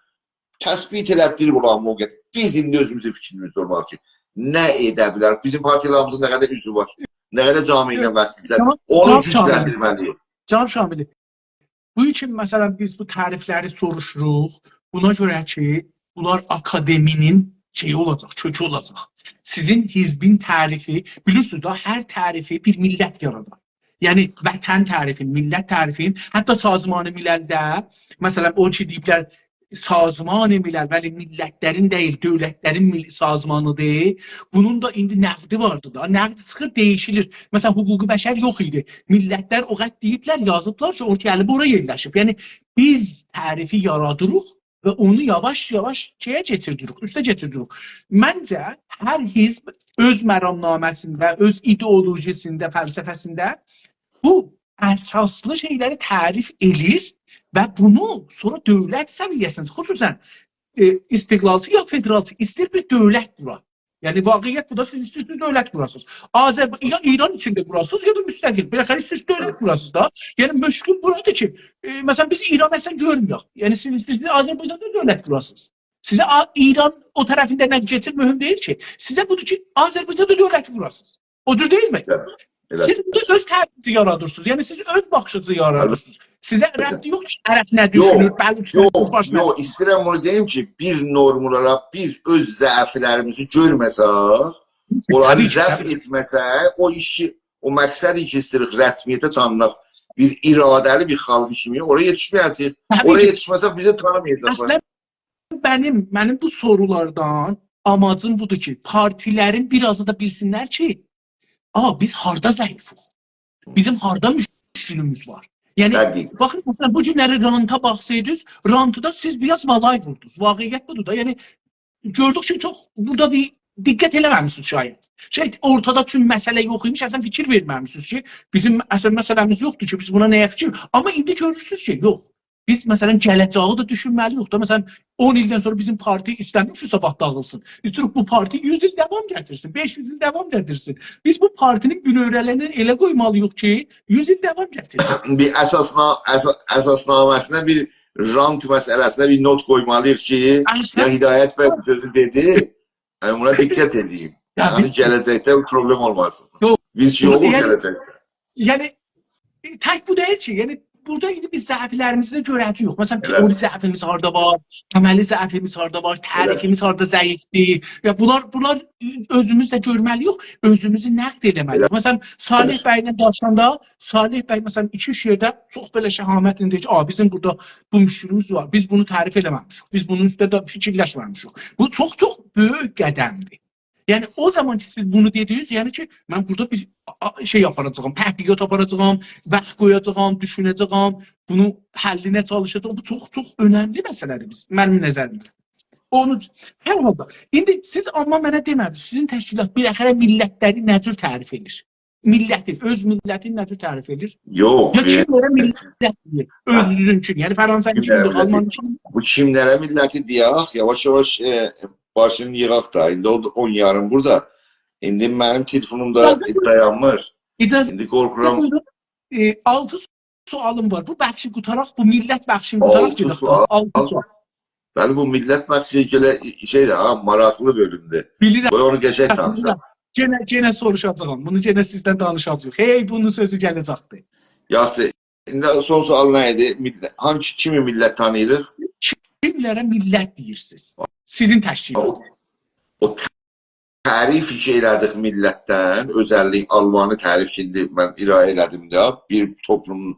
تثبیت ائلتدیریب اولارین موقعیتی. بیز ایندی اؤزوموزون فیکریمیزده اولمالی‌ییق کی، نه ائده بیلریک؟ بیزیم پارتیالاریمیزین نه قدر عضوو وار، نه قدر جامعه ایله وصلیدیر، اونو گوجلندیرمه‌لی‌ییک. جناب شاملی، بو اوچون، مثلا، بیز بو تعریفلری سوروشوروق. بونا گؤره کی، بونلار آکادمی‌نین شئیی اولاجاق، کؤکو اولاجاق. سیزین حزبین تعریفی، بیلیرسینیز ده، هر تعریفی بیر میللت یارادار. یعنی، وطن تعریفین، میللت تعریفین، حتی سازمان مللده، مثلا، او کی، دئییبلر، سازمان ملل، بلی، میللتلرین دئییل، دؤولتلرین میل-، سازمانی‌دیر. بونون دا ایندی نقدی واردی دا. نقد چیخیر، دییشیلیر. مثلا، حقوق بشر یوخ ایدی. میللتلر او قدر دئییبلر، یازیبلار کی، اورتا گلیب اورا یئرلشیب. یعنی، بیز تعریفی یارادیریق و اونو یاواش-یاواش شئیه کئچیردیریک، اوسته کئچیردیریک. منجه، هر حزب اؤز مرامنامه‌سینده، اؤز ایدئولوژی‌سینده، فلسفه‌سینده بو اساسلی شئیلری تعریف ائله‌ییر و بونو سونرا دؤولت سویه‌سینده، خصوصا، ائ، استقلالچی یا فدرالچی ایسته‌ییر بیر دؤولت قورا. یعنی، واقعیت بو دا، سیز ایسته‌ییرسینیز دؤولت قوراسینیز. آذربا-، یا ایران ایچینده قوراسینیز، یا دا مستقل. بالاخره ایسته‌ییرسینیز دؤولت قوراسینیز دا. یعنی، مشکل بورادیر کی، ائ، مثلا، بیز ایرانی اصلا گؤرموروک. یعنی، سیز ایسته‌ییرسینیز آذربایجاندا دؤولت قوراسینیز. سیزه آ-، ایران او طرفینده نه کئچیر مهم دئییل کی. سیزه بودور کی، آذربایجاندا دؤولت قوراسینیز. او جور دئییلمی؟ ائله‌دیر، ائله‌دیر. سیز بورادا اؤز تعریفینیزی یارادیرسینیز. یعنی سیز اؤز باخیشینیزی یارادیرسینیز. سیزه ربطی یوخدور کی، عرب نه دوشونور، بلوچ نه دوشونور، فارس نه دوشونور. یوخ، ایسته‌ییرم بونو دئییم کی، بیر نورمالارا بیز اؤز ضعفلریمیزی گؤرمه‌سک، اونلاری رفع ائتمه‌سک، او ایشی، او مقصدی کی، ایسته‌ییریک رسمیته تانیناق، بیر اراده‌لی بیر خالق کیمی اورا یئتیشمه‌یه‌جه‌ییک. اورا یئتیشمه‌سک، بیزی تانیمایاجاقلار. منیم، منیم بو سورولاردان آماجیم بودور کی، پارتیلرین بیر آز دا بیلسینلر کی، آ، بیز هاردا ضعیفیک. بیزیم هاردا مشکلیمیز وار. یعنی، باخین، مثلا، بو گونلری رانتا باخسایدینیز، رانتدا سیز بیر آز والای ووردونوز. واقعیت بودور دا. یعنی، گؤردوک کی، چوخ بورادا بیر دقت ائله‌مه‌میسینیز شاید. شاید اورتادا توم مسئله یوخ ایمیش، اصلا فیکیر وئرمه‌میسینیز کی، بیزیم اصلا مسئله‌میز یوخدور کی، بیز بونا نه‌یه فیکیر. آمما ایندی گؤرورسونوز کی، یوخ. بیز، مثلا، گله‌جه‌یی ده دوشونمه‌لی‌ییک دا. مثلا، اون ایلدن سونرا بیزیم پارتی ایسته‌میر کی، صاباح داغیلسین. ایسته‌ییریک بو پارتی یوز ایل داوام گتیرسین، بئش یوز ایل داوام گتیرسین. بیز بو پارتی‌نین بونؤوره‌لرینی ائله قویمالی‌ییق کی، یوز ایل داوام گتیرسین. بیر اساسنا-، اسا-، اساسنامه‌سینه بیر رانت مسئله‌سینه بیر نوت قویمالی‌ییق کی، یا هدایت بی بو سؤزو دئدی، یعنی بونا دقت ائدین. یعنی گله‌جکده بیر پروبلئم اولماسین. بیز کی، یوخوق گله‌جکده. یعنی، ائ، تک بو دئییل کی، یعنی، بورادا ایندی بیز ضعفلریمیزی ده گؤره‌جه‌ییک. مثلا، ائله. تئوری ضعفیمیز هاردا وار، عملی ضعفیمیز هاردا وار، ائله. تعریفیمیز هاردا ضعیفدیر. یا بونلار، بونلار اؤزوموز ده گؤرمه‌لی‌ییک، اؤزوموزو نقد ائله‌مه‌لی‌ییک. ائله. مثلا، صالح ائله. بی‌له دانیشاندا، صالح بی، مثلا، ایکی-اوچ یئرده چوخ بئله شهامتله دئییر کی، «آ، بیزیم بورادا بو مشکلیمیز وار، بیز بونو تعریف ائله‌مه‌میشیک، بیز بونون اوسته ده فیکیرلشمه‌میشیک.» بو چوخ-چوخ بؤیوک قدمدیر. یعنی، او زامان کی، سیز بونو دئدینیز، یعنی کی، من بورادا بیر، آ، شئی آپاراجاغام، تحقیقات آپاراجاغام، واخت قویاجاغام، دوشونه‌جه‌یم، بونو حلینه چالیشاجاغام. بو چوخ-چوخ اؤنملی مسئله‌دیر بیز، منیم نظریمده. اونون اوچون، هر حالدا، ایندی سیز آمما منه دئمه‌دینیز، سیزین تشکیلات بالاخره میللتلری نه جور تعریف ائدیر؟ میللتی، اؤز میللتینی نه جور تعریف ائدیر؟ یوخ، یا ائ، کیملره میللت دئییر؟ هه. اؤزونوزونکونو، یعنی فرانسه‌نینکینی، کیملره میللت؟ آلمانینکینی؟ بو کیملره میللتی دئیک، یاواش-یاواش، ائ، باشینی ییغاق دا. ایندی اولدو اون یاریم بورادا. ایندی منیم تلفونوم دا، اجازه بویورون. دایانمیر. اجازه ایندی قورخورام. بویورون. ائ، آلتی سؤالیم وار. بو بخشی قوتاراق، بو میللت بخشینی قوتاراق آلتی گئدک دا. سؤال. آلتی سؤال. بلی، بو میللت بخشی گله شئی ده، ها، ماراقلی بؤلومدور. بیلیرم. قوی اونو قشنگ دانیشاق. بیلیرم. گئنه، گئنه سوروشاجاغام. بونو گئنه سیزدن دانیشاجاغیق. هئی، بونون سؤزو گله‌جکدیر. یاخشی. ایندی سون سؤال نه ایدی؟ میللت، هانسی کیمی میللت تانیییریق؟ کیملره میللت دئییرسینیز؟ سیزین تشکیلات. او، او تعریف کی ائله‌دیک میللتدن، اؤزللیک آلمانی تعریف کی، ایندی من ارائه ائله‌دیم ده، بیر توپلومون،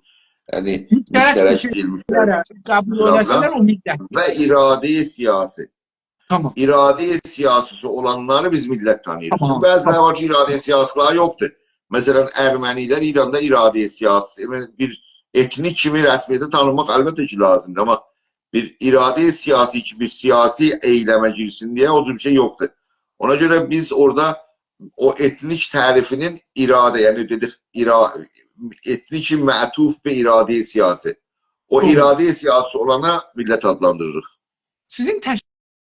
یعنی، مشترک مشترک دیل، مشترک فیکیرلره قبول فلان فلان. ائله‌سه‌لر، او میللت. و اراده سیاسی. تامام. اراده سیاسی‌سی اولانلاری بیز میللت تانیییریق. تامام. چونکی بعضی‌لری وار کی، اراده سیاسی‌لری یوخدور. مثلا، ارمنی‌لر ایراندا اراده سیاسی، یعنی بیر اتنیک کیمی رسمیته تانینماق البته کی، لازیمدیر، آمما بیر اراده سیاسی کی، بیر سیاسی ائیلمه گیرسین دئیه او جور بیر شئی یوخدور. اونا گؤره بیز اورادا او اتنیک تعریفینین اراده، یعنی دئدیک، ارا-، اتنیک معطوف به اراده سیاسی. او تامام. اراده سیاسی اولانا میللت آدلاندیریریق. سیزین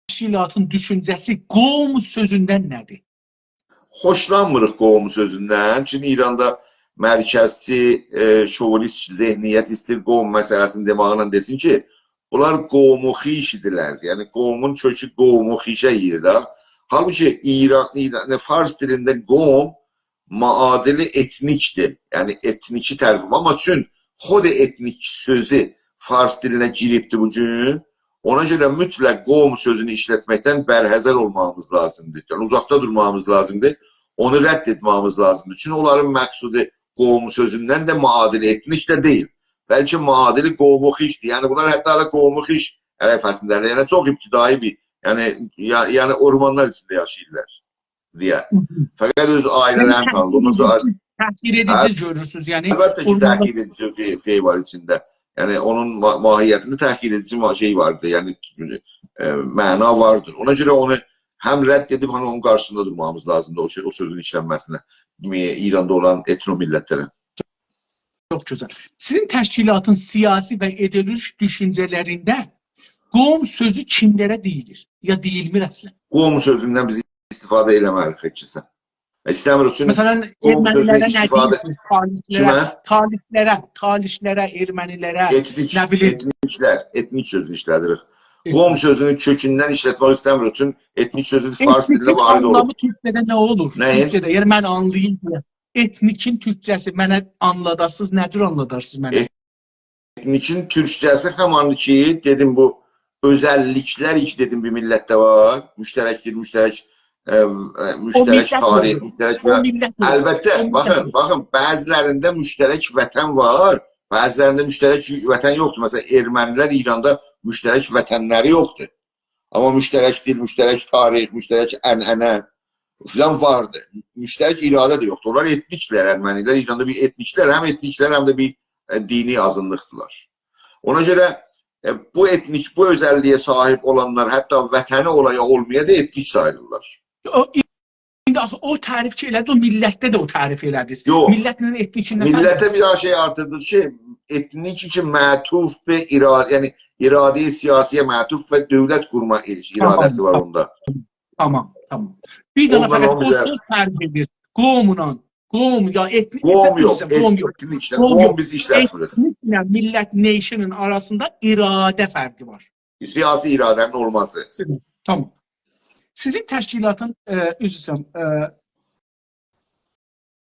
تشکیلاتین دوشونجه‌سی قوم سؤزوندن نه‌دیر؟ خوشلانمیریق قوم سؤزوندن. چونکی ایراندا مرکزچی، ائ، شووینیست ذهنیت ایسته‌ییر قوم مسئله‌سینی دئماغینان دئسین کی، بونلار قوم و خویش‌دیرلر. یعنی، قومون کؤکو قوم و خویشه گیریر ده. حالبوکی ایران، ایران، فارس دیلینده قوم معادل اتنیک‌دیر. یعنی، اتنیکی تعریف. آمما چون خود اتنیک سؤزو فارس دیلینه گیریبدیر بو گون، اونا گؤره مطلق قوم سؤزونو ایشلتمکدن برحذر اولماغیمیز لازیمدیر. یعنی، اوزاقدا دورماغیمیز لازیمدیر. اونو رد ائتمه‌ییمیز لازیمدیر. چونکی اونلارین مقصودو قوم سؤزوندن ده معادل اتنیک ده دئییل. بلکه معادل قوم و خویش‌دیر. یعنی، بونلار حتی هله قوم و خویش عرفه‌سینده‌دیر. یعنی، چوخ ابتدایی بیر، یعنی، یا-، یعنی، اورمانلار ایچینده یاشاییرلار دئیه. هی هی. فقط اؤز عائله‌لرینی یعنی تانیدی. اوندان سونرا تحقیر ائدیجی، تحقیر ائدیجی گؤرورسونوز. یعنی، البته کی، اورماندا تحقیر ائدیجی شئی، شئی وار ایچینده. یعنی، اونون ما-، ماهیتینده تحقیر ائدیجی ما-، شئی واردیر. یعنی، ائ، معنا واردیر. اونا گؤره اونو هم رد ائدیب، هم اونون قارشیسیندا دورماغیمیز لازیمدیر. او شئی، او سؤزون ایشلنمه‌سینه، ائ، ایراندا اولان اتنو میللتلره. چوخ گؤزل. سیزین تشکیلاتین سیاسی و ایدئولوژیک دوشونجه‌لرینده قوم سؤزو کیملره دئییلیر؟ یا دئییلمیر اصلا؟ قوم سؤزوندن بیز استفاده ائله‌مه‌ریک هئچ کسه. ایسته‌میریک، چونکی مثلا، قوم سؤزونو ارمنی‌لره نه استفاده دئییرسینیز؟ تالیک‌لره، کیمه؟ تالیک‌لره، تالیک‌لره، ارمنی‌لره، اتنیک، نه بیلیم. اتنیک‌لر، اتنیک سؤزونو ایشله‌دیریک. اتنیک. قوم سؤزونو کؤکوندن ایشلتمک ایسته‌میریک، چونکی اتنیک سؤزو فارس دیلینده اتنیکین وارد اولوب. آنلامی تورکجه‌ده نه اولور؟ نه‌یین؟ تورکجه‌ده، یعنی من آنلاییم دئیه. اتنیکین تورکجه‌سی منه آنلاداسینیز، نه جور آنلادارسینیز منه؟ ات-، اتنیکین تورکجه‌سی همان کی، دئدیم، بو اؤزللیک‌لر کی، دئدیم، بیر میللتده وار. مشترک دیل، مشترک، ائ، ائ، او مشترک میللت تاریخ، اولور. مشترک او فلان. میللت اولور. البته، او میللت باخین، اولور. باخین، بعضی‌لرینده مشترک وطن وار، بعضی‌لرینده مشترک وطن یوخدور. مثلا، ارمنی‌لر ایراندا مشترک وطن‌لری یوخدور. آمما مشترک دیل، مشترک تاریخ، مشترک عنعنه فلان واردیر. مشترک اراده ده یوخدور. اونلار اتنیک‌لر، ارمنی‌لر ایراندا بیر اتنیک‌لر، هم اتنیک‌لر، هم ده بیر، ائ، دینی آزینلیقدیرلار. اونا گؤره، ائ، بو اتنیک، بو اؤزللییه صاحیب اولانلار حتی وطنی اولا یا اولمایا دا اتنیک ساییلیرلار. او، ایندی آخی او تعریف کی ائله‌دینیز، او میللتده ده او تعریف ائله‌دینیز. یوخ. میللتله اتنیکیندن فرق میللته بیر داها شئی آرتیردیق کی، اتنیک کی معطوف به اراده، یعنی اراده سیاسی‌یه معطوف و دؤولت قورما اراده‌سی وار اوندا. تامام، تامام، تامام. بیر دنه اوندا فقط او سؤز فرق ائدیر. قوملا، قوم یا اتنیک، قوم یوخ، اتنیک، قوم یوخ. اتنیکله، قوم یوخ. قوم بیز ایشلتمیریک. اتنیکله میللت، nationین آراسیندا اراده فرقی وار. سیاسی اراده‌نین اولماسی. تامام. سیزین تشکیلاتین، ائ، عذر ایسته‌ییرم، ائ،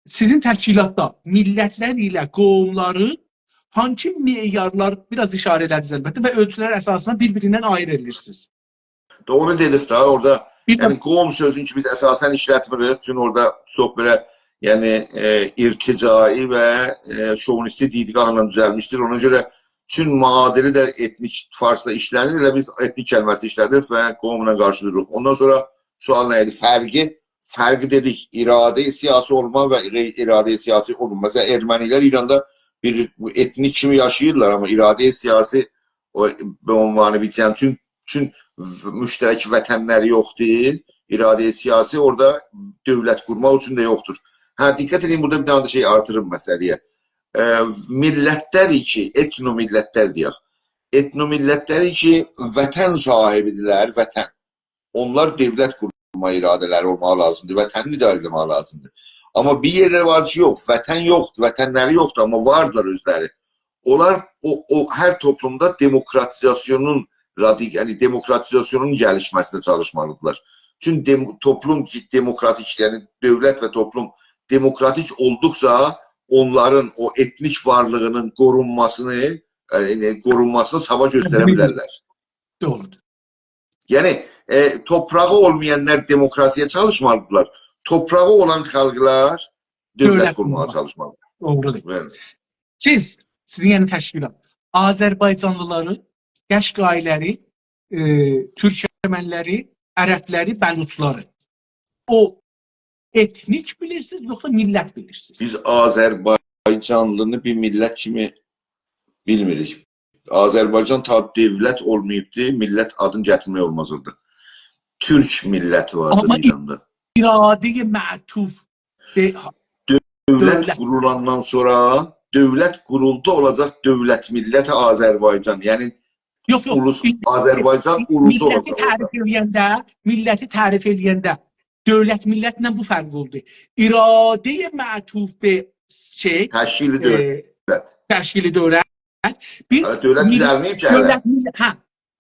سیزین تشکیلاتدا میللتلر ایله قوملاری هانسی معیارلار، بیر آز ایشاره ائله‌دینیز البته، و اؤلچولر اساسیندا بیر-بیریندن آیری ائله‌ییرسینیز؟ دوغرو دئدیک ده، اورادا، بیر یعنی، آز قوم سؤزونو کی، بیز اساساً ایشلتمیریک. چونکی اورادا چوخ بئله، یعنی، ائ، ارتجاعی و، ائ، شووینیستی دیدگاهلا دوزلمیشدیر. اونا گؤره چون معادلی ده ائتنیک، فارسدا ایشلنیر، ائله بیز ائتنیک کلمه‌سی ایشله‌دیریک و قوملا قارشی دوروروق. اوندان سونرا سؤال نه ایدی؟ فرقی، فرقی دئدیک، اراده سیاسی اولما و غیر اراده سیاسی اولما. مثلاً، ارمنی‌لر ایراندا بیر ائتنیک کیمی یاشاییرلار، آمما اراده سیاسی او، به عنوان بیر جمع، چون، چون و-، مشترک وطن‌لری یوخدور، اراده سیاسی اورادا دؤولت قورماق اوچون ده یوخدور. هه، دقت ائدین، بورادا بیر دنه ده شئی آرتیریم مسئله‌یه. ائ، میللت‌لر کی، ائتنو میللت‌لر دئیک. ائتنو میللت‌لر کی، وطن صاحبی‌دیرلر، وطن. اونلار دؤولت قورما اراده‌لری اولماغی لازیمدیر، وطنی اداره ائتمک لازیمدیر. آمما بیر یئرلر وار کی، یوخ، وطن یوخدور، وطن‌لری یوخدور، آمما واردیلار اؤزلری. اونلار او، او هر توپلومدا دموکراتیزاسیونون رادیک-، یعنی دموکراتیزاسیونون گلیشمه‌سینه چالیشمالیدیرلار. چون دم-، توپلوم کی، دموکراتیک، یعنی دؤولت و توپلوم دموکراتیک اولدوقجا اونلارین او ائتنیک وارلیغینین قورونماسینی، یعنی قورونماسینی چابا گؤستره بیلرلر. دوغرودور. یعنی، ائ، توپراغی اولمایانلار دموکراسی‌یه چالیشمالیدیرلار. توپراغی اولان خالقلار دؤولت قورماغا چالیشمالیدیر. دوغرودور. بلی. سیز، سیزین، یعنی تشکیلات، آذربایجانلی‌لاری، قشقایی‌لری، ائ، تورکمن‌لری، عرب‌لری، بلوچ‌لاری او ائتنیک بیلیرسینیز، یوخسا میللت بیلیرسینیز؟ بیز آذربایجانلینی بیر میللت کیمی بیلمیریک. آذربایجان تا دؤولت اولماییبدی، میللت آدینی گتیرمک اولماز اورادا. تورک میللتی واردی ایراندا. آمما ایراده معطوف به دؤولت قورولاندان سونرا، دؤولت قورولدو، اولاجاق دؤولت میللت آذربایجان. یعنی یوخ، یوخ. اولوس، آذربایجان اولوسو اولاجاق اورادا. میللتی تعریف ائله‌ینده، میللتی تعریف ائله‌ینده دؤولت میللتله بو فرق اولدو. اراده معطوف به شئی، تشکیل دؤولت. ائ، تشکیل دؤولت. بیر، هله دؤولت دوزلمه‌ییب کی، هله. دؤولت میللت، هه.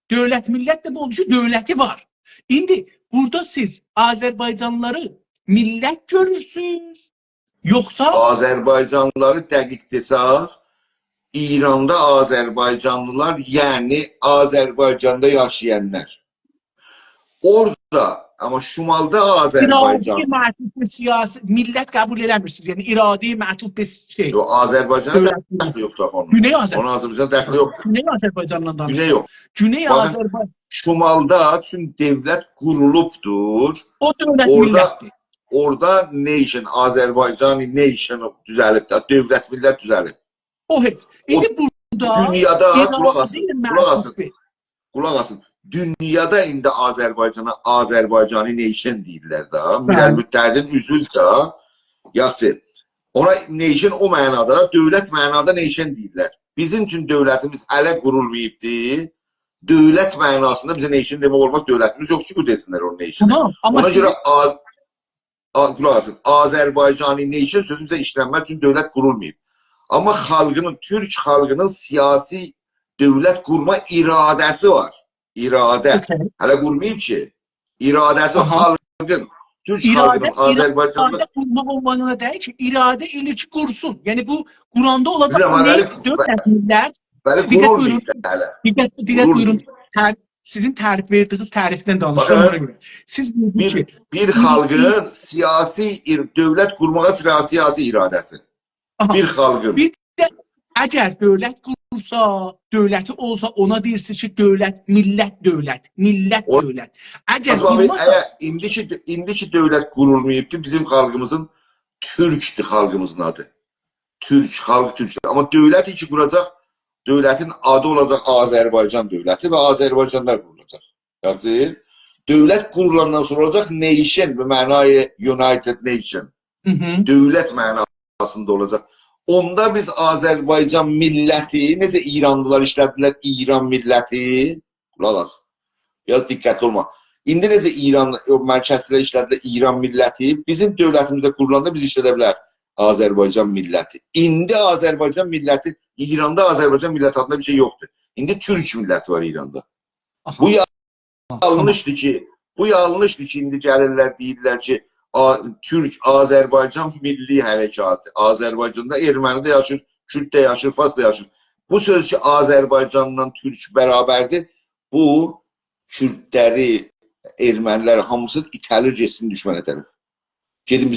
دؤولت میللت ده بو اولدو کی، دؤولتی وار. ایندی بورادا سیز آذربایجانلی‌لاری میللت گؤرورسونوز، یوخسا آذربایجانلی‌لاری، دقیق دئسک، ایراندا آذربایجانلی‌لار، یعنی آذربایجاندا یاشایانلار. اورادا، آمما شمالدا آذربایجان. اراده معطوف به سیاسی، میللت قبول ائله‌میرسینیز. یعنی اراده معطوف به شئی. یوخ، آذربایجانا دؤولت دخلی یوخدور آخی اونون. گونئی آذربایجان. اونا آذربایجان دخلی یوخدور. گونئی آذربایجاندان دانیشیرام. گونئی یوخ. گونئی آذربایجان. باخین، آذربایجان. شمالدا چون دؤولت قورولوبدور. او دؤولت اورادا، میللتدیر. اورادا nation، آذربایجانی nation دوزلیب ده، دؤولت میللت دوزلیب. او هئچ. او ایندی بورادا دونیادا، قولاق آسین، اراده قولاق آسین. معطوف به قولاق آسین. دونیادا ایندی آذربایجانا آذربایجانی nation دئییرلر ده. بلی. ملل متحدین اوزویدور ده. یاخشی. اونا nation او معنادا، دؤولت معنادا nation دئییرلر. بیزیم اوچون دؤولتیمیز هله قورولماییبدی. دؤولت معناسیندا بیزه nation دئمک اولماز، دؤولتیمیز یوخدور کی، بو دئسینلر اونو nation. تامام، آمما اونا گؤره سیز آذ-، آ-، قولاق آسین. آذربایجانی nation سؤزو بیزه ایشلنمز، چونکی دؤولت قورولماییب. آمما خالقینین، تورک خالقینین سیاسی دؤولت قورما اراده‌سی وار. اراده. اوکی. هله قورماییب کی. اراده‌سی وار. آها. خالقین، تورک خالقینین، اراده، آذربایجاندا اراده قورماق اولماغینا دئییل کی، اراده ائله‌ییر کی، قورسون. یعنی بو قوراندا اولاجاق. بیلمیرم، نه؟ هله، دؤولت میللت، بلی، دقت بویورون. قورولماییب دا هله. دقت، دقت بویورون. قورولماییب. تر-، سیزین تعریف وئردیگینیز تعریفدن دانیشیرام، باخین، اونا گؤره. سیز بویوردونوز بیر، کی، بیر خالقین سیاسی ار-، دؤولت قورماغا سیرا-، سیاسی اراده‌سی. آها. بیر خالقین. بیر ده اگر دؤولت قورسا، دؤولتی اولسا، اونا دئییرسینیز کی، دؤولت، میللت دؤولت، میللت او-، دؤولت. اگر آمما قورماسا اگر ایندی کی، ایندی کی دؤولت قورولماییبدی، بیزیم خالقیمیزین، تورکدور خالقیمیزین آدی. تورک، خالق تورکدور. آمما دؤولتی کی قوراجاق، دؤولتین آدی اولاجاق آذربایجان دؤولتی و آذربایجاندا قورولاجاق. یاخشی؟ دؤولت قورولاندان سونرا اولاجاق nation، به معنای United Nation. هی هی. دؤولت معناسیندا اولاجاق. اوندا بیز آذربایجان میللتی، نئجه ایرانلی‌لار ایشلتدیلر، ایران میللتی، قولاق آس. بیر آز دقتلی اولما. ایندی نئجه ایران، او مرکزچی‌لر ایشلتدیلر ایران میللتی، بیزیم دؤولتیمیز ده قورولاندا بیز ایشلده بیلریک آذربایجان میللتی. ایندی آذربایجان میللتی، ایراندا آذربایجان میللتی آدیندا بیر شئی یوخدور. ایندی تورک میللتی وار ایراندا. آها. بو یا-، آها، تامام. یانلیشدیر کی، بو یانلیشدیر کی، ایندی گلیرلر، دئییرلر کی، آ-، تورک، آذربایجان میللی حرکاتی. آذربایجاندا ارمنی ده یاشیر، کورد ده یاشیر، فارس دا یاشیر. بو سؤز کی، آذربایجانلا تورک برابردیر، بو کوردلری، ارمنی‌لری هامیسینی ایته‌لیر، گئتسین دوشمنه طرف. گئدین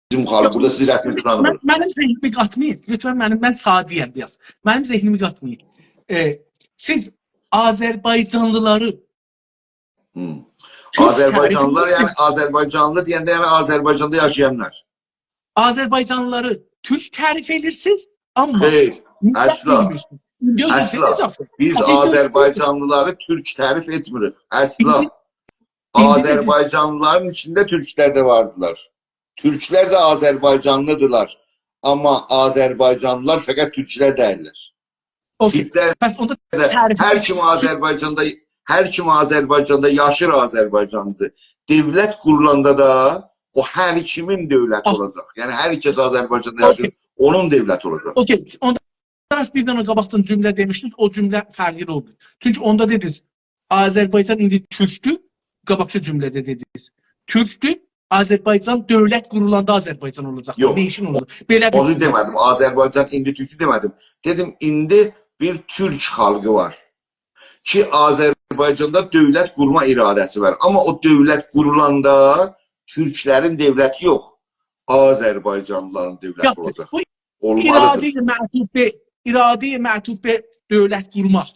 بیزیم خالق، بورادا سیزی رسمی تانیمیریق. من، منیم ذهنیمی قاتمایین. لطفاً منیم، من ساده‌یم بیر آز. منیم ذهنیمی قاتمایین. ائ، سیز آذربایجانلی‌لاری هوم. تورک آذربایجانلی‌لار، تعریف یعنی آذربایجانلی دئینده، یعنی آذربایجاندا یاشایانلار. آذربایجانلی‌لاری تورک تعریف ائدیرسینیز، آمما خیر، میللت اصلا. بیلمیرسینیز. ایندی اؤزو اصلا. دئدینیز آخی. بیز آخی، آذربایجانلی‌لاری تورک تعریف ائتمیریک. اصلا. ایندی، ایندی آذربایجانلی‌لارین ایچینده تورکلر ده واردیلار. تورکلر ده آذربایجانلی‌دیرلار. آمما آذربایجانلی‌لار فقط تورکلر دئییللر. اوکی. کوردلر پس اوندا ده، تعریف هر کیم آذربایجاندا، هر کیم آذربایجاندا یاشیر، آذربایجانلی‌دیر. دؤولت قورولاندا دا او هر کیمین دؤولتی آه. اولاجاق. یعنی هر کس آذربایجاندا یاشیر، اوکی. اونون دؤولتی اولاجاق. اوکی. اوندا بس بیر دنه قاباقدان جمله دئمیشدینیز، او جمله فرقلی اولدو. چونکی اوندا دئدینیز، آذربایجان ایندی تورکدور، قاباقکی جمله‌ده دئدینیز. تورکدور، آذربایجان دؤولت قورولاندا آذربایجان اولاجاق، یوخ. نئشن اولاجاق. بئله بیر اونو جمله. دئمه‌دیم، آذربایجان ایندی تورکدور دئمه‌دیم. دئدیم، ایندی بیر تورک خالقی وار کی، آذربایجاندا دؤولت قورما اراده‌سی وار. آمما او دؤولت قورولاندا تورکلرین دؤولتی یوخ، آذربایجانلی‌لارین دؤولتی یوخ، اولاجاق. بو اولمالیدیر. اراده معطوف به، اراده معطوف به دؤولت قورماق.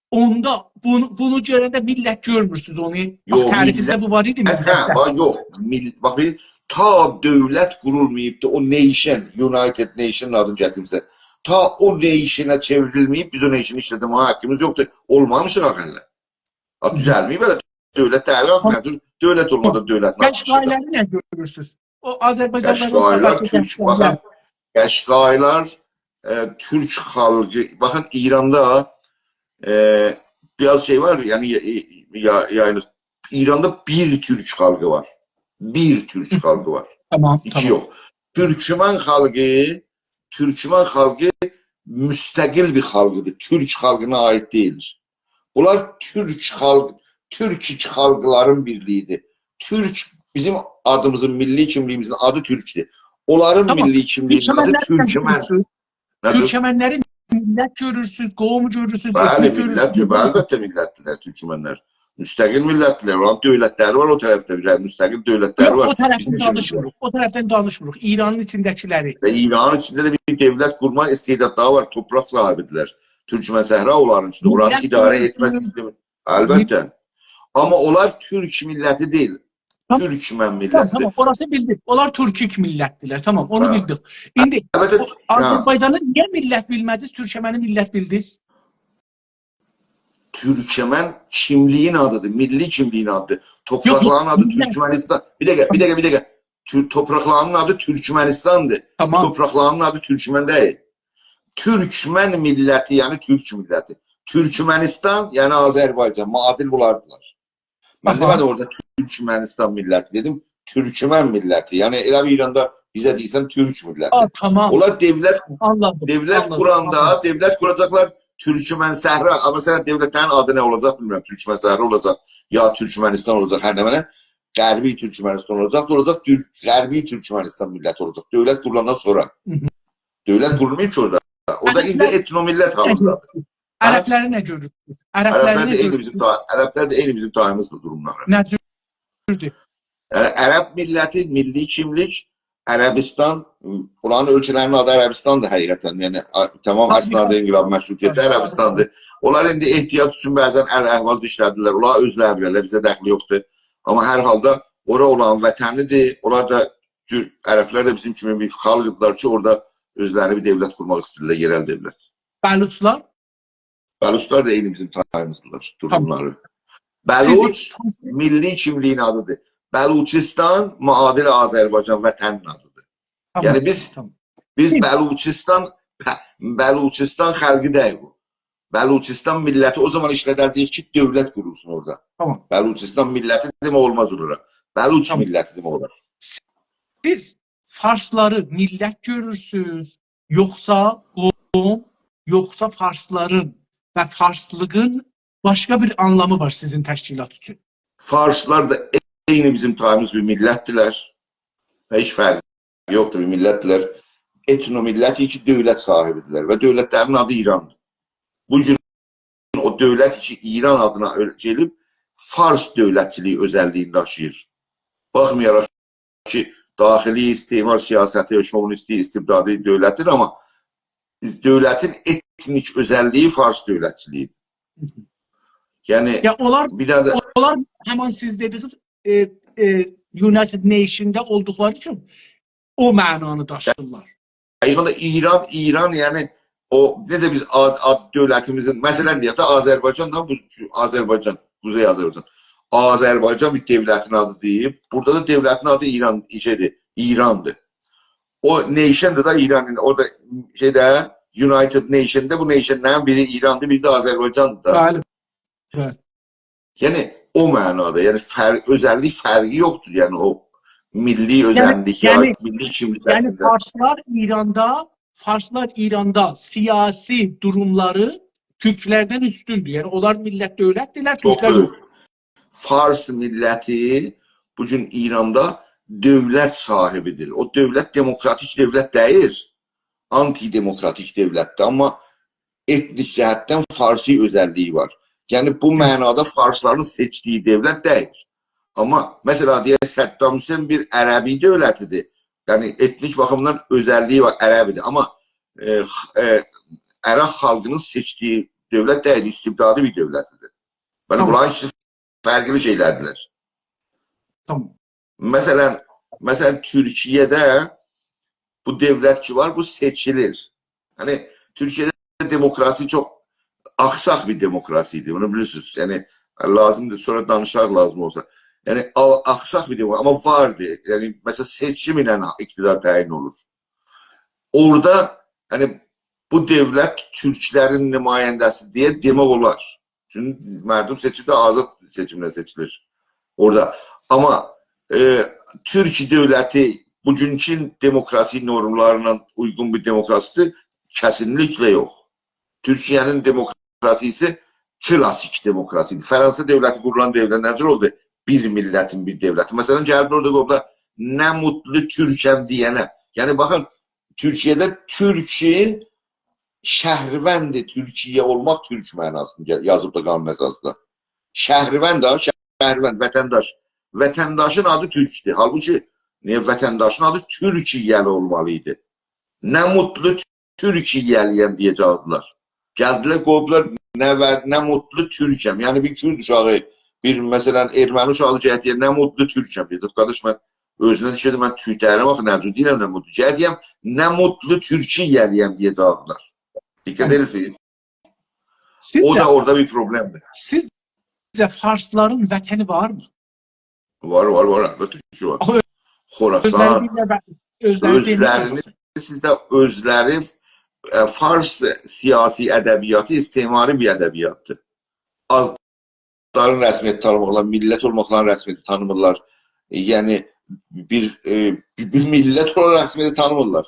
اوندا بونو، بونو گؤرنده میللت گؤرمورسونوز اونو؟ باخ، یوخ، تعریفینیزده میللت بو وار ایدی، میللتده. هه، باخ، یوخ، میل-، باخ، بیر، تا دؤولت قورولماییبدی، او nation، United Nation آدینی گتیریبسه، تا او nation-ه چئوریلمه‌ییب، بیز او nation-ی ایشلتمه‌یه حاققیمیز یوخدور. اولمامیشیق آخی هله. ها، دوزلمه‌ییب هله، دؤولت ده هله قالخمیر. چونکی دؤولت اولمادا دؤولت نه یاشیر؟ قشقایلاری نه گؤرورسونوز؟ او آذربایجانلی‌لارین قشقایلار ساواشی تورک، قشقایلار. باخین، قشقایلار، ائ، تورک خالقی، باخین، ایراندا، ائ، بیر آز شئی وار، یعنی، یا، یا، یعنی، ایراندا بیر تورک خالقی وار. بیر تورک خالقی وار. تامام، ایکی تامام. یوخ. تورکمن خالقی، تورکمن خالقی مستقل بیر خالقدیر. تورک خالقینا عایید دئییلدیر. بونلار تورک خالق، تورک خالقلارین بیرلیگیدیر. تورک بیزیم آدیمیزین، میللی کیملیگیمیزین آدی تورکدور. اونلارین، تامام، میللی کیملیگینین آدی تورکمن. تورکمنلر نه جور؟ تورکمنلری میللت گؤرورسونوز، قوم گؤرورسونوز، بلی، ائتنیک میللت، گؤرورسونوز. البته میللتدیرلر تورکمنلر. مستقل میللتدیرلر. اونلارین دؤولتلری وار او طرفده، بیر مستقل دؤولتلری وار. یوخ، او طرفدن دانیشمیریق. او طرفدن دانیشمیریق. ایرانین ایچینده‌کیلری. و ایرانین ایچینده ده بیر دؤولت قورما استعدادلاری وار، تورپاق صاحیبیدیرلر. تورکمن صحرا اونلارین ایچینده. اورانی اداره ائتمه سیستمی. البته. آمما اونلار تورک میللتی دئییل. تامام. تورکمن میللتیدیر. تامام، تامام. اوراسی بیلدیک. اونلار تورکیک میللتدیرلر. تامام، اونو بیلدیک. ایندی البته، او آذربایجانی نییه میللت بیلمه‌دینیز، تورکمنی میللت بیلدینیز؟ تورکمن کیملیگین آدیدیر، میللی کیملیگین آدیدیر. تورپاقلارین آدی تورکمنیستان. بیر دقیقه، بیر دقیقه، بیر دقیقه. تور-، تورپاقلارین آدی تورکمنیستاندیر. تامام. تورپاقلارین آدی تورکمن دئییل. تورکمن میللتی، یعنی تورک میللتی. تورکمنیستان، یعنی آذربایجان، معادل بولاردیلار. من دئمه‌دیم اورادا تورکمنیستان میللتی، دئدیم تورکمن میللتی. یعنی ائله بیر ایراندا بیزه دئییرسن تورک میللتی. آ، تامام. اونلار دؤولت، آنلادیم، دؤولت آنلادیم، قوراندا، آنلادیم. دؤولت قوراجاقلار تورکمن صحرا، آمما سن دؤولتین آدی نه اولاجاق بیلمیرم. تورکمن صحرا اولاجاق، یا تورکمنیستان اولاجاق، هر نمنه. غربی تورکمنیستان اولاجاق، اولاجاق تور-، غربی تورکمنیستان میللتی اولاجاق. دؤولت قورولاندان سونرا. هی هی. دؤولت قورولماییب کی اورادا. اورادا ایندی عربلر ائتنو میللت حالیندا. عربلری نه گؤرورسونوز؟ عربلر ده عینی بیزیم تای-، عربلر ده عینی بیزیم تاییمیزدیر دوروملاری. نه جوردور؟ یعنی عرب میللتی، میللی کیملیک، عربستان، بونلارین اؤلکه‌لرینین آدی عربستاندیر حقیقتاً. یعنی، آ، تامام، اسناد انقلاب مشروطیتی عربستاندیر. اونلار ایندی احتیاط اوچون بعضاً ال-، احوال ایشله‌دیرلر. اونلار اؤزلری بیلرلر، بیزه دخلی یوخدور. آمما هر حالدا اورا اولارین وطنیدیر. اونلار دا، عربلر ده بیزیم کیمی بیر خالقدیرلار کی اورادا اؤزلرینه بیر دؤولت قورماق ایسته‌ییرلر، یئرل دؤولت. بلوچلار؟ بلوچلار دا عینی بیزیم تاییمیزدیرلار، دوروملاری. تامام. بلوچ میللی کیملیگین آدیدیر. بلوچستان معادل آذربایجان وطنین آدیدیر. تامام، یعنی بیز، تامام. بیز بلوچستان، بلوچستان خالقی دئییل بو. بلوچستان میللتی او زامان ایشله‌ده‌جه‌ییک کی دؤولت قورولسون اورادا. تامام. بلوچستان میللتی دئمک اولماز اونلارا. بلوچ میللتی دئمک اولار. سیز فارسلاری میللت گؤرورسونوز، یوخسا قوم، یوخسا فارسلارین و فارسلیغین باشقا بیر آنلامی وار سیزین تشکیلات اوچون؟ فارسلار دا عینی بیزیم تاییمیز بیر میللتدیرلر. و هئچ فرقی یوخدور، بیر میللتدیرلر. ائتنو میللتی کی دؤولت صاحیبیدیرلر و دؤولتلرین آدی ایراندیر. بو گون او دؤولت کی، ایران آدینا اؤل-، گلیب، فارس دؤولتچیلیگی اؤزللیگینی داشیییر. باخمایاراق کی، داخلی استعمار سیاستی، شووینیستی، استبدادی دؤولتدیر، آمما دؤولتین ائتنیک اؤزللیگی فارس دؤولتچیلیگی. یعنی، یا اونلار، بیر دنه ده اونلار همین سیز دئدیگینیز، ائ، ائ، United Nation-ده اولدوقلاری اوچون او معنانی داشیییرلار. حقیقتاً ایران، ایران، یعنی او، نئجه بیز آد، آد دؤولتیمیزین، مثلاً دئیک ده، آذربایجان دا، بو، شو، آذربایجان، قوزئی آذربایجان. آذربایجان بیر دؤولتین آدی دئییب، بورادا دا دؤولتین آدی ایران، شئیدیر، ایراندیر. او nation-دیر دا ایران، او دا شئیده، United Nation-ده بو nation-لرین بیری ایراندیر، بیری ده آذربایجاندیر دا. بلی. بلی. یعنی، او معنادا، یعنی، فر-، اؤزللیک فرقی یوخدور، یعنی، او میللی یعنی، اؤزللیک، یا یعنی، میللی کیملیک یعنی، حاقیندا. فارسلار ایراندا، فارسلار ایراندا سیاسی دوروملاری تورکلردن اوستوندور. یعنی، اونلار میللت دؤولتدیرلر، چوخ تورکلر یوخ. فارس میللتی بو گون ایراندا دؤولت صاحیبیدیر. او دؤولت دموکراتیک دؤولت دئییل، آنتی‌دموکراتیک دؤولتدیر. آمما ائتنیک جهتدن فارسی اؤزللیگی وار. یعنی، بو معنادا فارسلارین سئچدیگی دؤولت دئییل. آمما، مثلاً، دئیک، صدام حسین بیر عربی دؤولتیدیر. یعنی، ائتنیک باخیمدان اؤزللیگی وار، عربیدیر. آمما، ائ، خ-، ائ، عرب خالقینین سئچدیگی دؤولت دئییل، استبدادی بیر دؤولتیدیر. بلی، تامام. بونلارین ایکیسی فرقلی شئیلردیلر. تامام. مثلاً، مثلاً، تورکیه‌ده بو دؤولت کی وار، بو سئچیلیر. یعنی، تورکیه‌ده دموکراسی چوخ آخساق بیر دموکراسی ایدی، بونو بیلیرسینیز. یعنی، لازیمدیر، سونرا دانیشاق لازیم اولسا. یعنی، آ-، آخساق بیر دموکراسی، آمما واردی. یعنی، مثلاً، سئچیم ایله اقتدار تعیین اولور. اورادا، یعنی، بو دؤولت تورکلرین نماینده‌سی دئیه دئمک اولار. چونکی مردم سئچیلدی، آزاد سئچیمله سئچیلیر اورادا. آمما، ائ، تورک دؤولتی بوگونکو دموکراسی نورملارینا اویغون بیر دموکراسی‌دیر؟ کسینلیکله یوخ. تورکیه‌نین دموکراسی‌سی کلاسیک دموکراسی‌دیر. فرانسه دؤولتی قورولان دؤورده نه جور اولدو؟ بیر میللتین بیر دؤولتی. مثلاً، گلیبلر اورادا قویوبلار، «نه موتلو تورکم» دئینه. یعنی، باخین، تورکیه‌ده تورکی شهروند تورکیه اولماق تورک معناسینی گل-، یازیب دا قانون اساسیندا. شهروند ها، شهروند، وطنداش. وطنداشین آدی تورکدور. حالبوکی نییه وطنداشین آدی تورکیه‌لی اولمالی ایدی؟ «نه موتلو تورکیه‌لی‌یم» دئیه‌جکدیلر. گلدیلر، قویدولار، «نه و-، نه موتلو تورکم». یعنی بیر کورد اوشاغی، بیر، مثلاً، ارمنی اوشاغی گلدی، «نه موتلو تورکم» دئیه‌جک. قارداش، من اؤزونه دوشه‌دی، من تورک دئییرم آخی، نه جور دئییرم «نه موتلو»؟ گلدیم، «نه موتلو تورکیه‌لی‌یم» دئیه‌جکدیلر. دقت، بلی، ائدیرسینیز؟ سیزجه، او دا اورادا بیر پروبلمدیر. سیزجه فارسلارین وطنی وارمی؟ وار، وار، وار، البته کی، وار. آخی خراسان، اؤزلری دئییرلر، اؤزلری دئییرلر. اؤزلرینی، سیز ده اؤزلری، ائ، فارس سیاسی ادبیاتی استعماری بیر ادبیاتدیر. آدلارین رسمیتی تانیماقلا، میللت اولماقلا رسمیتی تانیمیرلار. ائ، یعنی، بیر، ائ، بیر، بیر میللت اولاراق رسمیتی تانیمیرلار.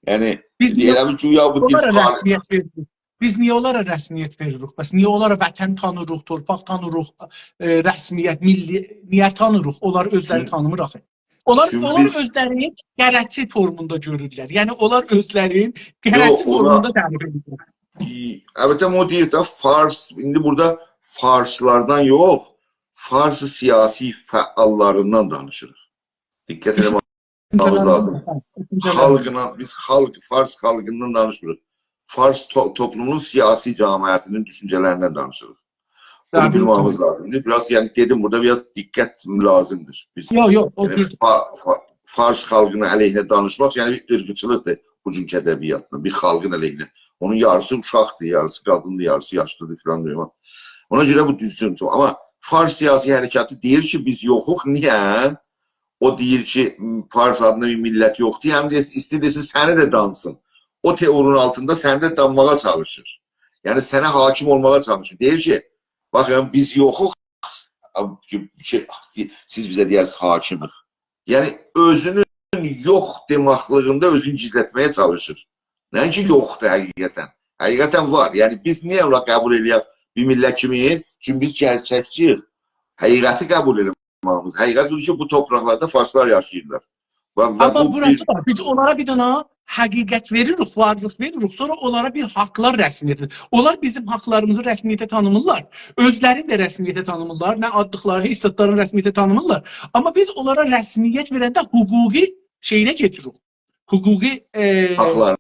یعنی، بیز نییه ائله بیل گویا بو اونلارا دیکتاتور رسمیت وئریریک؟ بیز نییه اونلارا رسمیت وئریریک؟ بس نییه اونلارا وطن تانیریق، تورپاق تانیریق، ائ، رسمیت، میللی، نییه تانیریق؟ اونلار اؤزلری چون-، تانیمیر آخی. اونلار، چون اونلار بیز اؤزلرینی غلطی فورموندا گؤرورلر. یعنی، اونلار اؤزلرین یوخ، غلطی اونلار فورموندا تعریف ائدیرلر. ای، البته، او دئییر ده، فارس، ایندی بورادا فارسلاردان یوخ، فارس سیاسی فعاللاریندان دانیشیریق. دقت ائله‌مک دوشونجه‌لریندن، لازیم. هه، دوشونجه‌لریندن. خالقینا، بیز خالق، فارس خالقیندان دانیشمیریق. فارس تو-، توپلومونون سیاسی جامعه‌سینین دوشونجه‌لریندن دانیشیریق. بونو، قبول، بیلمه‌ییمیز، قبول، لازیمدیر. بیر آز، یعنی، دئدیم، بورادا بیر آز دقت لازیمدیر. بیز، یوخ، یوخ، او یعنی، دوز. فا-، فا-، فارس خالقینا علیهینه دانیشماق، یعنی، بیر عیرقچیلیقدیر بوگونکو ادبیاتدا، بیر خالقین علیهینه. اونون یاریسی اوشاقدیر، یاریسی قادیندیر، یاریسی یاشلیدیر فلان، فلان. اونا گؤره بو دوزگون. آمما فارس سیاسی حرکتی دئییر کی، بیز یوخوق. نییه؟ او دئییر کی، فارس آدیندا بیر میللت یوخدور، هم ده ایسته‌ییر دئسین، سنی ده دانسین. او تئورونون آلتیندا سنی ده دانماغا چالیشیر. یعنی، سنه حاکم اولماغا چالیشیر. دئییر کی، باخین، بیز یوخوق، شئی، سیز بیزه دئیه‌سینیز حاکمیک. یعنی، اؤزونون یوخ دئمکلیگینده اؤزونو گیزلتمه‌یه چالیشیر. نه کی، یوخدور حقیقتاً. حقیقتاً وار. یعنی، بیز نییه اونلاری قبول ائله‌یک بیر میللت کیمی؟ چونکی بیز گئرچکچی‌ییک. حقیقتی قبول ائله‌مه‌ییمیز. حقیقت بودور کی، بو تورپاقلاردا فارسلار یاشاییرلار. و، و آمما بو بوراسی بیر وار. بیز اونلارا بیر دنه حقیقت وئریریک، وارلیق وئریریک، سونرا اونلارا بیر حاقلار رسمیته. اونلار بیزیم حاقلاریمیزی رسمیته تانیمیرلار. اؤزلرینی ده رسمیته تانیمیرلار. نه آدلیقلاری، هئچ زادلارینی رسمیته تانیمیرلار. آمما بیز اونلارا رسمیت وئرنده حقوقی شئیینه کئچیریک. حقوقی، ائ، حاقلار.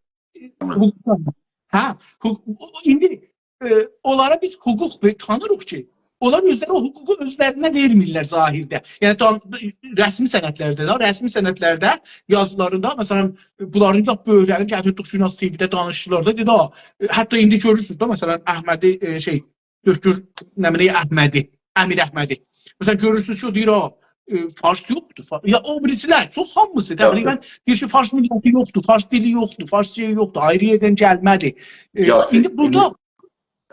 حقوقدان. هه، حقوق، ایندی، ائ، اونلارا بیز حقوق وئ-، تانیریق کی، اونلار اؤزلری او حقوقو اؤزلرینه وئرمیرلر ظاهرده. یعنی، تان-، رسمی سندلرده ده، رسمی سندلرده، یازیلاریندا، مثلا، بونلارین لاپ بؤیوکلرینی گتیردیک گوناز تی‌وی‌ده دانیشدیلار دا، دئدی، «آ، ائ، حتی ایندی گؤرورسونوز ده، مثلا، احمدی، ائ، شئی، دکتر، نه بیلیم، احمدی، امیر احمدی. مثلا، گؤرورسونوز کی، او دئییر، «آ، ائ، فارس یوخدور.» فا-، یا او بیریسیلر، چوخ هامیسی، یوخ، تقریبا یوخ. دئییر کی، فارس میللتی یوخدور، فارس دیلی یوخدور، فارس شئیی یوخدور، آیری یئردن گلمه‌دی. ائ، یوخ، ایندی بورادا ایندی،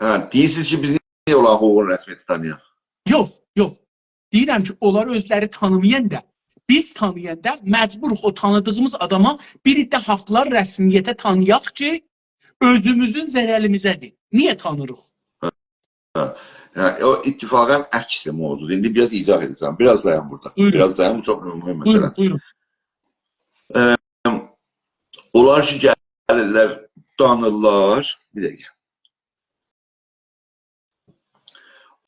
هه، دئییرسینیز کی، بیز نییه اولارین حقوقونو رسمیته تانییاق؟ یوخ، یوخ. دئییرم کی، اونلار اؤزلری تانیمایاندا، بیز تانییاندا مجبوروق او تانیدیغیمیز آداما بیر عده حاقلار رسمیته تانییاق کی، اؤزوموزون ضرریمیزه‌دیر. نییه تانیریق؟ هه. هه، او اتفاقا عکس موضوعدور. ایندی بیر آز ایضاح ائده‌جم. بیر آز دایان بورادا. بویورون. بیر آز دایان، بو چوخ مهم بویورون، مسئله. بویورون. ائ، اونلار کی، گلیرلر، دانیرلار. بیر دقیقه.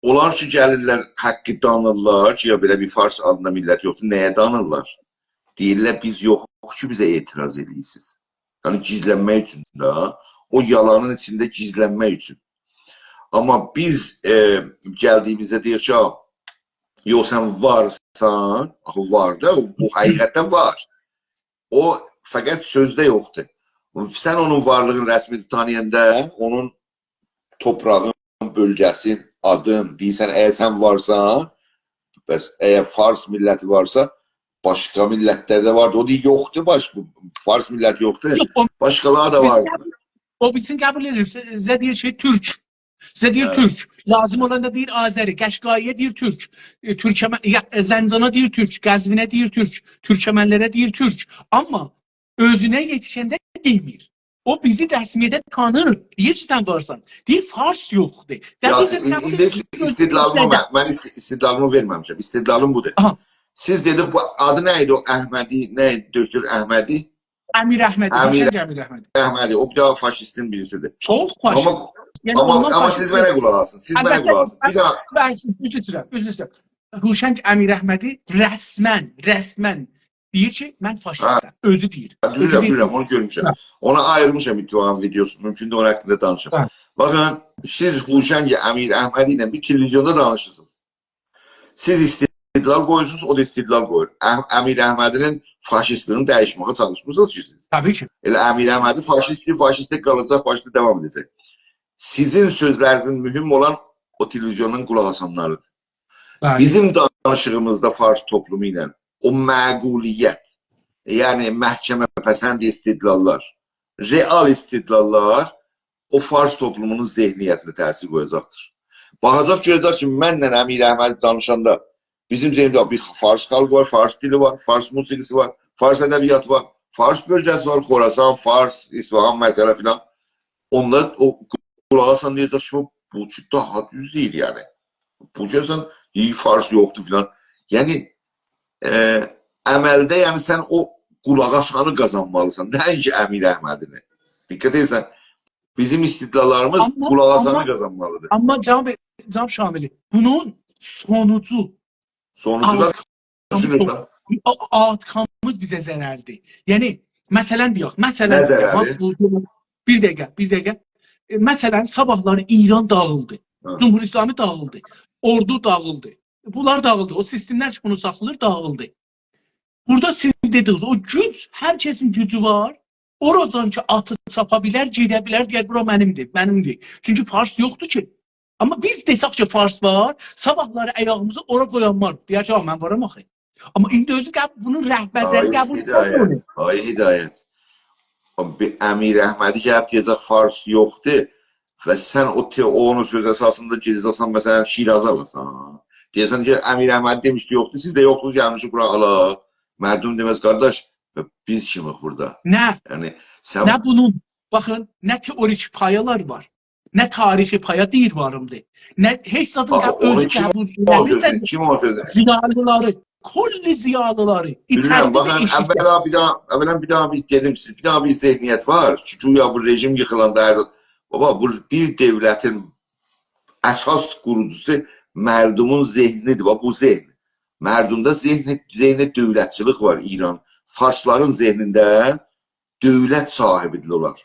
اونلار کی، گلیرلر، حقی دانیرلار کی، یا بئله بیر فارس آدیندا میللت یوخدور، نه‌یه دانیرلار؟ دئییرلر، «بیز یوخوق کی، بیزه اعتراض ائله‌ییرسینیز.» یعنی، گیزلنمک اوچون ده، او یالانین ایچینده گیزلنمک اوچون. آمما بیز، ائ، گلدیییمیزده دئییر کی، «آ، یوخ، سن وارسان.» آخی وار دا، او، بو حقیقتده وار. او فقط سؤزده یوخدور. سن اونون وارلیغینی رسمیته تانییاندا، اونون توپراغین، بؤلگه‌سین، آدین، دئییرسن، اگر سن وارسان، بس اگر فارس میللتی وارسا، باشقا میللتلر ده واردی. او دئییر، یوخدور، باش-، فارس میللتی یوخدور. یوخ، او باشقالاری دا بیزین واردی. قبول، او بیزین قبول ائدیر. سیزه دئییر شئی، تورک. سیزه دئییر، هه، تورک. لازیم اولاندا دئییر آذری، قشقایی‌یه دئییر تورک. ائ، تورکمه-، یا، ائ، زنجانا دئییر تورک، قزوینه دئییر تورک، تورکمنلره دئییر تورک. آمما اؤزونه یئتیشنده دئمیر. او بیزی رسمیته تانیر. دئییر کی، سن وارسان. دئییر، فارس یوخدور. یا، دقیقا، ایندی، قبول ایندی ائدیر. استدلالیمی، استدلال. من، من است-، استدلالیمی وئرمه‌میشم. استدلالیم بودور. آها. سیز دئدیک، بو آدی نه ایدی او احمدی، نه ایدی دکتر احمدی؟ امیر احمدی، امیر هوشنگ امیر احمدی. احمدی، او بیر دانا فاشیستین بیریسیدیر. چوخ فاشیست. آمما، یعنی، آمما، اونلار آمما فاشیست سیز منه دئییل. قولاق آسین، سیز منه، البته، قولاق آسین. بیر داها، البته، عذر ایسته‌ییرم، عذر ایسته‌ییرم. هوشنگ امیر احمدی رسما، رسما دئییر کی، من فاشیستم. هه. اؤزو دئییر. هه، اؤزو بیلیرم، دئییر. بیلیرم، اونو گؤرموشم. هه. اونا آییرمیشام اتفاقا ویدئوسونو، مومکوندور اونون حاقیندا دانیشام. هه. باخین، سیز هوشنگ امیر احمدی ایله بیر تلویزیوندا دانیشیرسینیز. سیز استدلال قویورسونوز، او دا استدلال قویور. اح-، امیر احمدی‌نین فاشیستلیگینی دییشمه‌یه چالیشمیرسینیز کی سیز. طبیعی کی. ائله امیر احمدی فاشیستدیر، فاشیست ده قالاجاق، فاشیست ده داوام ائده‌جک. سیزین سؤزلرینیزین مهم اولان او تلویزیوندان قولاق آسانلاریدیر. بلی. بیزیم دانیشیغیمیزدا فارس توپلومو ایله او معقولیت، یعنی محکمه‌پسند استدلاللار، رئال استدلاللار او فارس توپلومونون ذهنیتینه تأثیر قویاجاقدیر. باخاجاق، گؤره‌جک کی، منله امیر احمدی دانیشاندا بیزیم ذهنده بیر فارس خالقی وار، فارس دیلی وار، فارس موسیقی‌سی وار، فارس ادبیاتی وار، فارس بؤلگه‌سی وار، خراسان، فارس، اصفهان، مثلا فلان. اوندا او قولاق آسان دئیه‌جک کی، بو، بو کی داها دوز دئییر، یعنی. بو کی، اصلا، دئییر، فارس یوخدور فلان. یعنی، ائ، عملده، یعنی، سن او قولاق آسانی قازانمالیسان، نه اینکی امیر احمدی‌نی. دقت ائدیرسن، بیزیم استدلاللاریمیز آمما، قولاق آسانی آمما، قازانمالیدیر. آمما جناب، جناب شاملی، بونون سونوجو، سونوجو دا آوتکامی دوشونور چوخ، ده. آ-، آوتکامی بیزه ضررلیدیر. یعنی، مثلا دئیک، مثلا نه دئیک، ضرری؟ هانسی بو، بیر دقیقه، بیر دقیقه. ائ، مثلا، صاباحلاری ایران داغیلدی. هه. جمهوری اسلامی داغیلدی. اوردو داغیلدی. بونلار داغیلدی. او سیستملر کی، بونو ساخلاییر، داغیلدی. بورادا سیز دئدینیز، او گوج، هر کسین گوجو وار. اوراجان کی، آتی چاپا بیلر، گئده بیلر، دئیر، «بورا منیمدیر، منیمدیر.» چونکی فارس یوخدور کی. آمما بیز دئسک کی، فارس وار، صاباحلاری آیاغیمیزی اورا قویانمار. دئیر کی، «آ، من وارام آخی.» آمما ایندی اؤزو قب-، بونون رهبرلری آقای قبول ائتمز هدایت، اونو. آقای هدایت، بیر امیر احمدی گلیب دئیه‌جک، فارس یوخدور و سن او ته-، اونون سؤز اساسیندا گئده‌جکسن، مثلا، شیرازی آلاسان. دئیه‌سن کی، امیر احمدی دئمیشدی یوخدور، سیز ده یوخسوز، گلمیشیک بورا آلاق. مردم دئمز، «قارداش، بیز کیمیک بورادا؟» نه؟ یعنی، سن نه بونون، باخین، نه تئوریک پایالار وار، نه تاریخی پایا دئییر واریمدیر. نه هئچ زادین آخی قب-، اونو اؤزو کیم قبول اونون ائله‌میرسه، سؤزونو، کیم اونون سؤزونو؟ زیالیلاری، کلی ضیالیلاری، بیلیرم، ایچریده و باخین، ائشیکده. اولا بیر داها، اولا بیر داها بیر دئدیم، سیز بیر داها بیر ذهنیت وار کی، گویا بو رژیم ییخیلاندا هر زاد، بابا، بو بیر دؤولتین اساس قوروجوسو مردومون ذهنیدیر. باخ، بو ذهن. مردومدا ذهن، ذهن دؤولتچیلیک وار ایران. فارسلارین ذهنینده دؤولت صاحیبیدیر اونلار.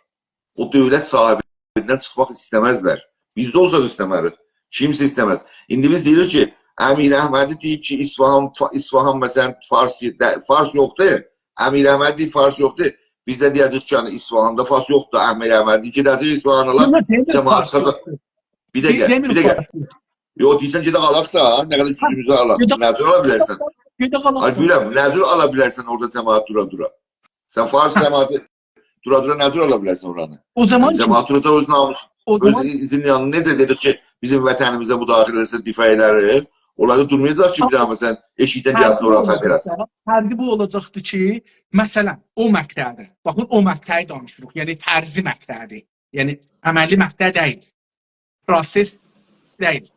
او دؤولت صاحیبیندن چیخماق ایسته‌مزلر. بیز ده اولساق ایسته‌مه‌ریک. کیمسه ایسته‌مز. ایندی بیز دئییریک کی، امیر احمدی دئییب کی، اصفهان، فا-، اصفهان، مثلا، فارس، ده-، فارس یوخدور. امیر احمدی دئییب فارس یوخدور. بیز ده دئیه‌جه‌ییک کی، یعنی، اصفهاندا فارس یوخدور. امیر احمدی گئده‌جک اصفهانا، لا، یوخ، دئمیرم جماعت فارس چیخاجاق. یوخدور. بیر دقیقه، دئمیرم بیر دقیقه. فارس یوخدور. یوخ، دئییرسن گئدک آلاق دا، نه قدر گوجوموزو آلاق. گئدک، نه جور آلا بیلرسن؟ گئدک آلاق. آی، بیلمیرم، نه جور آلا بیلرسن اورادا جماعت دورا-دورا؟ سن فارس جماعتی دورا-دورا نه جور آلا بیلرسن اورانی؟ او زامان یعنی، کی، جماعت دوراجاق اؤز ناموس، او اؤز زامان ایذین یانیندا. نئجه دئدیک کی، بیزیم وطنیمیزه مداخله ائله‌سه، دفاع ائدریک. اونلار دا دورمایاجاق کی، بیر داها، مثلا، ائشیکدن گلسین، اورا فتح ائله‌سین. فرقی بو اولاجاقدیر کی، مثلا، او مقطعده، باخین، او مقطعی دانیشیریق، یعنی فرضی مقطعدیر. یعنی عملی مقطع دئییل. پروسس دئییل.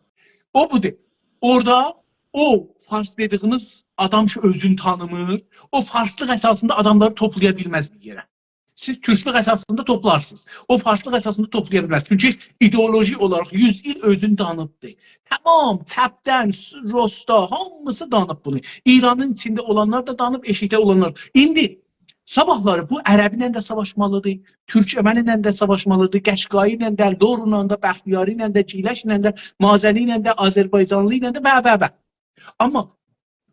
او بودور. اورادا او فارس دئدیگینیز آدام کی، اؤزونو تانیمیر، او فارسلیق اساسیندا آداملاری توپلایا بیلمز بیر یئره. سیز تورکلوک اساسیندا توپلارسینیز. او فارسلیق اساسیندا توپلایا بیلمز. چونکی ایدئولوژی اولاراق یوز ایل اؤزونو دانیبدیر. تمام، چپدن، س-، راستدان، هامیسی دانیب بونو. ایرانین ایچینده اولانلار دا دانیب، ائشیکده اولانلار. ایندی صاباحلاری بو عربی ایله ده ساواشمالیدیر، تورکمن ایله ده ساواشمالیدیر، قشقایی ایله ده، لور ایله ده، بختیاری ایله ده، گیلک ایله ده، مازنی ایله ده، آذربایجانلی ایله ده و، و، و. آمما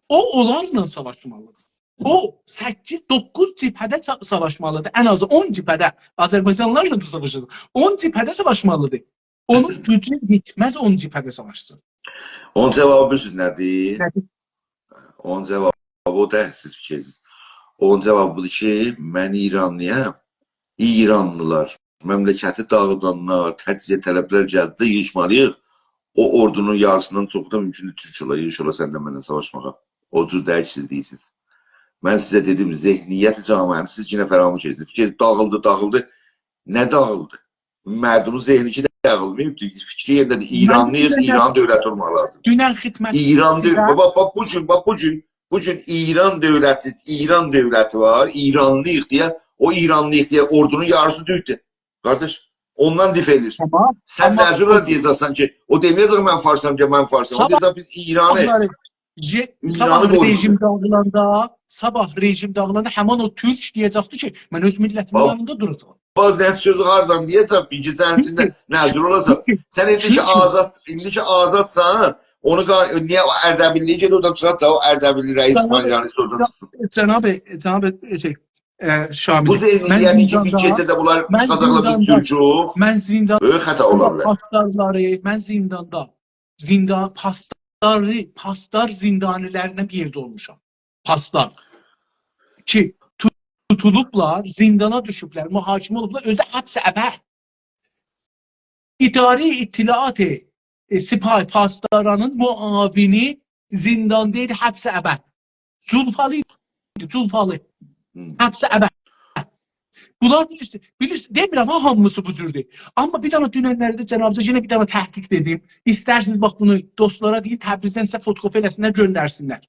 او اونلارلا ساواشمالیدیر. او سککیز، دوققوز جبهه‌ده سا-، ساواشمالیدیر. ان آزی اون جبهه‌ده آذربایجانلیلارلا دا ساواشیر. اون جبهه‌ده ساواشمالیدیر. اونون گوجو یئتمز اون جبهه‌ده ساواشسین. اونون جاوابی بیلیرسینیز نه‌دیر؟ نه‌دیر؟ اونون جاوابی او دئییل، سیز فیکیرلشین. اونون جاوابی بودور کی، من ایرانلی‌یام. ایرانلیلار، مملکتی داغیدانلار، تجزیه‌طلبلر گلدی، ییغیشمالی‌ییق. او اوردونون یاریسیندان چوخو دا مومکوندور تورک اولا، ییغیش اولا سنن منن ساواشماغا. او جور دئییل کی، سیز دئییرسینیز. من سیزه دئدیم، ذهنیت جامعه‌نی سیز یئنه فراموش ائدیرسینیز. فیکیر داغیلدی، داغیلدی. نه داغیلدی؟ مردومون ذهنی کی داغیلماییبدی. فیکری یئرینده‌دیر. من ایرانلی‌ییق، دونن، ایران دؤولتی اولماق لازیم. دونن خدمت ایران دؤ-، سیزه باخ، باخ، باخ، بو گون، باخ، بو گون، بو گون ایران دؤولتی، ایران دؤولتی وار، ایرانلی‌ییق دئیه، او ایرانلی‌ییق دئیه اوردونون یاریسی تورکدور. قارداش، اوندان دفاع ائدیر. تامام، سن تامام. نه جور دئیه‌جکسن کی، او دئمه‌یه‌جک من فارسام کی، من فارسام. او صاباح دئیه‌جک بیز ایرانی، صاباحلاری، ژئ-، ایرانی صاباح قورویوروق. رژیم داغیلاندا، صاباح رژیم داغیلاندا همین او تورک دئیه‌جکدی کی، من اؤز میللتیمین باخ، یانیندا دوراجاغام. باخ، نه سؤزو هاردان دئیه‌جک، بیر گئجه‌نین ایچینده چونکی، نه جور اولاجاق؟ چونکی، سن ایندی کی چونکی آزاد، ایندی کی آزادسان، اونو قا-، نییه او اردبیللی‌یی گئت اورادا چیخارت دا، او اردبیللی رئیس جناب، ایرانی اورادا چیخسین. جناب، جناب، شئی، ائ، شاملی. بو ذهنیت، من یعنی کی، بیر زینداندا، گئجه‌ده بونلار من چیخاجاقلار بیز زینداندا، تورکوک. من زینداندا بؤیوک خطا اولا بیلر. پاسدارلاری، من زینداندا، زیندان، پاسداری، پاسدار زیندانی‌لرینن بیر یئرده اولموشام. پاسدار. کی، تو-، توتولوبلار، زیندانا دوشوبلر، محاکمه اولوبلار، اؤزو ده حبس ابد. اداره اطلاعات، ائ، سپاه پاسدارانین معاونی زینداندا ایدی، حبس ابد. جولفالی ایدی، جولفالی. هی. حبس ابد. بونلار بیلیرسینیز، بیلیرسینیز، دئمیرم ها، هامیسی بو جوردور. آمما بیر دنه دونن‌لری ده جنابیزا یئنه بیر دنه تحقیق دئدیم. ایسترسینیز، باخ، بونو دوستلارا دئیین، تبریزدن سیزه فوتوکوپی ائله‌سینلر، گؤندرسینلر.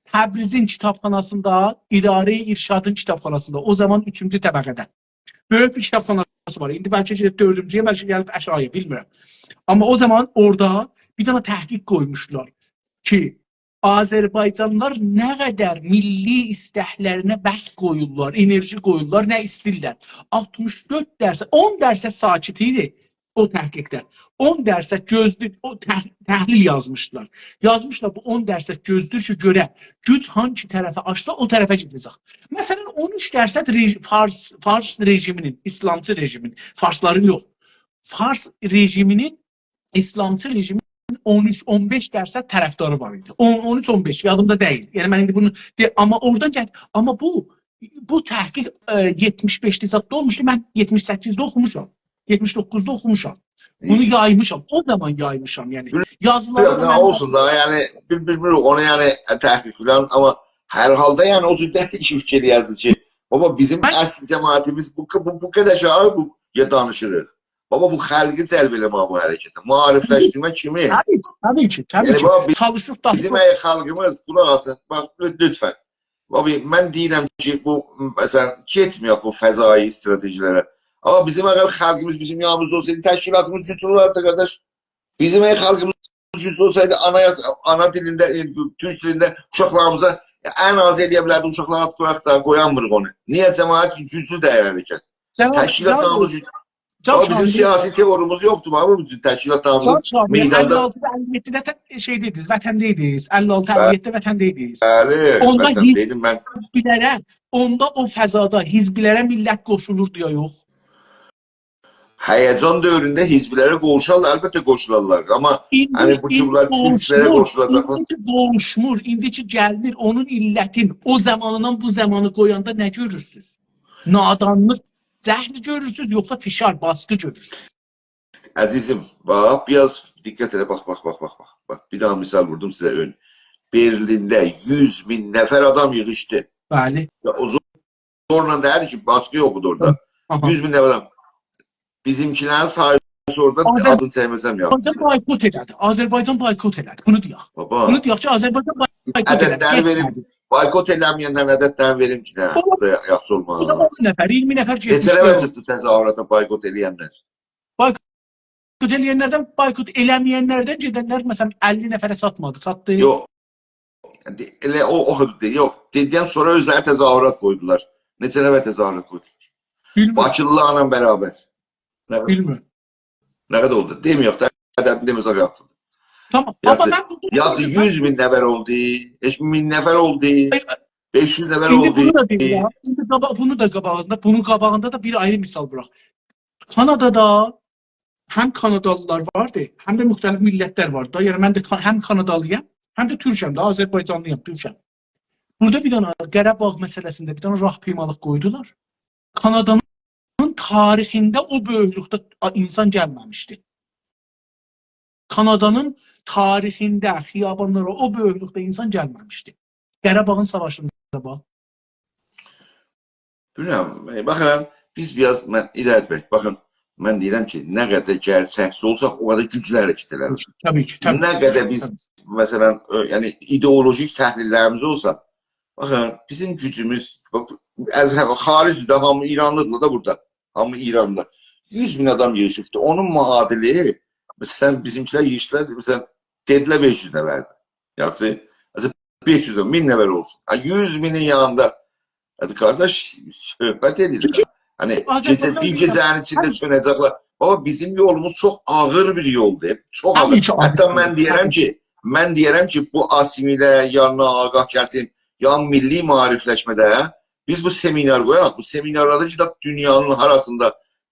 تبریزین کیتابخاناسیندا، اداره ارشادین کیتابخاناسیندا، او زامان اوچونجو طبقه‌ده. بؤیوک بیر کیتابخاناسی وار. ایندی بلکه کی، دؤردونجو، یا بلکه گلیب آشاغییا، بیلمیرم. آمما او زامان اورادا بیر دنه تحقیق قویموشلار کی، آذربایجانلیلار نه قدر میللی ایستکلرینه وقت قویورلار، انرژی قویورلار، نه ایسته‌ییرلر. آلتمیش دؤرد درصد، اون درصد ساکت ایدی او تحقیقده. اون درصد گؤزلو-، او تح-، تحلیل یازمیشلار. یازمیشلار، بو اون درصد گؤزلور کی، گؤره گوج هانسی طرفه آشسا، او طرفه گئده‌جک. مثلا، اون اوچ درصد رژ-، فارس، فارس رژیمینین، ایسلامچی رژیمین، فارسلارین یوخ، فارس رژیمینین، ایسلامچی رژیمین اون اوچ، اون بئش درصد طرفداری وار ایدی. اون، اون اوچ، اون بئش، یادیمدا دئییل. یعنی، من ایندی بونو دئ-، آمما اورادان گل-، آمما بو، بو تحقیق، ائ، یئتمیش بئشده زاددا اولموشدو. من یئتمیش سککیزده اوخوموشام. یئتمیش دوققوزدا اوخوموشام. بونو، هی، یایمیشام. او زامان یایمیشام، یعنی. بیلمیرم، یازیلاردا نه من اولسون دا، یعنی، بیل-، بیلمیریک، اونو، یعنی، تحقیق فلان، آمما هر حالدا، یعنی، او جور دئییل کی، فیکیر یازیر کی، بابا، بیزیم، من اصل جماعتیمیز بو، بو، بو قدر شئی، بو، یا دانیشیریق. بابا، بو خلقی جلب ائله‌مک بو حرکته. معاریفلشدیرمه کیمی؟ طبیعی کی، طبیعی کی، طبیعی یعنی کی. بابا، بی-، چالیشیریق دا بیزیم اگر خالقیمیز، قولاق آسین، باخ، لو-، لطفاً. بابا، من دئییرم کی، بو، مثلاً، گئتمه‌یک بو فضایی استراتژی‌لره. آمما بیزیم اگر خالقیمیز بیزیم یانیمیزدا اولسایدی، تشکیلاتیمیز گوجلو اولاردی، قارداش. بیزیم اگر خالقیمیز گوجلو اولسایدی، آنا یاز-، آنا دیلینده، ائ، تورک دیلینده اوشاقلاریمیزا، ان آزی ائلیه بیلردیک، اوشاقلارا قویاق دا، قویانمیریق اونو. نییه؟ جماعت گوجلو دئییر حرکت. جماعت، تشکیلات یعنی، داغیمیز گوجلو. جان، بابا، بیزیم شاهین، سیاسی تئوریمیز یوخدور، بابا، بو جور تشکیلات داغیمیز جان شاهین، میداندا. اللی آلتیدا، اللی یئددیده ته-، شئیده ایدینیز، وطنده ایدینیز، اللی آلتی، اللی یئددیده وطنده ایدینیز. بلی، اوندا وطنده ایدیم من. حزبلره، اوندا او فضادا حزبلره میللت قوشولوردو یا یوخ؟ هیجان دؤورونده حزبلره قوشولارلار، البته قوشولارلار. آمما ایندی، هانی بو کی، ایندی بونلار حزبلره قوشمور، قوشولاجاقلار. ایندی کی قوشمور، ایندی کی گلمیر، اونون علتین او زاماندان بو زامانا قویاندا نه گؤرورسونوز؟ نادانلیق، جهل گؤرورسونوز، یوخسا فشار، باسقی گؤرورسونوز؟ عزیزیم، باخ، بیر آز دقت ائله، باخ، باخ، باخ. باخ، بیر دانا مثال ووردوم سیزه اؤن. برلینده یوز مین نفر آدام ییغیشدی. بلی. یا، او زورلا دئییل کی، باسقی یوخدور اورادا. آها. یوز مین نفر آدام. بیزیمکیلرین ساییسی اورادا، آذر-، آدینی چکمه‌سم یاخشی. آذربایجان بایکوت ائله‌دی. آذربایجان بایکوت ائله‌دی. بونو دئیک. بابا. بونو دئیک کی، آذربایجان بایکوت ائله‌دی. عددلری وئریم. گئتمه‌دی. بایکوت ائله‌مه‌ینلرین عددلرینی وئریم کی، نه؟ بابا. بوردا یاخشی اولماز. بابا، اون نفر، اییرمی نفر گئتمیشدی. نئچه نفر چیخدی تظاهراتا بایکوت ائله‌ینلر؟ بایکوت ائله‌ینلردن، بایکوت ائله‌مه‌ینلردن گئدنلر، مثلا، اللی نفره چاتمادی، چاتدی؟ یوخ. ائله او، او حدوددا یوخ. دئدیم، سونرا اؤزلری تظاهرات قویدولار. نئچه نفر تظاهرات قویدولار؟ بیلمیرم. باکیلیلارلا برابر. نه قدر؟ بیلمیرم. نه قدر اولدو؟ دئمه‌یک ده، عددینی دئمه‌سک یاخشیدیر. تامام. آمما یاخشی، من بورادا یاخشی، دئییرم، یوز مین نفر اولدو، هئچ مین نفر اولدو، ائ، بئش یوز نفر اولدو. ایندی بونو دا دئییرم، ایندی قابا-، بونو دا قاباغیندا، بونون قاباغیندا دا بیر آیری مثال ووراق. کانادادا هم کانادالیلار واردی، هم ده مختلف میللتلر واردی دا. یعنی من ده کا-، هم کانادالی‌یام، هم ده تورکم ده، آذربایجانلی‌یام، تورکم. بورادا بیر دنه قاراباغ مسئله‌سینده بیر دنه راهپیمالیق قویدولار. کانادانین تاریخینده او بؤیوکلوکده آ-، اینسان گلمه‌میشدی. کانادانین تاریخینده خیابانلارا او بؤیوکلوکده اینسان گلمه‌میشدی. قاراباغین ساواشیندا باخ. بیلمیرم، ائ، باخین، بیز بیر آز، من، ایراد بی، باخین، من دئییرم کی، نه قدر گئرچکچی اولساق، او قدر گوجلو حرکت ائدریک. طبیعی کی، طبیعی کی، طبیعی کی. نه قدر بیز، مثلا، اؤ، یعنی، ایدئولوژیک تحلیللریمیز اولسا، باخین، بیزیم گوجوموز، باخ، از هه-، خارجده هامی ایرانلیدیر دا بورادا. هامی ایرانلی. یوز مین آدام ییغیشیبدی. اونون معادلی، مثلا، بیزیمکیلر ییغیشدیلار، مثلا، دئدیلر بئش یوز نفردیر. یاخشی، مثلا، بئش یوز، مین نفر اولسون. ها، یوز مینین یانیندا. هادی قارداش، صحبت ائدیریک. چونکی هانی، گئجه، آذربایجان بیر گئجه‌نین ایچینده، آبی، چؤنه‌جکلر. بابا، بیزیم یولوموز چوخ آغیر بیر یولدور. چوخ آغیر. طبیعی کی، آغیر. حتی من دئییرم کی، من دئییرم کی، بو آسیمیله، یا ناآگاه کسیم، یا میللی معاریفلشمه‌ده بیز بو سمینار قویاق، بو سمینارلاردا کی، دونیانین هاراسیندا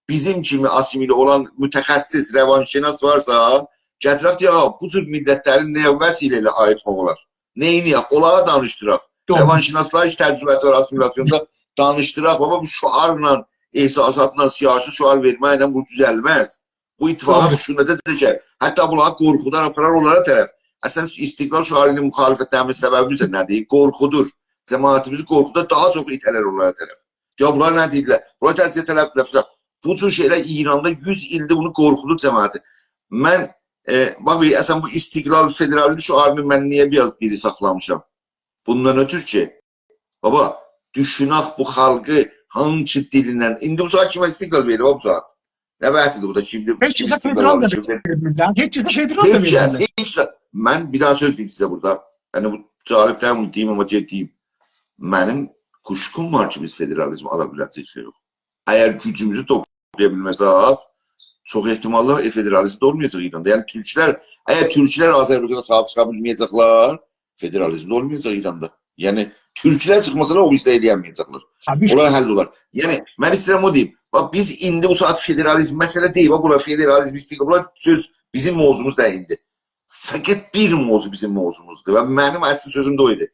بیزیم کیمی آسیمیله اولان متخصص روانشناس وارسا، گتیرک دئیک، «آ، بو جور میللتلری نه وسیله ایله آییتماق اولار؟ نه ائدک؟» اونلارا دانیشدیراق. دوغرو. روانشناسلار هئچ تجربه‌سی وار آسیمیلاسیوندا، دانیشدیراق. بابا، بو شعارلا، احساساتلا، سیاسی شعار وئرمکله بو دوزلمز. بو اتفاقا، دوغرو، خشونته دوشر. حتی بونلاری قورخودار، آپارار اونلارا طرف. اصلا، استقلال شعاری ایله مخالفت ائتمه‌مین سببی بیزه نه‌دیر؟ قورخودور. جماعتیمیزی قورخودار، داها چوخ ایته‌لر اونلارا طرف. یا بونلار نه دئییرلر؟ بونلار تجزیه‌طلبدیرلر فلان. بو جور شئیلر ایراندا یوز ایلدیر بونو قورخودور جماعتی. من، ائ، باخ، اصلا بو استقلال، فدرالیزم شعارینی من نییه بیر آز دیری ساخلامیشام؟ بوندان اؤتور کی، بابا، دوشونک بو خالقی هانسی دیلینن، ایندی بو ساعات کیمه استقلال وئریب، بو ساعات؟ نه بحثیدیر بورادا، کیمدیر، هئچ کیم کسه استقلال فدرال دا آلمیش؟ وئرمیرلر. هئچ کسه فدرال دا وئرمیرلر. هئچ کس، هئچ کس. من بیر داها سؤز دئییم سیزه بورادا. یعنی، بو جالب دئییل بونو دئییم، آمما گئدک دئییم. منیم کوشکوم وار کی، بیز فدرالیزم آلا بیله‌جه‌ییک، یوخ. اگر گوجوموزو توپلایا بیلمه‌سک، چوخ احتماللا، ائ، فدرالیزم ده اولمایاجاق ایراندا. یعنی، تورکلر، اگر تورکلر آذربایجانا صاحیب چیخا بیلمه‌یه‌جکلر، فدرالیزم ده اولمایاجاق ایراندا. یعنی، تورکلر چیخماسالار، او ایشی ده ائلیه‌نمه‌یه‌جکلر. طبیعی کی. اونلار حل اولار. یعنی، من ایسته‌ییرم اونو دئییم. باخ، بیز ایندی بو ساعات فدرالیزم مسئله دئییل. باخ، بورا فدرالیزم، استقلال، بونلار سؤز بیزیم موضوعوموز دئییلدی. فقط بیر موضوع بیزیم موضوعوموزدور و منیم اصلی سؤزوم ده او ایدی.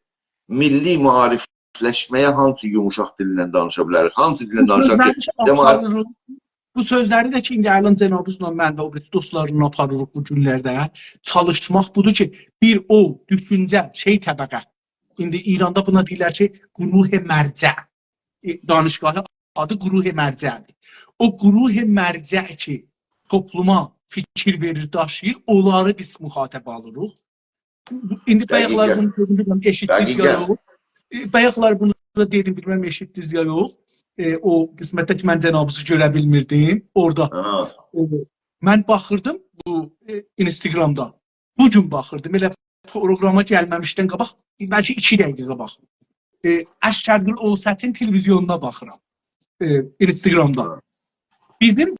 میللی معاریفلشمه‌یه هانسی یوموشاق دیلینن دانیشا بیلریک؟ هانسی دیلینن دانیشاق کی، سؤزلری کی جماعت آپاریریق. بو سؤزلری ده کی، ایندی الان جنابینیزلا من و او بیریسی دوستلارلا آپاریریق بو گونلرده. چالیشماق بودور کی، بیر او دوشونجه، شئی طبقه. ایندی ایراندا بونا دئییرلر کی، گروه مرجع. ائ، دانشگاهی آدی گروه مرجع‌دیر. او گروه مرجع کی، توپلوما فیکیر وئریر، داشیییر، اونلاری بیز مخاطب آلیریق. بو، ایندی بایاقلار، دقیقاً، بونو دئدیم، بیلمیرم، ائشیتدینیز یا، دقیقاً، یوخ. ائ، بایاقلار بونو دا دئدیم، بیلمیرم، ائشیتدینیز یا، یوخ. ائ، او قسمتده کی، من جنابینیزی گؤره بیلمیردیم اورادا. ها. ائ، من باخیردیم بو، ائ، اینستاگرامدا. بو گون باخیردیم. ائله پروگراما گلمه‌میشدن قاباق، بلکه ایکی دقیقه قاباق. ائ، الشرق‌الاوسطین تلویزیونونا باخیرام. ائ، اینستاگرامدا. ها. بیزیم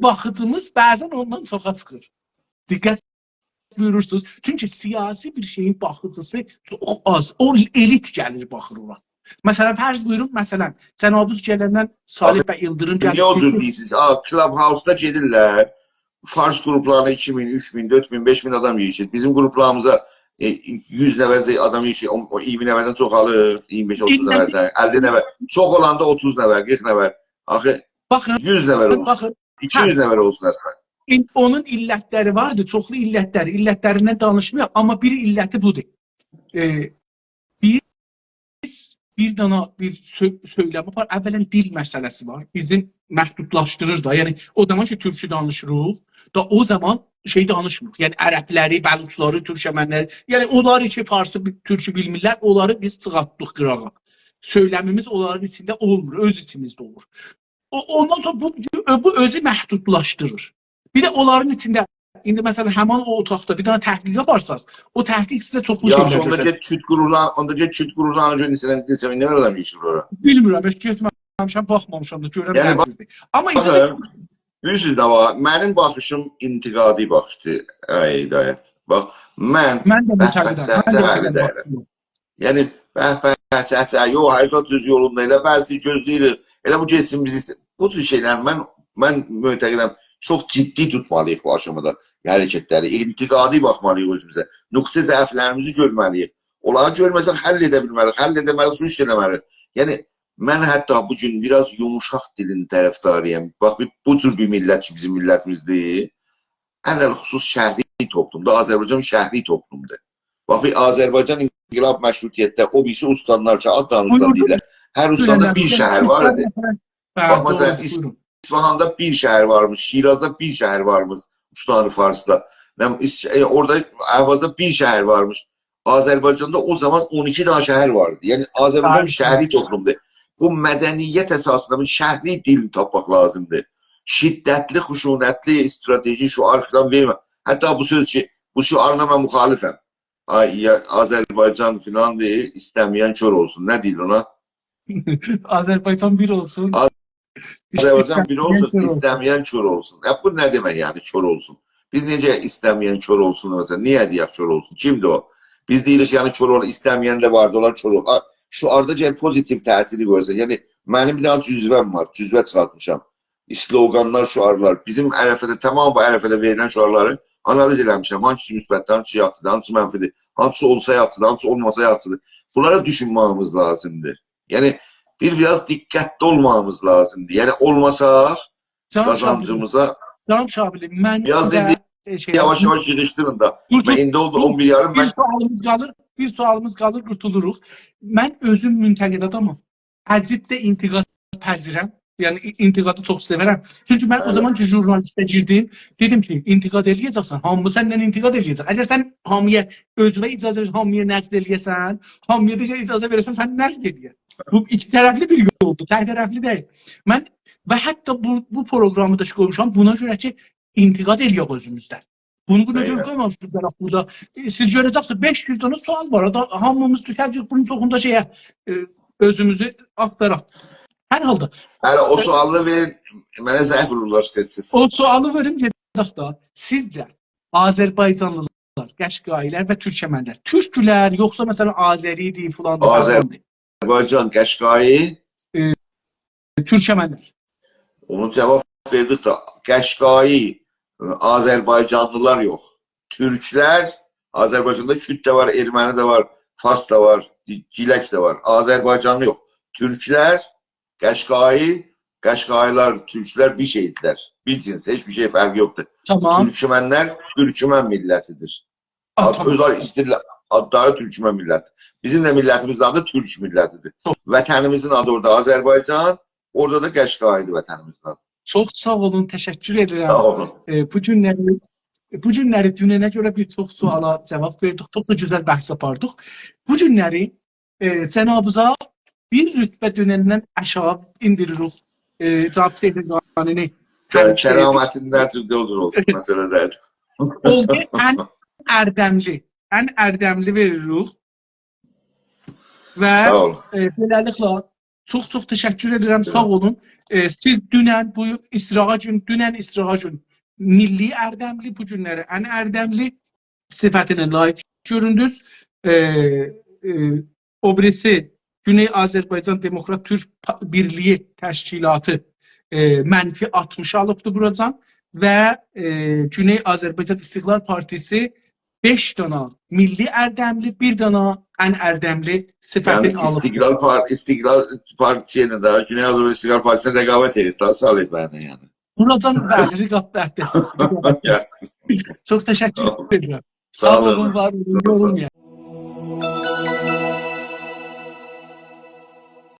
باخیجیمیز بعضاً اوندان چوخا چیخیر. دقت بویورورسونوز. چونکی سیاسی بیر شئیین باخیجیسی چوخ آز. او ائلیت گلیر، باخیر اورا. مثلاً، فرض بویورون، مثلاً، جنابینیز گلندن صالح، آخی، بی ایلدیریم نییه او جور گلیب دئییرسینیز؟ آ، کلاب‌هاوسدا گئدیرلر، فارس گروپلارینا ایکی مین، اوچ مین، دؤرد مین، بئش مین آدام ییغیشیر. بیزیم گروپلاریمیزا، ائ، یوز نفر آدام ییغیشیر، او، او اییرمی نفردن چوخ آلیر، اییرمی بئش، اوتوز ایندی نفردن، اللی نفر. چوخ اولاندا اوتوز نفر، قیرخ نفر. آخی، باخین، یوز نفر اولور. باخین. ایکی یوز، هه، نفر اولسون حتماً. این، اونون علتلری واردی، چوخلو علتلری، علتلریندن دانیشمایاق، آمما بیر علتی بودور. ائ، بیز بیر دانا بیر سؤ-، سؤیلمی وار، اولاً دیل مسئله‌سی وار. بیزی محدودلاشدیریر دا. یعنی، او زامان کی، تورکو دانیشیریق، دا او زامان شئی دانیشمیریق. یعنی، عربلری، بلوچلاری، تورکمنلری، یعنی، اونلاری کی، فارسی، بی-، تورکو بیلمیرلر، اونلاری بیز چیخارتدیق قیراغا. سؤیلمیمیز اونلارین ایچینده اولمور، اؤز ایچیمیزده اولور. او، اوندان سونرا بو، بو اؤزو محدودلاشدیریر. بیر ده اونلارین ایچینده، ایندی مثلاً، همین او اوتاقدا بیر دنه تحقیق آپارساز، او تحقیق سیزه چوخلو شئیلر گؤسترر. یاخشی، اوندا کی، تورک گروپلاری، اوندا کی، تورک گروپلاری گؤسترر، دئسم، نه آدام ییغیشیر اورا؟ بیلمیرم، هئچ گئتمه‌میشم، باخمامیشام دا، گؤرم، یعنی، نه باخ-، جوردور. آمما باخین، ایندی بیلیرسینیز نه وار؟ منیم باخیشیم انتقادی باخیشدیر، آی هدایت. باخ، من، من ده به‌به معتقدم، من ده چهچه‌لی معتقدم، دئییرم. باخین. یعنی، به‌به، چهچه، یوخ، هر زاد دوز یولوندا، ائله بعضی گؤزله‌ییر، ائله بو گئتسین بیزی ایسته-، بو جور شئیلر، من، من معتقدم، چوخ جدی توتمالی‌ییق بو آشامادا حرکتلری، انتقادی باخمالی‌ییق اؤزوموزه، نقطه ضعفلریمیزی گؤرمه‌لی‌ییک. اونلاری گؤرمه‌سک، حل ائده بیلمه‌ریک، حل ائده بیلمه‌ریک، رشد ائله‌مه‌ریک. یعنی، من حتی بو گون بیر آز یوموشاق دیلین طرفداری‌یام. باخ، بیر، بو جور بیر میللت کی، بیزیم میللتیمیزدیر. علی‌الخصوص شهری توپلومدا، آذربایجان شهری توپلومدور. باخ، بیر آذربایجان انقلاب مشروطیتده، او بیریسی استانلار کی، آدلارینی استان دئییرلر. هر استاندا بیر شهر وار ایدی. بلی، باخ، مثلاً، دوغرودور، بویورون. اصفهاندا بیر شهر وارمیش، شیرازدا بیر شهر وارمیش، استان فارسدا. نه، ایس-، ائ، اورادا اهوازدا بیر شهر وارمیش. آذربایجاندا او زامان اون ایکی دنه شهر واردی. یعنی، آذربایجان، بلی، شهری توپلومدور. بو مدنیت اساسیندا بیر شهری دیل تاپماق لازیمدیر. شدتلی، خشونتلی، استراتژی، شعار فلان وئرمه. حتی بو سؤز کی، بو شعارلا من مخالفم. آی، یا، آذربایجان فلان دئییر، ایسته‌مه‌ین کور اولسون. نه دئییر اونا؟ آذربایجان بیر اولسون. آذربایجان بیر اولسون، ایسته‌مه‌ین کور اولسون. ایسته‌مه‌ین کور اولسون. یا، بو نه دئمک، یعنی، کور اولسون؟ بیز نئجه ایسته‌مه‌ین کور اولسون، مثلاً، نییه دئیک کور اولسون؟ کیمدیر او؟ بیز دئییریک، یعنی، کور اول-، ایسته‌مه‌ین ده واردی، اونلار کور اول-، آ، شعاردا گرک پوزیتیو تأثیری گؤرسون. یعنی، منیم بیر دنه جزوه‌م وار، جزوه چیخارتمیشام. اسلوگانلار، شعارلار. بیزیم عرفه‌ده، تمام بو عرفه‌ده وئریلن شعارلاری آنالیز ائله‌میشم. هانسیسی مثبتدیر، هانسیسی یاخشیدیر، هانسیسی منفیدیر، هانسیسی اولسا یاخشیدیر، هانسیسی اولماسا یاخشیدیر. بونلارا دوشونمه‌ییمیز لازیمدیر. یعنی، بیر، بیر آز دقتلی اولماغیمیز لازیمدیر. یعنی، اولماساق، جناب شاهبلی، قازانجیمیزا، جناب شاهبلی، من بیر آز دا، ایندی، ائ، شئی، یاواش-یاواش ییغیشدیرین دا. دور، دور، من ایندی اولدو دور. اون بیر یاریم، بیر من سؤالیمیز قالیر، بیر سؤالیمیز قالیر، قورتولوروق. من اؤزوم منتقد آدامام. عجیب ده انتقادپذیرم. یعنی، ای-، انتقادی چوخ سئورم. چونکی من او، بلی، زامان کی، ژورنالیسته گیردیم، دئدیم کی، انتقاد ائله‌یه‌جکسن، هامی سندن انتقاد ائله‌یه‌جک. اگر سن هامی‌یا، اؤزونه اجازه وئرسن، هامی‌یا نقد ائله‌یه‌سن، هامی‌یا دا اجازه وئره‌سن، سنی نقد ائله‌یه. بو ایکی طرفلی بیر یولدور، تک طرفلی دئییل. من و حتی بو، بو پروگرامی دا قویموشام بونا گؤره کی، انتقاد ائله‌یک اؤزوموزدن. بونو، بونو گؤره، بلی، قویمامیشیق طرف بورادا. ائ، سیز گؤره‌جکسینیز، بئش یوز دنه سؤال وار. آدا، هامیمیز دوشه‌جه‌ییک بونون چوخوندا شئیه، ائ، اؤزوموزو آختاراق. هر حالدا. هله او، ائ، سؤالی وئرین، منه زنگ وورورلار تئز-تئز. او سؤالی وئریم، گئدک دا. سیزجه آذربایجانلیلار، قشقایی‌لر و تورکمنلر، تورکدولر، یوخسا، مثلاً، آذری‌دیر، فلاندیر، آذر-، فلاندیر؟ آذربایجان، قشقایی؟ ائ، تورکمنلر. اونو جاواب وئردیک ده. قشقایی، آذربایجانلیلار یوخ. تورکلر، آذربایجاندا کورد ده وار، ارمنی ده وار، فارس دا وار، گی-، گیلک ده وار. آذربایجانلی یوخ. تورکلر، قشقایی، قشقایی‌لار، تورکلر بیر شئیدیرلر. بیر جنس، هئچ بیر شئی فرقی یوخدور. تامام. تورکمنلر تورکمن میللتیدیر. آ، آد-، تامام. اؤزلری ایسته‌ییرلر، آدلاری تورکمن میللتی. بیزیم ده میللتیمیزین آدی تورک میللتیدیر. چوخ. وطنیمیزین آدی اورادا آذربایجان، اورادا دا قشقایی‌دیر وطنیمیزین آدی. چوخ ساغ اولون، تشکر ائدیرم. ساغ اولون. ائ، بو گونلری، بو گونلری دوننه گؤره بیر چوخ سؤالا جاواب وئردیک، چوخ دا گؤزل بحث آپاردیق. بو گونلری، ائ، جنابیزا بیر رتبه دونندن آشاغی ایندیریریک. ائ، جناب سید زمانی‌نی بلی، کرامتین هر جور ده حضور اولسون، مسئله دئییل. اولدو ان اردملی، ان اردملی وئریریک. و، ساغ اولون. ائ، بئله‌لیکله، چوخ چوخ تشکر ائدیرم، ساغ ساغ اولون. ائ، سیز دونن، بو ایسراغا گون، دونن ایسراغا گون میللی اردملی، بو گونلری ان اردملی صفتینه لایق گؤروندونوز. ائ، ائ، او بیریسی گونئی آذربایجان دموکرات تورک پا-، بیرلیگی تشکیلاتی، ائ، منفی آلتمیش آلیبدی بوراجان و، ائ، گونئی آذربایجان استقلال پارتیسی بئش دانا میللی اردملی، بیر دانا ان اردملی یعنی صفتین آلیب. استقلال پار-، استقلال پارتیسی ایله ده، گونئی آذربایجان استقلال پارتیسی ایله رقابت ائدیر دا، سالیح بی ایله، یعنی. بوراجان، بلی، رقابتده‌سیز. چوخ تشکر ائدیرم. ساغ ساغ اولون. اولون، وار اولون، چوخ ساغ اولون. یورولمایین.